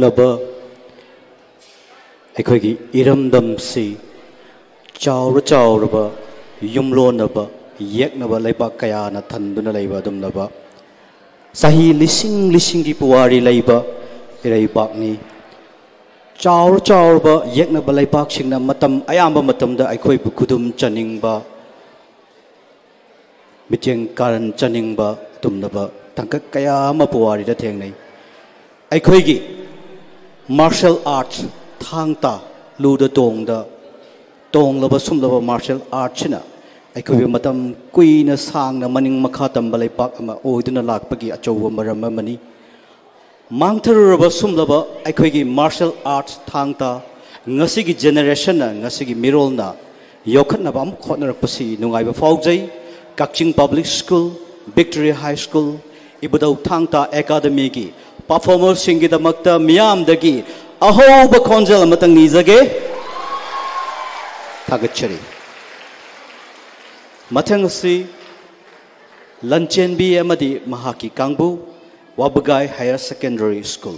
ꯂꯕ ꯑꯩꯈꯣꯏꯒꯤ ꯏꯔꯝꯗꯝꯁꯤ ꯆꯥꯎꯔ ꯆꯥꯎꯔꯕ ꯌꯨꯝꯂꯣꯟꯅꯕ ꯌꯦꯛꯅꯕ ꯂꯩꯕꯥꯛ ꯀꯌꯥꯅ ꯊꯟꯗꯨꯅ ꯂꯩꯕ ꯑꯗꯨꯝꯂꯕ ꯆꯍꯤ ꯂꯤꯁꯤꯡ ꯂꯤꯁꯤꯡꯒꯤ ꯄꯨꯋꯥꯔꯤ ꯂꯩꯕ ꯏꯔꯩꯕꯥꯛꯅꯤ꯫ ꯆꯥꯎꯔ ꯆꯥꯎꯔꯕ ꯌꯦꯛꯅꯕ ꯂꯩꯕꯥꯛꯁꯤꯡꯅ ꯃꯇꯝ ꯑꯌꯥꯝꯕ ꯃꯇꯝꯗ ꯑꯩꯈꯣꯏꯕꯨ ꯈꯨꯗꯨꯝ ꯆꯟꯅꯤꯡꯕ, ꯃꯤꯠꯌꯦꯡ ꯀꯥꯔꯟ ꯆꯟꯅꯤꯡꯕ ꯑꯗꯨꯝꯂꯕ ꯇꯥꯡꯀꯛ ꯀꯌꯥ ꯑꯃ ꯄꯨꯋꯥꯔꯤꯗ ꯊꯦꯡꯅꯩ꯫ ꯑꯩꯈꯣꯏꯒꯤ martial arts, ꯊꯥꯡ ꯇꯥ, ꯂꯨꯗ ꯇꯣꯡꯗ ꯇꯣꯡꯂꯕ ꯁꯨꯝꯂꯕ martial artꯁꯤꯅ ꯑꯩꯈꯣꯏꯕꯨ ꯃꯇꯝ ꯀꯨꯏꯅ ꯁꯥꯡꯅ ꯃꯅꯤꯡ ꯃꯈꯥ ꯇꯝꯕ ꯂꯩꯄꯥꯛ ꯑꯃ ꯑꯣꯏꯗꯨꯅ ꯂꯥꯛꯄꯒꯤ ꯑꯆꯧꯕ ꯃꯔꯝ ꯑꯃꯅꯤ꯫ ꯃꯥꯡꯊꯔꯨꯔꯕ ꯁꯨꯝꯂꯕ ꯑꯩꯈꯣꯏꯒꯤ martial arts ꯊꯥꯡ ꯇꯥ ꯉꯁꯤꯒꯤ generationꯅ, ꯉꯁꯤꯒꯤ ꯃꯤꯔꯣꯜꯅ ꯌꯣꯛꯈꯠꯅꯕ ꯑꯃꯨꯛ ꯍꯣꯠꯅꯔꯛꯄꯁꯤ ꯅꯨꯡꯉꯥꯏꯕ ꯐꯥꯎꯖꯩ꯫ ꯀꯛꯆꯤꯡ Public School, Victory High School, ꯏꯕꯨꯙꯧ ꯊꯥꯡ ꯇꯥ Academyꯒꯤ performerꯁꯤꯡꯒꯤꯗꯃꯛꯇ ꯃꯤꯌꯥꯝꯗꯒꯤ ꯑꯍꯧꯕ ꯈꯣꯟꯖꯦꯜ ꯑꯃꯇꯪ ꯅꯤꯖꯒꯦ꯫ ꯊꯥꯒꯠꯆꯔꯤ꯫ ꯃꯊꯪ ꯑꯁꯤ ꯂꯟꯆꯦꯟꯕꯤ ꯑꯃꯗꯤ ꯃꯍꯥꯛꯀꯤ ꯀꯥꯡꯕꯨ, ꯋꯥꯕꯒꯥꯏ Higher Secondary School꯫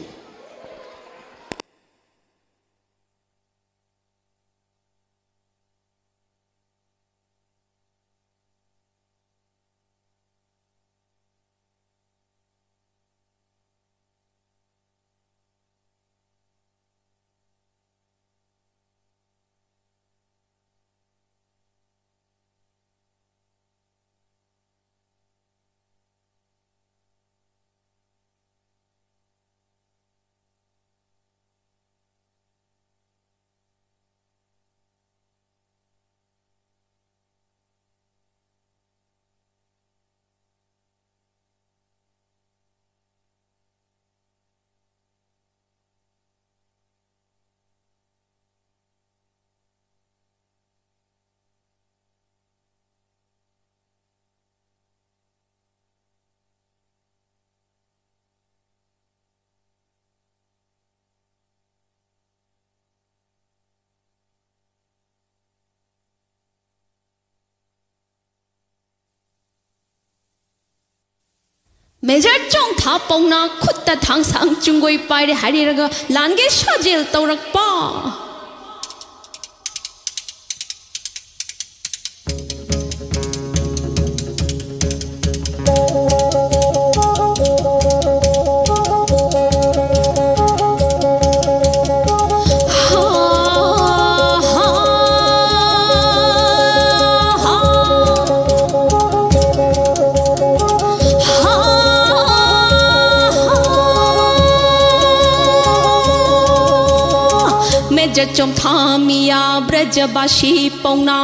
ꯃꯦꯖꯔ ꯆꯣꯡꯊꯥ ꯄꯥꯎꯅꯥ ꯈꯨꯠꯇ ꯊꯥꯡꯁꯥꯡ ꯆꯨꯡꯒꯣꯏ ꯄꯥꯏꯔꯦ ꯍꯥꯏꯔꯦꯔꯒ ꯂꯥꯟꯒꯦ ꯁꯥꯖꯦꯜ ꯇꯧꯔꯛꯄ꯫ ꯃꯦꯖꯔ ꯆꯣꯝꯊꯥ ꯃꯤꯌꯥ ꯕ꯭ꯔꯖꯕꯥꯁꯤ ꯄꯥꯎꯅꯥ꯫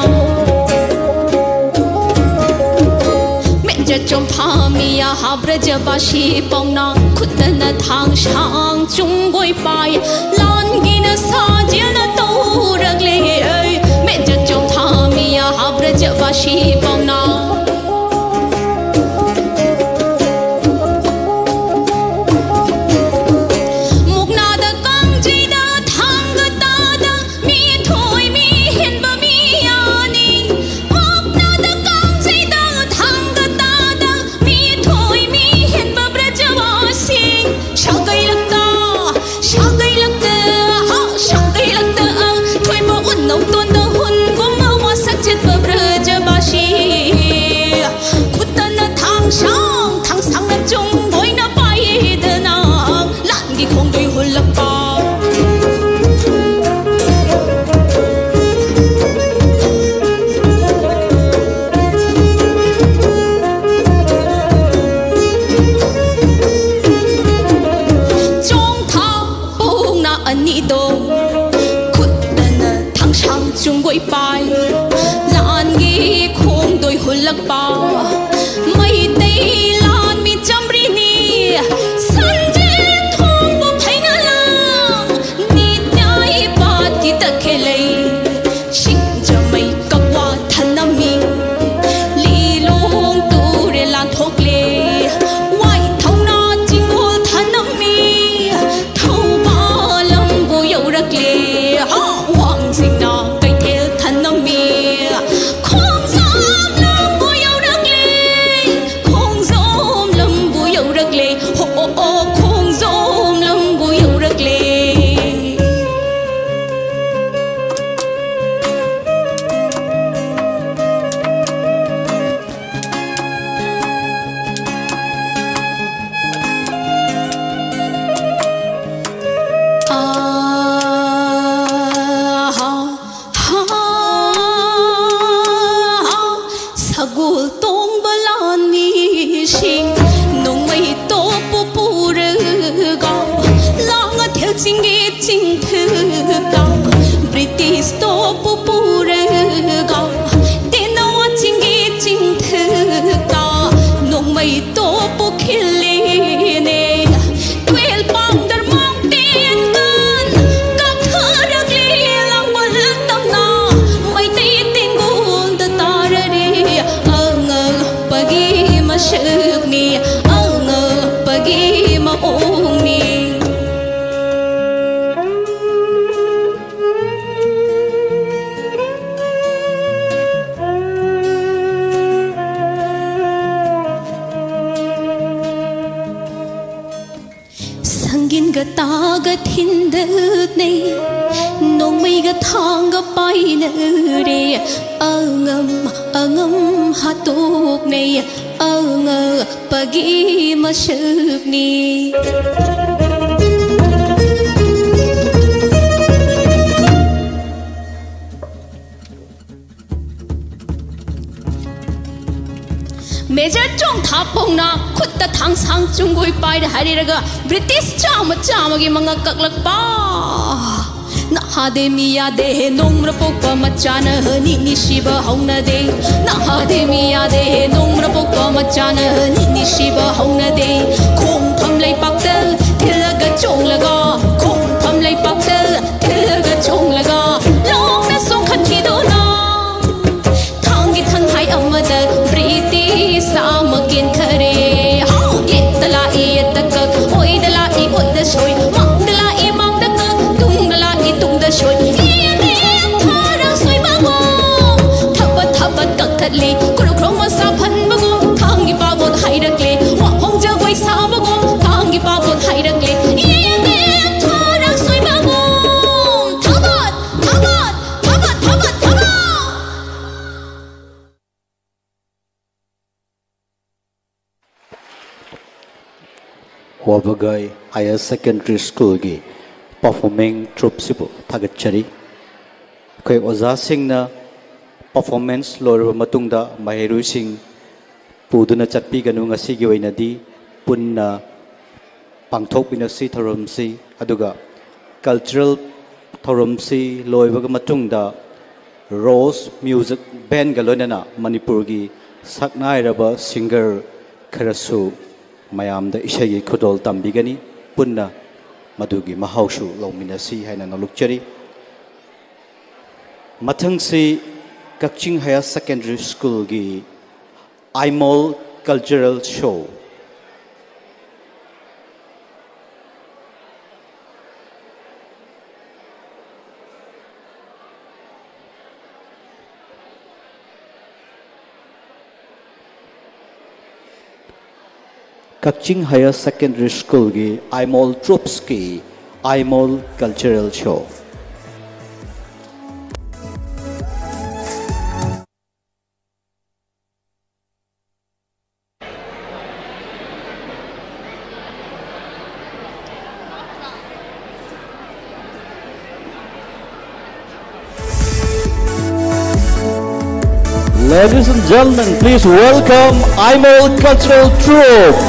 ꯃꯦꯖꯔ ꯆꯣꯝꯊꯥ ꯃꯤꯌꯥ ꯕ꯭ꯔꯖꯕꯥꯁꯤ ꯄꯥꯎꯅꯥ꯫ ꯈꯨꯠꯇꯅ ꯊꯥꯡ ꯁꯥꯡ ꯆꯨꯡꯒꯣꯏ ꯄꯥꯏ꯫ ꯂꯥꯟꯒꯤꯅ ꯁꯥꯖꯦꯜꯅ ꯇꯧꯔꯛꯂꯦ꯫ ꯃꯦꯖꯔ ꯆꯣꯝꯊꯥ ꯃꯤꯌꯥ ꯕ꯭ꯔꯖꯕꯥꯁꯤ ꯄꯥꯎꯅꯥ꯫ ꯃꯨꯛꯅꯥꯗ ꯀꯥꯡꯖꯩꯗ ꯊꯥꯡꯒ ꯇꯥꯗ ꯃꯤ ꯊꯣꯏ ꯃꯤ ꯍꯦꯟꯕ ꯃꯤ ꯌꯥꯅꯤ꯫ ꯃꯨꯛꯅꯥꯗ ꯀꯥꯡꯖꯩꯗ ꯊꯥꯡꯒ ꯇꯥꯗ ꯃꯤ ꯊꯣꯏ ꯃꯤ ꯍꯦꯟꯕ ꯕ꯭ꯔꯖꯕꯥꯁꯤ꯫ ꯁꯥꯒꯩ ꯂꯛꯇ, ꯁꯥꯒꯩ ꯂꯛꯇ, ꯍꯥ, ꯁꯥꯒꯩ ꯂꯛꯇ, ꯑ, ꯊꯣꯏꯕ ꯎꯅꯧ ꯇꯣꯟꯗ ꯍꯨꯟꯒꯨꯝꯕ ꯋꯥꯁꯛ ꯆꯠꯄ ꯕ꯭ꯔꯖꯕꯥꯁꯤ꯫ ꯇꯣꯡꯕ ꯂꯥꯟꯃꯤꯁꯤꯡ ꯅꯣꯡꯃꯩ ꯇꯣꯞꯄꯨ ꯄꯨꯔꯒ ꯂꯥꯡꯉ ꯊꯦꯜ ꯆꯤꯡꯒꯤ ꯆꯤꯡꯊꯛꯇ ꯕ꯭ꯔꯤꯇꯤꯁ ꯇꯣꯞꯄꯨ ꯄꯨꯔꯒ ꯇꯦꯅꯋꯥ ꯆꯤꯡꯒꯤ ꯆꯤꯡꯊꯛꯇ ꯅꯣꯡꯃꯩ ꯇꯣꯞꯄꯨ ꯈꯤꯜꯂꯤꯅꯦ꯫ Twelve pounder mountain gun ꯀꯥꯞꯊꯔꯛꯂꯤ ꯂꯥꯡꯕꯜ ꯇꯝꯅ ꯃꯩꯇꯩ ꯇꯦꯡꯒꯣꯜꯗ ꯇꯥꯔꯔꯤ꯫ ꯑꯉꯛꯄꯒꯤ ꯃꯁꯛꯅꯤ, ꯑꯉꯛꯄꯒꯤ ꯃꯑꯣꯡꯅꯤ꯫ ꯁꯪꯒꯤꯟꯒ ꯇꯥꯒ ꯊꯤꯟꯗꯛꯅꯩ, ꯅꯣꯡꯃꯩꯒ ꯊꯥꯡꯒ ꯄꯥꯏꯅꯔꯦ, ꯑꯉꯝ ꯑꯉꯝ ꯍꯥꯠꯇꯣꯛꯅꯩ, ꯑꯉꯛꯄꯒꯤ ꯃꯁꯛꯅꯤ꯫ ꯃꯦꯖꯔ ꯆꯣꯡꯊꯥ ꯄꯣꯡꯅ ꯈꯨꯠꯇ ꯊꯥꯡꯁꯥꯡ ꯆꯨꯡꯒꯣꯏ ꯄꯥꯏꯔ ꯍꯥꯏꯔꯤꯔꯒ ꯕ꯭ꯔꯤꯇꯤꯁ ꯆꯥꯝꯃ ꯆꯥꯝꯃꯒꯤ ꯃꯉꯛ ꯀꯛꯂꯛꯄ꯫ ꯅꯍꯥꯗꯦ ꯃꯤ ꯌꯥꯗꯦ ꯍꯦ ꯅꯣꯡꯃ꯭ꯔ ꯄꯣꯛꯄ ꯃꯆꯥꯅ ꯍꯅꯤ ꯅꯤꯁꯤꯕ ꯍꯧꯅꯗꯦ꯫ ꯅꯍꯥꯗꯦ ꯃꯤ ꯌꯥꯗꯦ ꯍꯦ ꯅꯣꯡꯃ꯭ꯔ ꯄꯣꯛꯄ ꯃꯆꯥꯅ ꯍꯅꯤ ꯅꯤꯁꯤꯕ ꯍꯧꯅꯗꯦ꯫ ꯈꯣꯡꯐꯝ ꯂꯩꯄꯥꯛꯇ ꯊꯤꯜꯂꯒ ꯆꯣꯡꯂꯒ ꯈꯣꯡꯐꯝ ꯂꯩꯄꯥꯛꯇ ꯊꯤꯜꯂꯒ ꯆꯣꯡꯂꯒ ꯂꯣꯡꯅ ꯆꯣꯡꯈꯠꯈꯤꯗꯨꯅ ꯊꯥꯡꯒꯤ ꯊꯪꯍꯥꯏ ꯑꯃꯗ ꯕ꯭ꯔꯤꯇꯤꯁ ꯑꯃ ꯀꯦꯟꯊꯔꯦ꯫ ꯍꯥꯎ! ꯌꯦꯠꯇ ꯂꯥꯛꯏ ꯌꯦꯠꯇ ꯀꯛ, ꯑꯣꯏꯗ ꯂꯥꯛꯏ ꯑꯣꯏꯗ ꯁꯣꯏ, ꯃꯥꯡꯗ ꯂꯥꯛꯏ ꯃꯥꯡꯗ ꯀꯛ, ꯇꯨꯡꯗ ꯂꯥꯛꯏ ꯇꯨꯡꯗ ꯁꯣꯏ꯫ ꯌꯦꯡꯉꯦ ꯊꯥꯔꯛ ꯁꯣꯏ ꯃꯉꯣ ꯊꯕꯠ ꯊꯕꯠ ꯀꯛꯊꯠꯂꯤ ꯀꯨꯔꯨꯈ꯭ꯔꯣꯡ ꯃꯁꯥ ꯐꯟꯕꯒꯨꯝ ꯊꯥꯡꯒꯤ ꯄꯥꯕꯣꯠ ꯍꯥꯏꯔꯛꯂꯦ꯫ ꯋꯥꯍꯣꯡ ꯖꯒꯣꯏ ꯁꯥꯕꯒꯨꯝ ꯊꯥꯡꯒꯤ ꯄꯥꯕꯣꯠ ꯍꯥꯏꯔꯛꯂꯦ꯫ ꯌꯦꯡꯉꯦ ꯊꯥꯔꯛ ꯁꯣꯏ ꯃꯉꯣ ꯊꯕꯠ ꯊꯕꯠ ꯊꯕꯠ ꯊꯕꯠ ꯊꯕꯠ꯫ ꯋꯥꯕꯒꯥꯏ ꯍꯥꯌꯔ ꯁꯦꯀꯦꯟꯗꯔꯤ ꯁ꯭ꯀꯨꯜꯒꯤ ꯄꯔꯐꯣꯔꯃꯤꯡ ꯇ꯭ꯔꯨꯞꯁꯤꯕꯨ ꯊꯥꯒꯠꯆꯔꯤ꯫ ꯑꯩꯈꯣꯏ ꯑꯣꯖꯥꯁꯤꯡꯅ ꯄꯔꯐꯣꯔꯃꯦꯟꯁ ꯂꯣꯏꯔꯕ ꯃꯇꯨꯡꯗ ꯃꯍꯩꯔꯣꯏꯁꯤꯡ ꯄꯨꯗꯨꯅ ꯆꯠꯄꯤꯒꯅꯨ꯫ ꯉꯁꯤꯒꯤ ꯑꯣꯏꯅꯗꯤ ꯄꯨꯟꯅ ꯄꯥꯡꯊꯣꯛꯃꯤꯟꯅꯁꯤ ꯊꯧꯔꯝꯁꯤ꯫ ꯑꯗꯨꯒ ꯀꯜꯆꯔꯦꯜ ꯊꯧꯔꯝꯁꯤ ꯂꯣꯏꯕꯒ ꯃꯇꯨꯡꯗ ꯔꯣꯁ ꯃ꯭ꯌꯨꯖꯤꯛ ꯕꯦꯟꯒ ꯂꯣꯏꯅꯅ ꯃꯅꯤꯄꯨꯔꯒꯤ ꯁꯛꯅꯥꯏꯔꯕ ꯁꯤꯡꯒꯔ ꯈꯔꯁꯨ ꯃꯌꯥꯝꯗ ꯏꯁꯩꯒꯤ ꯈꯨꯗꯣꯜ ꯇꯝꯕꯤꯒꯅꯤ꯫ ꯄꯨꯟꯅ ꯃꯗꯨꯒꯤ ꯃꯍꯥꯎꯁꯨ ꯂꯧꯃꯤꯟꯅꯁꯤ ꯍꯥꯏꯅ ꯅꯣꯂꯨꯛꯆꯔꯤ꯫ ꯃꯊꯪꯁꯤ ꯀꯛꯆꯤꯡ ꯍꯥꯌꯔ ꯁꯦꯀꯦꯟꯗꯔꯤ ꯁ꯭ꯀꯨꯜꯒꯤ Aimol cultural show. Kakching higher secondary ꯁ꯭ꯀꯨꯜꯒꯤ ꯑꯥꯏꯃꯣꯜ ꯇ꯭ꯔꯨꯞꯁꯀꯤ Aimol cultural show. Ladies and gentlemen, please welcome Aimol Cultural Troupe.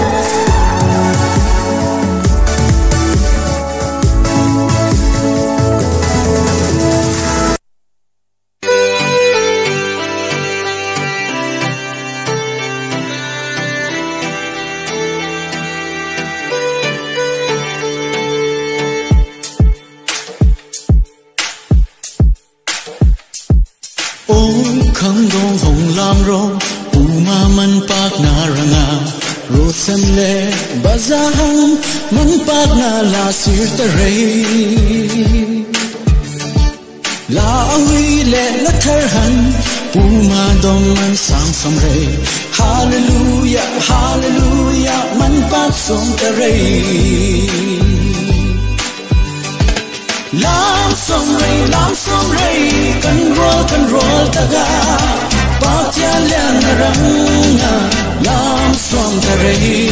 Ong khang dong hong lam ro, puma man pak na ranga, ro sem le, bazahang, man pak na la sir ta rei. La awi le la tharhan, puma dong man sang som rei. Hallelujah, hallelujah, man pak som ta rei. Lam som rei, lam som rei, kan rol, kan rol ta ga. Pathian lian na rang na, lam som ta rei.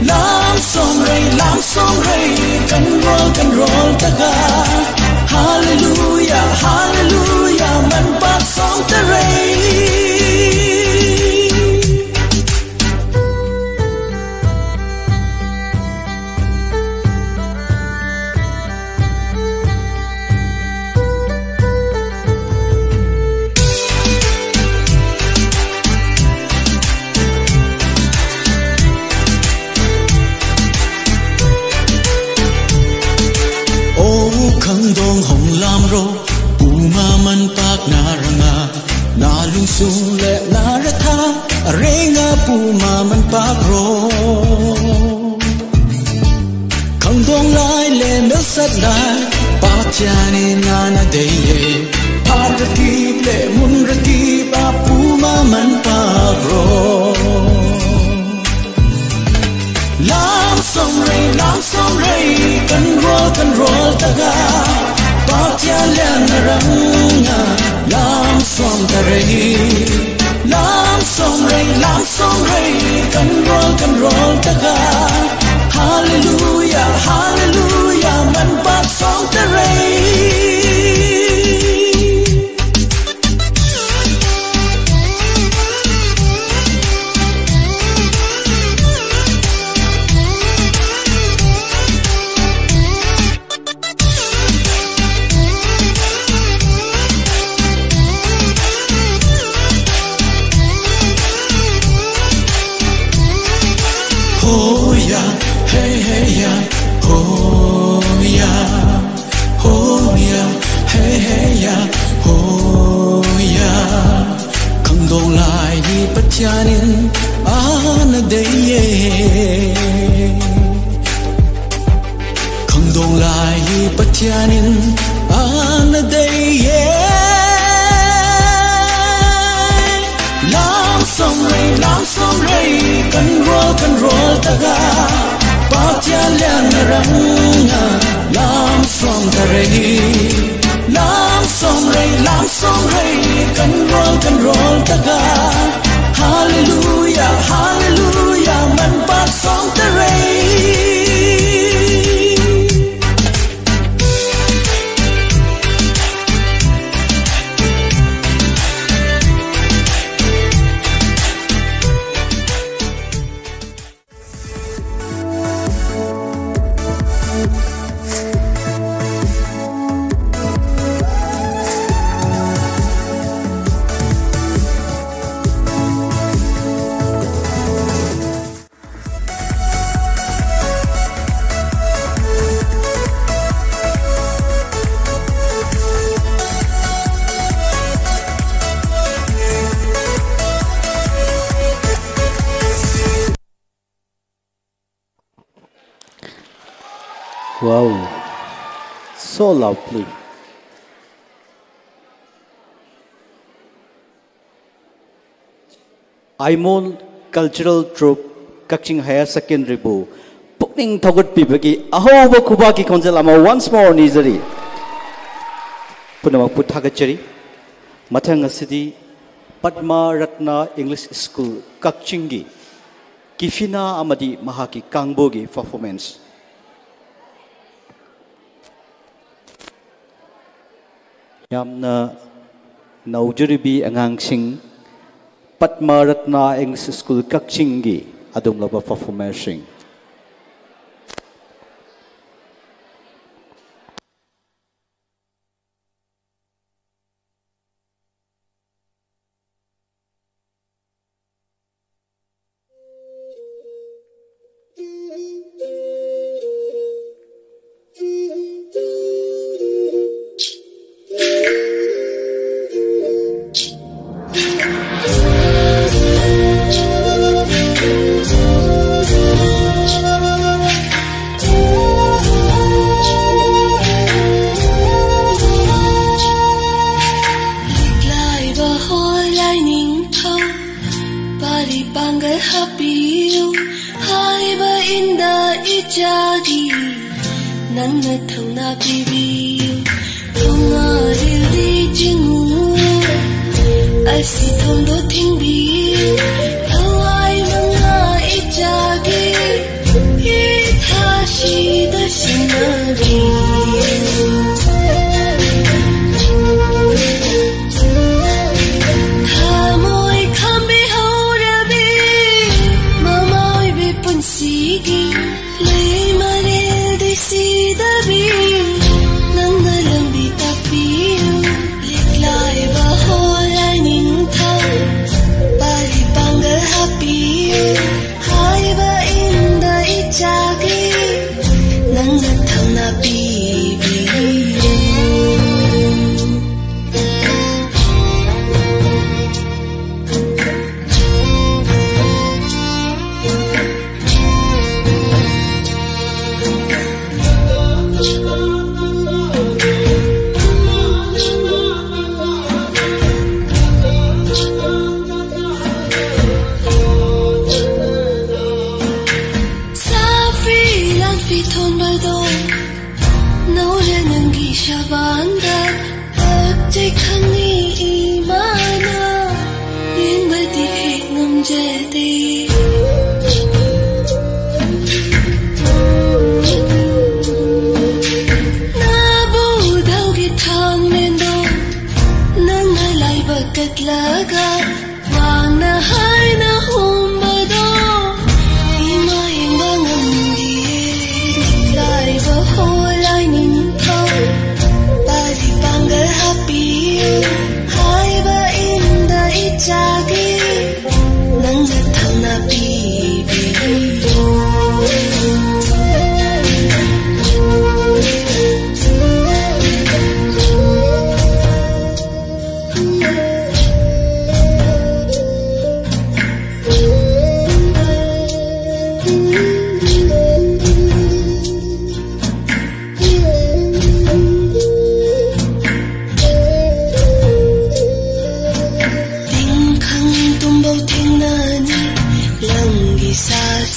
Lam som rei, lam som rei, kan rol, kan rol ta ga. Hallelujah, hallelujah, man paak sawm ta rei. O khangdawng hawng lam ro, puma man paakna rangah, na lungsung leh na ratha, a rengah puma man paak ro. Khangdawng lai leh melsat lai, Pathian in a na dei e, phat ratip leh mun ratip ah puma man paak ro. Lam sawm rei, lam sawm rei, kan rawl, kan rawl tak ah, Pathian lianna rangah, lam sawm ta rei. Lam sawm rei, lam sawm rei, kan rawl, kan rawl tak ah, Hallelujah, Hallelujah, man paak sawm ta rei. Hoya, hey, hey, ya, hoya. Hoya, hey, hey, ya, hoya. Khangdawng lai hi Pathian in a na dei e. Khangdawng lai hi Pathian in a na dei e. Lam sawm rei, lam sawm rei, kan rawl, kan rawl tak ah, Pathian lianna rangah, lam sawm ta rei. Lam sawm rei, lam sawm rei, kan rawl, kan rawl tak ah, Hallelujah, Hallelujah, man paak sawm ta rei. Wow. So lovely. Aimol Cultural Troupe, Kakching Higher Secondary ꯕꯨ ꯄꯨꯛꯅꯤꯡ ꯊꯧꯒꯠꯄꯤꯕꯒꯤ ꯑꯍꯧꯕ ꯈꯨꯕꯥꯛꯀꯤ ꯈꯣꯟꯖꯦꯜ ꯑꯃ once more ꯅꯤꯖꯔꯤ꯫ ꯄꯨꯝꯅꯃꯛꯄꯨ ꯊꯥꯒꯠꯆꯔꯤ꯫ ꯃꯊꯪ ꯑꯁꯤꯗꯤ Padma Ratna English School, ꯀꯛꯆꯤꯡꯒꯤ ꯀꯤꯐꯤꯅꯥ ꯑꯃꯗꯤ ꯃꯍꯥꯛꯀꯤ ꯀꯥꯡꯕꯨꯒꯤ performance꯫ ꯌꯥꯝꯅ ꯅꯧꯖꯔꯤꯕꯤ ꯑꯉꯥꯡꯁꯤꯡ, ꯄꯗꯃ ꯔꯠꯅ English School, ꯀꯛꯆꯤꯡꯒꯤ ꯑꯗꯨꯒꯨꯝꯂꯕ performerꯁꯤꯡ꯫ ꯂꯤꯛꯂꯥꯏꯕ ꯍꯣꯂꯥꯏ ꯅꯤꯡꯊꯧ, ꯄꯥꯔꯤ ꯄꯥꯡꯒꯜ ꯍꯥꯞꯄꯤꯌꯨ ꯍꯥꯏꯕ ꯏꯟꯗ ꯏꯆꯥꯒꯤ ꯅꯪꯅ ꯊꯧꯅꯥ ꯄꯤꯕꯤꯌꯨ꯫ ꯊꯧꯅꯥ ꯂꯤꯜꯂꯤ ꯆꯤꯡꯉꯨ, ꯑꯁꯤ ꯊꯣꯡꯗꯣ ꯊꯤꯡꯕꯤꯌꯨ꯫ ꯊꯋꯥꯏ ꯃꯉꯥ ꯏꯆꯥꯒꯤ ꯏꯊꯥꯁꯤꯗ ꯁꯤꯟꯅꯕꯤꯌꯨ꯫ ꯊꯃꯣꯏ ꯈꯥꯝꯕꯤꯍꯧꯔꯕꯤ ꯃꯃꯥ ꯑꯣꯏꯕꯤ ꯄꯨꯟꯁꯤꯒꯤ ꯂꯩꯃꯔꯦꯜ ꯗꯤ ꯁꯤꯗꯕꯤ, ꯅꯪꯅ ꯂꯝꯕꯤ ꯇꯥꯛꯄꯤꯌꯨ꯫ ꯂꯤꯛꯂꯥꯏꯕ ꯍꯣꯂꯥꯏ ꯅꯤꯡꯊꯧ, ꯄꯥꯔꯤ ꯄꯥꯡ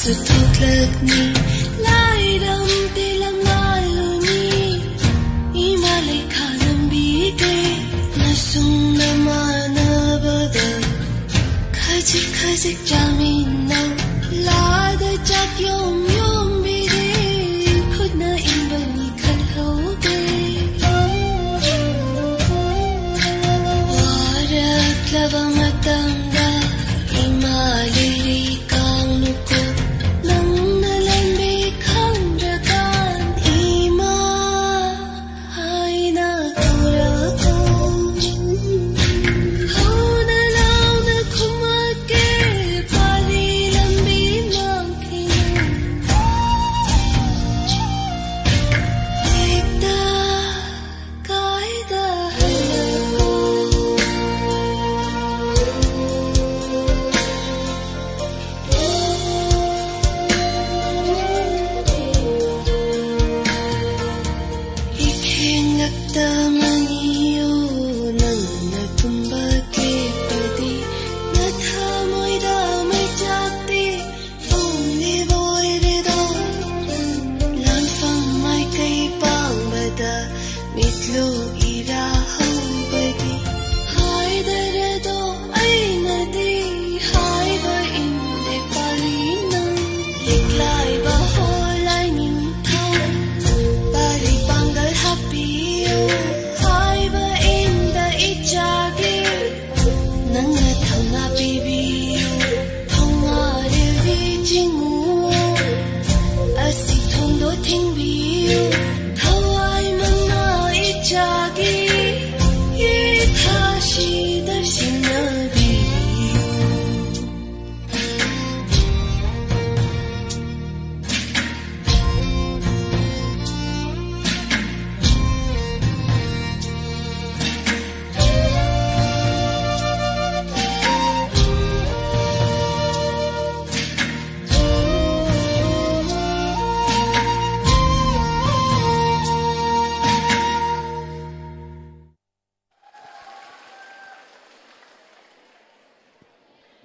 ꯆꯠꯊꯣꯛꯂꯛꯅꯤ, ꯂꯥꯏꯔꯝ ꯇꯦꯂꯪ ꯂꯥꯜꯂꯨꯅꯤ, ꯏꯃꯥ ꯂꯩꯈꯥ ꯂꯝꯕꯤꯒꯤ ꯅꯁꯨꯡ ꯅꯃꯥꯟꯅꯕꯒ ꯈꯖꯤꯛ ꯈꯖꯤꯛ ꯆꯥꯃꯤꯟꯅꯧ꯫ ꯂꯥꯗ ꯆꯥꯛ ꯌꯣꯝ ꯌꯣꯝꯕꯤꯔꯦ, ꯈꯨꯠꯅ ꯏꯟꯕꯅꯤ ꯈꯜꯍꯧꯗꯦ꯫ ꯋꯥꯔꯛꯂꯕ ꯃꯇꯝꯗ ꯏꯃꯥ ꯂꯩꯔꯤ ꯀꯥꯡꯂꯨꯞꯀ ꯅꯪꯅ ꯂꯝꯕꯤ ꯈꯪꯗ꯭ꯔꯀꯥꯟ ꯏꯃꯥ ꯍꯥꯏꯅ ꯀꯧꯔꯛꯑꯣ꯫ ꯍꯧꯅ ꯂꯥꯎꯅ ꯈꯨꯝꯃꯛꯀꯦ, ꯄꯥꯂꯤ ꯂꯝꯕꯤ ꯃꯥꯡꯈꯤꯅꯨ꯫ ꯍꯦꯛꯇ ꯀꯥꯏꯗ ꯍꯜꯂꯛꯑꯣ꯫ ꯏꯈꯦꯡꯂꯛꯇ ꯃꯅꯤꯌꯣ ꯅꯪꯅ ꯇꯨꯝꯕ ꯂꯦꯞꯄꯗꯤ, ꯅꯊꯃꯣꯏꯗ ꯃꯩꯆꯥꯛꯇꯤ ꯐꯣꯡꯂꯤꯕ ꯑꯣꯏꯔꯦꯗꯣ꯫ ꯂꯥꯟꯐꯝ ꯃꯥꯏꯀꯩ ꯄꯥꯡꯕꯗ ꯃꯤꯠꯂꯨ ꯏꯔꯥ ꯍꯧꯕꯗꯤ ꯍꯥꯏꯗꯔꯦꯗꯣ꯫ ꯑꯩꯅꯗꯤ ꯍꯥꯏꯕ ꯏꯟꯗꯦ ꯄꯥꯂꯤ ꯅꯪ꯫ ꯂꯤꯛꯂꯥꯏꯕ ꯍꯣ ꯂꯥꯏꯅꯤꯡꯊꯧ, ꯄꯥꯂꯤ ꯄꯥꯡꯒꯜ ꯍꯥꯞꯄꯤꯌꯨ ꯍꯥꯏꯕ ꯏꯟꯗ ꯏꯆꯥꯒꯤ꯫ ꯅꯪꯅ ꯊꯧꯅꯥ ꯄꯤꯕꯤꯌꯨ, ꯊꯧꯅꯥ ꯔꯦꯜꯗꯤ ꯆꯤꯡꯉꯨ, ꯑꯁꯤ ꯊꯣꯡꯗꯣ ꯊꯤꯡꯕꯤꯌꯨ, ꯊꯋꯥꯏ ꯃꯉꯥ ꯏꯆꯥꯒꯤ ꯌꯦꯊꯥꯁꯤꯗ ꯁꯤꯟꯅꯕꯤꯌꯨ꯫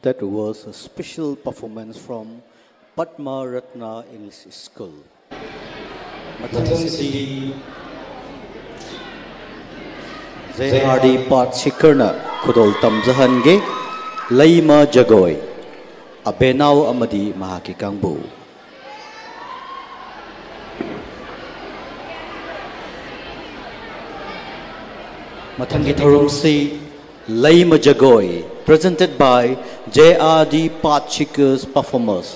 That was a special performance from Padma Ratna English School. ꯃꯊꯪꯁꯤꯗꯤ ꯖꯦ ꯑꯥꯔ ꯗꯤ ꯄꯥꯠ ꯁꯤꯀꯔꯅ ꯈꯨꯗꯣꯜ ꯇꯝꯖꯍꯟꯒꯦ꯫ ꯂꯩꯃ ꯖꯒꯣꯏ, ꯑꯕꯦꯅꯥꯎ ꯑꯃꯗꯤ ꯃꯍꯥꯛꯀꯤ ꯀꯥꯡꯕꯨ꯫ ꯃꯊꯪꯒꯤ ꯊꯧꯔꯝꯁꯤ ꯂꯩꯃ ꯖꯒꯣꯏ, presented by J R D Path Seekers Performers꯫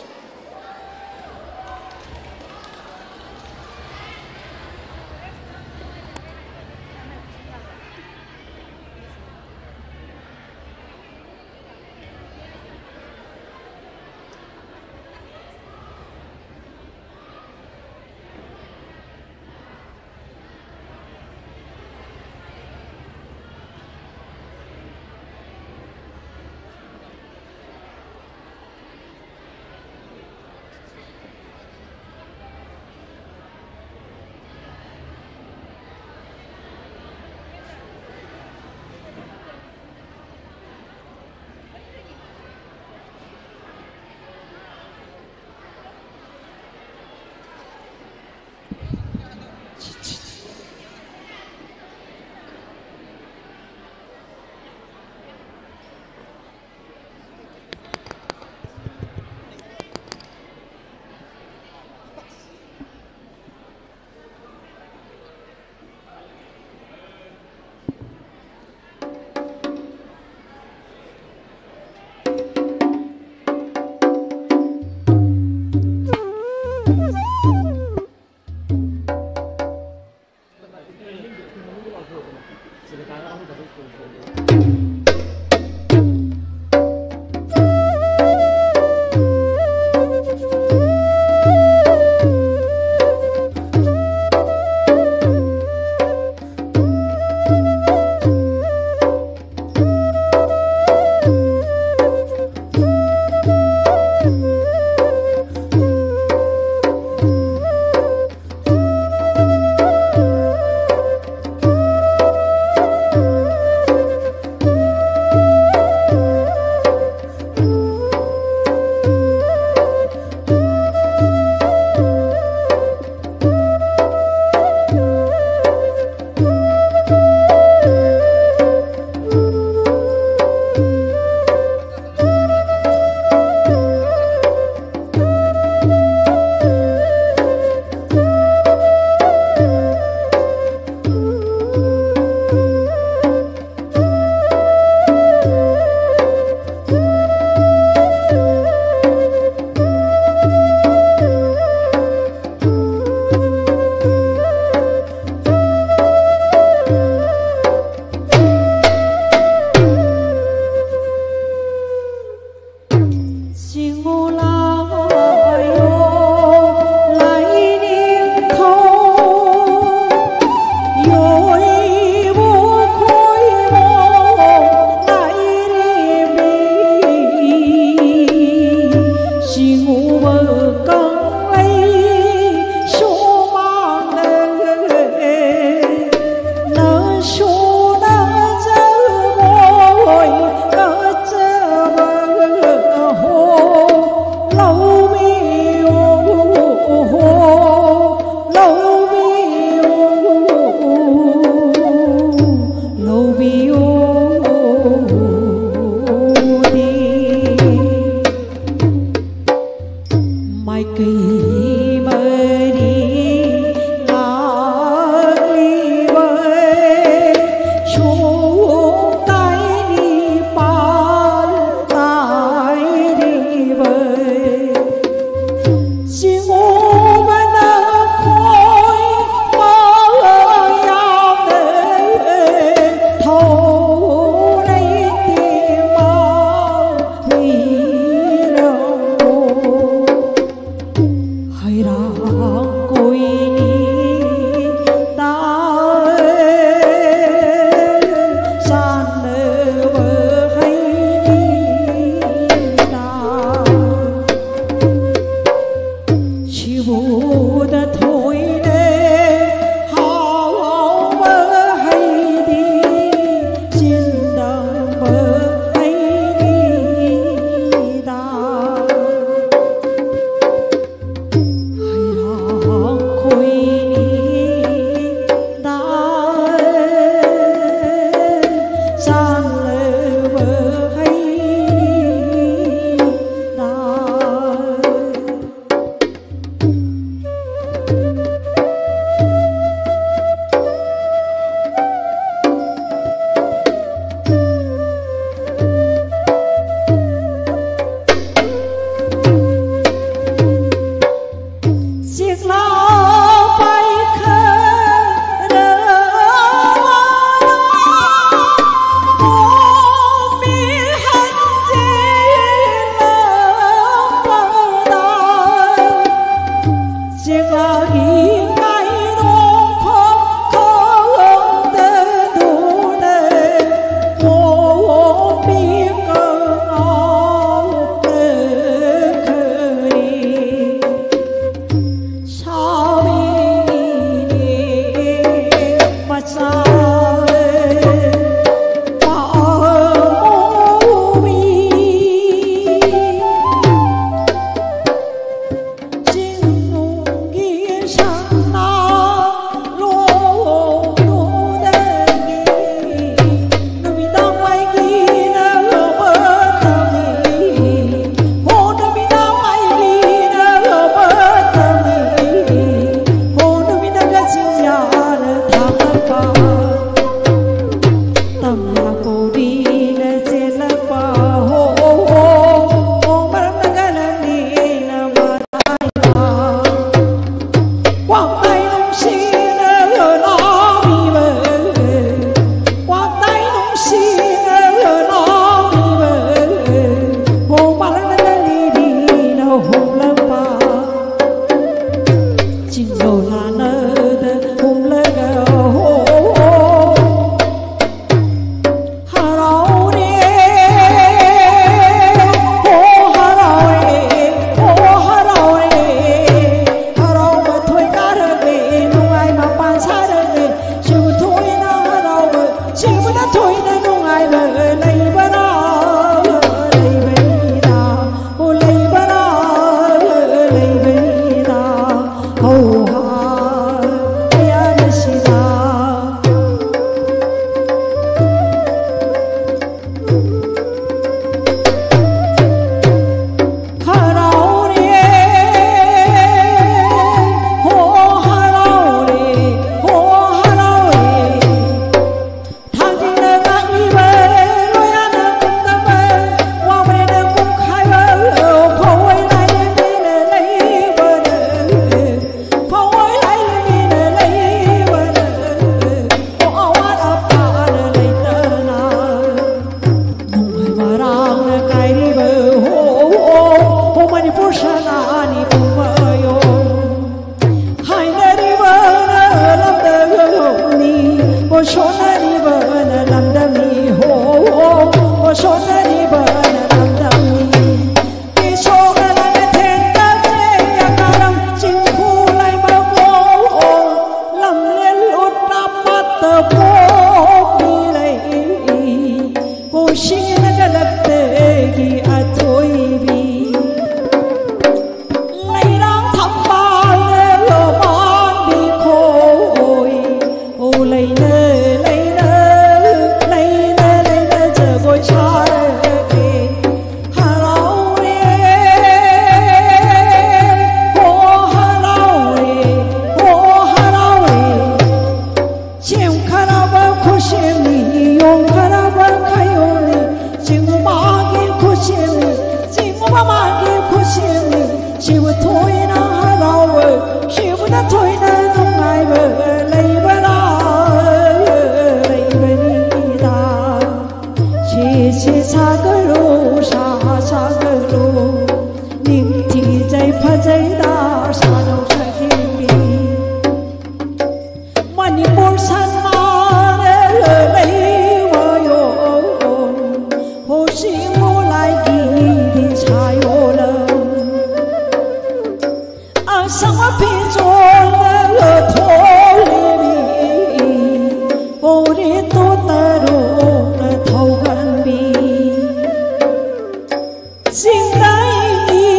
ꯆꯤꯡꯗꯥꯏꯒꯤ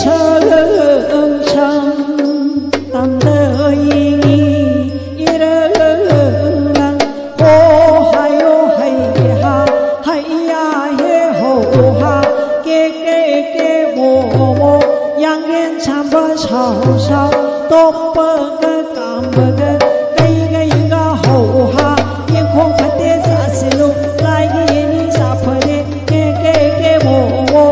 ꯁꯔꯪ ꯁꯪ ꯇꯝꯗꯥꯏꯒꯤ ꯏꯔꯪ ꯂꯪ꯫ ꯍꯣ ꯍꯥꯏꯌꯣ ꯍꯩ ꯍꯥ, ꯍꯩ ꯌꯥ ꯍꯦ ꯍꯣ ꯍꯥ, ꯀꯦ ꯀꯦ ꯀꯦ ꯃꯣ ꯃꯣ, ꯌꯥꯡꯌꯦꯟ ꯁꯥꯝꯕ ꯁꯥꯎ ꯁꯥꯎ, ꯇꯣꯞꯄꯒ ꯀꯥꯝꯕꯒ ꯀꯩꯒ ꯌꯦꯡꯒ ꯍꯣ ꯍꯥ, ꯌꯦꯡꯈꯣꯡ ꯐꯠꯇꯦ ꯆꯥꯁꯤꯜꯂꯨ, ꯂꯥꯏꯒꯤ ꯌꯦꯅꯤꯡ ꯆꯥ ꯐꯔꯦ꯫ ꯀꯦ ꯀꯦ ꯀꯦ ꯃꯣ ꯃꯣ꯫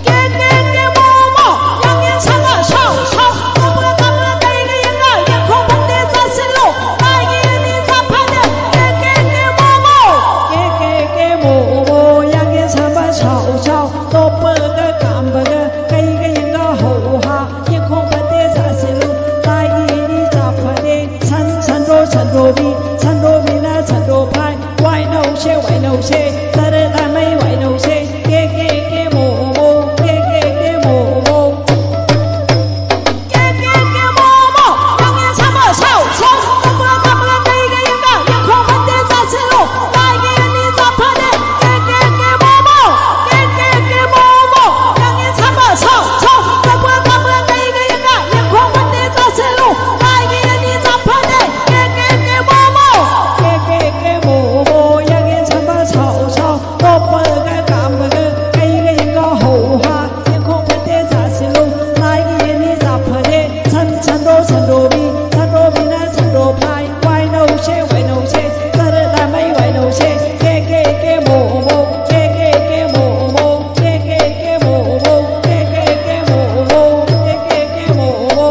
ꯀꯦ ꯀꯦ ꯀꯦ ꯃꯣ ꯃꯣ꯫ ꯌꯥꯡꯌꯦꯟ ꯁꯥꯕ ꯁꯥꯎ ꯁꯥꯎ꯫ ꯀꯞꯄ ꯀꯞꯄ ꯀꯩꯒ ꯌꯦꯡꯉ ꯌꯦꯡꯈꯣꯡ ꯐꯠꯇꯦ ꯆꯥꯁꯤꯜꯂꯨ꯫ ꯂꯥꯏꯒꯤ ꯌꯦꯅꯤꯡ ꯆꯥ ꯐꯔꯦ꯫ ꯀꯦ ꯀꯦ ꯀꯦ ꯃꯣ ꯃꯣ꯫ ꯀꯦ ꯀꯦ ꯀꯦ ꯃꯣ ꯃꯣ꯫ ꯌꯥꯡꯌꯦꯟ ꯁꯥꯕ ꯁꯥꯎ ꯁꯥꯎ꯫ ꯇꯣꯞꯄꯒ ꯀꯥꯝꯕꯒ ꯀꯩꯒ ꯌꯦꯡꯒ ꯍꯧ ꯍꯥ꯫ ꯌꯦꯡꯈꯣꯡ ꯐꯠꯇꯦ ꯆꯥꯁꯤꯜꯂꯨ꯫ ꯂꯥꯏꯒꯤ ꯌꯦꯅꯤꯡ ꯆꯥ ꯐꯔꯦ꯫ ꯁꯟ ꯁꯟꯗ꯭ꯔꯣ ꯁꯟꯗ꯭ꯔꯣꯕꯤ꯫ ꯁꯟꯗ꯭ꯔꯣꯕꯤꯅ ꯁꯟꯗ꯭ꯔꯣ ꯐꯥꯏ꯫ ꯋꯥꯏꯅꯧꯁꯦ ꯋꯥꯏꯅꯧꯁꯦ꯫ ꯇꯔꯦꯠ ꯂꯥꯃꯩ ꯋꯥꯏꯅꯧꯁꯦ꯫ ꯀꯦ ꯀꯦ ꯀꯦ ꯃꯣ ꯃꯣ꯫ ꯀꯦ ꯀꯦ ꯀꯦ ꯃꯣ ꯃꯣ꯫ ꯀꯦ ꯀꯦ ꯀꯦ ꯃꯣ ꯃꯣ꯫ ꯌꯥꯡꯌꯦꯟ ꯁꯥꯕ ꯁꯥꯎ ꯁꯥꯎ꯫ ꯀꯞꯄ ꯀꯞꯄ ꯀꯩꯒ ꯌꯦꯡꯒ ꯌꯦꯡꯈꯣꯡ ꯐꯠꯇꯦ ꯆꯥꯁꯤꯜꯂꯨ꯫ ꯂꯥꯏꯒꯤ ꯌꯦꯅꯤꯡ ꯆꯥ ꯐꯔꯦ꯫ ꯀꯦ ꯀꯦ ꯀꯦ ꯃꯣ ꯃꯣ꯫ ꯀꯦ ꯀꯦ ꯀꯦ ꯃꯣ ꯃꯣ꯫ ꯌꯥꯡꯌꯦꯟ ꯁꯥꯕ ꯁꯥꯎ ꯁꯥꯎ꯫ ꯀꯞꯄ ꯀꯞꯄ ꯀꯩꯒ ꯌꯦꯡꯒ ꯌꯦꯡꯈꯣꯡ ꯐꯠꯇꯦ ꯆꯥꯁꯤꯜꯂꯨ꯫ ꯂꯥꯏꯒꯤ ꯌꯦꯅꯤꯡ ꯆꯥ ꯐꯔꯦ꯫ ꯀꯦ ꯀꯦ ꯀꯦ ꯃꯣ ꯃꯣ꯫ ꯀꯦ ꯀꯦ ꯀꯦ ꯃꯣ ꯃꯣ꯫ ꯌꯥꯡꯌꯦꯟ ꯁꯥꯕ ꯁꯥꯎ ꯁꯥꯎ꯫ ꯇꯣꯞꯄꯒ ꯀꯥꯝꯕꯒ ꯀꯩꯒ ꯌꯦꯡꯒ ꯍꯧ ꯍꯥ꯫ ꯌꯦꯡꯈꯣꯡ ꯐꯠꯇꯦ ꯆꯥꯁꯤꯜꯂꯨ꯫ ꯂꯥꯏꯒꯤ ꯌꯦꯅꯤꯡ ꯆꯥ ꯐꯔꯦ꯫ ꯁꯟ ꯁꯟꯗ꯭ꯔꯣ ꯁꯟꯗ꯭ꯔꯣꯕꯤ꯫ ꯁꯟꯗ꯭ꯔꯣꯕꯤꯅ ꯁꯟꯗ꯭ꯔꯣ ꯐꯥꯏ꯫ ꯋꯥꯏꯅꯧꯁꯦ ꯋꯥꯏꯅꯧꯁꯦ꯫ ꯇꯔꯦꯠ ꯂꯥꯃꯩ ꯋꯥꯏꯅꯧꯁꯦ꯫ ꯀꯦ ꯀꯦ ꯀꯦ ꯃꯣ ꯃꯣ꯫ ꯀꯦ ꯀꯦ ꯀꯦ ꯃꯣ ꯃꯣ꯫ ꯀꯦ ꯀꯦ ꯀꯦ ꯃꯣ ꯃꯣ꯫ ꯀꯦ ꯀꯦ ꯀꯦ ꯃꯣ ꯃꯣ꯫ ꯀꯦ ꯀꯦ ꯀꯦ ꯃꯣ ꯃꯣ꯫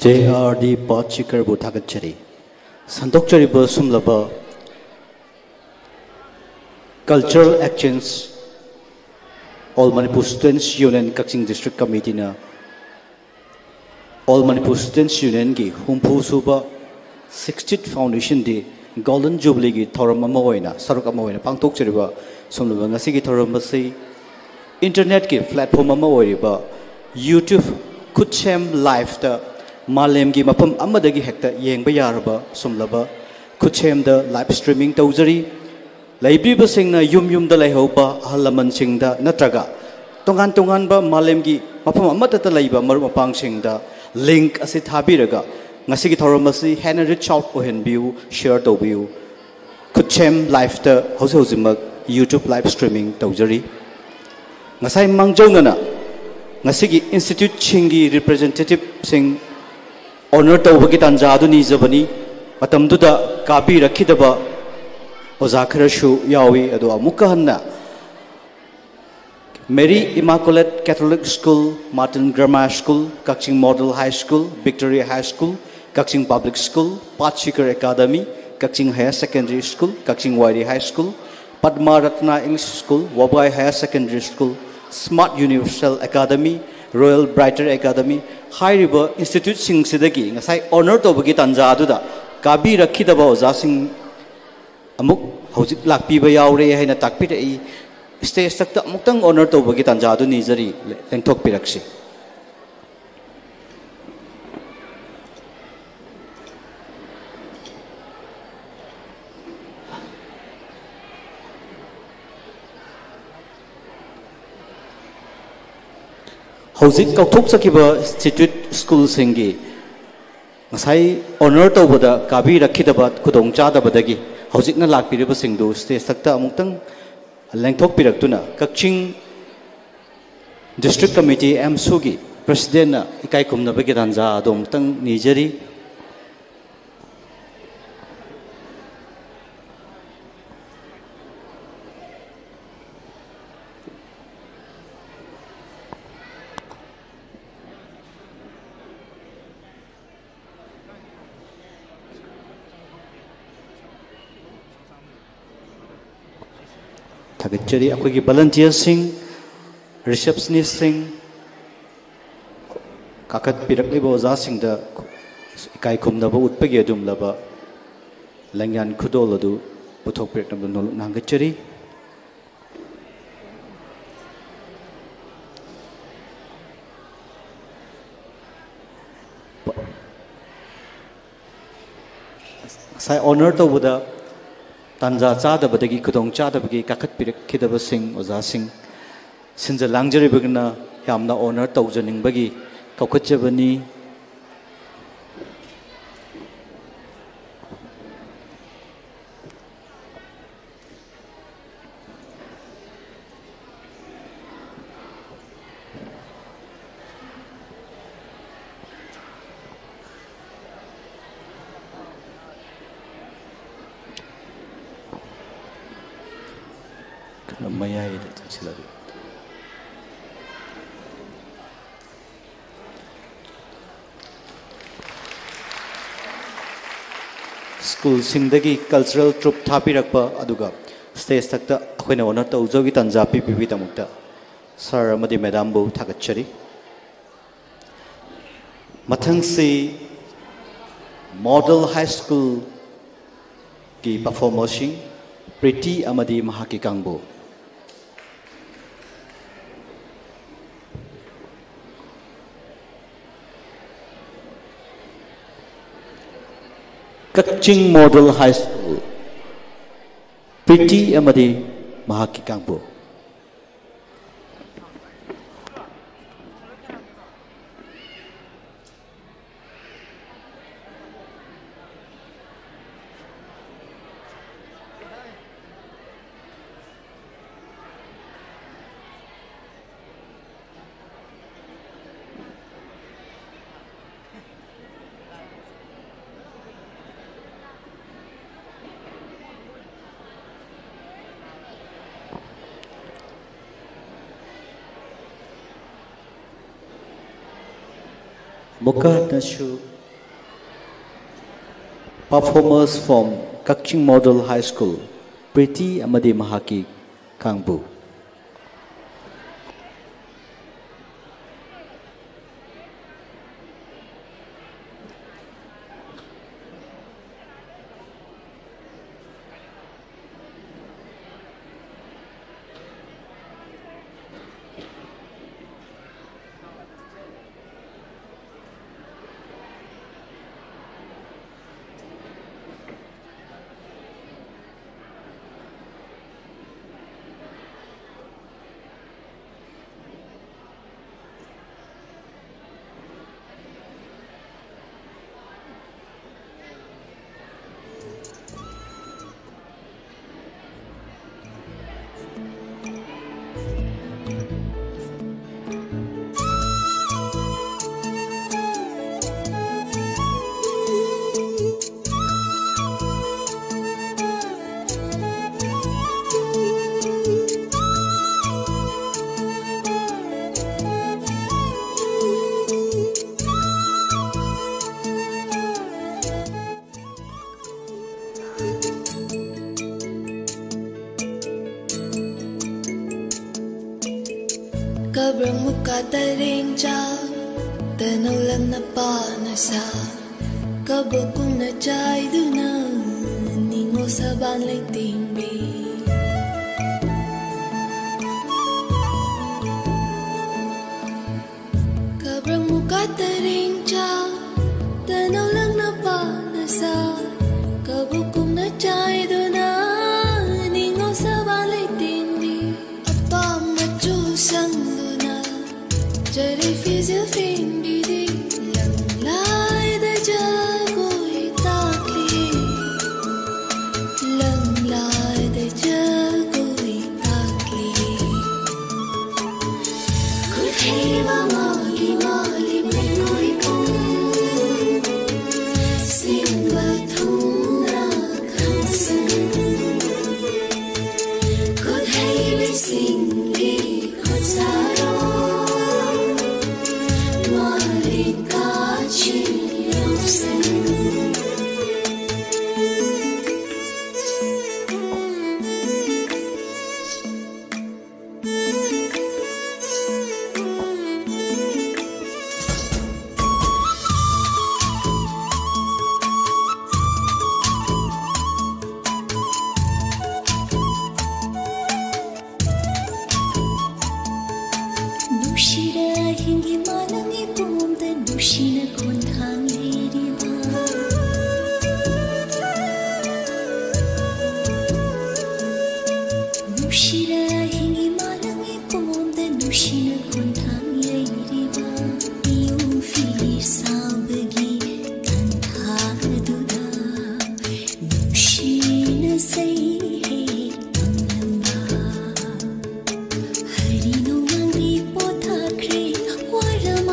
ꯖꯦ ꯑꯥꯔ ꯗꯤ ꯄꯥꯠꯁꯤꯀꯔꯕꯨ ꯊꯥꯒꯠꯆꯔꯤ꯫ ꯁꯟꯗꯣꯛꯆꯔꯤꯕ ꯁꯨꯝꯂꯕ Cultural Exchange, All Manipur Students Union Kakching District Committeeꯅ All Manipur Students Unionꯒꯤ ꯍꯨꯝꯐꯨ ꯁꯨꯕ sixtieth Foundation Day Golden Jubileeꯒꯤ ꯊꯧꯔꯝ ꯑꯃ ꯑꯣꯏꯅ, ꯁꯔꯨꯛ ꯑꯃ ꯑꯣꯏꯅ ꯄꯥꯡꯊꯣꯛꯆꯔꯤꯕ ꯁꯨꯝꯂꯕ ꯉꯁꯤꯒꯤ ꯊꯧꯔꯝ ꯑꯁꯤ internetꯀꯤ platform ꯑꯃ ꯑꯣꯏꯔꯤꯕ YouTube ꯈꯨꯠꯁꯦꯝ ꯂꯥꯏꯐꯇ ꯃꯥꯂꯦꯝꯒꯤ ꯃꯐꯝ ꯑꯃꯗꯒꯤ ꯍꯦꯛꯇ ꯌꯦꯡꯕ ꯌꯥꯔꯕ ꯁꯨꯝꯂꯕ ꯈꯨꯠꯁꯦꯝꯗ ꯂꯥꯏꯚ ꯁ꯭ꯇ꯭ꯔꯤꯃꯤꯡ ꯇꯧꯖꯔꯤ꯫ ꯂꯩꯕꯤꯕꯁꯤꯡꯅ ꯌꯨꯝ ꯌꯨꯝꯗ ꯂꯩꯍꯧꯕ ꯑꯍꯜ ꯂꯃꯟꯁꯤꯡꯗ ꯅꯠꯇ꯭ꯔꯒ ꯇꯣꯉꯥꯟ ꯇꯣꯉꯥꯟꯕ ꯃꯥꯂꯦꯝꯒꯤ ꯃꯐꯝ ꯑꯃꯠꯇꯗ ꯂꯩꯕ ꯃꯔꯨꯞ ꯃꯄꯥꯡꯁꯤꯡꯗ ꯂꯤꯡꯛ ꯑꯁꯤ ꯊꯥꯕꯤꯔꯒ ꯉꯁꯤꯒꯤ ꯊꯧꯔꯝ ꯑꯁꯤ ꯍꯦꯟꯅ ꯔꯤꯆ ꯑꯥꯎꯠ ꯑꯣꯏꯍꯟꯕꯤꯌꯨ, ꯁꯤꯌꯔ ꯇꯧꯕꯤꯌꯨ꯫ ꯈꯨꯠꯁꯦꯝ ꯂꯥꯏꯐꯇ ꯍꯧꯖꯤꯛ ꯍꯧꯖꯤꯛꯃꯛ YouTube ꯂꯥꯏꯚ ꯁ꯭ꯇ꯭ꯔꯤꯃꯤꯡ ꯇꯧꯖꯔꯤ꯫ ꯉꯁꯥꯏ ꯃꯥꯡꯖꯧꯅꯅ ꯉꯁꯤꯒꯤ ꯏꯟꯁꯇꯤꯇ꯭ꯌꯨꯠꯁꯤꯡꯒꯤ ꯔꯤꯄ꯭ꯔꯖꯦꯟꯇꯦꯇꯤꯚꯁꯤꯡ ꯑꯣꯅꯔ ꯇꯧꯕꯒꯤ ꯇꯥꯟꯖꯥ ꯑꯗꯨ ꯅꯤꯖꯕꯅꯤ꯫ ꯃꯇꯝꯗꯨꯗ ꯀꯥꯕꯤꯔꯛꯈꯤꯗꯕ ꯑꯣꯖꯥ ꯈꯔꯁꯨ ꯌꯥꯎꯏ꯫ ꯑꯗꯣ ꯑꯃꯨꯛꯀ ꯍꯟꯅ Mary Immaculate Catholic School, Martin Grammar School, Kakching Model High School, Victory High School, Kakching Public School, Pathseeker Academy, Kakching Higher Secondary School, Kakching Wairee High School, Padma Ratna English School, Wabai Higher Secondary School, Smart Universal Academy, Royal Brighter Academy ꯍꯥꯏꯔꯤꯕ ꯏꯟꯁꯇꯤꯇ꯭ꯌꯨꯠꯁꯤꯡꯁꯤꯗꯒꯤ ꯉꯁꯥꯏ honour ꯇꯧꯕꯒꯤ ꯇꯥꯟꯖꯥ ꯑꯗꯨꯗ ꯀꯥꯕꯤꯔꯛꯈꯤꯗꯕ ꯑꯣꯖꯥꯁꯤꯡ ꯑꯃꯨꯛ ꯍꯧꯖꯤꯛ ꯂꯥꯛꯄꯤꯕ ꯌꯥꯎꯔꯦ ꯍꯥꯏꯅ ꯇꯥꯛꯄꯤꯔꯛꯏ꯫ ꯁ꯭ꯇꯦꯖꯇ ꯑꯃꯨꯛꯇꯪ ꯑꯣꯅꯔ ꯇꯧꯕꯒꯤ ꯇꯥꯟꯖꯥ ꯑꯗꯨ ꯅꯤꯖꯔꯤ꯫ ꯂꯦꯡꯊꯣꯛꯄꯤꯔꯛꯁꯤ꯫ ꯍꯧꯖꯤꯛ ꯀꯧꯊꯣꯛꯆꯈꯤꯕ ꯏꯟꯁꯇꯤꯇ꯭ꯌꯨꯠ ꯁ꯭ꯀꯨꯜꯁꯤꯡꯒꯤ ꯉꯁꯥꯏ ꯑꯣꯅꯔ ꯇꯧꯕꯗ ꯀꯥꯕꯤꯔꯛꯈꯤꯗꯕ ꯈꯨꯗꯣꯡꯆꯥꯗꯕꯗꯒꯤ ꯍꯧꯖꯤꯛꯅ ꯂꯥꯛꯄꯤꯔꯤꯕꯁꯤꯡꯗꯨ ꯁ꯭ꯇꯦꯖꯇ ꯑꯃꯨꯛꯇꯪ ꯂꯦꯡꯊꯣꯛꯄꯤꯔꯛꯇꯨꯅ ꯀꯛꯆꯤꯡ ꯗꯤꯁꯇ꯭ꯔꯤꯛ ꯀꯃꯤꯇꯤ ꯑꯦꯝꯁꯨꯒꯤ ꯄ꯭ꯔꯁꯤꯗꯦꯟꯅ ꯏꯀꯥꯏ ꯈꯨꯝꯅꯕꯒꯤ ꯇꯥꯟꯖꯥ ꯑꯗꯨ ꯑꯃꯨꯛꯇꯪ ꯅꯤꯖꯔꯤ꯫ ꯊꯥꯒꯠꯆꯔꯤ꯫ ꯑꯩꯈꯣꯏꯒꯤ ꯚꯣꯂꯨꯟꯇꯤꯌꯔꯁꯤꯡ, ꯔꯤꯁꯦꯞꯁꯅꯤꯁꯁꯤꯡ, ꯀꯥꯈꯠꯄꯤꯔꯛꯂꯤꯕ ꯑꯣꯖꯥꯁꯤꯡꯗ ꯏꯀꯥꯏ ꯈꯨꯝꯅꯕ ꯎꯠꯄꯒꯤ ꯑꯗꯨꯒꯨꯝꯂꯕ ꯂꯦꯡꯌꯥꯟ ꯈꯨꯗꯣꯜ ꯑꯗꯨ ꯄꯨꯊꯣꯛꯄꯤꯔꯛꯅꯕ ꯅꯣꯜꯂꯨꯛꯅ ꯍꯪꯒꯠꯆꯔꯤ꯫ ꯉꯁꯥꯏ ꯑꯣꯅꯔ ꯇꯧꯕꯗ ꯇꯥꯟꯖꯥ ꯆꯥꯗꯕꯗꯒꯤ, ꯈꯨꯗꯣꯡ ꯆꯥꯗꯕꯒꯤ ꯀꯥꯈꯠꯄꯤꯔꯛꯈꯤꯗꯕꯁꯤꯡ, ꯑꯣꯖꯥꯁꯤꯡ, ꯁꯤꯟꯖ ꯂꯥꯡꯖꯔꯤꯕꯒꯤꯅ ꯌꯥꯝꯅ ꯑꯣꯅꯔ ꯇꯧꯖꯅꯤꯡꯕꯒꯤ ꯀꯧꯈꯠꯆꯕꯅꯤ꯫ ꯈꯔ ꯃꯌꯥꯏꯗ ꯆꯪꯁꯤꯜꯂꯒꯦ꯫ ꯁ꯭ꯀꯨꯜꯁꯤꯡꯗꯒꯤ ꯀꯜꯆꯔꯦꯜ ꯇ꯭ꯔꯨꯞ ꯊꯥꯕꯤꯔꯛꯄ, ꯑꯗꯨꯒ ꯁ꯭ꯇꯦꯖ ꯊꯛꯇ ꯑꯩꯈꯣꯏꯅ ꯑꯣꯅꯔ ꯇꯧꯖꯕꯒꯤ ꯇꯥꯟꯖꯥ ꯄꯤꯕꯤꯕꯒꯤꯗꯃꯛꯇ ꯁꯥꯔ ꯑꯃꯗꯤ ꯃꯦꯗꯥꯝꯕꯨ ꯊꯥꯒꯠꯆꯔꯤ꯫ ꯃꯊꯪꯁꯤ ꯃꯣꯗꯦꯜ ꯍꯥꯏ ꯁ꯭ꯀꯨꯜꯒꯤ ꯄꯔꯐꯣꯔꯃꯔꯁꯤꯡ, ꯄ꯭ꯔꯤꯇꯤ ꯑꯃꯗꯤ ꯃꯍꯥꯛꯀꯤ ꯀꯥꯡꯕꯨ꯫ ꯀꯛꯆꯤꯡ ꯃꯣꯗꯦꯜ ꯍꯥꯏ ꯁ꯭ꯀꯨꯜ, ꯄ꯭ꯔꯤꯇꯤ ꯑꯃꯗꯤ ꯃꯍꯥꯛꯀꯤ ꯀꯥꯡꯕꯨ꯫ ꯑꯃꯨꯛꯀ ꯍꯟꯅꯁꯨ performers from Kakching Model High School, Preeti ꯑꯃꯗꯤ ꯃꯍꯥꯛꯀꯤ ꯀꯥꯡꯕꯨ꯫ ꯇꯔꯦꯡꯆꯥ, ꯇꯅꯧ ꯂꯪꯅ ꯄꯥꯅ ꯁꯥ, ꯀꯕꯣꯛ ꯀꯨꯝꯅ ꯆꯥꯏꯗꯨꯅ, ꯅꯤꯉꯣꯜ ꯁꯕꯥꯟ ꯂꯩꯇꯦꯡꯕꯤ꯫ ꯀꯕ꯭ꯔꯪ ꯃꯨꯀꯥ ꯇꯔꯦꯡꯆꯥ, ꯇꯅꯧ ꯂꯪꯅ ꯄꯥꯅ ꯁꯥ, ꯀꯕꯣꯛ ꯀꯨꯝꯅ ꯆꯥꯏꯗꯨꯅ, ꯅꯤꯉꯣꯜ ꯁꯕꯥꯟ ꯂꯩꯇꯦꯡꯕꯤ꯫ ꯑꯄꯥꯝꯕ ꯆꯨ ꯁꯪꯗꯨꯅ, ꯆꯔꯩ ꯐꯤꯖꯦꯜ ꯐꯦꯡꯕꯤꯗꯤ, ꯂꯪꯂꯥꯏꯗ ꯖꯒꯣꯏ ꯇꯥꯛꯂꯤ, ꯂꯪꯂꯥꯏꯗ ꯖꯒꯣꯏ ꯇꯥꯛꯂꯤ꯫ ꯈꯨꯠꯍꯩꯕ ꯃꯥꯒꯤ ꯃꯥꯒꯤ ꯃꯤꯑꯣꯏ ꯄꯨꯝ ꯁꯤꯟꯕ ꯊꯨꯡꯅ ꯈꯪꯁꯪ꯫ ꯈꯨꯠꯍꯩꯕꯁꯤꯡꯒꯤ ꯈꯨꯠꯁꯥꯔꯣ ꯃꯥꯂꯦꯝ ꯀꯥꯆꯤꯟ ꯌꯥꯎꯁꯪ꯫ ꯅꯨꯡꯁꯤꯔ ꯑꯍꯤꯡꯒꯤ ꯃꯥꯂꯪꯒꯤ ꯄꯣꯝꯗ ꯅꯨꯡꯁꯤꯅ ꯈꯣꯟꯊꯥꯡ ꯂꯩꯔꯤꯕ꯫ ꯅꯨꯡꯁꯤꯔ ꯑꯍꯤꯡꯒꯤ ꯃꯥꯂꯪꯒꯤ ꯄꯣꯝꯗ ꯅꯨꯡꯁꯤꯅ ꯈꯣꯟꯊꯥꯡ ꯌꯩꯔꯤꯕ꯫ ꯄꯤꯌꯨ ꯐꯤꯔ ꯁꯥꯕꯒꯤ ꯇꯟꯊꯥ ꯑꯗꯨꯗ ꯅꯨꯡꯁꯤꯅ ꯁꯩꯍꯦꯛ ꯇꯝꯂꯝꯕ꯫ ꯍꯔꯤ ꯅꯣꯡꯃꯥꯡꯗꯤ ꯄꯣꯊꯥꯈ꯭ꯔꯦ, ꯋꯥꯔꯝ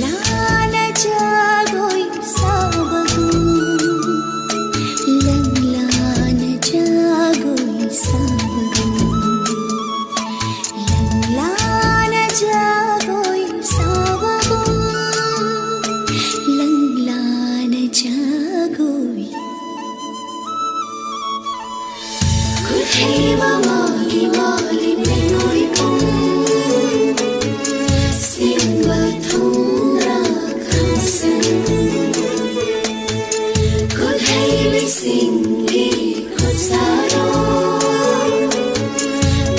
ꯂꯪꯂꯥꯅ ꯖꯒꯣꯏ ꯁꯥꯕꯒꯨꯝ, ꯂꯪꯂꯥꯅ ꯖꯒꯣꯏ ꯁꯥꯕꯒꯨꯝ, ꯂꯪꯂꯥꯅ ꯖꯒꯣꯏ ꯁꯥꯕꯒꯨꯝ, ꯂꯪꯂꯥꯅ ꯖꯒꯣꯏ ꯈꯨꯠꯍꯩꯕ ꯃꯥꯒꯤ ꯃꯥꯒꯤ ꯃꯤꯑꯣꯏ ꯄꯨꯝ ꯁꯤꯟꯕ ꯊꯨꯡꯅ ꯈꯪꯁꯟ ꯈꯨꯠꯍꯩꯕꯤꯁꯤꯡꯒꯤ ꯈꯨꯠꯁꯥꯔꯣ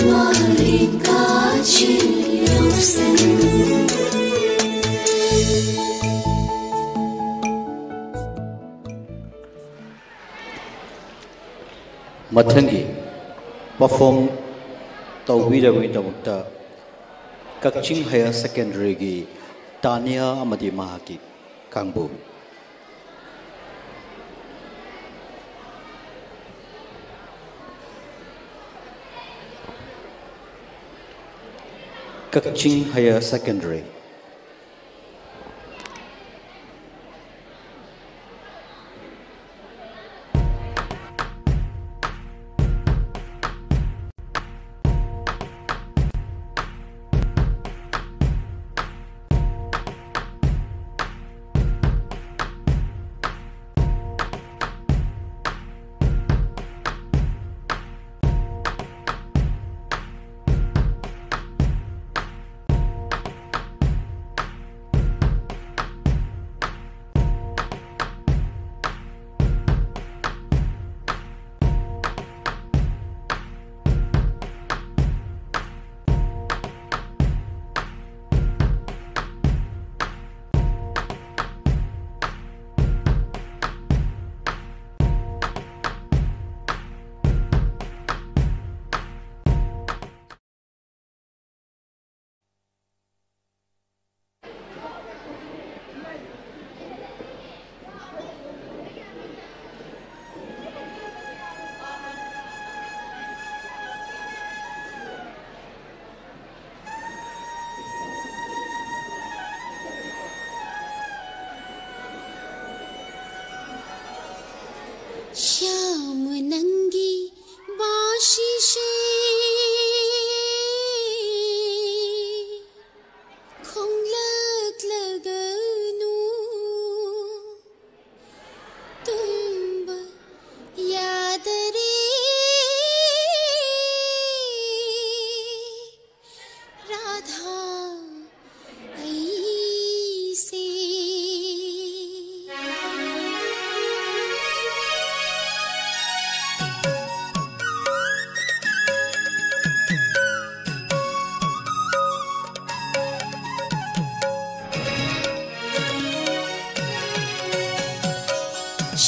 ꯃꯥꯂꯦꯝ ꯀꯥꯆꯤꯟ ꯌꯧꯁꯟ ꯃꯊꯪꯒꯤ ꯄꯔꯐꯣꯔꯝ ꯇꯧꯕꯤꯔꯕꯒꯤꯗꯃꯛꯇ ꯀꯛꯆꯤꯡ ꯍꯥꯌꯔ ꯁꯦꯀꯦꯟꯗꯔꯤꯒꯤ ꯇꯥꯅꯤꯌꯥ ꯑꯃꯗꯤ ꯃꯍꯥꯛꯀꯤ ꯀꯥꯡꯕꯨ꯫ ꯀꯛꯆꯤꯡ ꯍꯥꯌꯔ ꯁꯦꯀꯦꯟꯗꯔꯤ꯫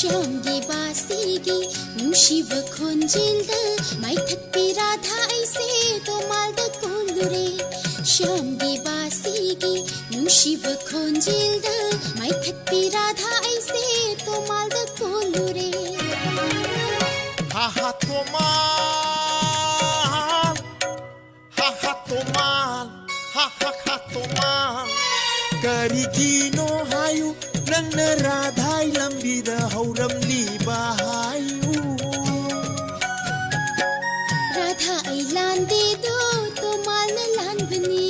ꯁ꯭ꯌꯥꯝꯒꯤ ꯕꯥꯁꯤꯒꯤ ꯅꯨꯡꯁꯤꯕ ꯈꯣꯟꯖꯦꯜꯗ ꯃꯥꯏꯊꯠꯄꯤ ꯔꯥꯙꯥ ꯑꯩꯁꯦ ꯇꯣꯃꯥꯜꯗ ꯀꯣꯜꯂꯨꯔꯦ꯫ ꯁ꯭ꯌꯥꯝꯒꯤ ꯕꯥꯁꯤꯒꯤ ꯅꯨꯡꯁꯤꯕ ꯈꯣꯟꯖꯦꯜꯗ ꯃꯥꯏꯊꯠꯄꯤ ꯔꯥꯙꯥ ꯑꯩꯁꯦ ꯇꯣꯃꯥꯜꯗ ꯀꯣꯜꯂꯨꯔꯦ꯫ ꯍꯥ ꯍꯥ ꯇꯣꯃꯥꯜ, ꯍꯥ ꯍꯥ ꯇꯣꯃꯥꯜ, ꯍꯥ ꯍꯥ ꯍꯥ ꯇꯣꯃꯥꯜ꯫ ꯀꯔꯤꯒꯤꯅꯣ ꯍꯥꯏꯌꯨ, ꯅꯪꯅ ꯔꯥꯙꯥꯏ ꯂꯝꯕꯤꯗ ꯍꯧꯔꯝꯂꯤꯕ ꯍꯥꯏꯌꯨ꯫ ꯔꯥꯙꯥ ꯑꯩ ꯂꯥꯟꯗꯦꯗꯣ, ꯇꯣꯃꯥꯜꯅ ꯂꯥꯟꯕꯅꯤ꯫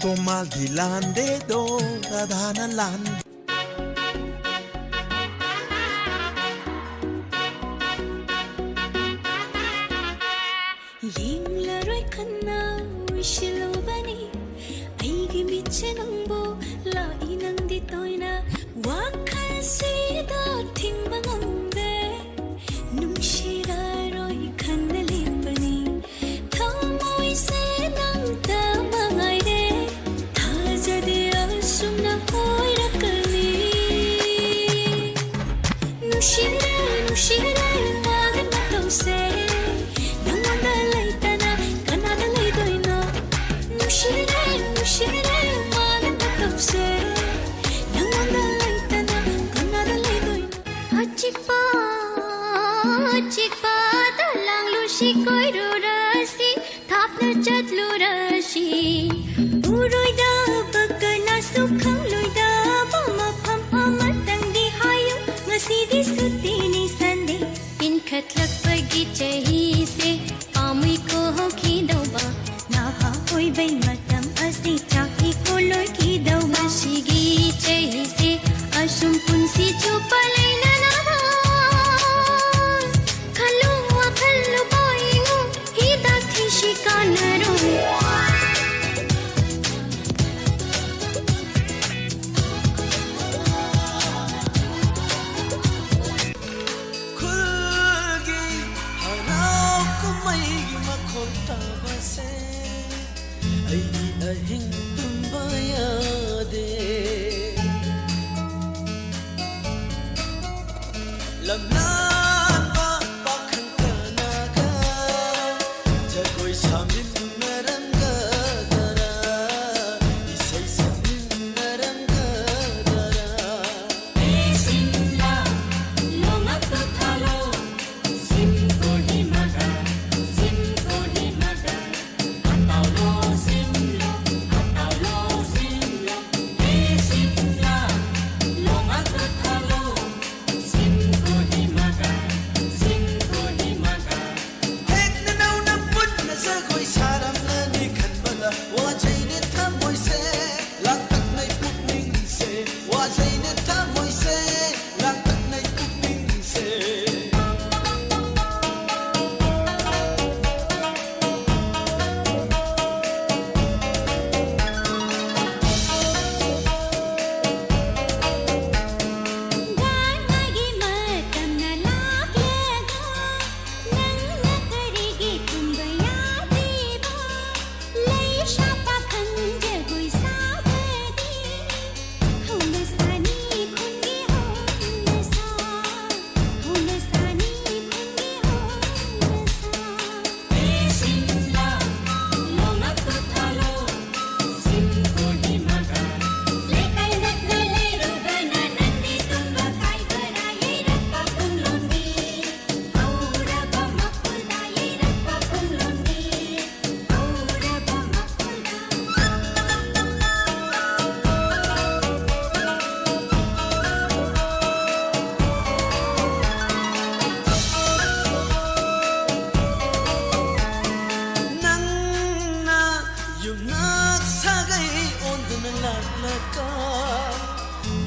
ꯇꯣꯃꯥꯜꯗꯤ ꯂꯥꯟꯗꯦꯗꯣ, ꯔꯥꯙꯥꯅ ꯂꯥꯟ꯫ ꯌꯦꯡꯂꯔꯣꯏ ꯈꯟꯅ ꯎꯏꯁꯤꯜꯂꯨꯕꯅꯤ꯫ ꯑꯩꯒꯤ ꯃꯤꯠꯁꯦ ꯅꯪꯕꯨ ꯂꯥꯛꯏ ꯅꯪꯗꯤ ꯇꯣꯏꯅ꯫ ꯋꯥꯈꯜꯁꯤꯗ ꯊꯤꯡꯕ ꯉꯝꯗꯦ꯫ ꯅꯨꯡꯁꯤꯔꯔꯣꯏ ꯈꯟꯅ ꯂꯦꯞꯄꯅꯤ꯫ ꯊꯃꯣꯏꯁꯦ ꯅꯪꯇ ꯃꯉꯥꯏꯔꯦ꯫ ꯊꯥꯖꯗꯦ ꯑꯁꯨꯝꯅ ꯑꯣꯏꯔꯛꯀꯅꯤ꯫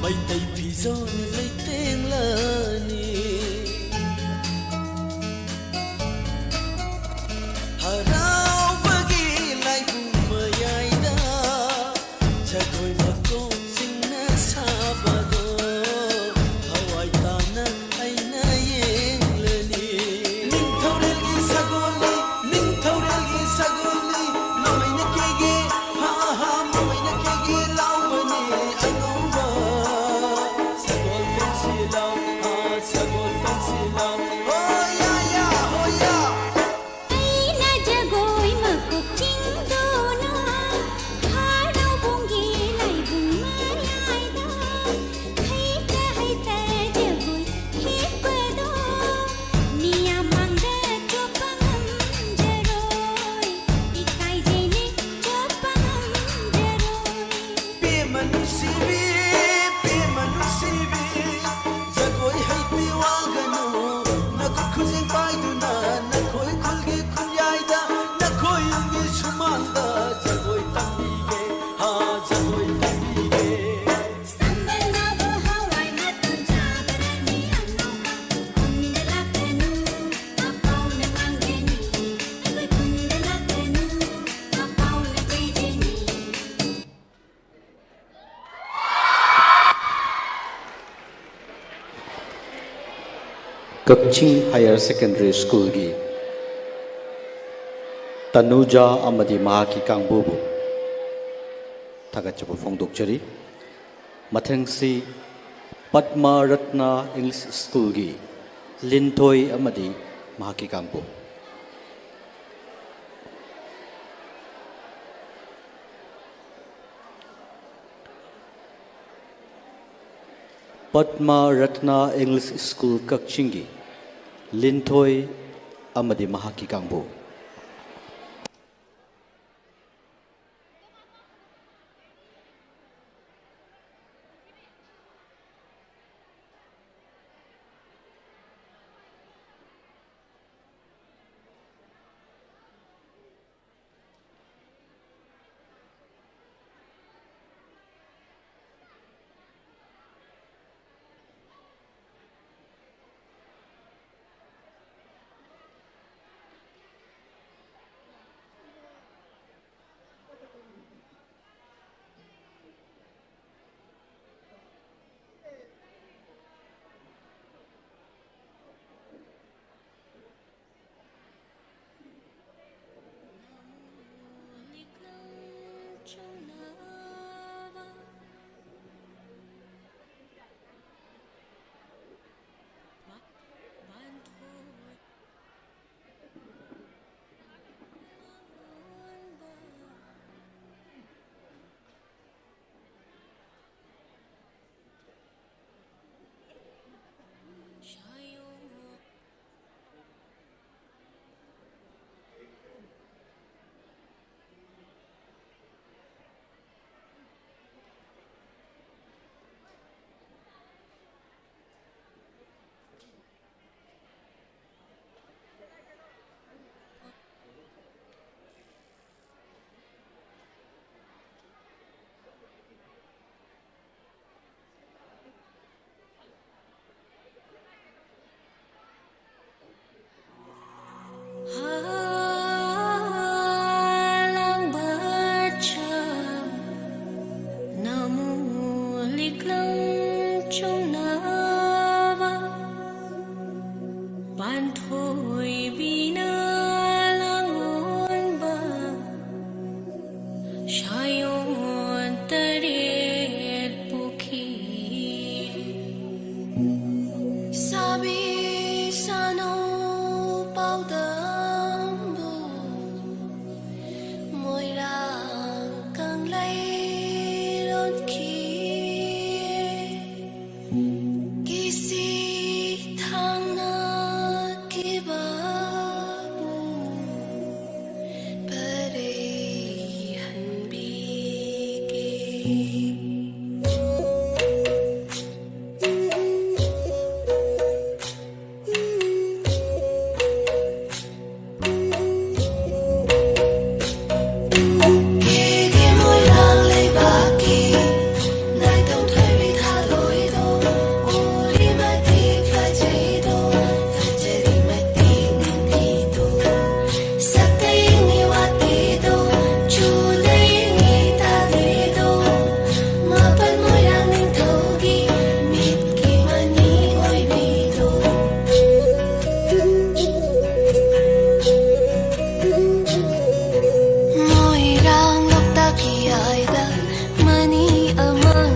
ꯃꯩꯇꯩ ꯐꯤꯖꯣꯜ ꯂꯩꯇꯦꯡꯂꯅꯤ꯫ ꯍꯔꯥꯎꯕꯒꯤ ꯂꯥꯏꯕꯨꯡ ꯃꯌꯥꯏꯗ ꯖꯒꯣꯏ ꯃꯀꯣꯛꯁꯤꯡꯅ ꯁꯥꯕꯗꯣ ꯊꯋꯥꯏ ꯇꯥꯅ ꯑꯩꯅ ꯌꯦꯡꯂꯅꯤ꯫ ꯅꯤꯡꯊꯧꯔꯦꯜꯒꯤ ꯁꯒꯣꯜꯅꯤ, ꯅꯤꯡꯊꯧꯔꯦꯜꯒꯤ ꯁꯒꯣꯜꯅꯤ, ꯃꯃꯩꯅ ꯀꯦꯒꯦ, ꯍꯥ ꯍꯥ, ꯃꯃꯩꯅ ꯀꯦꯒꯦ ꯂꯥꯎꯕꯅꯤ ꯑꯉꯧꯕ꯫ ꯁꯒꯣꯜ ꯇꯧꯁꯤ ꯂꯥꯎ, ꯍꯥ, ꯁꯒꯣꯜ ꯇꯧꯁꯤ ꯂꯥꯎ, ꯍꯣ ꯌꯥ ꯌꯥ, ꯍꯣ ꯌꯥ꯫ ꯑꯩꯅ ꯖꯒꯣꯏ ꯃꯀꯣꯛ ꯆꯤꯡꯗꯨꯅ ꯍꯔꯥꯎꯕꯨꯡꯒꯤ ꯂꯥꯏꯕꯨꯡ ꯃꯌꯥꯏꯗ ꯍꯩꯇ ꯍꯩꯇ ꯖꯒꯣꯏ ꯍꯤꯞꯄꯗꯣ ꯃꯤꯌꯥꯝ ꯃꯥꯡꯗ ꯆꯣꯞꯄ ꯉꯝꯖꯔꯣꯏ꯫ ꯏꯀꯥꯏꯖꯩꯅꯦ ꯆꯣꯞꯄ ꯉꯝꯖꯔꯣꯏ꯫ ꯄꯦꯝꯃ ꯅꯨꯡꯁꯤꯕꯤ, ꯄꯦꯝꯃ ꯅꯨꯡꯁꯤꯕꯤ, ꯖꯒꯣꯏ ꯍꯩꯕꯤ ꯋꯥꯒꯅꯨ꯫ ꯅꯈꯨꯠ ꯈꯨꯖꯦꯡ ꯄꯥꯏꯗꯨꯅ ꯅꯈꯣꯏ ꯈꯨꯜꯒꯤ ꯈꯨꯟꯌꯥꯏꯗ, ꯅꯈꯣꯏ ꯌꯨꯝꯒꯤ ꯁꯨꯃꯥꯡꯗ ꯖꯒꯣꯏ ꯇꯝꯕꯤꯒꯦ, ꯍꯥ, ꯖꯒꯣꯏ ꯇꯝꯕꯤꯒꯦ꯫ ꯁꯝꯕꯜꯅꯕꯨ ꯍꯋꯥꯏ ꯃꯇꯣꯟ ꯆꯥꯕꯔꯅꯤ ꯑꯉꯧꯕ꯫ ꯈꯨꯟꯗ ꯂꯥꯛꯀꯅꯨ, ꯑꯄꯥꯎꯅ ꯉꯥꯡꯒꯅꯤ꯫ ꯑꯩꯈꯣꯏ ꯈꯨꯟꯗ ꯂꯥꯛꯀꯅꯨ, ꯑꯄꯥꯎꯅ ꯆꯩꯖꯅꯤ꯫ ꯀꯛꯆꯤꯡ ꯍꯥꯌꯔ ꯁꯦꯀꯦꯟꯗꯔꯤ ꯁ꯭ꯀꯨꯜꯒꯤ ꯇꯅꯨꯖꯥ ꯑꯃꯗꯤ ꯃꯍꯥꯛꯀꯤ ꯀꯥꯡꯕꯨꯕꯨ ꯊꯥꯒꯠꯆꯕ ꯐꯣꯡꯗꯣꯛꯆꯔꯤ꯫ ꯃꯊꯪꯁꯤ ꯄꯗꯃ ꯔꯠꯅ ꯏꯪꯂꯤꯁ ꯁ꯭ꯀꯨꯜꯒꯤ ꯂꯤꯟꯊꯣꯏ ꯑꯃꯗꯤ ꯃꯍꯥꯛꯀꯤ ꯀꯥꯡꯕꯨ꯫ ꯄꯗꯃ ꯔꯠꯅ ꯏꯪꯂꯤꯁ ꯁ꯭ꯀꯨꯜ ꯀꯛꯆꯤꯡꯒꯤ ꯂꯤꯟꯊꯣꯏ ꯑꯃꯗꯤ ꯃꯍꯥꯛꯀꯤ ꯀꯥꯡꯕꯨ꯫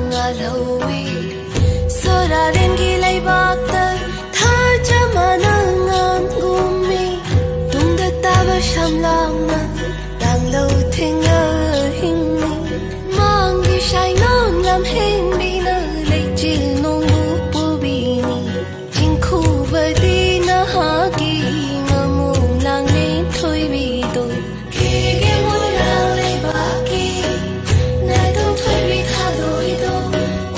ꯉꯥꯜꯍꯧꯏ꯫ ꯁꯣꯔꯥꯔꯦꯟꯒꯤ ꯂꯩꯕꯥꯛꯇ ꯊꯥꯖ ꯃꯥꯅ ꯉꯥꯟꯒꯨꯝꯃꯤ꯫ ꯇꯨꯡꯗ ꯇꯥꯕ ꯁꯝꯂꯥꯡꯅ ꯇꯥꯡꯂꯧ ꯊꯦꯡꯅ ꯍꯤꯡꯅꯤ꯫ ꯃꯥꯡꯒꯤ ꯁꯥꯏꯅꯣꯟ ꯂꯝꯍꯦꯟꯕꯤꯅ ꯂꯩꯆꯤꯜ ꯅꯣꯡꯕꯨ ꯄꯨꯕꯤꯅꯤ꯫ ꯆꯤꯡꯈꯨꯕꯗꯤ ꯅꯍꯥꯒꯤ ꯉꯥꯃꯨ ꯂꯥꯡꯂꯦꯟ ꯊꯣꯏꯕꯤꯗꯣ꯫ ꯀꯦꯒꯦ ꯃꯣꯏꯔꯥꯡ ꯂꯩꯕꯥꯛꯀꯤ ꯅꯥꯏꯇꯣꯝ ꯊꯣꯏꯕꯤ ꯊꯥꯗꯣꯏꯗꯣ꯫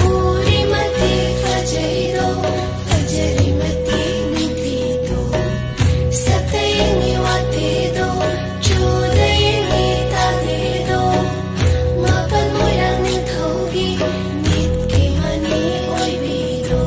ꯎꯔꯤ ꯃꯇꯤꯛ ꯐꯖꯩꯗꯣ, ꯐꯖꯔꯤ ꯃꯇꯤꯛ ꯅꯨꯄꯤꯗꯣ꯫ ꯁꯛꯇ ꯌꯦꯡꯉꯤ ꯋꯥꯇꯦꯗꯣ, ꯆꯨꯗ ꯌꯦꯡꯉꯤ ꯇꯥꯗꯦꯗꯣ꯫ ꯃꯥꯄꯜ ꯃꯣꯏꯔꯥꯡ ꯅꯤꯡꯊꯧꯒꯤ ꯃꯤꯠꯀꯤ ꯃꯅꯤ ꯑꯣꯏꯕꯤꯗꯣ꯫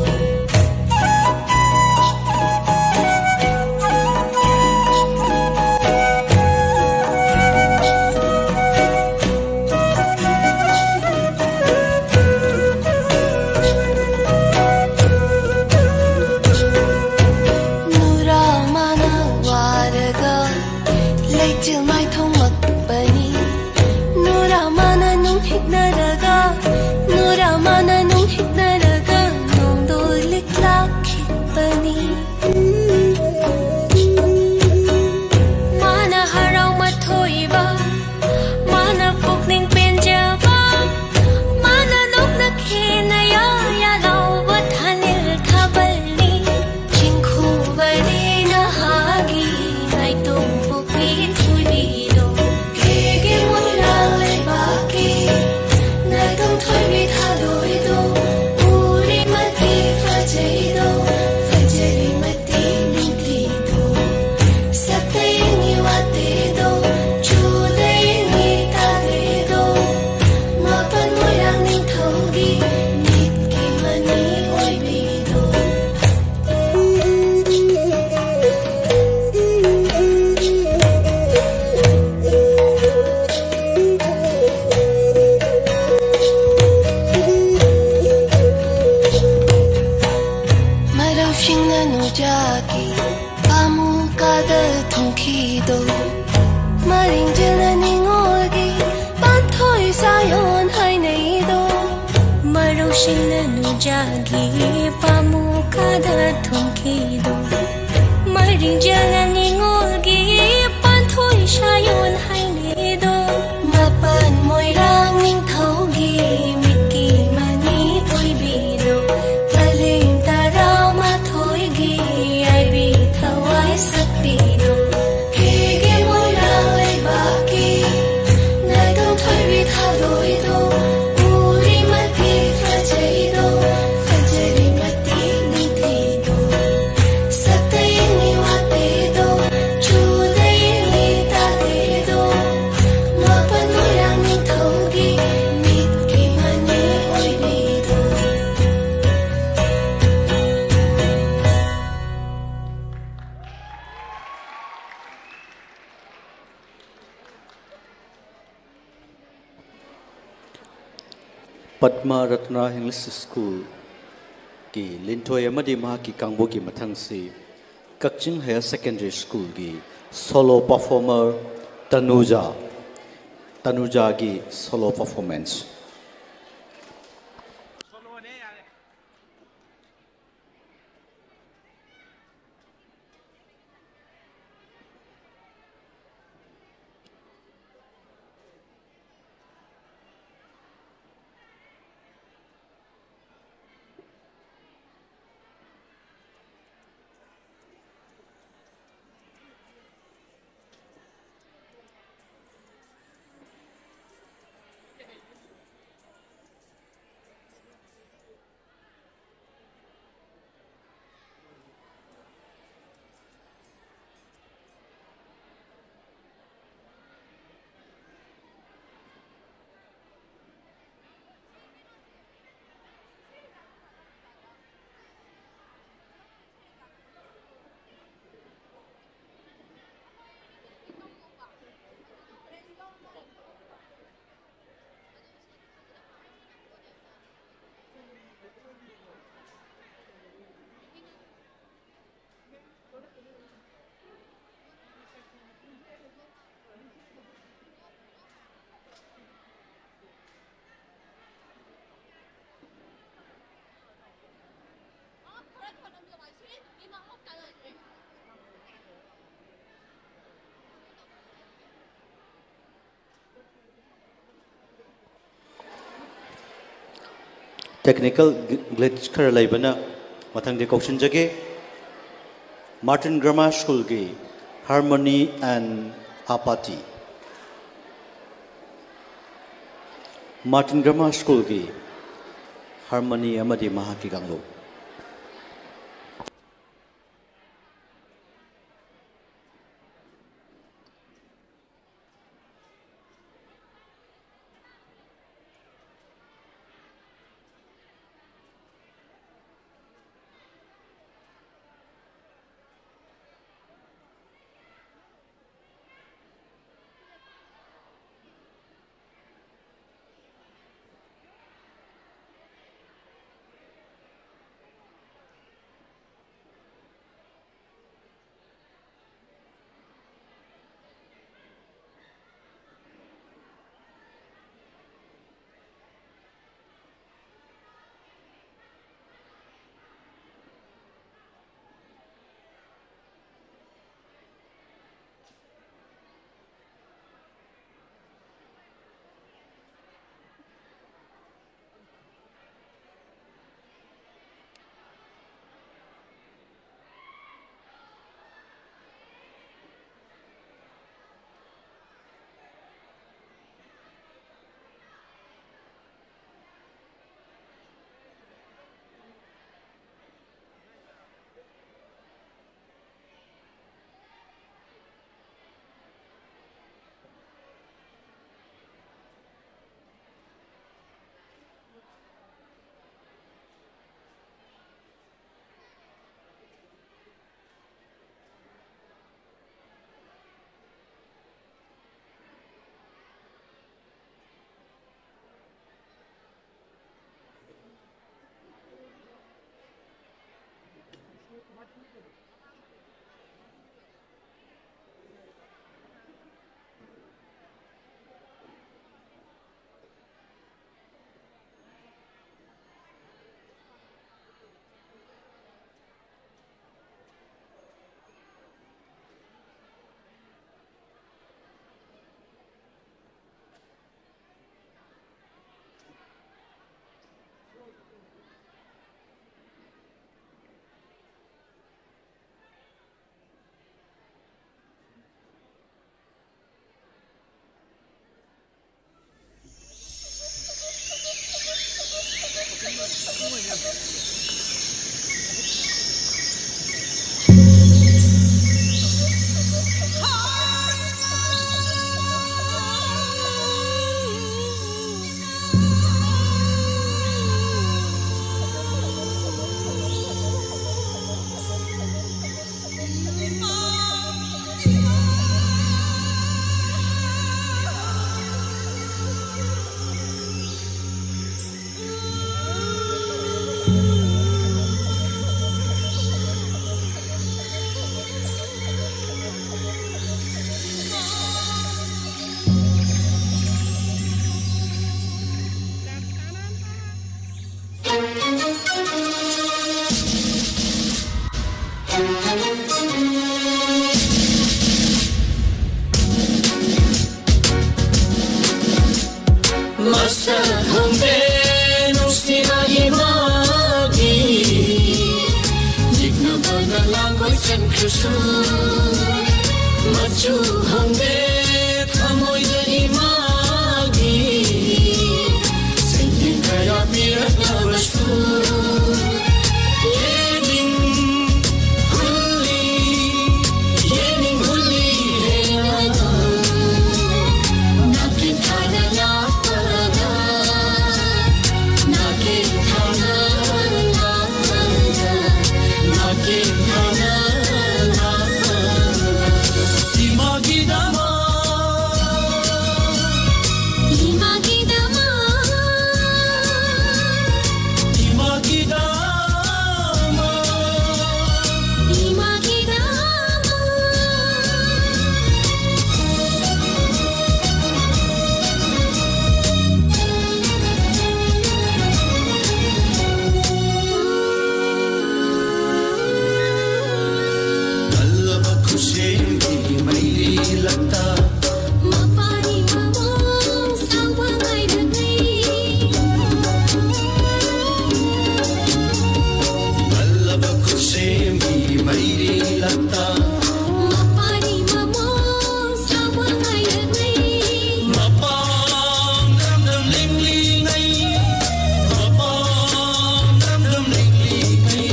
ꯅꯨꯔꯥ ꯃꯥꯅ ꯋꯥꯔꯒ ꯂꯩꯆꯤꯜ ꯃꯥꯏꯊꯣꯡꯂꯛꯄꯅꯤ꯫ ꯅꯨꯔꯥ ꯃꯥꯅ ꯅꯨꯡ ꯍꯤꯛꯅꯔꯒ, ꯅꯨꯔꯥ ꯃꯥꯅ ꯅꯨꯡ ꯍꯤꯛꯅꯔꯒ ꯅꯣꯡꯗꯣ ꯂꯤꯛꯂꯛꯈꯤꯕꯅꯤ꯫ ꯃꯥꯅ ꯍꯔꯥꯎ ꯃꯊꯣꯏꯕ, ꯃꯥꯅ ꯄꯨꯛꯅꯤꯡ ꯄꯦꯟꯖꯕ, ꯃꯥꯅ ꯅꯣꯛꯅ ꯈꯦꯅ ꯌꯥ ꯌꯥ ꯂꯥꯎꯕ ꯊꯥꯅꯤꯜ ꯊꯥꯕꯜꯅꯤ꯫ ꯆꯤꯡꯈꯨꯕꯅꯤ ꯅꯍꯥꯒꯤ ꯅꯥꯏꯇꯣꯝ ꯄꯣꯛꯄꯤ ꯊꯣꯏꯕꯤꯗꯣ꯫ ꯀꯦꯒꯦ ꯃꯣꯏꯔꯥꯡ ꯂꯩꯕꯥꯛꯀꯤ ꯅꯥꯏꯇꯣꯝ ꯊꯣꯏꯕꯤ ꯊꯥꯗꯣꯏꯗꯣ꯫ ꯎꯔꯤ ꯃꯇꯤꯛ ꯐꯖꯩꯗꯣ, ꯐꯖꯔꯤ ꯃꯇꯤꯛ ꯅꯨꯡꯇꯤꯗꯣ꯫ ꯁꯛꯇ ꯌꯦꯡꯉꯤ ꯋꯥꯇꯦꯗꯣ, ꯆꯨꯗ ꯌꯦꯡꯉꯤ ꯇꯥꯗꯦꯗꯣ꯫ ꯃꯥꯄꯜ ꯃꯣꯏꯔꯥꯡ ꯅꯤꯡꯊꯧꯒꯤ ꯃꯤꯠꯀꯤ ꯃꯅꯤ ꯑꯣꯏꯕꯤꯗꯣ꯫ ꯃꯔꯧꯁꯤꯡꯅ ꯅꯨꯖꯥꯒꯤ ꯄꯥꯃꯨꯀꯥꯗ ꯊꯨꯡꯈꯤꯗꯣ꯫ ꯃꯔꯤꯡꯖꯦꯜꯅ ꯅꯤꯉꯣꯜꯒꯤ ꯄꯥꯟꯊꯣꯏ ꯁꯥꯌꯣꯟ ꯍꯥꯏꯅꯩꯗꯣ꯫ ꯁꯤꯡꯅ ꯅꯨꯡꯖꯥꯒꯤ ꯄꯥꯃꯨꯀꯥꯗ ꯊꯨꯝꯈꯤꯗꯣ, ꯃꯔꯤꯡꯖꯦꯜꯅ ꯅꯤꯉꯣꯜꯒꯤ ꯄꯥꯟꯊꯣꯏ ꯁꯥꯌꯣꯟ ꯍꯥꯏꯅꯤꯗꯣ, ꯃꯄꯥꯟ ꯃꯣꯏꯔꯥꯡ ꯅꯤꯡꯊꯧꯒꯤ ꯃꯤꯠꯀꯤ ꯃꯅꯤ ꯑꯣꯏꯕꯤꯗꯣ, ꯄꯂꯦꯝ ꯇꯔꯥꯃꯥꯊꯣꯏꯒꯤ ꯌꯥꯏꯕꯤ ꯊꯋꯥꯏ ꯁꯛꯄꯤꯗꯣ, ꯀꯦꯒꯦ ꯃꯣꯏꯔꯥꯡ ꯂꯩꯕꯥꯛꯀꯤ ꯅꯥꯏꯇꯣꯝ ꯊꯣꯏꯕꯤ ꯊꯥꯗꯣꯏꯗꯣ, ꯎꯔꯤꯃꯛꯀꯤ ꯐꯖꯩꯗꯣ, ꯐꯖꯔꯤꯃꯛꯀꯤ ꯅꯤꯡꯊꯤꯗꯣ, ꯁꯛꯇ ꯌꯦꯡꯉꯤ ꯋꯥꯇꯦꯗꯣ, ꯆꯨꯗ ꯌꯦꯡꯉꯤ ꯇꯥꯗꯦꯗꯣ, ꯃꯥꯄꯟ ꯃꯣꯏꯔꯥꯡ ꯅꯤꯡꯊꯧꯒꯤ ꯃꯤꯠꯀꯤ ꯃꯅꯤ ꯑꯣꯏꯕꯤꯗꯣ꯫ ꯄꯗꯃ ꯔꯠꯅꯥ ꯏꯪꯂꯤꯁ ꯁ꯭ꯀꯨꯜꯒꯤ ꯂꯤꯟꯊꯣꯏ ꯑꯃꯗꯤ ꯃꯍꯥꯛꯀꯤ ꯀꯥꯡꯕꯨꯒꯤ ꯃꯊꯪꯁꯤ ꯀꯛꯆꯤꯡ ꯍꯥꯌꯔ ꯁꯦꯀꯦꯟꯗꯔꯤ ꯁ꯭ꯀꯨꯜꯒꯤ ꯁꯣꯂꯣ ꯄꯔꯐꯣꯔꯃꯔ ꯇꯅꯨꯖꯥ, ꯇꯅꯨꯖꯥꯒꯤ ꯁꯣꯂꯣ ꯄꯔꯐꯣꯔꯃꯦꯟꯁ꯫ Technical glitch ꯈꯔ ꯂꯩꯕꯅ ꯃꯊꯪꯗꯤ ꯀꯧꯁꯤꯟꯖꯒꯦ꯫ Martin Grammar Schoolꯒꯤ Harmony and Apathy꯫ Martin Grammar Schoolꯒꯤ Harmony ꯑꯃꯗꯤ ꯃꯍꯥꯛꯀꯤ ꯀꯥꯡꯂꯨꯞ꯫ ꯃꯁꯛ ꯈꯪꯗꯦ ꯅꯨꯡꯁꯤꯕ ꯏꯃꯥꯒꯤ ꯌꯦꯛꯅꯕꯅ ꯂꯥꯡꯒꯣꯏ ꯆꯟꯈ꯭ꯔꯁꯨ, ꯃꯆꯨ ꯍꯣꯡꯗꯦ ꯊꯃꯣꯏꯗ ꯏꯃꯥꯒꯤ ꯁꯩꯔꯦꯡ ꯀꯌꯥ ꯄꯤꯔꯛꯂꯕꯁꯨ꯫ ꯌꯦꯡꯅꯤꯡ ꯍꯨꯜꯂꯤ, ꯌꯦꯡꯅꯤꯡ ꯍꯨꯜꯂꯤ ꯍꯦꯟꯅ ꯅꯥꯀꯦꯟ ꯊꯥꯅ ꯂꯥꯛꯄꯗ, ꯅꯥꯀꯦꯟ ꯊꯥꯅ ꯂꯥꯛꯄꯗ, ꯅꯥꯀꯦꯟ ꯊꯥꯅ ꯂꯥꯛꯄꯗ꯫ ꯏꯃꯥꯒꯤꯗꯃꯛ, ꯏꯃꯥꯒꯤꯗꯃꯛ, ꯏꯃꯥꯒꯤꯗꯃꯛ, ꯏꯃꯥꯒꯤꯗꯃꯛ꯫ ꯀꯜꯂꯕ ꯈꯨꯠꯁꯦꯝꯒꯤ ꯃꯩꯔꯤ ꯂꯝꯇ, ꯃꯄꯥꯒꯤ ꯃꯃꯣꯟ ꯁꯥꯡꯕ ꯉꯥꯏꯔꯒꯦ꯫ ꯀꯜꯂꯕ ꯈꯨꯠꯁꯦꯝꯒꯤ ꯃꯩꯔꯤ ꯂꯝꯇ, ꯃꯄꯥꯒꯤ ꯃꯃꯣꯟ ꯁꯥꯡꯕ ꯉꯥꯏꯔꯒꯦ꯫ ꯃꯄꯥꯡ ꯗꯝ ꯗꯝ ꯂꯤꯡꯂꯤꯉꯩ, ꯃꯄꯥꯡ ꯗꯝ ꯗꯝ ꯂꯤꯡꯂꯤꯉꯩ꯫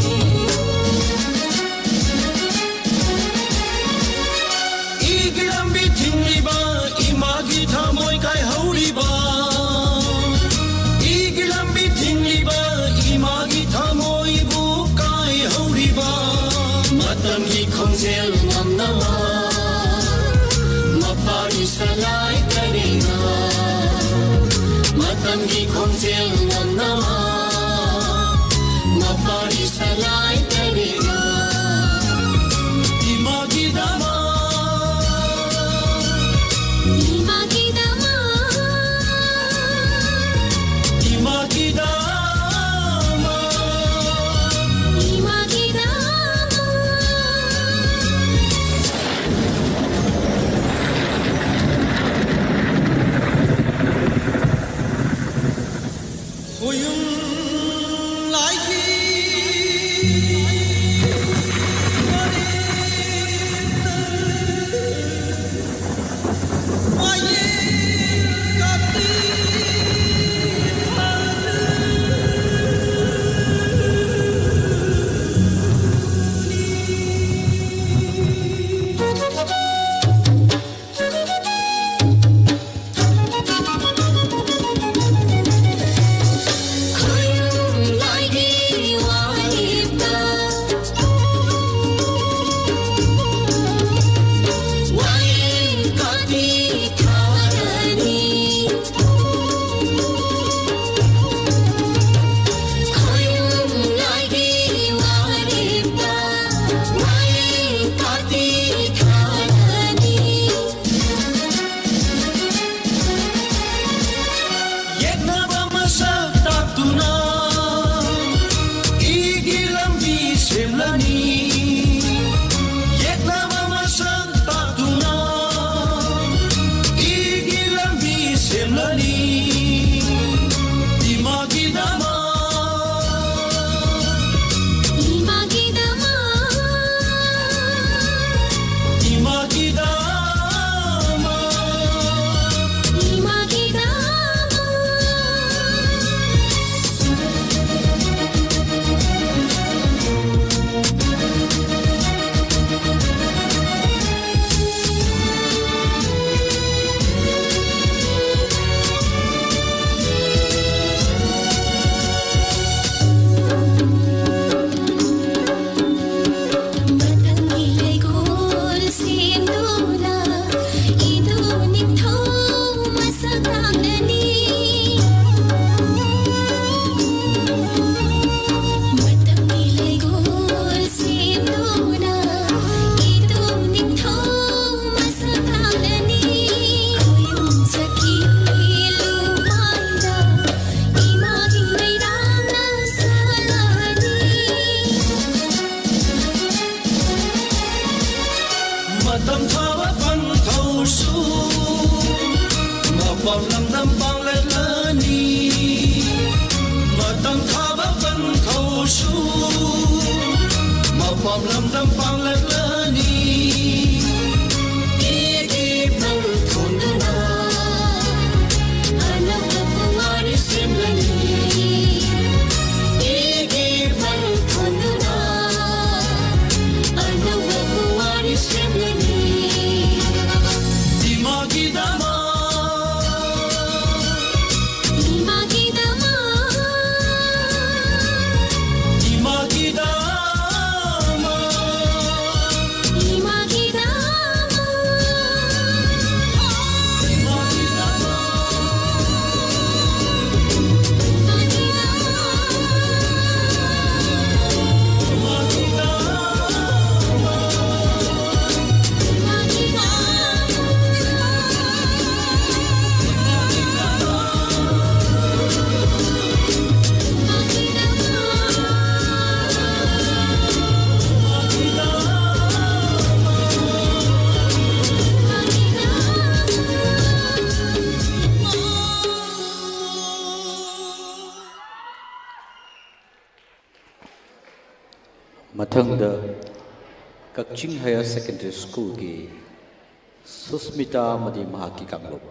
ꯏꯒꯤ ꯂꯝꯕꯤ ꯊꯤꯡꯂꯤꯕ ꯏꯃꯥꯒꯤ ꯊꯃꯣꯏ ꯀꯥꯏꯍꯧꯔꯤꯕ, ꯏꯒꯤ ꯂꯝꯕꯤ ꯊꯤꯡꯂꯤꯕ ꯏꯃꯥꯒꯤ ꯊꯃꯣꯏꯕꯨ ꯀꯥꯏꯍꯧꯔꯤꯕ, ꯃꯇꯝꯒꯤ ꯈꯣꯡꯖꯦꯜ ꯉꯝꯅꯕ, ꯃꯄꯥꯒꯤ ꯁꯂꯥꯏ ꯀꯔꯤꯅ ꯃꯇꯝꯒꯤ ꯈꯣꯡꯖꯦꯜ ꯉꯝꯅꯕ꯫ ꯄꯥꯔꯤꯁꯂꯥꯏ ꯀꯔꯤꯅꯣ? ꯏꯃꯥꯒꯤꯗꯃꯛ, ꯏꯃꯥꯒꯤꯗꯃꯛ, ꯏꯃꯥꯒꯤꯗꯃꯛ, ꯏꯃꯥꯒꯤꯗꯃꯛ꯫ ꯈꯣꯌꯨꯝ ꯂꯥꯏꯒꯤ ꯃꯔꯤꯛꯇ ꯋꯥꯌꯦꯜ ꯀꯥꯞꯄꯤ ꯊꯥꯗꯨꯅꯤ꯫ ꯈꯣꯌꯨꯝ ꯂꯥꯏꯒꯤ ꯂꯝꯗꯝ ꯄꯥꯡꯂꯛꯂꯅꯤ꯫ ꯏꯒꯤ ꯄꯜ ꯊꯣꯟꯗꯨꯅ ꯑꯅꯧꯕ ꯄꯨꯋꯥꯔꯤ ꯁꯦꯝꯂꯅꯤ꯫ ꯏꯒꯤ ꯄꯜ ꯊꯣꯟꯗꯨꯅ ꯑꯅꯧꯕ ꯄꯨꯋꯥꯔꯤ ꯁꯦꯝꯂꯅꯤ꯫ ꯏꯃꯥꯒꯤꯗꯃꯛ, ꯏꯃꯥꯒꯤꯗꯃꯛ, ꯏꯃꯥꯒꯤꯗꯃꯛ, ꯏꯃꯥꯒꯤꯗꯃꯛ, ꯏꯃꯥꯒꯤꯗꯃꯛ, ꯏꯃꯥꯒꯤꯗꯃꯛ꯫ ꯃꯊꯪꯗ ꯀꯛꯆꯤꯡ ꯍꯥꯌꯔ ꯁꯦꯀꯦꯟꯗꯔꯤ ꯁ꯭ꯀꯨꯜꯒꯤ ꯁꯨꯁꯃꯤꯇꯥ ꯑꯃꯗꯤ ꯃꯍꯥꯛꯀꯤ ꯀꯥꯡꯂꯨꯞ꯫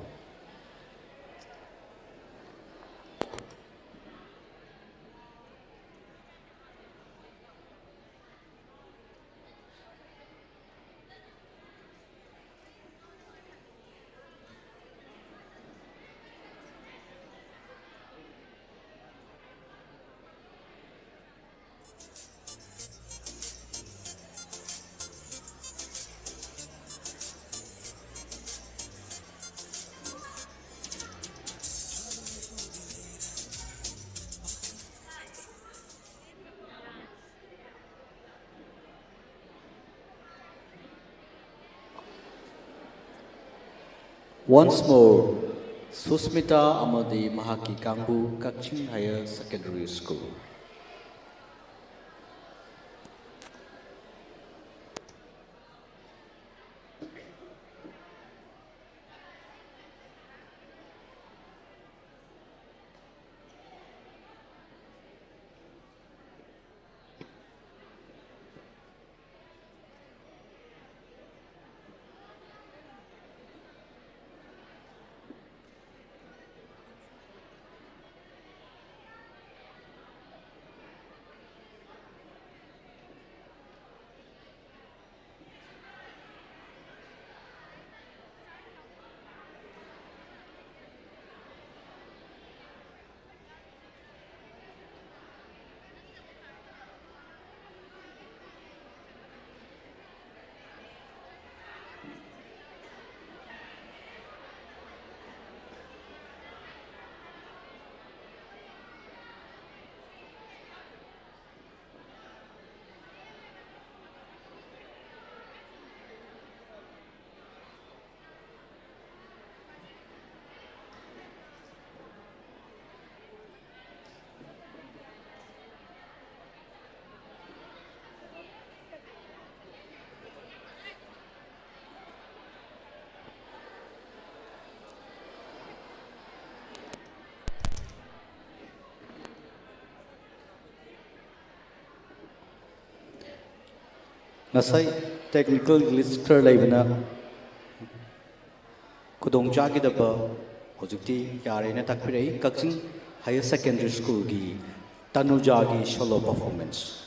Once more, ꯁꯨꯁꯃꯤꯇꯥ ꯑꯃꯗꯤ ꯃꯍꯥꯛꯀꯤ ꯀꯥꯡꯕꯨ, ꯀꯛꯆꯤꯡ ꯍꯥꯌꯔ ꯁꯦꯀꯦꯟꯗꯔꯤ ꯁ꯭ꯀꯨꯜ꯫ ꯉꯁꯥꯏ technical glitch ꯈꯔ ꯂꯩꯕꯅ ꯈꯨꯗꯣꯡ ꯆꯥꯈꯤꯗꯕ ꯍꯧꯖꯤꯛꯇꯤ ꯌꯥꯔꯦꯅ ꯇꯥꯛꯄꯤꯔꯛꯏ꯫ ꯀꯛꯆꯤꯡ Higher Secondary Schoolꯒꯤ ꯇꯅꯨꯖꯥꯒꯤ solo performance꯫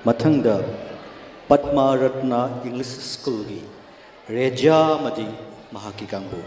ꯃꯊꯪꯗ ꯄꯗꯃ ꯔꯠꯅ ꯏꯪꯂꯤꯁ ꯁ꯭ꯀꯨꯜꯒꯤ ꯔꯦꯖꯥ ꯑꯃꯗꯤ ꯃꯍꯥꯛꯀꯤ ꯀꯥꯡꯕꯨ꯫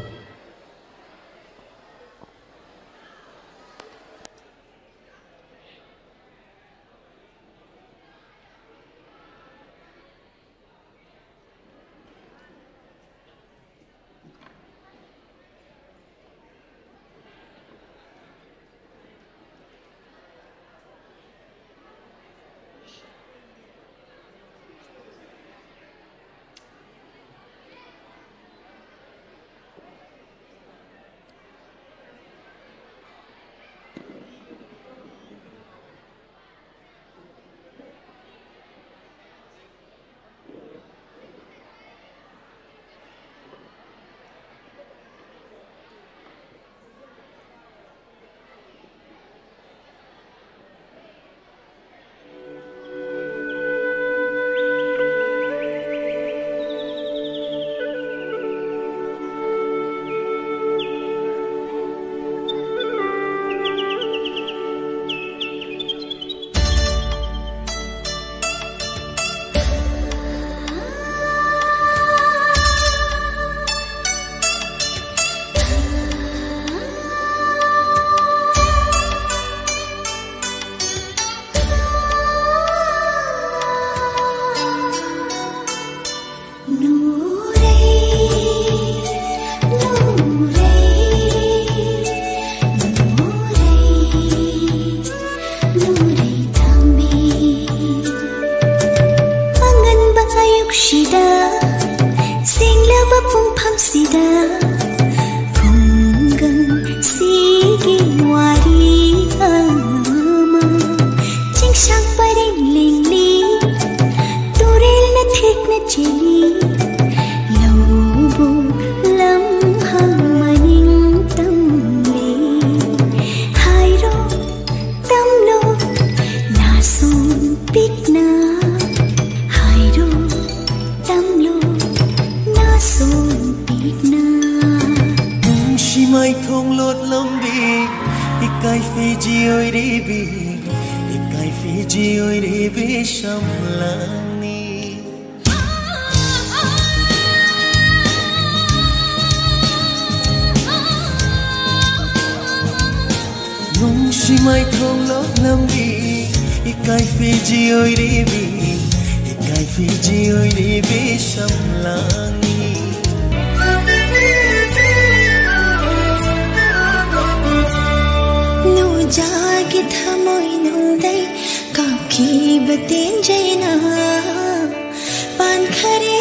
ꯑꯉꯟꯕ ꯑꯌꯨꯛꯁꯤꯗ, ꯁꯦꯡꯂꯕ ꯄꯨꯡꯐꯝꯁꯤꯗ, ꯈꯨꯡꯒꯪꯁꯤꯒꯤ ꯋꯥꯔꯤ ꯑꯃ, ꯆꯤꯡꯁꯥꯡ ꯄꯔꯦꯡ ꯂꯦꯡꯂꯤ, ꯇꯨꯔꯦꯜꯅ ꯊꯦꯛꯅ ꯆꯦꯜꯂꯤ, ꯂꯧꯕꯨꯛ ꯂꯝꯍꯥꯡ ꯃꯅꯤꯡ ꯇꯝꯂꯤ꯫ ꯍꯥꯏꯔꯣ, ꯇꯝꯂꯣ, ꯅꯥꯁꯣꯝ ꯄꯤꯛꯅ꯫ ꯍꯥꯏꯔꯣ, ꯇꯝꯂꯣ, ꯅꯥꯁꯣꯝ ꯄꯤꯛꯅ꯫ ꯄꯨꯡꯁꯤ ꯃꯥꯏꯊꯣꯡ ꯂꯣꯠꯂꯝꯕꯤ, ꯏꯀꯥꯏ ꯐꯤꯖꯤ ꯑꯣꯏꯔꯤꯕꯤ, ꯏꯀꯥꯏ ꯐꯤꯖꯤ ꯑꯣꯏꯔꯤꯕꯤ ꯁꯝꯂꯥꯡꯅꯤ꯫ ꯅꯨꯡꯁꯤ ꯃꯥꯏꯊꯣꯡꯂꯣꯛ ꯂꯝꯕꯤ, ꯏꯀꯥꯏ ꯐꯤꯖꯤ ꯑꯣꯏꯔꯤꯕꯤ, ꯏꯀꯥꯏ ꯐꯤꯖꯤ ꯑꯣꯏꯔꯤꯕꯤ ꯁꯝꯂꯥꯡꯅꯤ꯫ ꯅꯨꯖꯥꯒꯤ ꯊꯃꯣꯏ ꯅꯨꯡꯗꯩ ꯀꯥꯞꯈꯤꯕ ꯇꯦꯟꯖꯩꯅ ꯄꯥꯟꯈꯔꯦ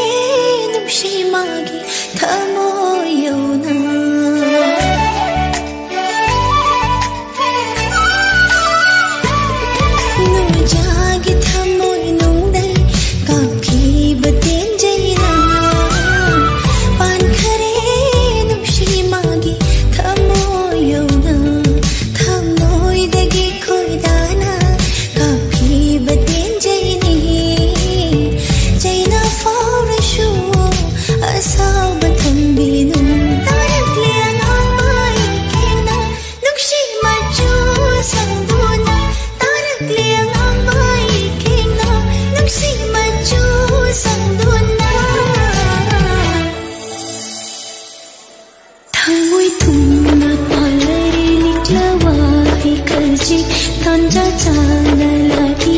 ꯅꯨꯡꯁꯤ ꯃꯥꯒꯤ ꯊꯃꯣꯏ ꯌꯧꯅ꯫ ꯅꯨꯖꯥꯒꯤ ꯊꯃꯣꯏ ꯅꯨꯡꯗꯩ ꯀꯥꯞꯈꯤꯕ ꯇꯦꯟꯖꯩꯅ ꯄꯥꯟꯈꯔꯦ ꯅꯨꯡꯁꯤ ꯃꯥꯒꯤ ꯊꯃꯣꯏ ꯌꯧꯅ꯫ ꯊꯃꯣꯏꯗꯒꯤ ꯈꯣꯏꯗꯥꯅ ꯀꯥꯞꯈꯤꯕ ꯇꯦꯟꯖꯩꯅꯤ꯫ ꯆꯩꯅ ꯐꯥꯎꯔꯁꯨ ꯑꯁꯥꯎꯕ ꯊꯝꯕꯤꯅꯨ꯫ ꯇꯥꯔꯛꯂꯦ ꯑꯉꯥꯡꯕ ꯏꯀꯦꯡꯅ ꯅꯨꯡꯁꯤ ꯃꯆꯨ ꯁꯪꯗꯨꯅ꯫ ꯇꯥꯔꯛꯂꯦ ꯑꯉꯥꯡꯕ ꯏꯀꯦꯡꯅ ꯅꯨꯡꯁꯤ ꯃꯆꯨ ꯁꯪꯗꯨꯅ꯫ ꯊꯃꯣꯏ ꯊꯨꯝꯅ ꯄꯥꯜꯂꯔꯦ ꯂꯤꯛꯂꯥ ꯋꯥꯍꯩ ꯈꯖꯤꯛ ꯇꯥꯟꯖꯥ ꯆꯥꯅ ꯂꯥꯛꯏ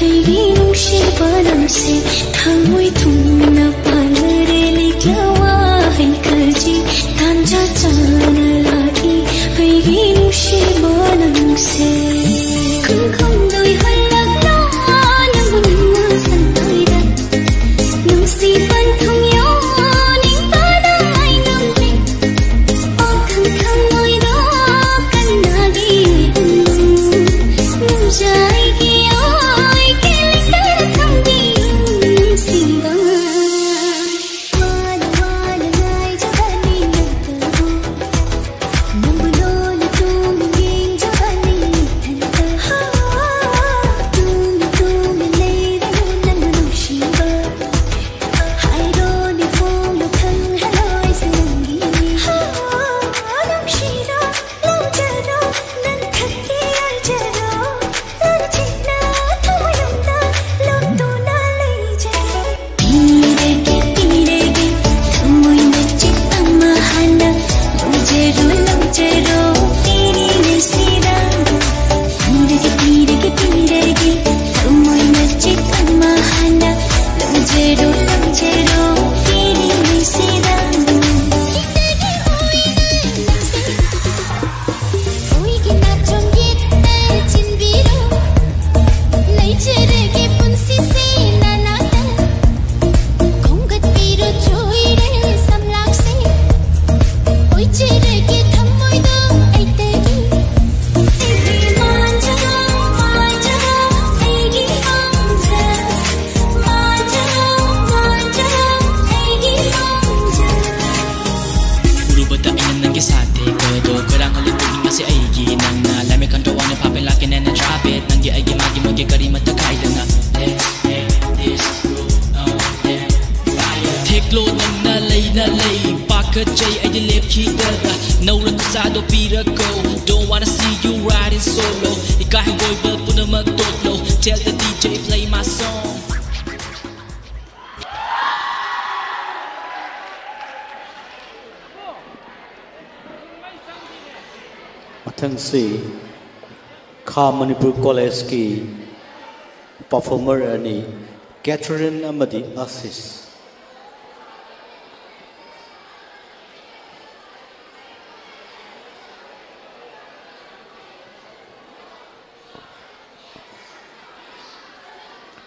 ꯑꯩꯒꯤ ꯅꯨꯡꯁꯤꯕ ꯅꯪꯁꯦ꯫ ꯊꯃꯣꯏ ꯊꯨꯝꯅ ꯄꯥꯜꯂꯔꯦ ꯂꯤꯛꯂꯥ ꯋꯥꯍꯩ ꯈꯖꯤꯛ ꯇꯥꯟꯖꯥ ꯆꯥꯅ ꯂꯥꯛꯏ ꯑꯩꯒꯤ ꯅꯨꯡꯁꯤꯕ ꯅꯪꯁꯦ꯫ ꯈꯪꯈꯪꯗꯣꯏ ꯍꯜꯂꯛꯂꯣ ꯅꯪꯕꯨ ꯅꯪꯅ ꯁꯟꯇꯣꯏꯗ ꯅꯨꯡꯁꯤ ꯄꯟꯊꯨꯡ ꯌꯣ ꯅꯤꯡꯕꯗ ꯑꯩ ꯉꯝꯗꯦ꯫ ꯋꯥꯈꯜ ꯈꯪꯂꯣꯏꯗꯣ ꯀꯅꯥꯒꯤ ꯑꯣꯏꯕꯅꯣ? ꯆꯦꯔꯨ ꯂꯣꯡꯆꯦꯔꯨ ꯄꯤꯔꯤꯅꯦ ꯁꯤꯗ꯫ ꯄꯤꯔꯒꯦ, ꯄꯤꯔꯒꯦ, ꯄꯤꯔꯒꯦ꯫ ꯊꯃꯣꯏꯅ ꯆꯤꯛ ꯑꯃ ꯍꯥꯟꯅ꯫ ꯂꯣꯡꯆꯦꯔꯨ ꯂꯣꯡꯆꯦꯔꯨ ꯄꯤꯔꯤꯅꯦ ꯁꯤꯗ꯫ ꯁꯤꯗꯒꯤ ꯍꯣꯏꯅ ꯅꯪꯁꯦ꯫ ꯍꯣꯏꯒꯤ ꯅꯥꯆꯣꯝ ꯌꯦꯠꯇ ꯆꯤꯟꯕꯤꯔꯣ꯫ ꯂꯩꯖꯔꯒꯦ ꯄꯨꯟꯁꯤꯁꯦ ꯅꯅꯥꯛꯇ꯫ ꯈꯣꯝꯒꯠꯄꯤꯔꯣ ꯆꯣꯏꯔꯦ ꯁꯝꯂꯥꯡꯁꯦ꯫ ꯑꯣꯏꯖꯔꯒꯦ ꯊꯃꯣꯏꯗꯣ ꯑꯩꯇꯒꯤ꯫ ꯑꯩꯒꯤ ꯃꯥꯟꯖꯔꯣ, ꯃꯥꯟꯖꯔꯣ, ꯑꯩꯒꯤ ꯃꯥꯟꯖ-, ꯃꯥꯟꯖꯔꯣ, ꯃꯥꯟꯖꯔꯣ, ꯑꯩꯒꯤ ꯃꯥꯟꯖ-꯫ ꯎꯔꯨꯕꯗ ꯑꯩꯅ ꯅꯪꯒꯤ ꯁꯥꯊꯤꯕꯗꯣ, ꯈꯣꯏꯔꯥꯡꯍꯜꯂꯤ ꯄꯨꯛꯅꯤꯡ ꯑꯁꯤ ꯑꯩꯒꯤ ꯅꯪꯅ꯫ Let me control on the popping like an energy drop it. ꯅꯪꯒꯤ ꯑꯩꯒꯤ ꯃꯥꯒꯤ ꯃꯣꯏꯒꯤ ꯀꯔꯤꯃꯠꯇ ꯈꯥꯏꯗꯅ꯫ ꯊꯦꯛꯂꯣ ꯅꯪꯅ ꯂꯩꯅ ꯂꯩ ꯄꯥꯈꯠꯆꯩ ꯑꯩꯗꯤ ꯂꯦꯞꯈꯤꯗꯅ ꯅꯧꯔ ꯈꯨꯁꯥꯗꯣ ꯄꯤꯔꯀꯣ. Don't wanna see you riding solo. ꯏꯀꯥꯏ ꯍꯪꯒꯣꯏꯕ ꯄꯨꯝꯅꯃꯛ ꯇꯣꯛꯂꯣ. Tell the D J play my song. ꯃꯊꯪꯁꯤ ꯈꯥ ꯃꯅꯤꯄꯨꯔ ꯀꯣꯂꯦꯖꯀꯤ ꯄꯔꯐꯣꯔꯃꯔ ꯑꯅꯤ, ꯀꯦꯊꯔꯤꯟ ꯑꯃꯗꯤ ꯑꯁꯤꯁ꯫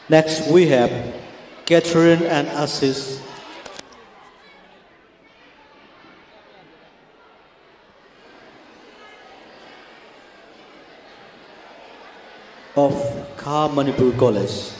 Next, we have Catherine and Assis of Kha Manipur College.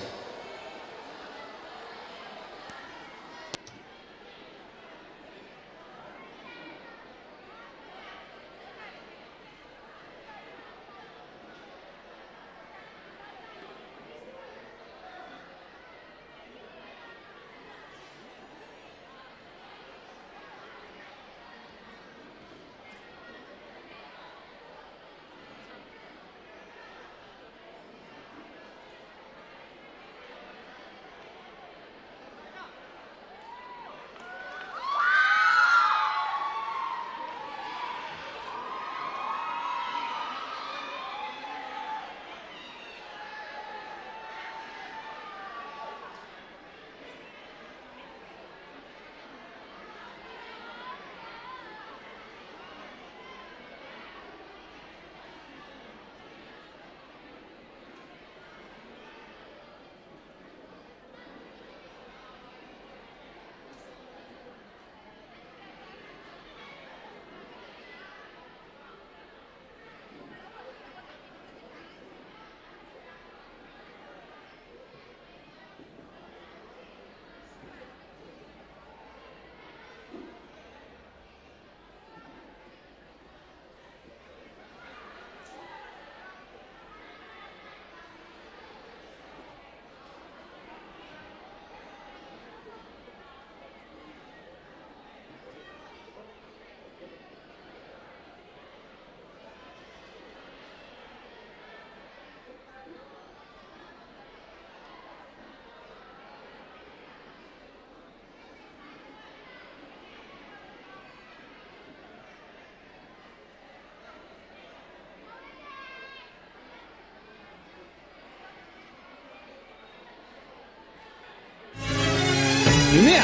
ꯏꯃꯦ!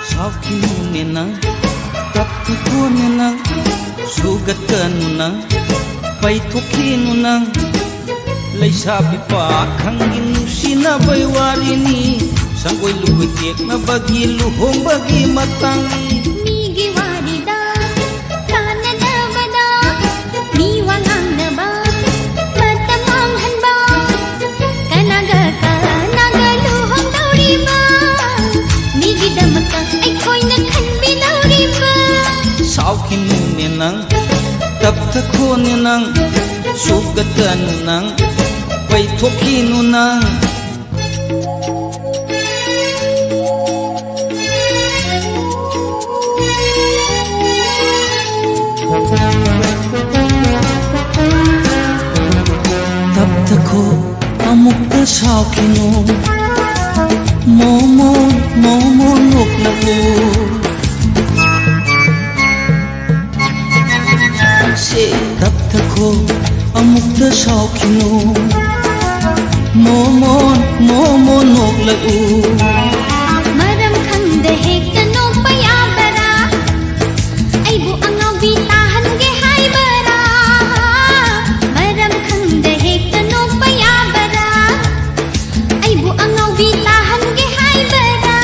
ꯁꯥꯎꯈꯤꯅꯨꯅꯦ ꯅꯪ, ꯇꯞꯊꯈꯣꯅꯦ ꯅꯪ, ꯁꯨꯒꯠꯀꯅꯨ ꯅꯪ, ꯄꯩꯊꯣꯛꯈꯤꯅꯨ ꯅꯪ꯫ ꯂꯩꯁꯥꯕꯤ ꯄꯥꯈꯪꯒꯤ ꯅꯨꯡꯁꯤꯅꯕꯩ ꯋꯥꯔꯤꯅꯤ, ꯁꯪꯒꯣꯏ ꯂꯨꯒꯣꯏ ꯇꯦꯛꯅꯕꯒꯤ ꯂꯨꯍꯣꯡꯕꯒꯤ ꯃꯇꯥꯡꯅꯤ꯫ ꯃꯤꯒꯤ ꯋꯥꯔꯤꯗ ꯀꯥꯟꯅꯗꯕꯗ ꯃꯤ ꯋꯥ ꯉꯥꯡꯅꯕ ꯃꯇꯝ ꯃꯥꯡꯍꯟꯕ, ꯀꯅꯥꯒ ꯀꯅꯥꯒ ꯂꯨꯍꯣꯡꯗꯧꯔꯤꯕ, ꯃꯤꯒꯤꯗꯃꯛꯇ ꯑꯩꯈꯣꯏꯅ ꯈꯟꯕꯤꯗꯧꯔꯤꯕ꯫ ꯁꯥꯎꯈꯤꯅꯨꯅꯦ ꯅꯪ, ꯇꯞꯊꯈꯣꯅꯦ ꯅꯪ, ꯁꯨꯒꯠꯀꯅꯨ ꯅꯪ, ꯄꯩꯊꯣꯛꯈꯤꯅꯨ ꯅꯪ꯫ ꯇꯞꯊꯈꯣ, ꯑꯃꯨꯛꯇ ꯁꯥꯎꯈꯤꯅꯨ, ꯃꯣꯃꯣꯟ ꯃꯣꯃꯣꯟ ꯅꯣꯛꯂꯛꯎ꯫ ꯁꯦ, ꯇꯞꯊꯈꯣ, ꯑꯃꯨꯛꯇ ꯁꯥꯎꯈꯤꯅꯨ, ꯃꯣꯃꯣꯟ ꯃꯣꯃꯣꯟ ꯅꯣꯛꯂꯛꯎ꯫ ꯃꯔꯝ ꯈꯪꯗ ꯍꯦꯛꯇ ꯅꯣꯛꯄ ꯌꯥꯕꯔꯥ? ꯑꯩꯕꯨ ꯑꯉꯥꯎꯕꯤ ꯇꯥꯍꯟꯒꯦ ꯍꯥꯏꯕꯔꯥ? ꯃꯔꯝ ꯈꯪꯗ ꯍꯦꯛꯇ ꯅꯣꯛꯄ ꯌꯥꯕꯔꯥ? ꯑꯩꯕꯨ ꯑꯉꯥꯎꯕꯤ ꯇꯥꯍꯟꯒꯦ ꯍꯥꯏꯕꯔꯥ?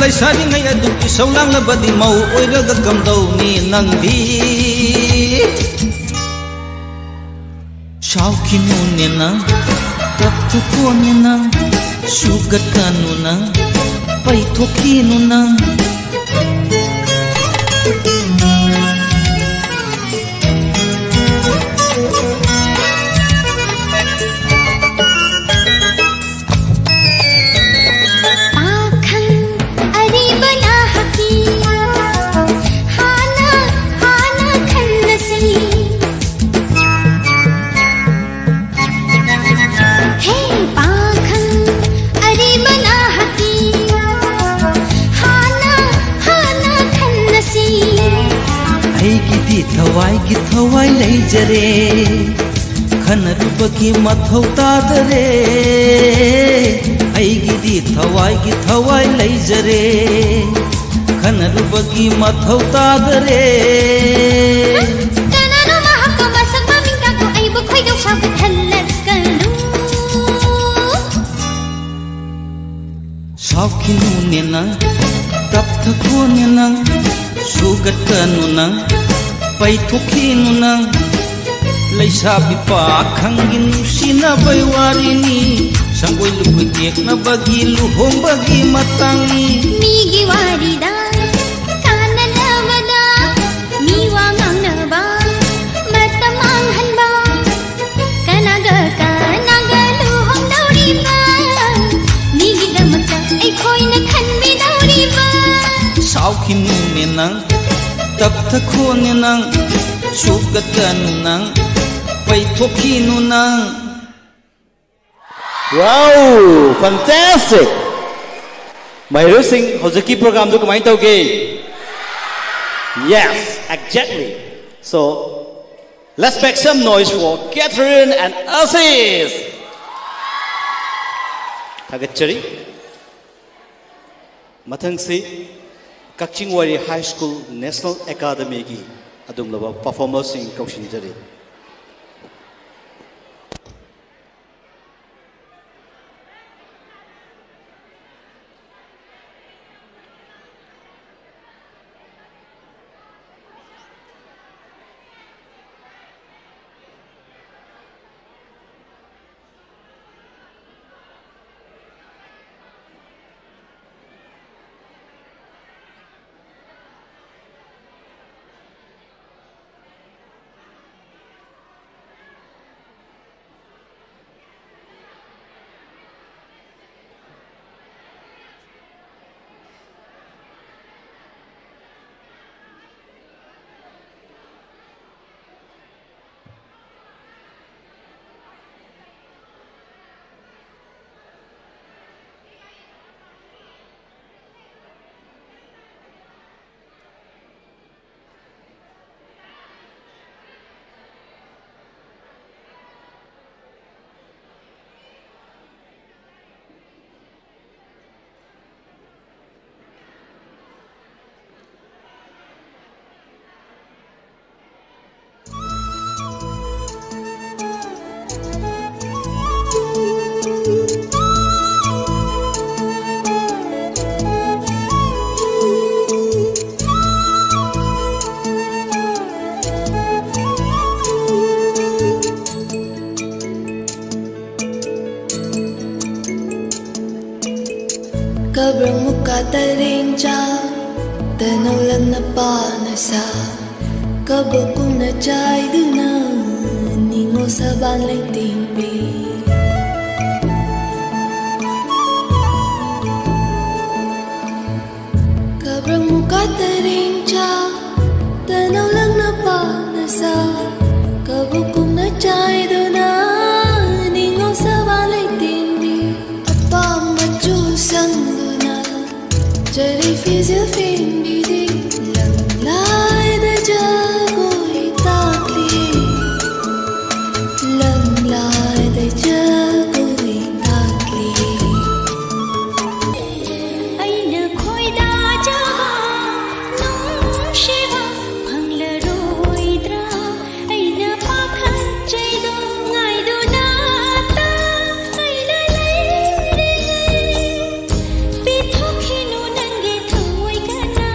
ꯂꯩꯁꯥꯔꯤꯉꯩ ꯑꯗꯨꯒꯤ ꯁꯧ ꯂꯥꯡꯂꯕꯗꯤ ꯃꯧ ꯑꯣꯏꯔꯒ ꯀꯝꯗꯧꯅꯤ ꯅꯪꯗꯤ? ꯁꯥꯎꯈꯤꯅꯨꯅꯦ ꯅꯪ, ꯇꯞꯊꯈꯣꯅꯦ ꯅꯪ, ꯁꯨꯒꯠꯀꯅꯨ ꯅꯪ, ꯄꯩꯊꯣꯛꯈꯤꯅꯨ ꯅꯪ꯫ ꯄꯥꯈꯪ ꯑꯔꯤꯕ ꯅꯍꯥꯛꯀꯤ ꯍꯥꯟꯅ, ꯍꯥꯟꯅ ꯈꯟꯅꯁꯤ꯫ ꯍꯦ ꯄꯥꯈꯪ ꯑꯔꯤꯕ ꯅꯍꯥꯛꯀꯤ ꯍꯥꯟꯅ, ꯍꯥꯟꯅ ꯈꯟꯅꯁꯤ꯫ ꯑꯩꯒꯤꯗꯤ ꯊꯋꯥꯏꯒꯤ ꯊꯋꯥꯏ ꯂꯩꯖꯔꯦ꯫ ꯈꯟꯅꯔꯨꯕꯒꯤ ꯃꯊꯧ ꯇꯥꯗꯔꯦ, ꯑꯩꯒꯤꯗꯤ ꯊꯋꯥꯏꯒꯤ ꯊꯋꯥꯏ ꯂꯩꯖꯔꯦ꯫ ꯈꯟꯅꯔꯨꯕꯒꯤ ꯃꯊꯧ ꯇꯥꯗꯔꯦ꯫ ꯀꯅꯥꯅꯣ ꯃꯍꯥꯛꯄꯨ ꯃꯁꯛ ꯃꯃꯤꯡ ꯇꯥꯛꯄ ꯑꯩꯕꯨ ꯈꯣꯏꯗꯧ ꯁꯥꯎꯒꯠꯍꯜꯂꯛꯀꯅꯨ꯫ ꯁꯥꯎꯈꯤꯅꯨꯅꯦ ꯅꯪ, ꯇꯞꯊꯈꯣꯅꯦ ꯅꯪ, ꯁꯨꯒꯠꯀꯅꯨ ꯅꯪ, ꯄꯩꯊꯣꯛꯈꯤꯅꯨ ꯅꯪ꯫ ꯂꯩꯁꯥꯕꯤ ꯄꯥꯈꯪꯒꯤ ꯅꯨꯡꯁꯤꯅꯕꯩ ꯋꯥꯔꯤꯅꯤ, ꯁꯪꯒꯣꯏ ꯂꯨꯀꯣꯏ ꯇꯦꯛꯅꯕꯒꯤ ꯂꯨꯍꯣꯡꯕꯒꯤ ꯃꯇꯥꯡꯅꯤ꯫ ꯃꯤꯒꯤ ꯋꯥꯔꯤꯗ ꯀꯥꯟꯅꯗꯕꯗ ꯃꯤ ꯋꯥ ꯉꯥꯡꯅꯕ ꯃꯇꯝ ꯃꯥꯡꯍꯟꯕ꯫ ꯀꯅꯥꯒ ꯀꯅꯥꯒ ꯂꯨꯍꯣꯡꯗꯧꯔꯤꯕ? ꯃꯤꯒꯤꯗꯃꯛꯇ ꯑꯩꯈꯣꯏꯅ ꯈꯟꯕꯤꯗꯧꯔꯤꯕ? ꯁꯥꯎꯈꯤꯅꯨꯅꯦ ꯅꯪ, ꯇꯞꯊꯈꯣꯅꯦ ꯅꯪ, ꯁꯨꯒꯠꯀꯅꯨ ꯅꯪ, ꯄꯩꯊꯣꯛꯈꯤꯅꯨ ꯅꯪ꯫ Wow, fantastic! ꯃꯍꯩꯔꯣꯏꯁꯤꯡ, ꯍꯧꯖꯤꯛꯀꯤ ꯄ꯭ꯔꯣꯒ꯭ꯔꯥꯝꯗꯨ ꯀꯃꯥꯏꯅ ꯇꯧꯒꯦ? Yes, exactly. So, let's make some noise for Catherine and Aziz. ꯊꯥꯒꯠꯆꯔꯤ꯫ ꯃꯊꯪꯁꯤ ꯀꯛꯆꯤꯡ ꯋꯥꯏꯔꯤ ꯍꯥꯏ ꯁ꯭ꯀꯨꯜ ꯅꯦꯁꯅꯦꯜ ꯑꯦꯀꯥꯗꯃꯤꯒꯤ ꯑꯗꯨꯒꯨꯝꯂꯕ ꯄꯔꯐꯣꯔꯃꯔꯁꯤꯡ ꯀꯧꯁꯤꯟꯖꯔꯤ꯫ ꯀꯕ꯭ꯔꯪ ꯃꯨꯀꯥ ꯇꯔꯦꯡꯆꯥ, ꯇꯅꯧ ꯂꯪꯅ ꯄꯥꯅ ꯁꯥ, ꯀꯕꯣꯛ ꯀꯨꯝꯅ ꯆꯥꯏꯗꯨꯅ, ꯅꯤꯉꯣꯜ ꯁꯕꯥꯟ ꯂꯩꯇꯦꯡꯕꯤ꯫ ꯀꯕ꯭ꯔꯪ ꯃꯨꯀꯥ ꯇꯔꯦꯡꯆꯥ, ꯇꯅꯧ ꯂꯪꯅ ꯄꯥꯅ ꯁꯥ, ꯀꯕꯣꯛ ꯀꯨꯝꯅ ꯆꯥꯏꯗꯨꯅ, ꯅꯤꯉꯣꯜ ꯁꯕꯥꯟ ꯂꯩꯇꯦꯡꯕꯤ꯫ ꯑꯄꯥꯝ ꯃꯆꯨ ꯁꯪꯗꯨꯅ, ꯆꯔꯩ ꯐꯤꯖꯦꯜ ꯐꯦꯡꯕꯤꯔꯤ, ꯂꯪꯂꯥꯏꯗ ꯖꯒꯣꯏ ꯇꯥꯛꯂꯤ, ꯂꯪꯂꯥꯏꯗ ꯖꯒꯣꯏ ꯇꯥꯛꯂꯤ꯫ ꯑꯩꯅ ꯈꯣꯏꯗꯥꯖꯕ ꯅꯨꯡꯁꯤꯕ ꯐꯪꯂꯔꯣꯏꯗ꯭ꯔꯥ? ꯑꯩꯅ ꯄꯥꯈꯠꯆꯩꯗꯣ ꯉꯥꯏꯗꯨꯅ ꯑꯩꯅ ꯂꯩꯔꯦ꯫ ꯄꯤꯊꯣꯛꯈꯤꯅꯨ ꯅꯪꯒꯤ ꯊꯃꯣꯏ ꯀꯅꯥ꯫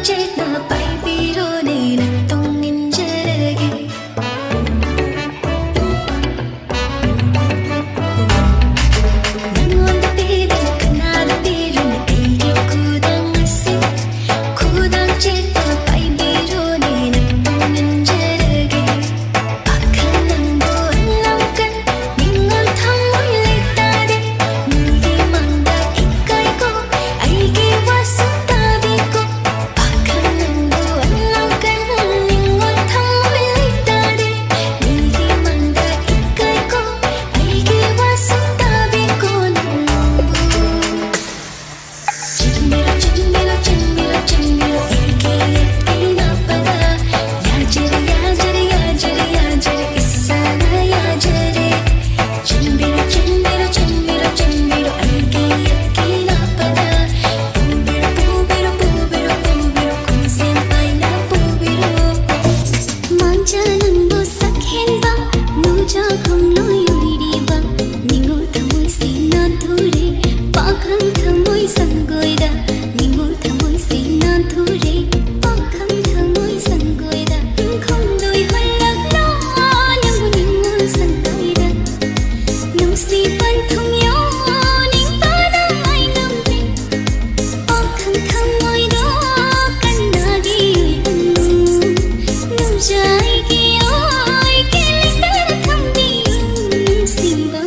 ꯆꯦꯠꯅ ꯄꯥꯏꯕꯤꯔꯣꯅꯦ ꯅꯇꯨꯡ ꯏꯟꯖꯔꯒꯦ꯫ ꯅꯉꯣꯟꯗ ꯄꯤꯗꯅ ꯀꯅꯥꯗ ꯄꯤꯔꯨꯅꯤ ꯑꯩꯒꯤ ꯈꯨꯗꯥꯡ ꯑꯁꯤ? ꯈꯨꯗꯥꯡ ꯆꯦꯠꯅ ꯄꯥꯏꯕꯤꯔꯣꯅꯦ ꯅꯇꯨꯡ ꯏꯟꯖꯔꯒꯦ꯫ ꯄꯥꯈꯪ ꯅꯪꯕꯨ ꯑꯅꯝꯀꯟ ꯅꯤꯡꯉꯣꯜ ꯊꯃꯣꯏ ꯂꯩꯇꯥꯗꯦ꯫ ꯃꯤꯒꯤ ꯃꯥꯡꯗ ꯏꯀꯥꯏꯀꯣ ꯑꯩꯒꯤ ꯋꯥꯁꯛ ꯇꯥꯕꯤꯀꯣ꯫ ꯄꯥꯈꯪ ꯅꯪꯕꯨ ꯑꯅꯝꯀꯟ ꯅꯤꯡꯉꯣꯜ ꯊꯃꯣꯏ ꯂꯩꯇꯥꯗꯦ꯫ ꯃꯤꯒꯤ ꯃꯥꯡꯗ ꯏꯀꯥꯏꯀꯣ ꯑꯩꯒꯤ ꯋꯥꯁꯛ ꯇꯥꯕꯤꯀꯣ ꯅꯪꯕꯨ꯫ ꯆꯦꯟꯕꯤꯔꯣ, ꯆꯦꯟꯕꯤꯔꯣ, ꯆꯦꯟꯕꯤꯔꯣ, ꯆꯦꯟꯕꯤꯔꯣ, ꯑꯩꯒꯤ ꯌꯦꯛꯀꯤ ꯅꯥꯞꯄꯗ꯫ ꯌꯥꯖꯔꯦ, ꯌꯥꯖꯔꯦ, ꯌꯥꯖꯔꯦ, ꯌꯥꯖꯔꯦ, ꯏꯁꯥꯅ ꯌꯥꯖꯔꯦ꯫ ꯆꯦꯟꯕꯤꯔꯣ, ꯆꯦꯟꯕꯤꯔꯣ, ꯆꯦꯟꯕꯤꯔꯣ, ꯆꯦꯟꯕꯤꯔꯣ, ꯑꯩꯒꯤ ꯌꯦꯛꯀꯤ ꯅꯥꯞꯄꯗ꯫ ꯄꯨꯕꯤꯔꯣ, ꯄꯨꯕꯤꯔꯣ, ꯄꯨꯕꯤꯔꯣ, ꯄꯨꯕꯤꯔꯣ, ꯈꯣꯡꯖꯦꯜ ꯄꯥꯏꯅ ꯄꯨꯕꯤꯔꯣ꯫ ꯃꯥꯡꯖ ꯅꯪꯕꯨ ꯁꯛꯍꯦꯟꯕ, ꯅꯨꯡꯖꯥ ꯈꯣꯡꯂꯣꯏ ꯑꯣꯏꯔꯤꯕ, ꯅꯤꯡꯉꯣꯜ ꯊꯃꯣꯏꯁꯦ ꯅꯥꯟꯊꯣꯔꯦ꯫ ꯄꯥꯈꯪ ꯊꯃꯣꯏ ꯁꯪꯒꯣꯏꯗ, ꯅꯤꯡꯉꯣꯜ ꯊꯃꯣꯏꯁꯦ ꯅꯥꯟꯊꯣꯔꯦ꯫ ꯄꯥꯈꯪ ꯊꯃꯣꯏ ꯁꯪꯒꯣꯏꯗ, ꯈꯣꯡꯂꯣꯏ ꯍꯨꯜꯂꯛꯂꯣ, ꯅꯪꯕꯨ ꯅꯤꯡꯉꯣꯜ ꯁꯪꯒꯣꯏꯗ꯫ ꯅꯨꯡꯁꯤ ꯄꯟꯊꯨꯡ ꯌꯧꯅꯤꯡꯕꯅ ꯃꯥꯏ ꯉꯝꯗ꯭ꯔꯦ꯫ ꯄꯥꯈꯪ ꯊꯃꯣꯏꯗꯣ ꯀꯟꯅꯗꯤ ꯑꯣꯏꯍꯟꯅꯨ꯫ ꯅꯨꯡꯖꯥꯏꯒꯤ ꯑꯣꯏꯒꯦ ꯂꯩꯇꯅ ꯊꯝꯕꯤꯌꯨ ꯅꯨꯡꯁꯤꯕ꯫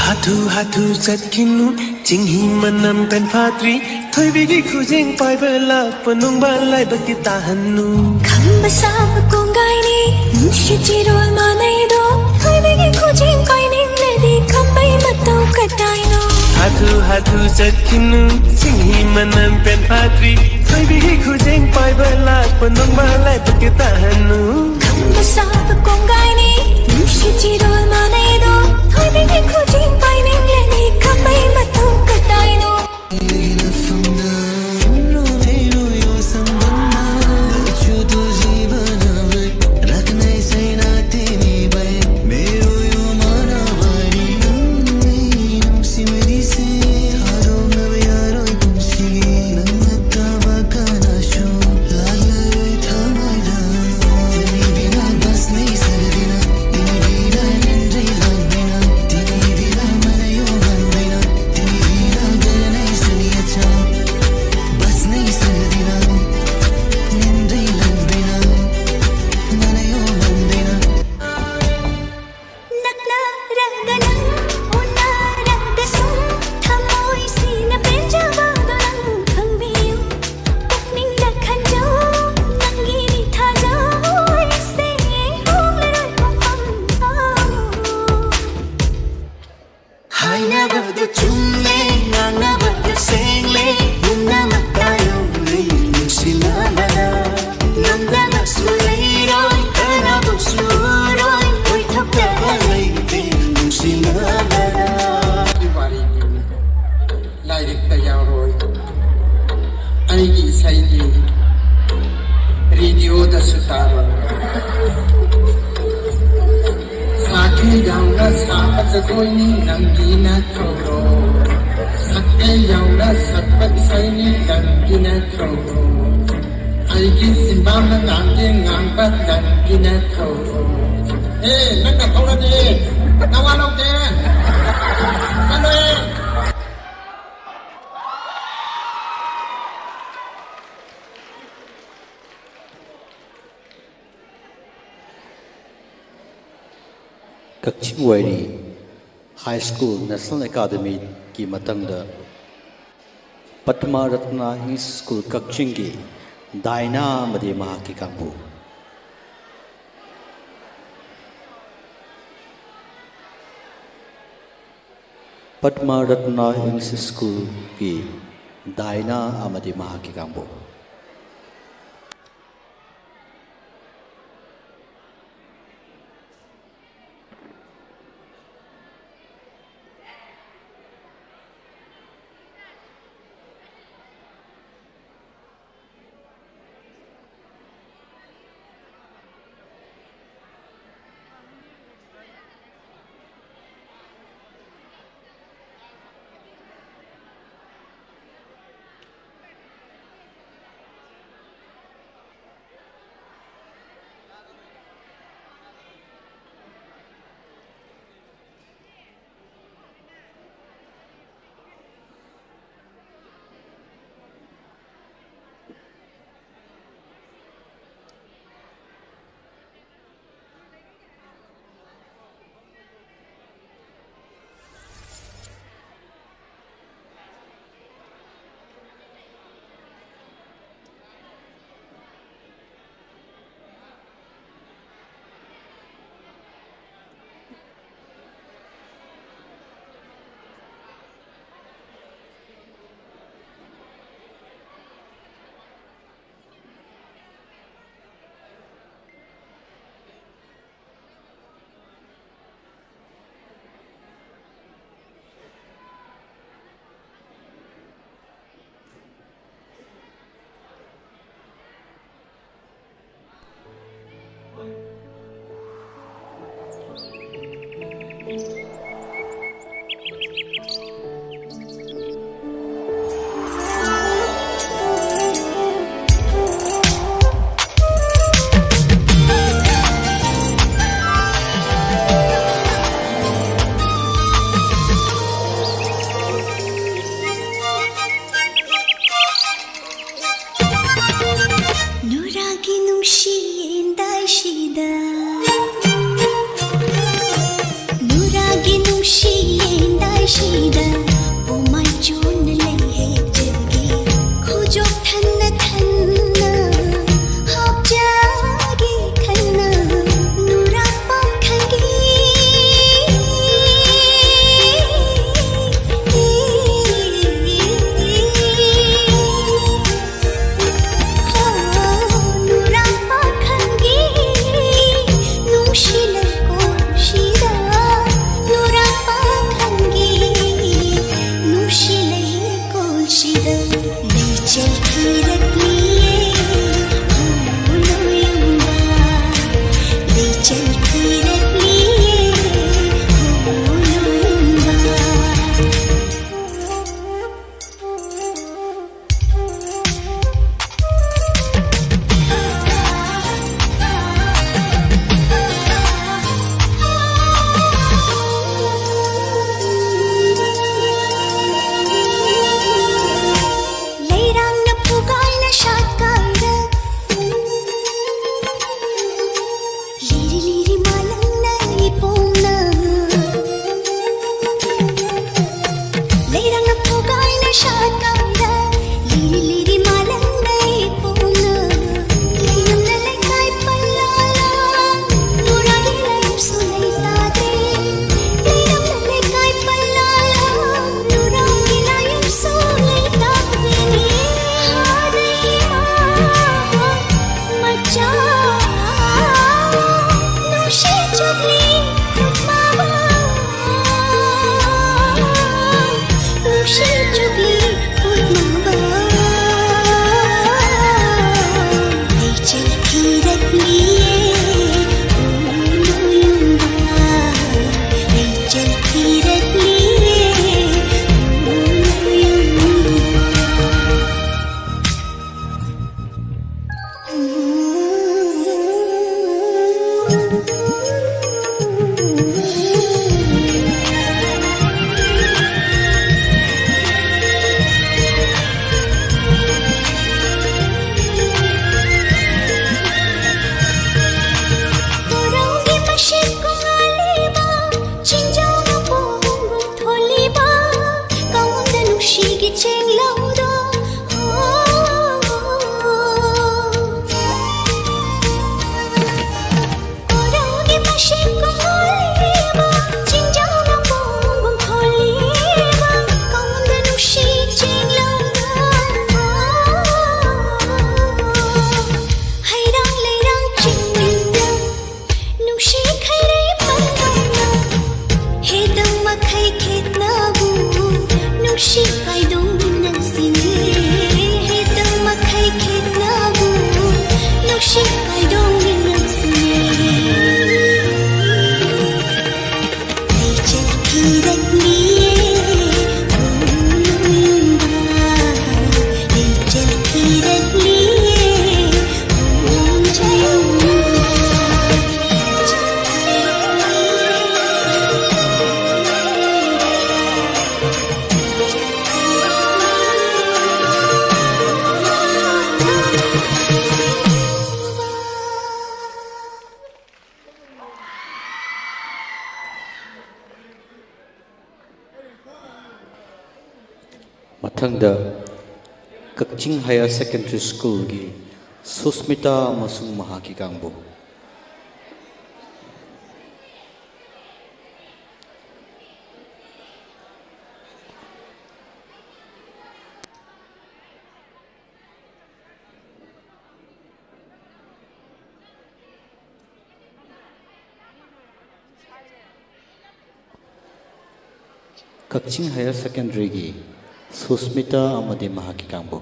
ꯍꯥꯊꯨ ꯍꯥꯊꯨ ꯆꯠꯈꯤꯅꯨ, ꯆꯤꯡꯍꯤ ꯃꯅꯝ ꯀꯟꯐꯥꯠꯇ꯭ꯔꯤ꯫ ꯊꯣꯏꯕꯤꯒꯤ ꯈꯨꯖꯦꯡ ꯄꯥꯏꯕ ꯂꯥꯛꯄ ꯅꯣꯡꯕꯥ ꯂꯥꯏꯕꯛꯀꯤ ꯇꯥꯍꯟꯅꯨ꯫ ꯈꯝꯕ ꯁꯥꯕ ꯀꯣꯡꯒꯥꯏꯅꯤ, ꯅꯨꯡꯁꯤꯠ ꯆꯤꯔꯣꯜ ꯃꯥꯟꯅꯩꯗꯣ꯫ ꯊꯣꯏꯕꯤꯒꯤ ꯈꯨꯖꯦꯡ ꯄꯥꯏꯅꯤꯡꯂꯗꯤ ꯈꯝꯕꯩ ꯃꯇꯧ ꯀꯗꯥꯏꯅꯣ? ꯍꯥꯊꯨ ꯍꯥꯊꯨ ꯆꯠꯈꯤꯅꯨ, ꯆꯤꯡꯍꯤ ꯃꯅꯝ ꯄꯦꯟꯐꯥꯠꯇ꯭ꯔꯤ꯫ ꯊꯣꯏꯕꯤꯒꯤ ꯈꯨꯖꯦꯡ ꯄꯥꯏꯕ ꯂꯥꯛꯄ ꯅꯣꯡꯕꯥ ꯂꯥꯏꯕꯛꯀꯤ ꯇꯥꯍꯟꯅꯨ꯫ ꯈꯝꯕ ꯁꯥꯕ ꯀꯣꯡꯒꯥꯏꯅꯤ, ꯅꯨꯡꯁꯤꯠ ꯆꯤꯔꯣꯜ ꯃꯥꯟꯅꯩꯗꯣ꯫ ꯊꯣꯏꯕꯤꯒꯤ ꯈꯨꯖꯦꯡ ꯄꯥꯏꯅꯤꯡꯂꯗꯤ ꯈꯝꯕꯩ ꯃꯇꯧ ꯀꯗꯥꯏꯅꯣ? ꯉꯥꯡꯅꯕꯗ ꯆꯨꯝꯂꯦ, ꯉꯥꯡꯅꯕꯗ ꯁꯦꯡꯂꯦ, ꯄꯨꯝꯅꯃꯛ ꯇꯥꯏꯌꯣꯟꯅꯩ ꯅꯨꯡꯁꯤꯅꯕꯅ꯫ ꯅꯝꯗꯅꯁꯨ ꯂꯩꯔꯣꯏ, ꯀꯅꯥꯕꯨꯁꯨ ꯎꯔꯣꯏ, ꯑꯣꯏꯊꯣꯛꯇꯕ ꯂꯩꯇꯦ ꯅꯨꯡꯁꯤꯅꯕꯅ꯫ ꯋꯥꯔꯤꯅꯤ꯫ ꯂꯥꯏꯔꯤꯛꯇ ꯌꯥꯎꯔꯣꯏ, ꯑꯩꯒꯤ ꯏꯁꯩꯗꯤ ꯔꯦꯗꯤꯑꯣꯗꯁꯨ ꯇꯥꯔꯣꯏ꯫ ꯁꯥꯈꯤ ꯌꯥꯎꯅ ꯁꯥꯕ ꯖꯒꯣꯏꯅꯤ ꯅꯪꯒꯤ ꯅꯊꯧꯔꯣ, ꯁꯛꯀꯦ ꯌꯥꯎꯅ ꯁꯛꯄ ꯏꯁꯩꯅꯤ ꯅꯪꯒꯤ ꯅꯊꯧꯔꯣ, ꯑꯩꯒꯤ ꯆꯤꯟꯕꯥꯟꯅ ꯉꯥꯡꯒꯦ ꯉꯥꯡꯕ ꯅꯪꯒꯤ ꯅꯊꯧꯔꯣ꯫ ꯑꯦ, ꯅꯪꯅ ꯊꯧꯔꯗꯤ ꯅꯋꯥ ꯂꯧꯗꯦ꯫ ꯆꯠꯂꯣꯍꯦ꯫ ꯀꯛꯆꯤꯡ ꯋꯥꯏꯔꯤ ꯍꯥꯏ ꯁ꯭ꯀꯨꯜ ꯅꯦꯁꯅꯦꯜ ꯑꯦꯀꯥꯗꯃꯤꯒꯤ ꯃꯇꯥꯡꯗ ꯄꯗꯃ ꯔꯠꯅ ꯏꯪꯂꯤꯁ ꯁ꯭ꯀꯨꯜ ꯀꯛꯆꯤꯡꯒꯤ ꯗꯥꯏꯅꯥ ꯑꯃꯗꯤ ꯃꯍꯥꯛꯀꯤ ꯀꯥꯡꯕꯨ꯫ ꯄꯗꯃ ꯔꯠꯅ ꯏꯪꯂꯤꯁ ꯁ꯭ꯀꯨꯜꯒꯤ ꯗꯥꯏꯅꯥ ꯑꯃꯗꯤ ꯃꯍꯥꯛꯀꯤ ꯀꯥꯡꯕꯨ꯫ ꯃꯊꯪꯗ ꯀꯛꯆꯤꯡ ꯍꯥꯌꯔ ꯁꯦꯀꯦꯟꯗꯔꯤ ꯁ꯭ꯀꯨꯜꯒꯤ ꯁꯨꯁꯃꯤꯇꯥ ꯑꯃꯁꯨꯡ ꯃꯍꯥꯛꯀꯤ ꯀꯥꯡꯕꯨ꯫ ꯀꯛꯆꯤꯡ ꯍꯥꯌꯔ ꯁꯦꯀꯦꯟꯗꯔꯤꯒꯤ ꯁꯨꯁꯃꯤꯇꯥ ꯑꯃꯗꯤ ꯃꯍꯥꯛꯀꯤ ꯀꯥꯡꯕꯨ꯫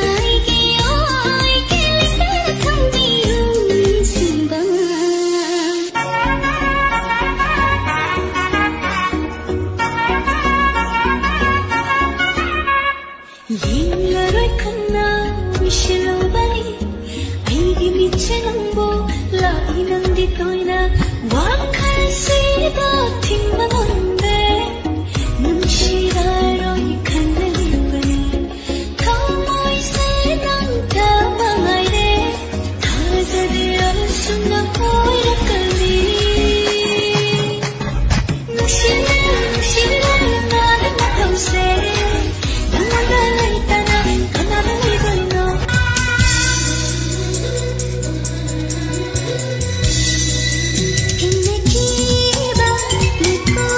ꯑꯩꯒꯤ ꯑꯣꯏꯒꯦ ꯂꯩꯇꯅ ꯊꯝꯕꯤꯌꯨ ꯅꯤꯡꯁꯤꯡꯕ꯫ ꯌꯦꯡꯂꯔꯣꯏ ꯈꯟꯅ ꯎꯏꯁꯤꯜꯂꯨꯕꯅꯤ ꯑꯩꯒꯤ ꯃꯤꯠꯁꯦ ꯅꯪꯕꯨ꯫ ꯂꯥꯛꯏ ꯅꯪꯗꯤ ꯇꯣꯏꯅ ꯋꯥꯈꯜꯁꯤꯗ ꯊꯤꯡꯕ ꯉꯝꯗꯦ꯫ ꯅꯨꯡꯁꯤꯔꯔꯣꯏ ꯈꯟꯅ ꯂꯩꯕꯅꯤ ꯊꯃꯣꯏꯁꯦ ꯅꯪꯇ ꯃꯉꯥꯏꯔꯦ꯫ ꯊꯥꯖꯗꯦ ꯑꯁꯨꯝꯅ ꯑꯣꯏꯔꯛꯀꯅꯤ꯫ ꯅꯨꯡꯁꯤꯅ ꯅꯨꯡꯁꯤꯅ ꯅꯨꯡꯉꯥꯏꯅ ꯇꯧꯁꯦ꯫ ꯅꯪꯉꯣꯟꯗ ꯂꯩꯇꯅ ꯀꯅꯥꯗ ꯂꯩꯗꯣꯏꯅꯣ? ꯊꯦꯡꯅꯈꯤꯕ ꯂꯩꯀꯣꯜ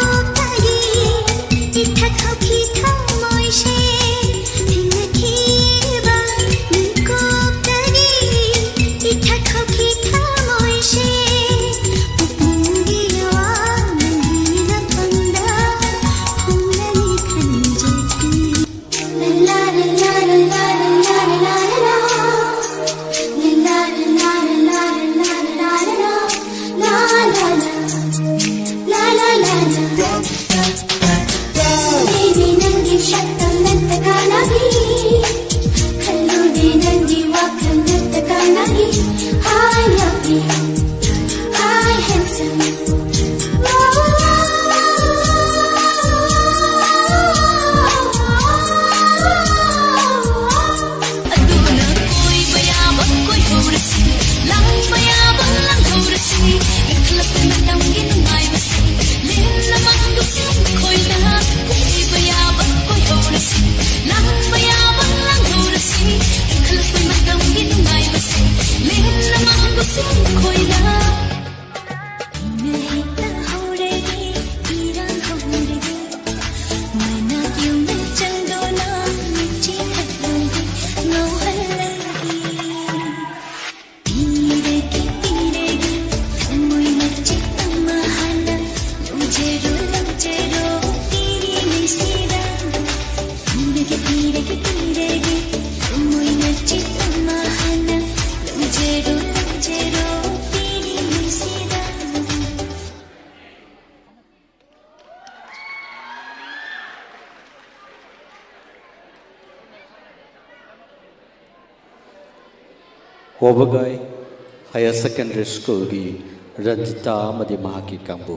ꯋꯥꯕꯒꯥꯏ Higher Secondary School ꯒꯤ ꯔꯟꯖꯤꯇꯥ ꯑꯃꯗꯤ ꯃꯍꯥꯛꯀꯤ ꯀꯥꯡꯕꯨ꯫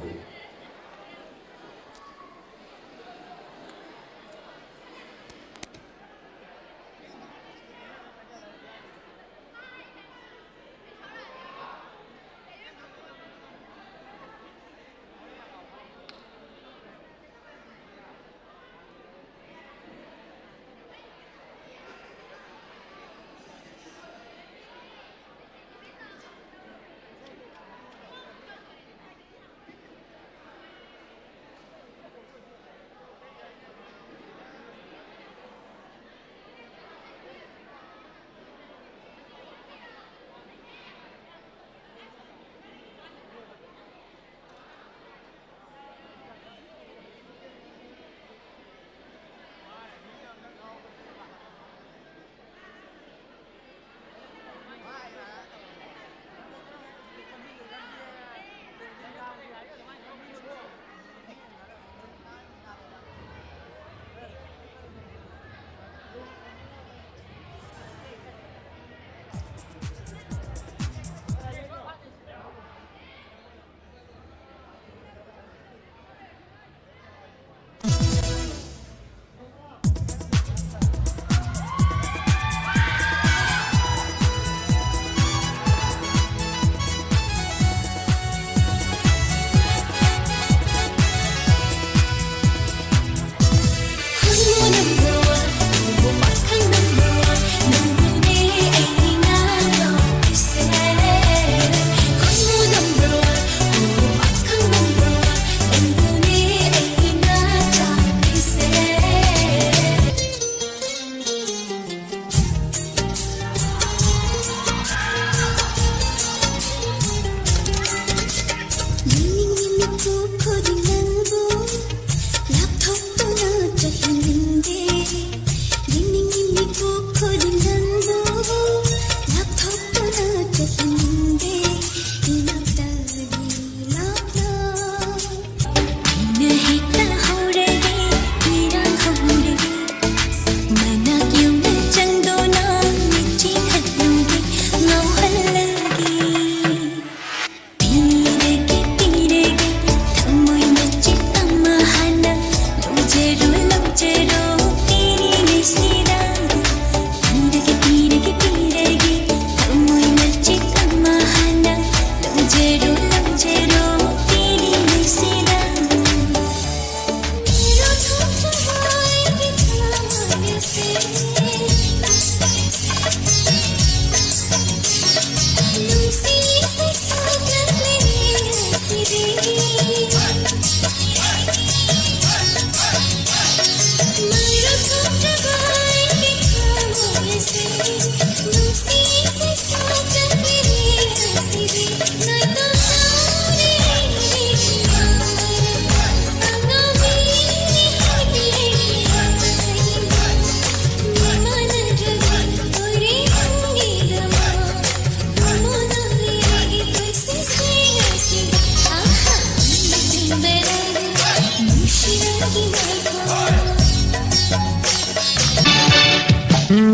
ꯄꯨꯕꯤꯔꯣ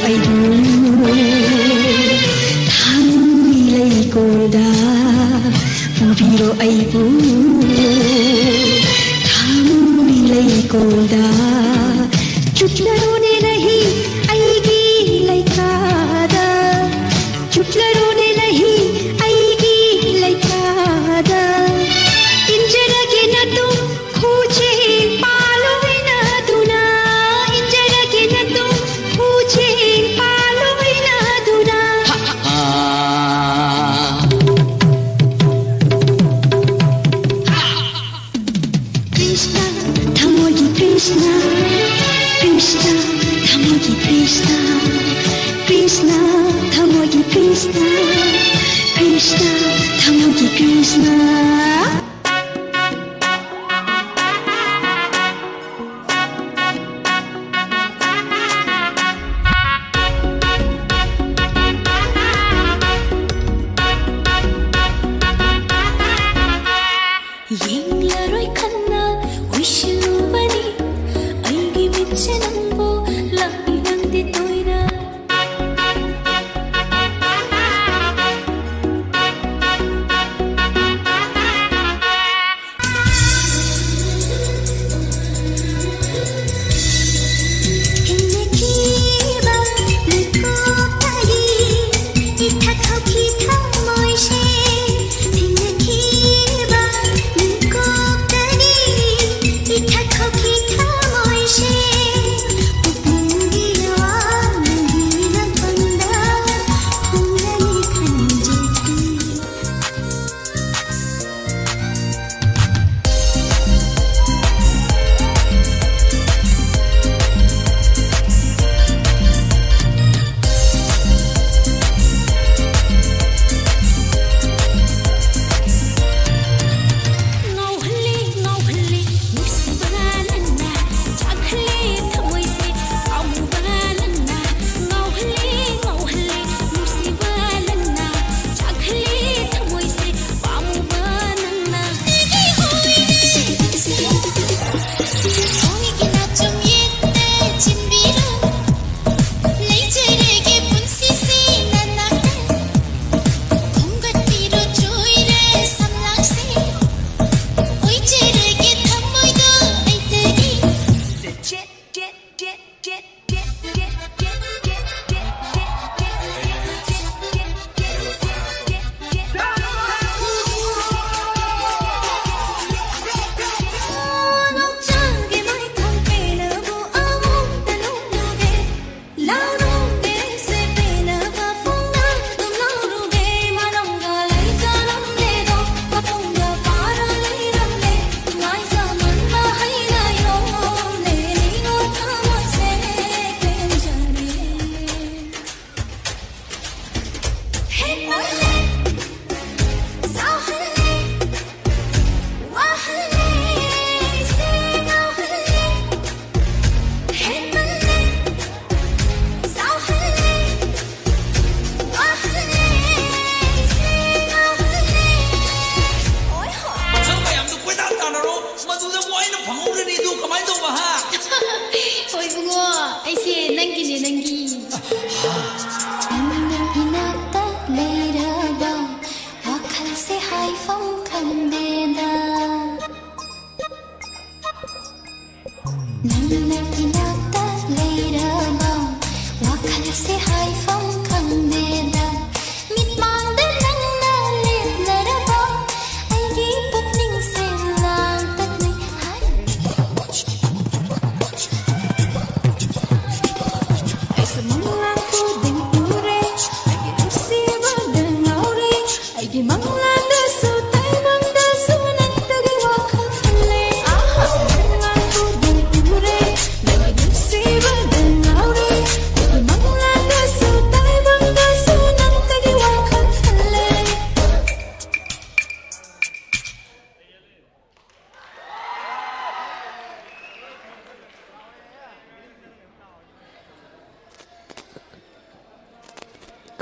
ꯑꯩꯕꯨ ꯊꯥꯡꯒꯤ ꯂꯩꯀꯣꯜꯗ, ꯄꯨꯕꯤꯔꯣ ꯑꯩꯕꯨ ꯊꯥꯡꯒꯤ ꯂꯩꯀꯣꯜꯗ꯫ ꯆꯨꯞꯂꯔꯣꯅꯦ ꯂꯩꯍꯤ ꯑꯩꯒꯤ ꯂꯩꯀꯥꯗ, ꯆꯨꯞꯂꯔꯣꯅꯦ ꯂꯩꯍꯤ ꯑꯩꯒꯤ ꯂꯩꯀꯥꯗ꯫ ꯏꯟꯖꯔꯒꯦ ꯅꯇꯨꯡ ꯈꯨꯖꯦꯡ ꯄꯥꯜ ꯑꯣꯏꯅꯗꯨꯅ, ꯏꯟꯖꯔꯒꯦ ꯅꯇꯨꯡ ꯈꯨꯖꯦꯡ ꯄꯥꯜ ꯑꯣꯏꯅꯗꯨꯅ꯫ ꯀ꯭ꯔꯤꯁꯅ, ꯊꯃꯣꯏꯒꯤ ꯀ꯭ꯔꯤꯁꯅ, ꯀ꯭ꯔꯤꯁꯅ, ꯊꯃꯣꯏꯒꯤ ꯀ꯭ꯔꯤꯁꯅ, ꯀ꯭ꯔꯤꯁꯅ, ꯊꯃꯣꯏꯒꯤ ꯀ꯭ꯔꯤꯁꯅ, ꯀ꯭ꯔꯤꯁꯅ, ꯊꯃꯣꯏꯒꯤ ꯀ꯭ꯔꯤꯁꯅ꯫ ꯌꯦꯡꯂꯔꯣꯏ ꯈꯟꯅ ꯎꯏꯁꯤꯜꯂꯨꯕꯅꯤ ꯑꯩꯒꯤ ꯃꯤꯠꯁꯦ ꯅꯪꯕꯨ, ꯂꯥꯛꯏ ꯅꯪꯗꯤ ꯇꯣꯏꯅ꯫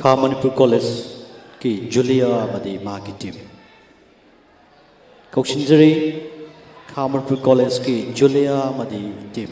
ꯈꯥ ꯃꯅꯤꯄꯨꯔ ꯀꯣꯂꯦꯖꯀꯤ ꯖꯨꯂꯤꯌꯥ ꯑꯃꯗꯤ ꯃꯥꯒꯤ ꯇꯤꯝ꯫ ꯀꯧꯁꯤꯟꯖꯔꯤ, ꯈꯥ ꯃꯅꯤꯄꯨꯔ ꯀꯣꯂꯦꯖꯀꯤ ꯖꯨꯂꯤꯌꯥ ꯑꯃꯗꯤ ꯇꯤꯝ꯫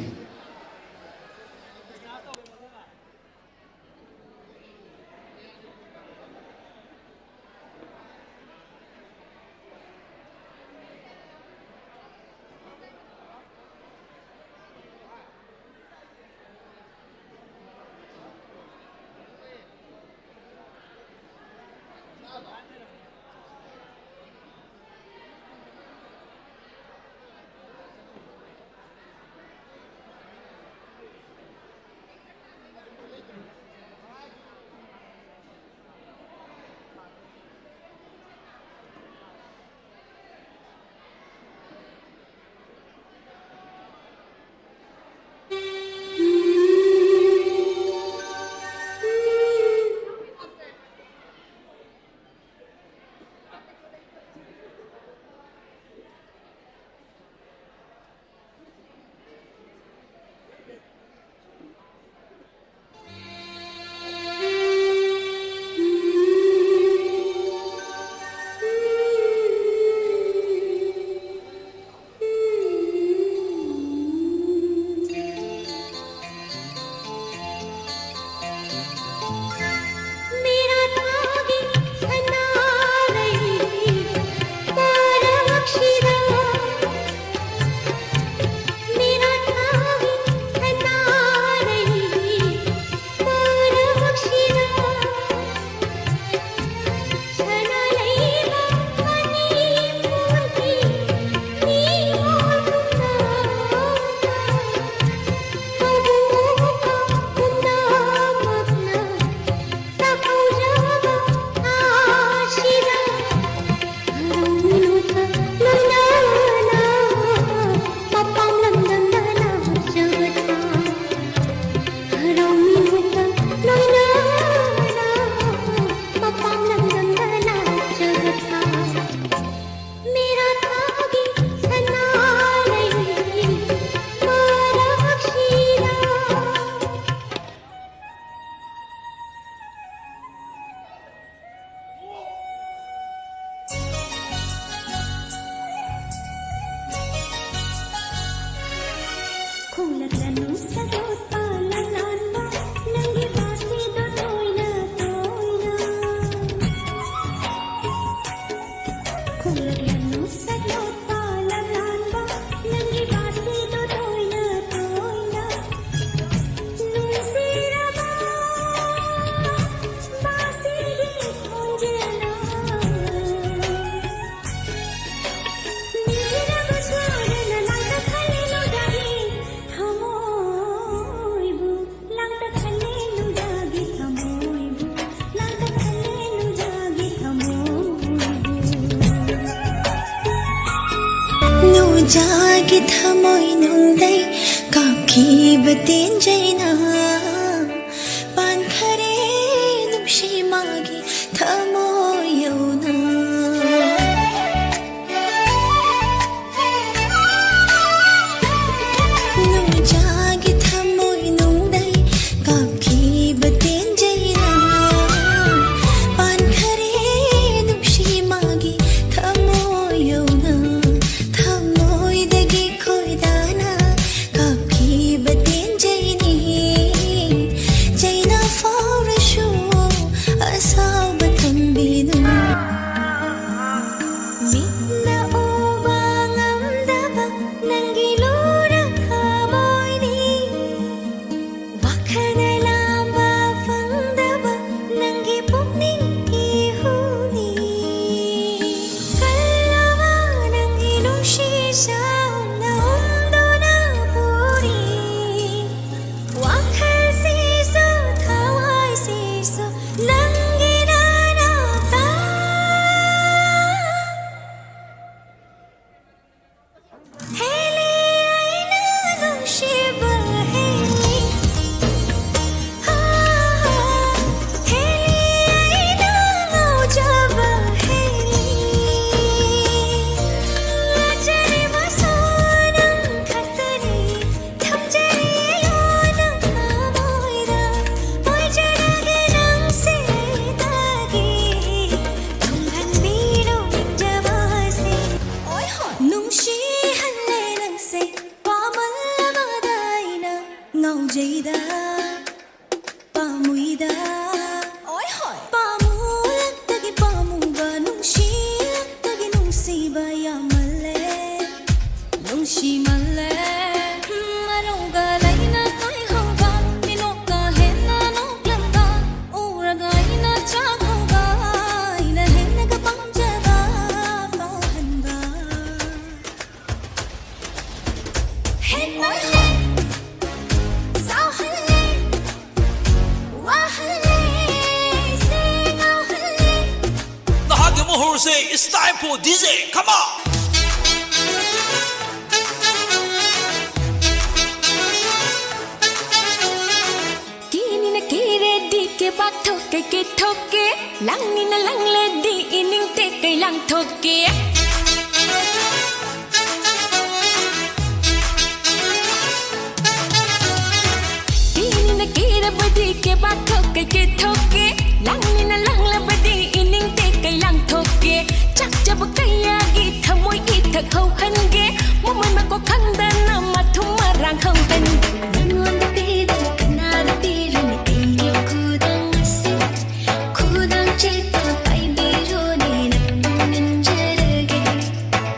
ꯒꯤ ꯊꯃꯣꯏꯅꯨꯡꯗꯩ ꯀꯥꯞꯈꯤꯕ ꯇꯦꯟꯖꯩꯅ ꯄꯥꯟꯈꯔꯦ ꯅꯨꯡꯁꯤ ꯃꯥꯒꯤ ꯊꯃꯣꯏ ꯌꯧꯅ꯫ ꯅꯨꯡꯖꯥꯒꯤ ꯊꯃꯣꯏꯅꯨꯡꯗꯩ ꯀꯥꯞꯈꯤꯕ ꯇꯦꯟꯖꯩꯅ ꯄꯥꯟꯈꯔꯦ ꯅꯨꯡꯁꯤ ꯃꯥꯒꯤ ꯊꯃꯣꯏ ꯌꯧꯅ꯫ ꯊꯃꯣꯏꯗꯒꯤ ꯈꯣꯏꯗꯥꯅ ꯀꯥꯞꯈꯤꯕ ꯇꯦꯟꯖꯩꯅꯤ꯫ ꯆꯩꯅ ꯐꯥꯎꯔꯁꯨ ꯑꯁꯥꯎꯕ ꯊꯝꯕꯤꯅꯨ꯫ ꯃꯤꯠꯅ ꯎꯕ ꯉꯝꯗꯕ ꯅꯪꯒꯤ ꯂꯨꯔ ꯊꯃꯣꯏꯅꯤ꯫ ꯋꯥꯈꯜꯅ ꯂꯥꯝꯕ ꯐꯪꯗꯕ ꯅꯪꯒꯤ ꯄꯨꯛꯅꯤꯡ ꯏꯍꯨꯅꯤ꯫ ꯀꯜꯂꯕ ꯅꯪꯒꯤ ꯅꯨꯡꯁꯤ ꯁꯥꯎꯅ ꯍꯨꯝꯗꯨꯅ ꯄꯨꯔꯤ꯫ ꯋꯥꯈꯜꯁꯤꯁꯨ ꯊꯋꯥꯏꯁꯤꯁꯨ ꯅꯪꯒꯤ ꯅꯥꯅꯥꯛꯇ꯫ ꯍꯦꯜꯂꯤ ꯑꯩꯅ ꯅꯨꯡꯁꯤꯕ ꯍꯦꯜꯂꯤ꯫ ꯍꯥ, ꯍꯥ, ꯍꯦꯜꯂꯤ ꯑꯩꯅ ꯉꯥꯎꯖꯕ ꯍꯦꯜꯂꯤ꯫ ꯂꯥꯠꯆꯔꯤꯕꯁꯨ ꯅꯪ ꯈꯛꯇꯅꯤ꯫ ꯊꯝꯖꯔꯤꯌꯣ ꯅꯪ ꯊꯃꯣꯏꯗ꯫ ꯑꯣꯏꯖꯔꯒꯦ ꯅꯪꯁꯦ ꯑꯩꯇꯥꯒꯤ ꯇꯨꯡꯍꯟꯕꯤꯔꯣ ꯅꯤꯡꯖꯕꯁꯦ꯫ ꯅꯨꯡꯁꯤꯍꯜꯂꯦ ꯅꯪꯁꯦ ꯄꯥꯃꯜꯂꯕꯗ ꯑꯩꯅ ꯉꯥꯎꯖꯩꯗ ꯄꯥꯝꯃꯨꯏꯗ꯫ ꯄꯥꯝꯃꯨꯂꯛꯇꯒꯤ ꯄꯥꯝꯃꯨꯕ ꯅꯨꯡꯁꯤꯂꯛꯇꯒꯤ ꯅꯨꯡꯁꯤꯕ ꯌꯥꯝꯃꯜꯂꯦ꯫ ꯅꯨꯡꯁꯤꯃꯜꯂꯦ꯫ ꯃꯔꯧꯒ ꯂꯩꯅ ꯀꯣꯏꯍꯧꯕ ꯃꯤꯅꯣꯛꯀ ꯍꯦꯟꯅ ꯅꯣꯛꯂꯝꯕ ꯎꯔꯒ ꯑꯩꯅ ꯆꯥꯛꯍꯧꯕ ꯑꯩꯅ ꯍꯦꯟꯅꯒ ꯄꯥꯝꯖꯕ ꯐꯥꯎꯍꯟꯕ꯫ ꯍꯦꯟꯃꯜꯂꯦ, ꯁꯥꯎꯍꯜꯂꯦ, ꯋꯥꯍꯜꯂꯦ, ꯁꯦ ꯉꯥꯎꯍꯜꯂꯦ꯫ ꯅꯍꯥꯛꯀꯤ ꯃꯍꯨꯔꯁꯦ is time for D J. Come on! ꯀꯦꯕꯥꯛ ꯊꯣꯛꯀꯦ, ꯀꯦꯊꯣꯛꯀꯦ, ꯂꯥꯡꯅꯤꯡꯅ ꯂꯥꯡꯂꯗꯤ ꯏꯅꯤꯡꯗꯦ ꯀꯩ ꯂꯥꯡꯊꯣꯛꯀꯦ꯫ ꯀꯦꯅꯤꯡꯅ ꯀꯦꯔꯕꯗꯤ ꯀꯦꯕꯥꯛ ꯊꯣꯛꯀꯦ, ꯀꯦꯊꯣꯛꯀꯦ, ꯂꯥꯡꯅꯤꯡꯅ ꯂꯥꯡꯂꯕꯗꯤ ꯏꯅꯤꯡꯗꯦ ꯀꯩ ꯂꯥꯡꯊꯣꯛꯀꯦ꯫ ꯆꯥꯛꯆꯕ ꯀꯌꯥꯒꯤ ꯊꯃꯣꯏ ꯏꯊꯛ ꯍꯧꯍꯟꯒꯦ, ꯃꯃꯜ ꯃꯀꯣꯛ ꯈꯪꯗꯅ ꯃꯊꯨꯝ ꯃꯔꯥꯡ ꯍꯧꯍꯟꯒꯦ꯫ ꯅꯉꯣꯟꯗ ꯄꯤꯗꯅ ꯀꯅꯥꯗ ꯄꯤꯔꯨꯅꯤ ꯑꯩꯒꯤ ꯈꯨꯗꯥꯡ ꯑꯁꯤ? ꯈꯨꯗꯥꯡ ꯆꯦꯠꯄ ꯄꯥꯏꯕꯤꯔꯣꯅꯦ ꯅꯄꯨꯡ ꯅꯤꯡꯖꯔꯒꯦ꯫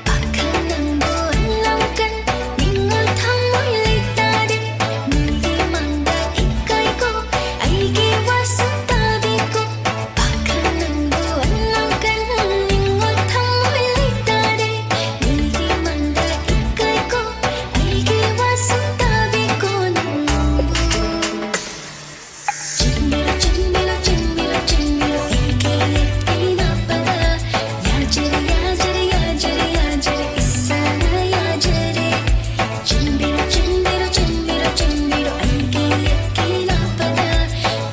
ꯄꯥꯈꯪ ꯅꯪꯕꯨ ꯑꯉꯥꯡꯀꯟ ꯅꯤꯡꯉꯣꯜ ꯊꯃꯣꯏ ꯂꯩꯇꯥꯗꯦ꯫ ꯃꯤꯒꯤ ꯃꯥꯡꯗ ꯏꯀꯥꯏꯀꯣ ꯑꯩꯒꯤ ꯋꯥꯁꯛ ꯇꯥꯕꯤꯀꯣ꯫ ꯄꯥꯈꯪ ꯅꯪꯕꯨ ꯑꯉꯥꯡꯀꯟ ꯅꯤꯡꯉꯣꯜ ꯊꯃꯣꯏ ꯂꯩꯇꯥꯗꯦ꯫ ꯃꯤꯒꯤ ꯃꯥꯡꯗ ꯏꯀꯥꯏꯀꯣ ꯑꯩꯒꯤ ꯋꯥꯁꯛ ꯇꯥꯕꯤꯀꯣ ꯅꯪꯕꯨ꯫ ꯆꯤꯟꯕꯤꯔꯣ, ꯆꯤꯟꯕꯤꯔꯣ, ꯆꯤꯟꯕꯤꯔꯣ, ꯆꯤꯟꯕꯤꯔꯣ, ꯑꯩꯒꯤ ꯌꯦꯠꯀꯤ ꯅꯥꯄꯗ꯫ ꯌꯥꯖꯔꯦ, ꯌꯥꯖꯔꯦ, ꯌꯥꯖꯔꯦ, ꯌꯥꯖꯔꯦ, ꯏꯁꯥꯅ ꯌꯥꯖꯔꯦ꯫ ꯆꯤꯟꯕꯤꯔꯣ, ꯆꯤꯟꯕꯤꯔꯣ, ꯆꯤꯟꯕꯤꯔꯣ, ꯆꯤꯟꯕꯤꯔꯣ, ꯑꯩꯒꯤ ꯌꯦꯠꯀꯤ ꯅꯥꯄꯗ꯫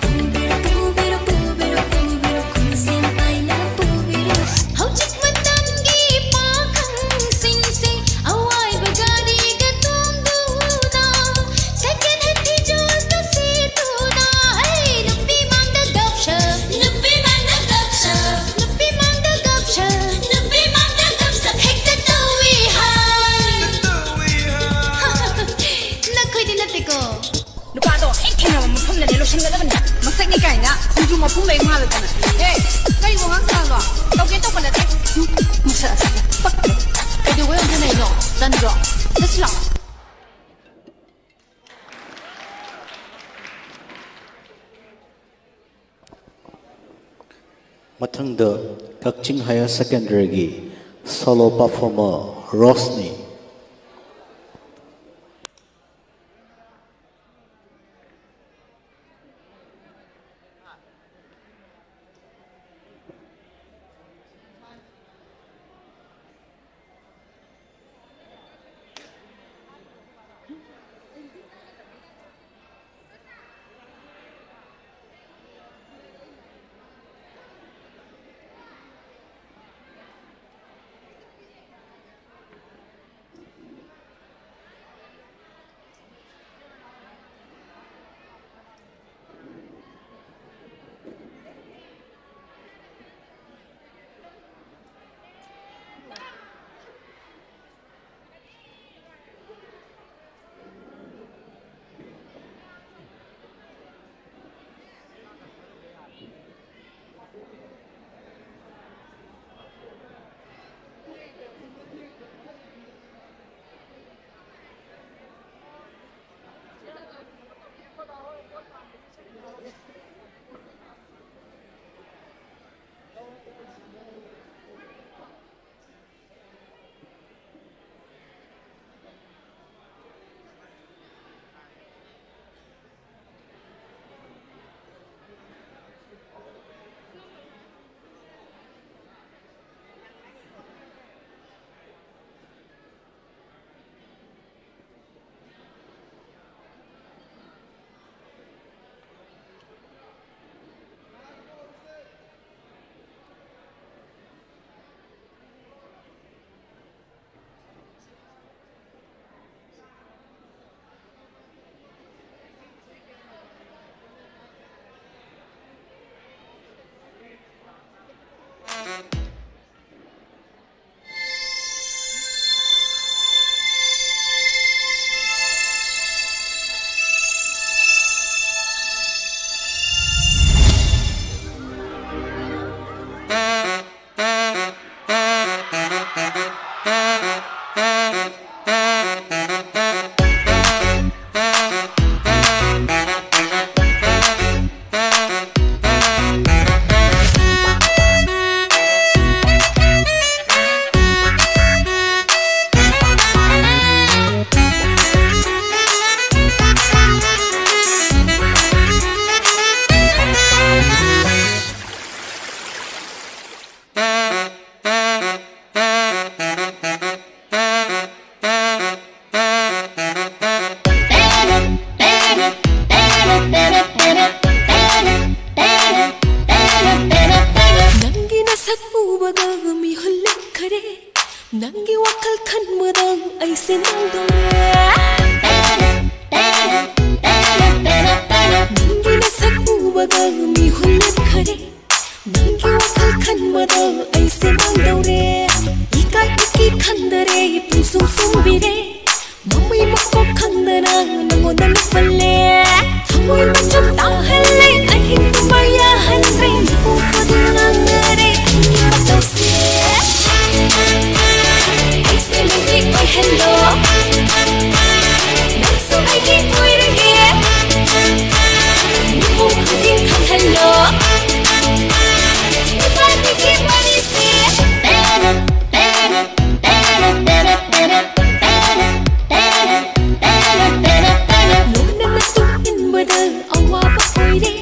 ꯄꯨꯕꯤꯔꯣ, ꯄꯨꯕꯤꯔꯣ, ꯄꯨꯕꯤꯔꯣ, ꯄꯨꯕꯤꯔꯣ, ꯈꯣꯡꯖꯦꯝ ꯄꯥꯏꯅ ꯄꯨꯕꯤꯔꯣ꯫ ꯍꯧꯖꯤꯛ ꯃꯇꯝꯒꯤ ꯄꯥꯈꯪꯁꯤꯡꯁꯦ ꯑꯋꯥꯏꯕ ꯒꯥꯔꯤꯒ ꯇꯣꯡꯗꯨꯅ, second hand ꯐꯤꯖꯣꯜꯒ ꯁꯦꯠꯇꯨꯅ, ꯑꯩ ꯅꯨꯄꯤ ꯃꯥꯡꯗ ꯒꯞ ꯁꯞ, ꯅꯨꯄꯤ ꯃꯥꯡꯗ ꯒꯞ ꯁꯞ, ꯅꯨꯄꯤ ꯃꯥꯡꯗ ꯒꯞ ꯁꯞ, ꯅꯨꯄꯤ ꯃꯥꯡꯗ ꯒꯞ ꯁꯞ ꯍꯦꯛꯇ ꯇꯧꯏ ꯍꯥꯏ꯫ ꯅꯈꯣꯏꯗꯤ ꯅꯠꯇꯦꯀꯣ꯫ ꯅꯨꯄꯥꯗꯣ ꯍꯦꯛ ꯊꯦꯡꯅꯕ ꯃꯐꯝꯗꯅꯦ ꯂꯣꯏꯁꯤꯟꯒꯗꯕꯅꯦ꯫ ꯃꯁꯛꯅꯤ ꯀꯥꯏꯅ ꯈꯣꯡꯗ꯭ꯔꯨꯝ ꯃꯄꯨꯝ ꯂꯩ ꯃꯥꯜꯂꯗꯅ꯫ ꯍꯦ, ꯀꯔꯤ ꯋꯥꯉꯥꯡ ꯁꯥꯕ? ꯇꯧꯒꯦ ꯇꯧꯕ ꯅꯠꯇꯦ꯫ ꯃꯁꯛ ꯑꯁꯤ ꯄꯛꯇꯦ꯫ ꯀꯩꯗꯧꯕꯩ ꯑꯣꯟꯁꯤꯟꯅꯩꯅꯣ? ꯇꯟꯗ꯭ꯔꯣ? ꯆꯠꯁꯤ ꯂꯥꯛꯑꯣ꯫ ꯃꯊꯪꯗ ꯀꯛꯆꯤꯡ ꯍꯥꯌꯔ ꯁꯦꯀꯦꯟꯗꯔꯤꯒꯤ ꯁꯣꯂꯣ ꯄꯔꯐꯣꯔꯃꯔ ꯔꯣꯁꯅꯤ꯫ ꯅꯪꯒꯤ ꯅꯁꯛ ꯎꯕꯗ ꯃꯤꯍꯨꯜ ꯂꯦꯞꯈꯔꯦ, ꯅꯪꯒꯤ ꯋꯥꯈꯜ ꯈꯟꯕꯗ ꯑꯩꯁꯦ ꯃꯥꯡꯗꯧꯔꯦ꯫ ꯅꯪꯒꯤ ꯅꯁꯛ ꯎꯕꯗ ꯃꯤꯍꯨꯜ ꯂꯦꯞꯈꯔꯦ, ꯅꯪꯒꯤ ꯋꯥꯈꯜ ꯈꯟꯕꯗ ꯑꯩꯁꯦ ꯃꯥꯡꯗꯧꯔꯦ꯫ ꯏꯀꯥꯏ ꯏꯀꯤ ꯈꯟꯗꯔꯦ, ꯄꯨꯡꯁꯨꯝ ꯁꯨꯝꯕꯤꯔꯦ꯫ ꯃꯃꯩ ꯃꯀꯣꯛ ꯈꯪꯗꯅ ꯅꯪꯉꯣꯟꯗ ꯂꯨꯞꯍꯜꯂꯦ꯫ ꯊꯃꯣꯏ ꯃꯆꯨꯝ ꯇꯥꯍꯜꯂꯦ, ꯑꯍꯤꯡ ꯇꯨꯝꯕ ꯌꯥꯍꯟꯗ꯭ꯔꯦ꯫ ꯃꯤꯄꯨꯝ ꯈꯨꯗꯤꯡ ꯉꯥꯡꯅꯔꯦ ꯅꯪꯒꯤ ꯃꯇꯧꯁꯦ꯫ ꯑꯩꯁꯦ ꯅꯪꯒꯤ ꯑꯣꯏꯍꯜꯂꯣ, ꯅꯪꯁꯨ ꯑꯩꯒꯤ ꯑꯣꯏꯔꯒꯦ꯫ ꯃꯤꯄꯨꯝ ꯈꯨꯗꯤꯡ ꯈꯪꯍꯜꯂꯣ, ꯏꯕꯥꯅꯤꯒꯤ ꯋꯥꯔꯤꯁꯦ꯫ ꯂꯣꯟꯅ ꯃꯇꯨꯡ ꯏꯟꯕꯗ ꯑꯋꯥꯕ ꯑꯣꯏꯔꯦ,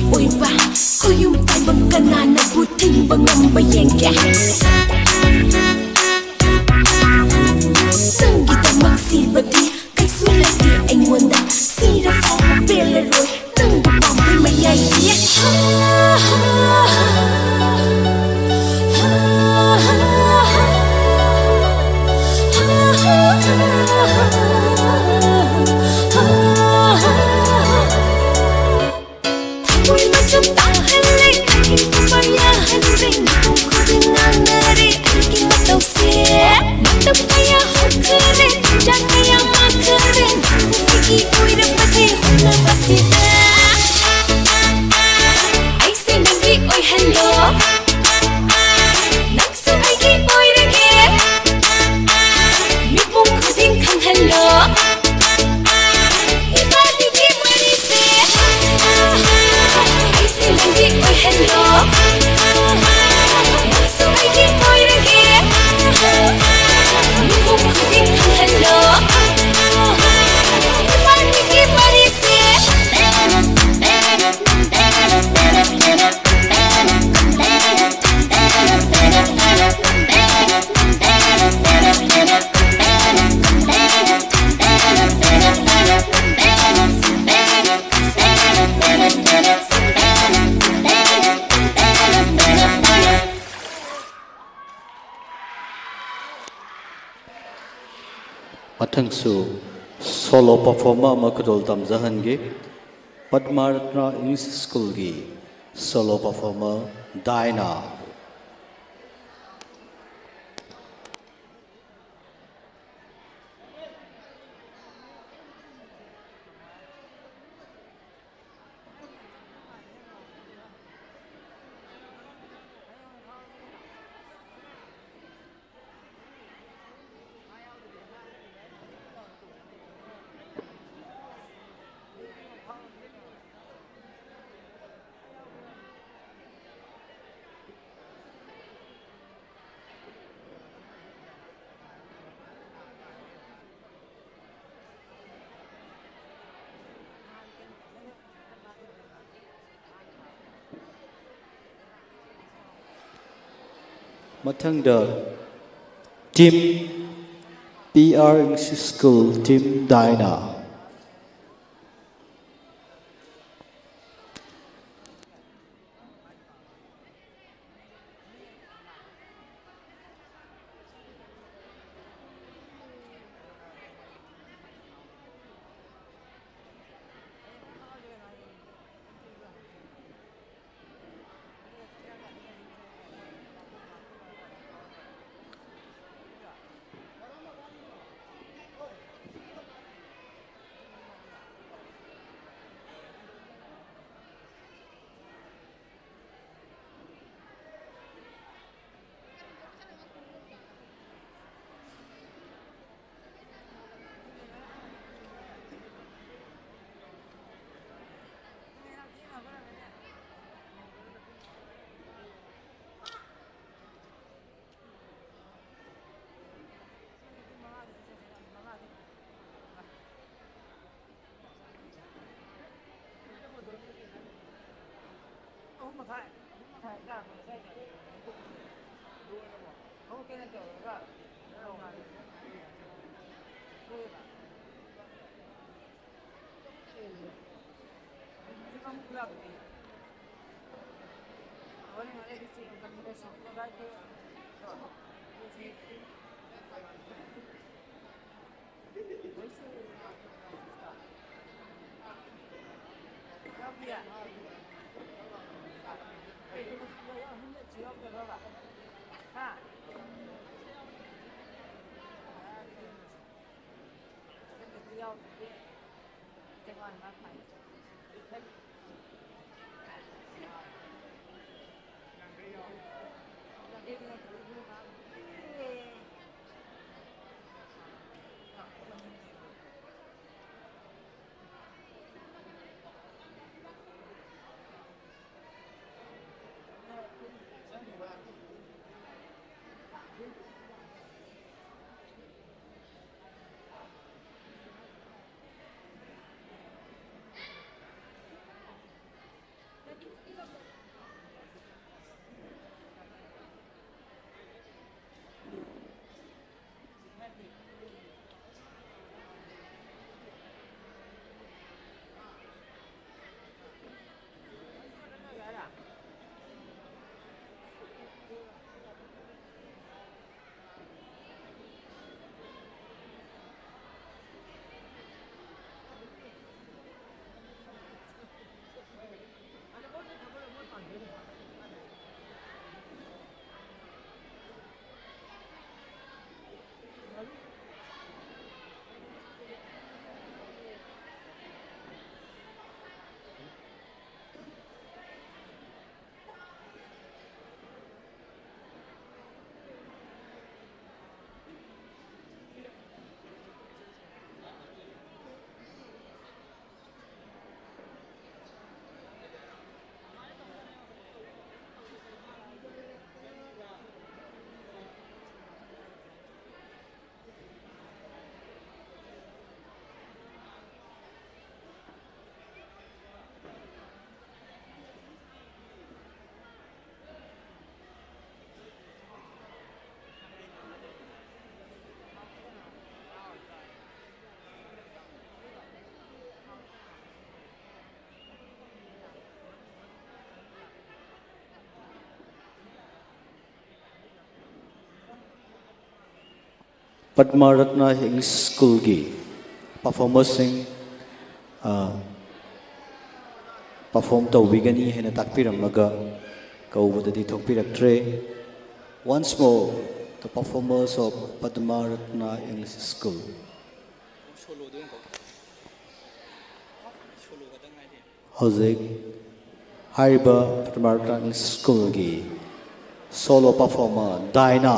ꯑꯣꯏꯕ ꯈꯨꯌꯨꯝ ꯇꯥꯏꯕꯪ ꯀꯅꯥꯅꯕꯨ ꯊꯤꯡꯕ ꯉꯝꯕ ꯌꯦꯡꯒꯦ꯫ ꯅꯪꯒꯤꯗꯃꯛ ꯁꯤꯕꯗꯤ ꯀꯩꯁꯨ ꯂꯩꯇꯦ ꯑꯩꯉꯣꯟꯗ꯫ ꯁꯤꯔ ꯐꯥꯎꯕ ꯄꯦꯜꯂꯔꯣꯏ ꯅꯪꯕꯨ ꯄꯥꯝꯕꯩ ꯃꯌꯥꯏꯗꯤ꯫ ꯊꯃꯣꯏ ꯃꯆꯨꯝ ꯇꯥꯍꯜꯂꯦ, ꯑꯍꯤꯡ ꯄꯨꯝꯕ ꯌꯥꯍꯟꯗ꯭ꯔꯦ, ꯃꯤꯄꯨꯝ ꯈꯨꯗꯤꯡ ꯉꯥꯡꯅꯔꯦ ꯑꯩꯒꯤ ꯃꯇꯧꯁꯦ꯫ ꯃꯇꯝ ꯀꯌꯥ ꯍꯧꯈꯔꯦ, ꯄꯨꯡꯖꯥ ꯀꯌꯥ ꯃꯥꯡꯈꯔꯦ, ꯅꯪꯕꯨ ꯑꯩꯒꯤ ꯑꯣꯏꯔꯕꯗꯤ ꯍꯣꯠꯅꯕꯁꯤꯗ꯫ ꯑꯩꯁꯦ ꯅꯪꯒꯤ ꯑꯣꯏꯍꯜꯂꯣ, ꯅꯪꯁꯨ ꯑꯩꯒꯤ ꯑꯣꯏꯔꯒꯦ, ꯃꯤꯄꯨꯝ ꯈꯨꯗꯤꯡ ꯈꯪꯍꯜꯂꯣ꯫ ꯏꯕꯥꯅꯤꯒꯤ ꯋꯥꯔꯤꯁꯦ ꯑꯩꯁꯦ ꯅꯪꯒꯤ ꯑꯣꯏꯍꯜꯂꯣ, ꯅꯪꯁꯨ ꯑꯩꯒꯤ ꯑꯣꯏꯔꯒꯦ, ꯃꯤꯄꯨꯝ ꯈꯨꯗꯤꯡ ꯈꯪꯍꯜꯂꯣ꯫ ꯏꯕꯥꯅꯤꯒꯤ ꯋꯥꯔꯤꯁꯦ꯫ ꯃꯊꯪꯁꯨ solo performer ꯑꯃ ꯈꯨꯗꯣꯜ ꯇꯝꯖꯍꯟꯒꯦ꯫ ꯄꯗꯃꯥ ꯔꯠꯅꯥ ꯏꯪꯂꯤꯁ ꯁ꯭ꯀꯨꯜꯒꯤ solo performer ꯗꯥꯏꯅꯥ꯫ ꯃꯊꯪꯗ Team P R English School, Team Diana. Padma Ratna English ꯁ꯭ꯀꯨꯜꯒꯤ ꯄꯔꯐꯣꯔꯃꯔꯁꯤꯡ ꯄꯔꯐꯣꯔꯝ ꯇꯧꯕꯤꯒꯅꯤ ꯍꯥꯏꯅ ꯇꯥꯛꯄꯤꯔꯝꯃꯒ ꯀꯧꯕꯗꯗꯤ ꯊꯣꯛꯄꯤꯔꯛꯇ꯭ꯔꯦ꯫ Once more, the performers of Padma Ratna English School. ꯍꯧꯖꯤꯛ ꯍꯥꯏꯔꯤꯕ ꯄꯗꯃ ꯔꯠꯅ ꯏꯪꯂꯤꯁ ꯁ꯭ꯀꯨꯜꯒꯤ ꯁꯣꯂꯣ ꯄꯔꯐꯣꯔꯃꯔ ꯗꯥꯏꯅꯥ꯫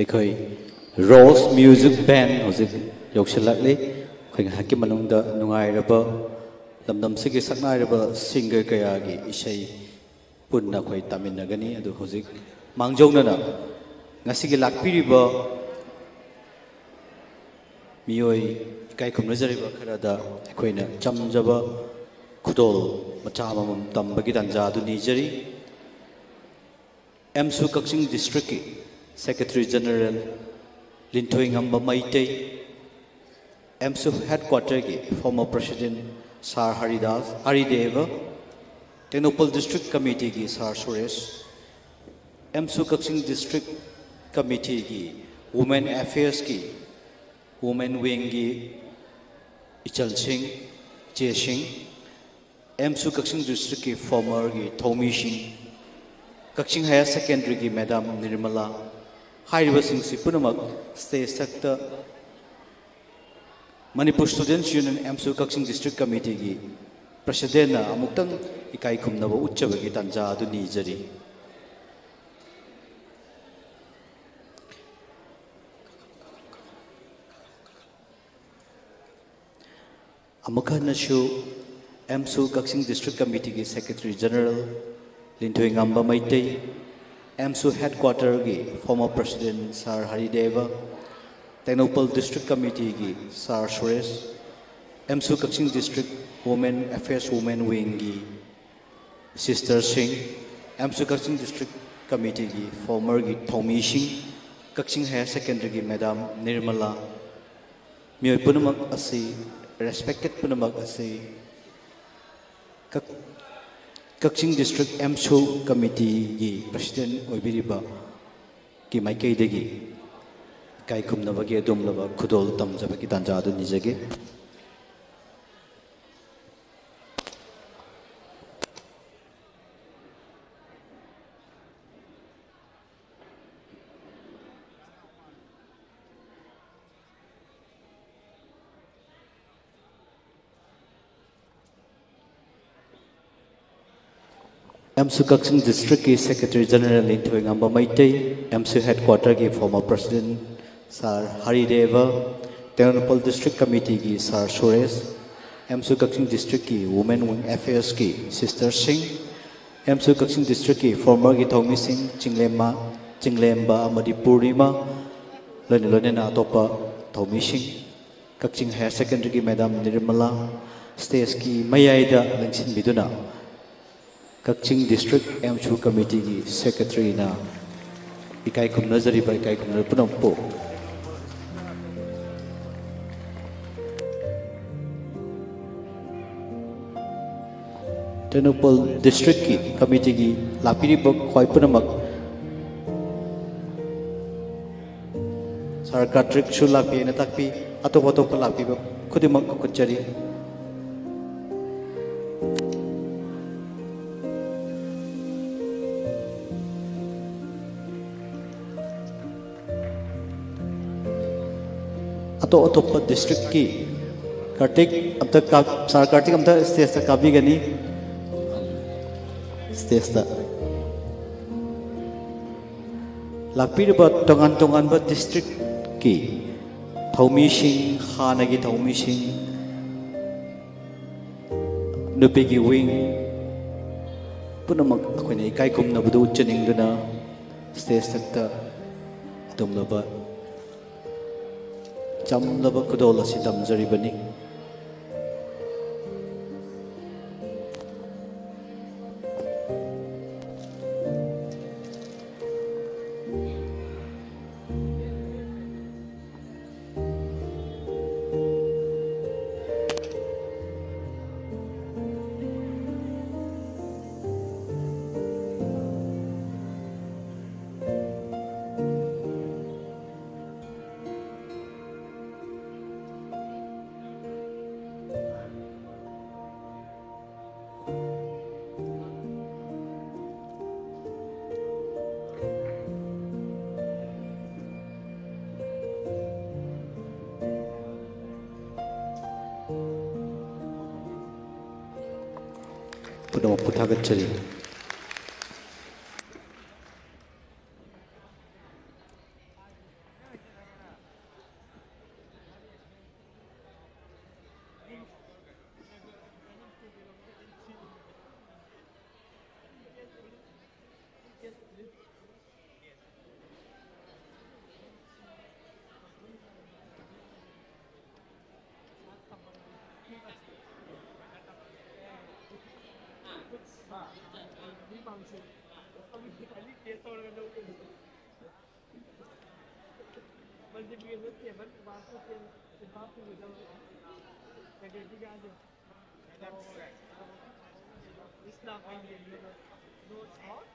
ꯑꯩꯈꯣꯏ ꯔꯣꯁ ꯃ꯭ꯌꯨꯖꯤꯛ ꯕꯦꯟ ꯍꯧꯖꯤꯛ ꯌꯧꯁꯤꯜꯂꯛꯂꯤ꯫ ꯑꯩꯈꯣꯏ ꯉꯥꯏꯍꯥꯛꯀꯤ ꯃꯅꯨꯡꯗ ꯅꯨꯡꯉꯥꯏꯔꯕ ꯂꯝꯗꯝꯁꯤꯒꯤ ꯁꯛꯅꯥꯏꯔꯕ ꯁꯤꯡꯒꯔ ꯀꯌꯥꯒꯤ ꯏꯁꯩ ꯄꯨꯟꯅ ꯑꯩꯈꯣꯏ ꯇꯥꯃꯤꯟꯅꯒꯅꯤ꯫ ꯑꯗꯨ ꯍꯧꯖꯤꯛ ꯃꯥꯡꯖꯧꯅꯅ ꯉꯁꯤꯒꯤ ꯂꯥꯛꯄꯤꯔꯤꯕ ꯃꯤꯑꯣꯏ ꯏꯀꯥꯏ ꯈꯨꯝꯅꯖꯔꯤꯕ ꯈꯔꯗ ꯑꯩꯈꯣꯏꯅ ꯆꯝꯖꯕ ꯈꯨꯗꯣꯜ ꯃꯆꯥ ꯑꯃꯃꯝ ꯇꯝꯕꯒꯤ ꯇꯥꯟꯖꯥ ꯑꯗꯨ ꯅꯤꯖꯔꯤ꯫ ꯑꯦꯝꯁꯨ ꯀꯛꯆꯤꯡ ꯗꯤꯁꯇ꯭ꯔꯤꯛꯀꯤ secretary general Linthoingamba Meitei, AMSU ꯍꯦꯗꯀ꯭ꯋꯥꯇꯔꯒꯤ former president sir Haridas Harideb, Tengnoupal district ꯀꯃꯤꯇꯤꯒꯤ sir Suresh, AMSU Kakching district ꯀꯃꯤꯇꯤꯒꯤ ꯋꯨꯃꯦꯟ ꯑꯦꯐꯤꯌꯔꯁꯀꯤ ꯋꯨꯃꯦꯟ ꯋꯤꯡꯒꯤ ꯏꯆꯜꯁꯤꯡ, ꯏꯆꯦꯁꯤꯡ, ꯑꯦꯝꯁꯨ ꯀꯛꯆꯤꯡ ꯗꯤꯁꯇ꯭ꯔꯤꯛꯀꯤ ꯐꯣꯔꯃꯔꯒꯤ ꯊꯧꯃꯤꯁꯤꯡ, ꯀꯛꯆꯤꯡ ꯍꯥꯌꯔ ꯁꯦꯀꯦꯟꯗꯔꯤꯒꯤ ꯃꯦꯗꯥꯝ ꯅꯤꯔꯃꯂꯥ, ꯍꯥꯏꯔꯤꯕꯁꯤꯡꯁꯤ ꯄꯨꯝꯅꯃꯛ ꯁ꯭ꯇꯦꯖ ꯊꯛꯇ Manipur students union AMSU Kakching district ꯀꯃꯤꯇꯤꯒꯤ ꯄ꯭ꯔꯁꯤꯗꯦꯟꯅ ꯑꯃꯨꯛꯇꯪ ꯏꯀꯥꯏ ꯈꯨꯝꯅꯕ ꯎꯠꯆꯕꯒꯤ ꯇꯥꯟꯖꯥ ꯑꯗꯨ ꯅꯤꯖꯔꯤ꯫ ꯑꯃꯨꯛ ꯍꯟꯅꯁꯨ ꯑꯦꯝꯁꯨ ꯀꯛꯆꯤꯡ ꯗꯤꯁꯇ꯭ꯔꯤꯛ ꯀꯃꯤꯇꯤꯒꯤ secretary general Linthoingamba Meitei, AMSU ꯍꯦꯗꯀ꯭ꯋꯥꯇꯔꯒꯤ former president sir Harideb, Tengnoupal district ꯀꯃꯤꯇꯤꯒꯤ sir Suresh, AMSU Kakching district women affairs women ꯋꯤꯡꯒꯤ ꯁꯤꯁꯇꯔꯁꯤꯡ, ꯑꯦꯝꯁꯨ Kakching district ꯀꯃꯤꯇꯤꯒꯤ ꯐꯣꯔꯃꯔꯒꯤ ꯊꯧꯃꯤꯁꯤꯡ, ꯀꯛꯆꯤꯡ ꯍꯥꯌꯔ ꯁꯦꯀꯦꯟꯗꯔꯤꯒꯤ ꯃꯦꯗꯥꯝ ꯅꯤꯔꯃꯂꯥ, ꯃꯤꯑꯣꯏ ꯄꯨꯝꯅꯃꯛ ꯑꯁꯤ ꯔꯦꯁꯄꯦꯛꯇꯦꯠ ꯄꯨꯝꯅꯃꯛ ꯑꯁꯤ ꯀꯛ-, ꯀꯛꯆꯤꯡ ꯗꯤꯁꯇ꯭ꯔꯤꯛ ꯑꯦꯝꯁꯨ ꯀꯃꯤꯇꯤꯒꯤ ꯄ꯭ꯔꯁꯤꯗꯦꯟ ꯑꯣꯏꯕꯤꯔꯤꯕꯒꯤ ꯃꯥꯏꯀꯩꯗꯒꯤ ꯏꯀꯥꯏ ꯈꯨꯝꯅꯕꯒꯤ ꯑꯗꯨꯒꯨꯝꯂꯕ ꯈꯨꯗꯣꯜ ꯇꯝꯖꯕꯒꯤ ꯇꯥꯟꯖꯥ ꯑꯗꯨ ꯅꯤꯖꯒꯦ꯫ ꯑꯦꯝꯁꯨ ꯀꯛꯆꯤꯡ ꯗꯤꯁꯇ꯭ꯔꯤꯛꯀꯤ secretary general Linthoingamba Meitei, AMSU ꯍꯦꯗꯀ꯭ꯋꯥꯇꯔꯒꯤ former president sir Harideb, Tengnoupal district ꯀꯃꯤꯇꯤꯒꯤ ꯁꯥꯔ ꯁꯨꯔꯦꯁ, ꯑꯦꯝꯁꯨ ꯀꯛꯆꯤꯡ ꯗꯤꯁꯇ꯭ꯔꯤꯛꯀꯤ ꯋꯨꯃꯦꯟ ꯋꯤꯡ ꯑꯦꯐꯤꯌꯔꯁꯀꯤ ꯁꯤꯁꯇꯔꯁꯤꯡ, ꯑꯦꯝꯁꯨ ꯀꯛꯆꯤꯡ ꯗꯤꯁꯇ꯭ꯔꯤꯛꯀꯤ ꯐꯣꯔꯃꯔꯒꯤ ꯊꯧꯃꯤꯁꯤꯡ ꯆꯤꯡꯂꯦꯝꯃ, ꯆꯤꯡꯂꯦꯝꯕ ꯑꯃꯗꯤ ꯄꯨꯔꯅꯤꯃꯥ, ꯂꯣꯏꯅ ꯂꯣꯏꯅꯅ ꯑꯇꯣꯞꯄ ꯊꯧꯃꯤꯁꯤꯡ, ꯀꯛꯆꯤꯡ ꯍꯥꯌꯔ ꯁꯦꯀꯦꯟꯗꯔꯤꯒꯤ ꯃꯦꯗꯥꯝ ꯅꯤꯔꯃꯂꯥ, ꯁ꯭ꯇꯦꯖꯀꯤ ꯃꯌꯥꯏꯗ ꯂꯦꯡꯁꯤꯟꯕꯤꯗꯨꯅ ꯀꯛꯆꯤꯡ ꯗꯤꯁꯇ꯭ꯔꯤꯛ ꯑꯦꯝꯁꯨ ꯀꯃꯤꯇꯤꯒꯤ ꯁꯦꯀ꯭ꯔꯦꯇꯔꯤꯅ ꯏꯀꯥꯏ ꯈꯨꯝꯅꯖꯔꯤꯕ ꯏꯀꯥꯏ ꯈꯨꯝꯅꯕ ꯄꯨꯝꯅꯃꯛꯄꯨ꯫ ꯇꯦꯡꯅꯧꯄꯜ ꯗꯤꯁꯇ꯭ꯔꯤꯛꯀꯤ ꯀꯃꯤꯇꯤꯒꯤ ꯂꯥꯛꯄꯤꯔꯤꯕ ꯈ꯭ꯋꯥꯏ ꯄꯨꯝꯅꯃꯛ, ꯁꯥꯔ ꯀꯥꯔꯇꯤꯛꯁꯨ ꯂꯥꯛꯄꯤ ꯍꯥꯏꯅ ꯇꯥꯛꯄꯤ, ꯑꯇꯣꯞ ꯑꯇꯣꯞꯄ ꯂꯥꯛꯄꯤꯕ ꯈꯨꯗꯤꯡꯃꯛ ꯀꯧꯈꯠꯆꯔꯤ꯫ ꯑꯇꯣꯞ ꯑꯇꯣꯞꯄ ꯗꯤꯁꯇ꯭ꯔꯤꯛꯀꯤ ꯀꯥꯔꯇꯤꯛ ꯑꯝꯇ ꯀꯥ-, ꯁꯥꯔ ꯀꯥꯔꯇꯤꯛ ꯑꯝꯇ ꯁ꯭ꯇꯦꯖꯇ ꯀꯥꯕꯤꯒꯅꯤ꯫ ꯁ꯭ꯇꯦꯖꯇ ꯂꯥꯛꯄꯤꯔꯤꯕ ꯇꯣꯉꯥꯟ ꯇꯣꯉꯥꯟꯕ ꯗꯤꯁꯇ꯭ꯔꯤꯛꯀꯤ ꯊꯧꯃꯤꯁꯤꯡ, ꯍꯥꯟꯅꯒꯤ ꯊꯧꯃꯤꯁꯤꯡ, ꯅꯨꯄꯤꯒꯤ ꯋꯤꯡ ꯄꯨꯝꯅꯃꯛ ꯑꯩꯈꯣꯏꯅ ꯏꯀꯥꯏ ꯈꯨꯝꯅꯕꯗꯨ ꯎꯠꯆꯅꯤꯡꯗꯨꯅ ꯁ꯭ꯇꯦꯖ ꯊꯛꯇ ꯑꯗꯨꯝꯂꯕ ꯆꯝꯂꯕ ꯈꯨꯗꯣꯜ ꯑꯁꯤ ꯇꯝꯖꯔꯤꯕꯅꯤ꯫ ꯄꯨꯝꯅꯃꯛꯄꯨ ꯊꯥꯒꯠꯆꯔꯤ꯫ ꯑꯃꯨꯛ ꯈꯤꯇꯪꯗꯤ ꯇꯦꯁ ꯇꯧꯔꯒ ꯂꯧꯒꯅꯤ꯫ ꯃꯜꯇꯤꯄ꯭ꯂꯤꯀꯦꯁꯟ ꯇꯦꯕꯜ ꯃꯥꯔꯛꯁ ꯇꯦꯟ ꯆꯤꯝꯐꯥ ꯄꯨꯒꯗꯕ ꯀꯩꯀꯩ ꯄꯤꯒꯦ ꯍꯥꯏꯁꯦ? This now I will, you know, notes out.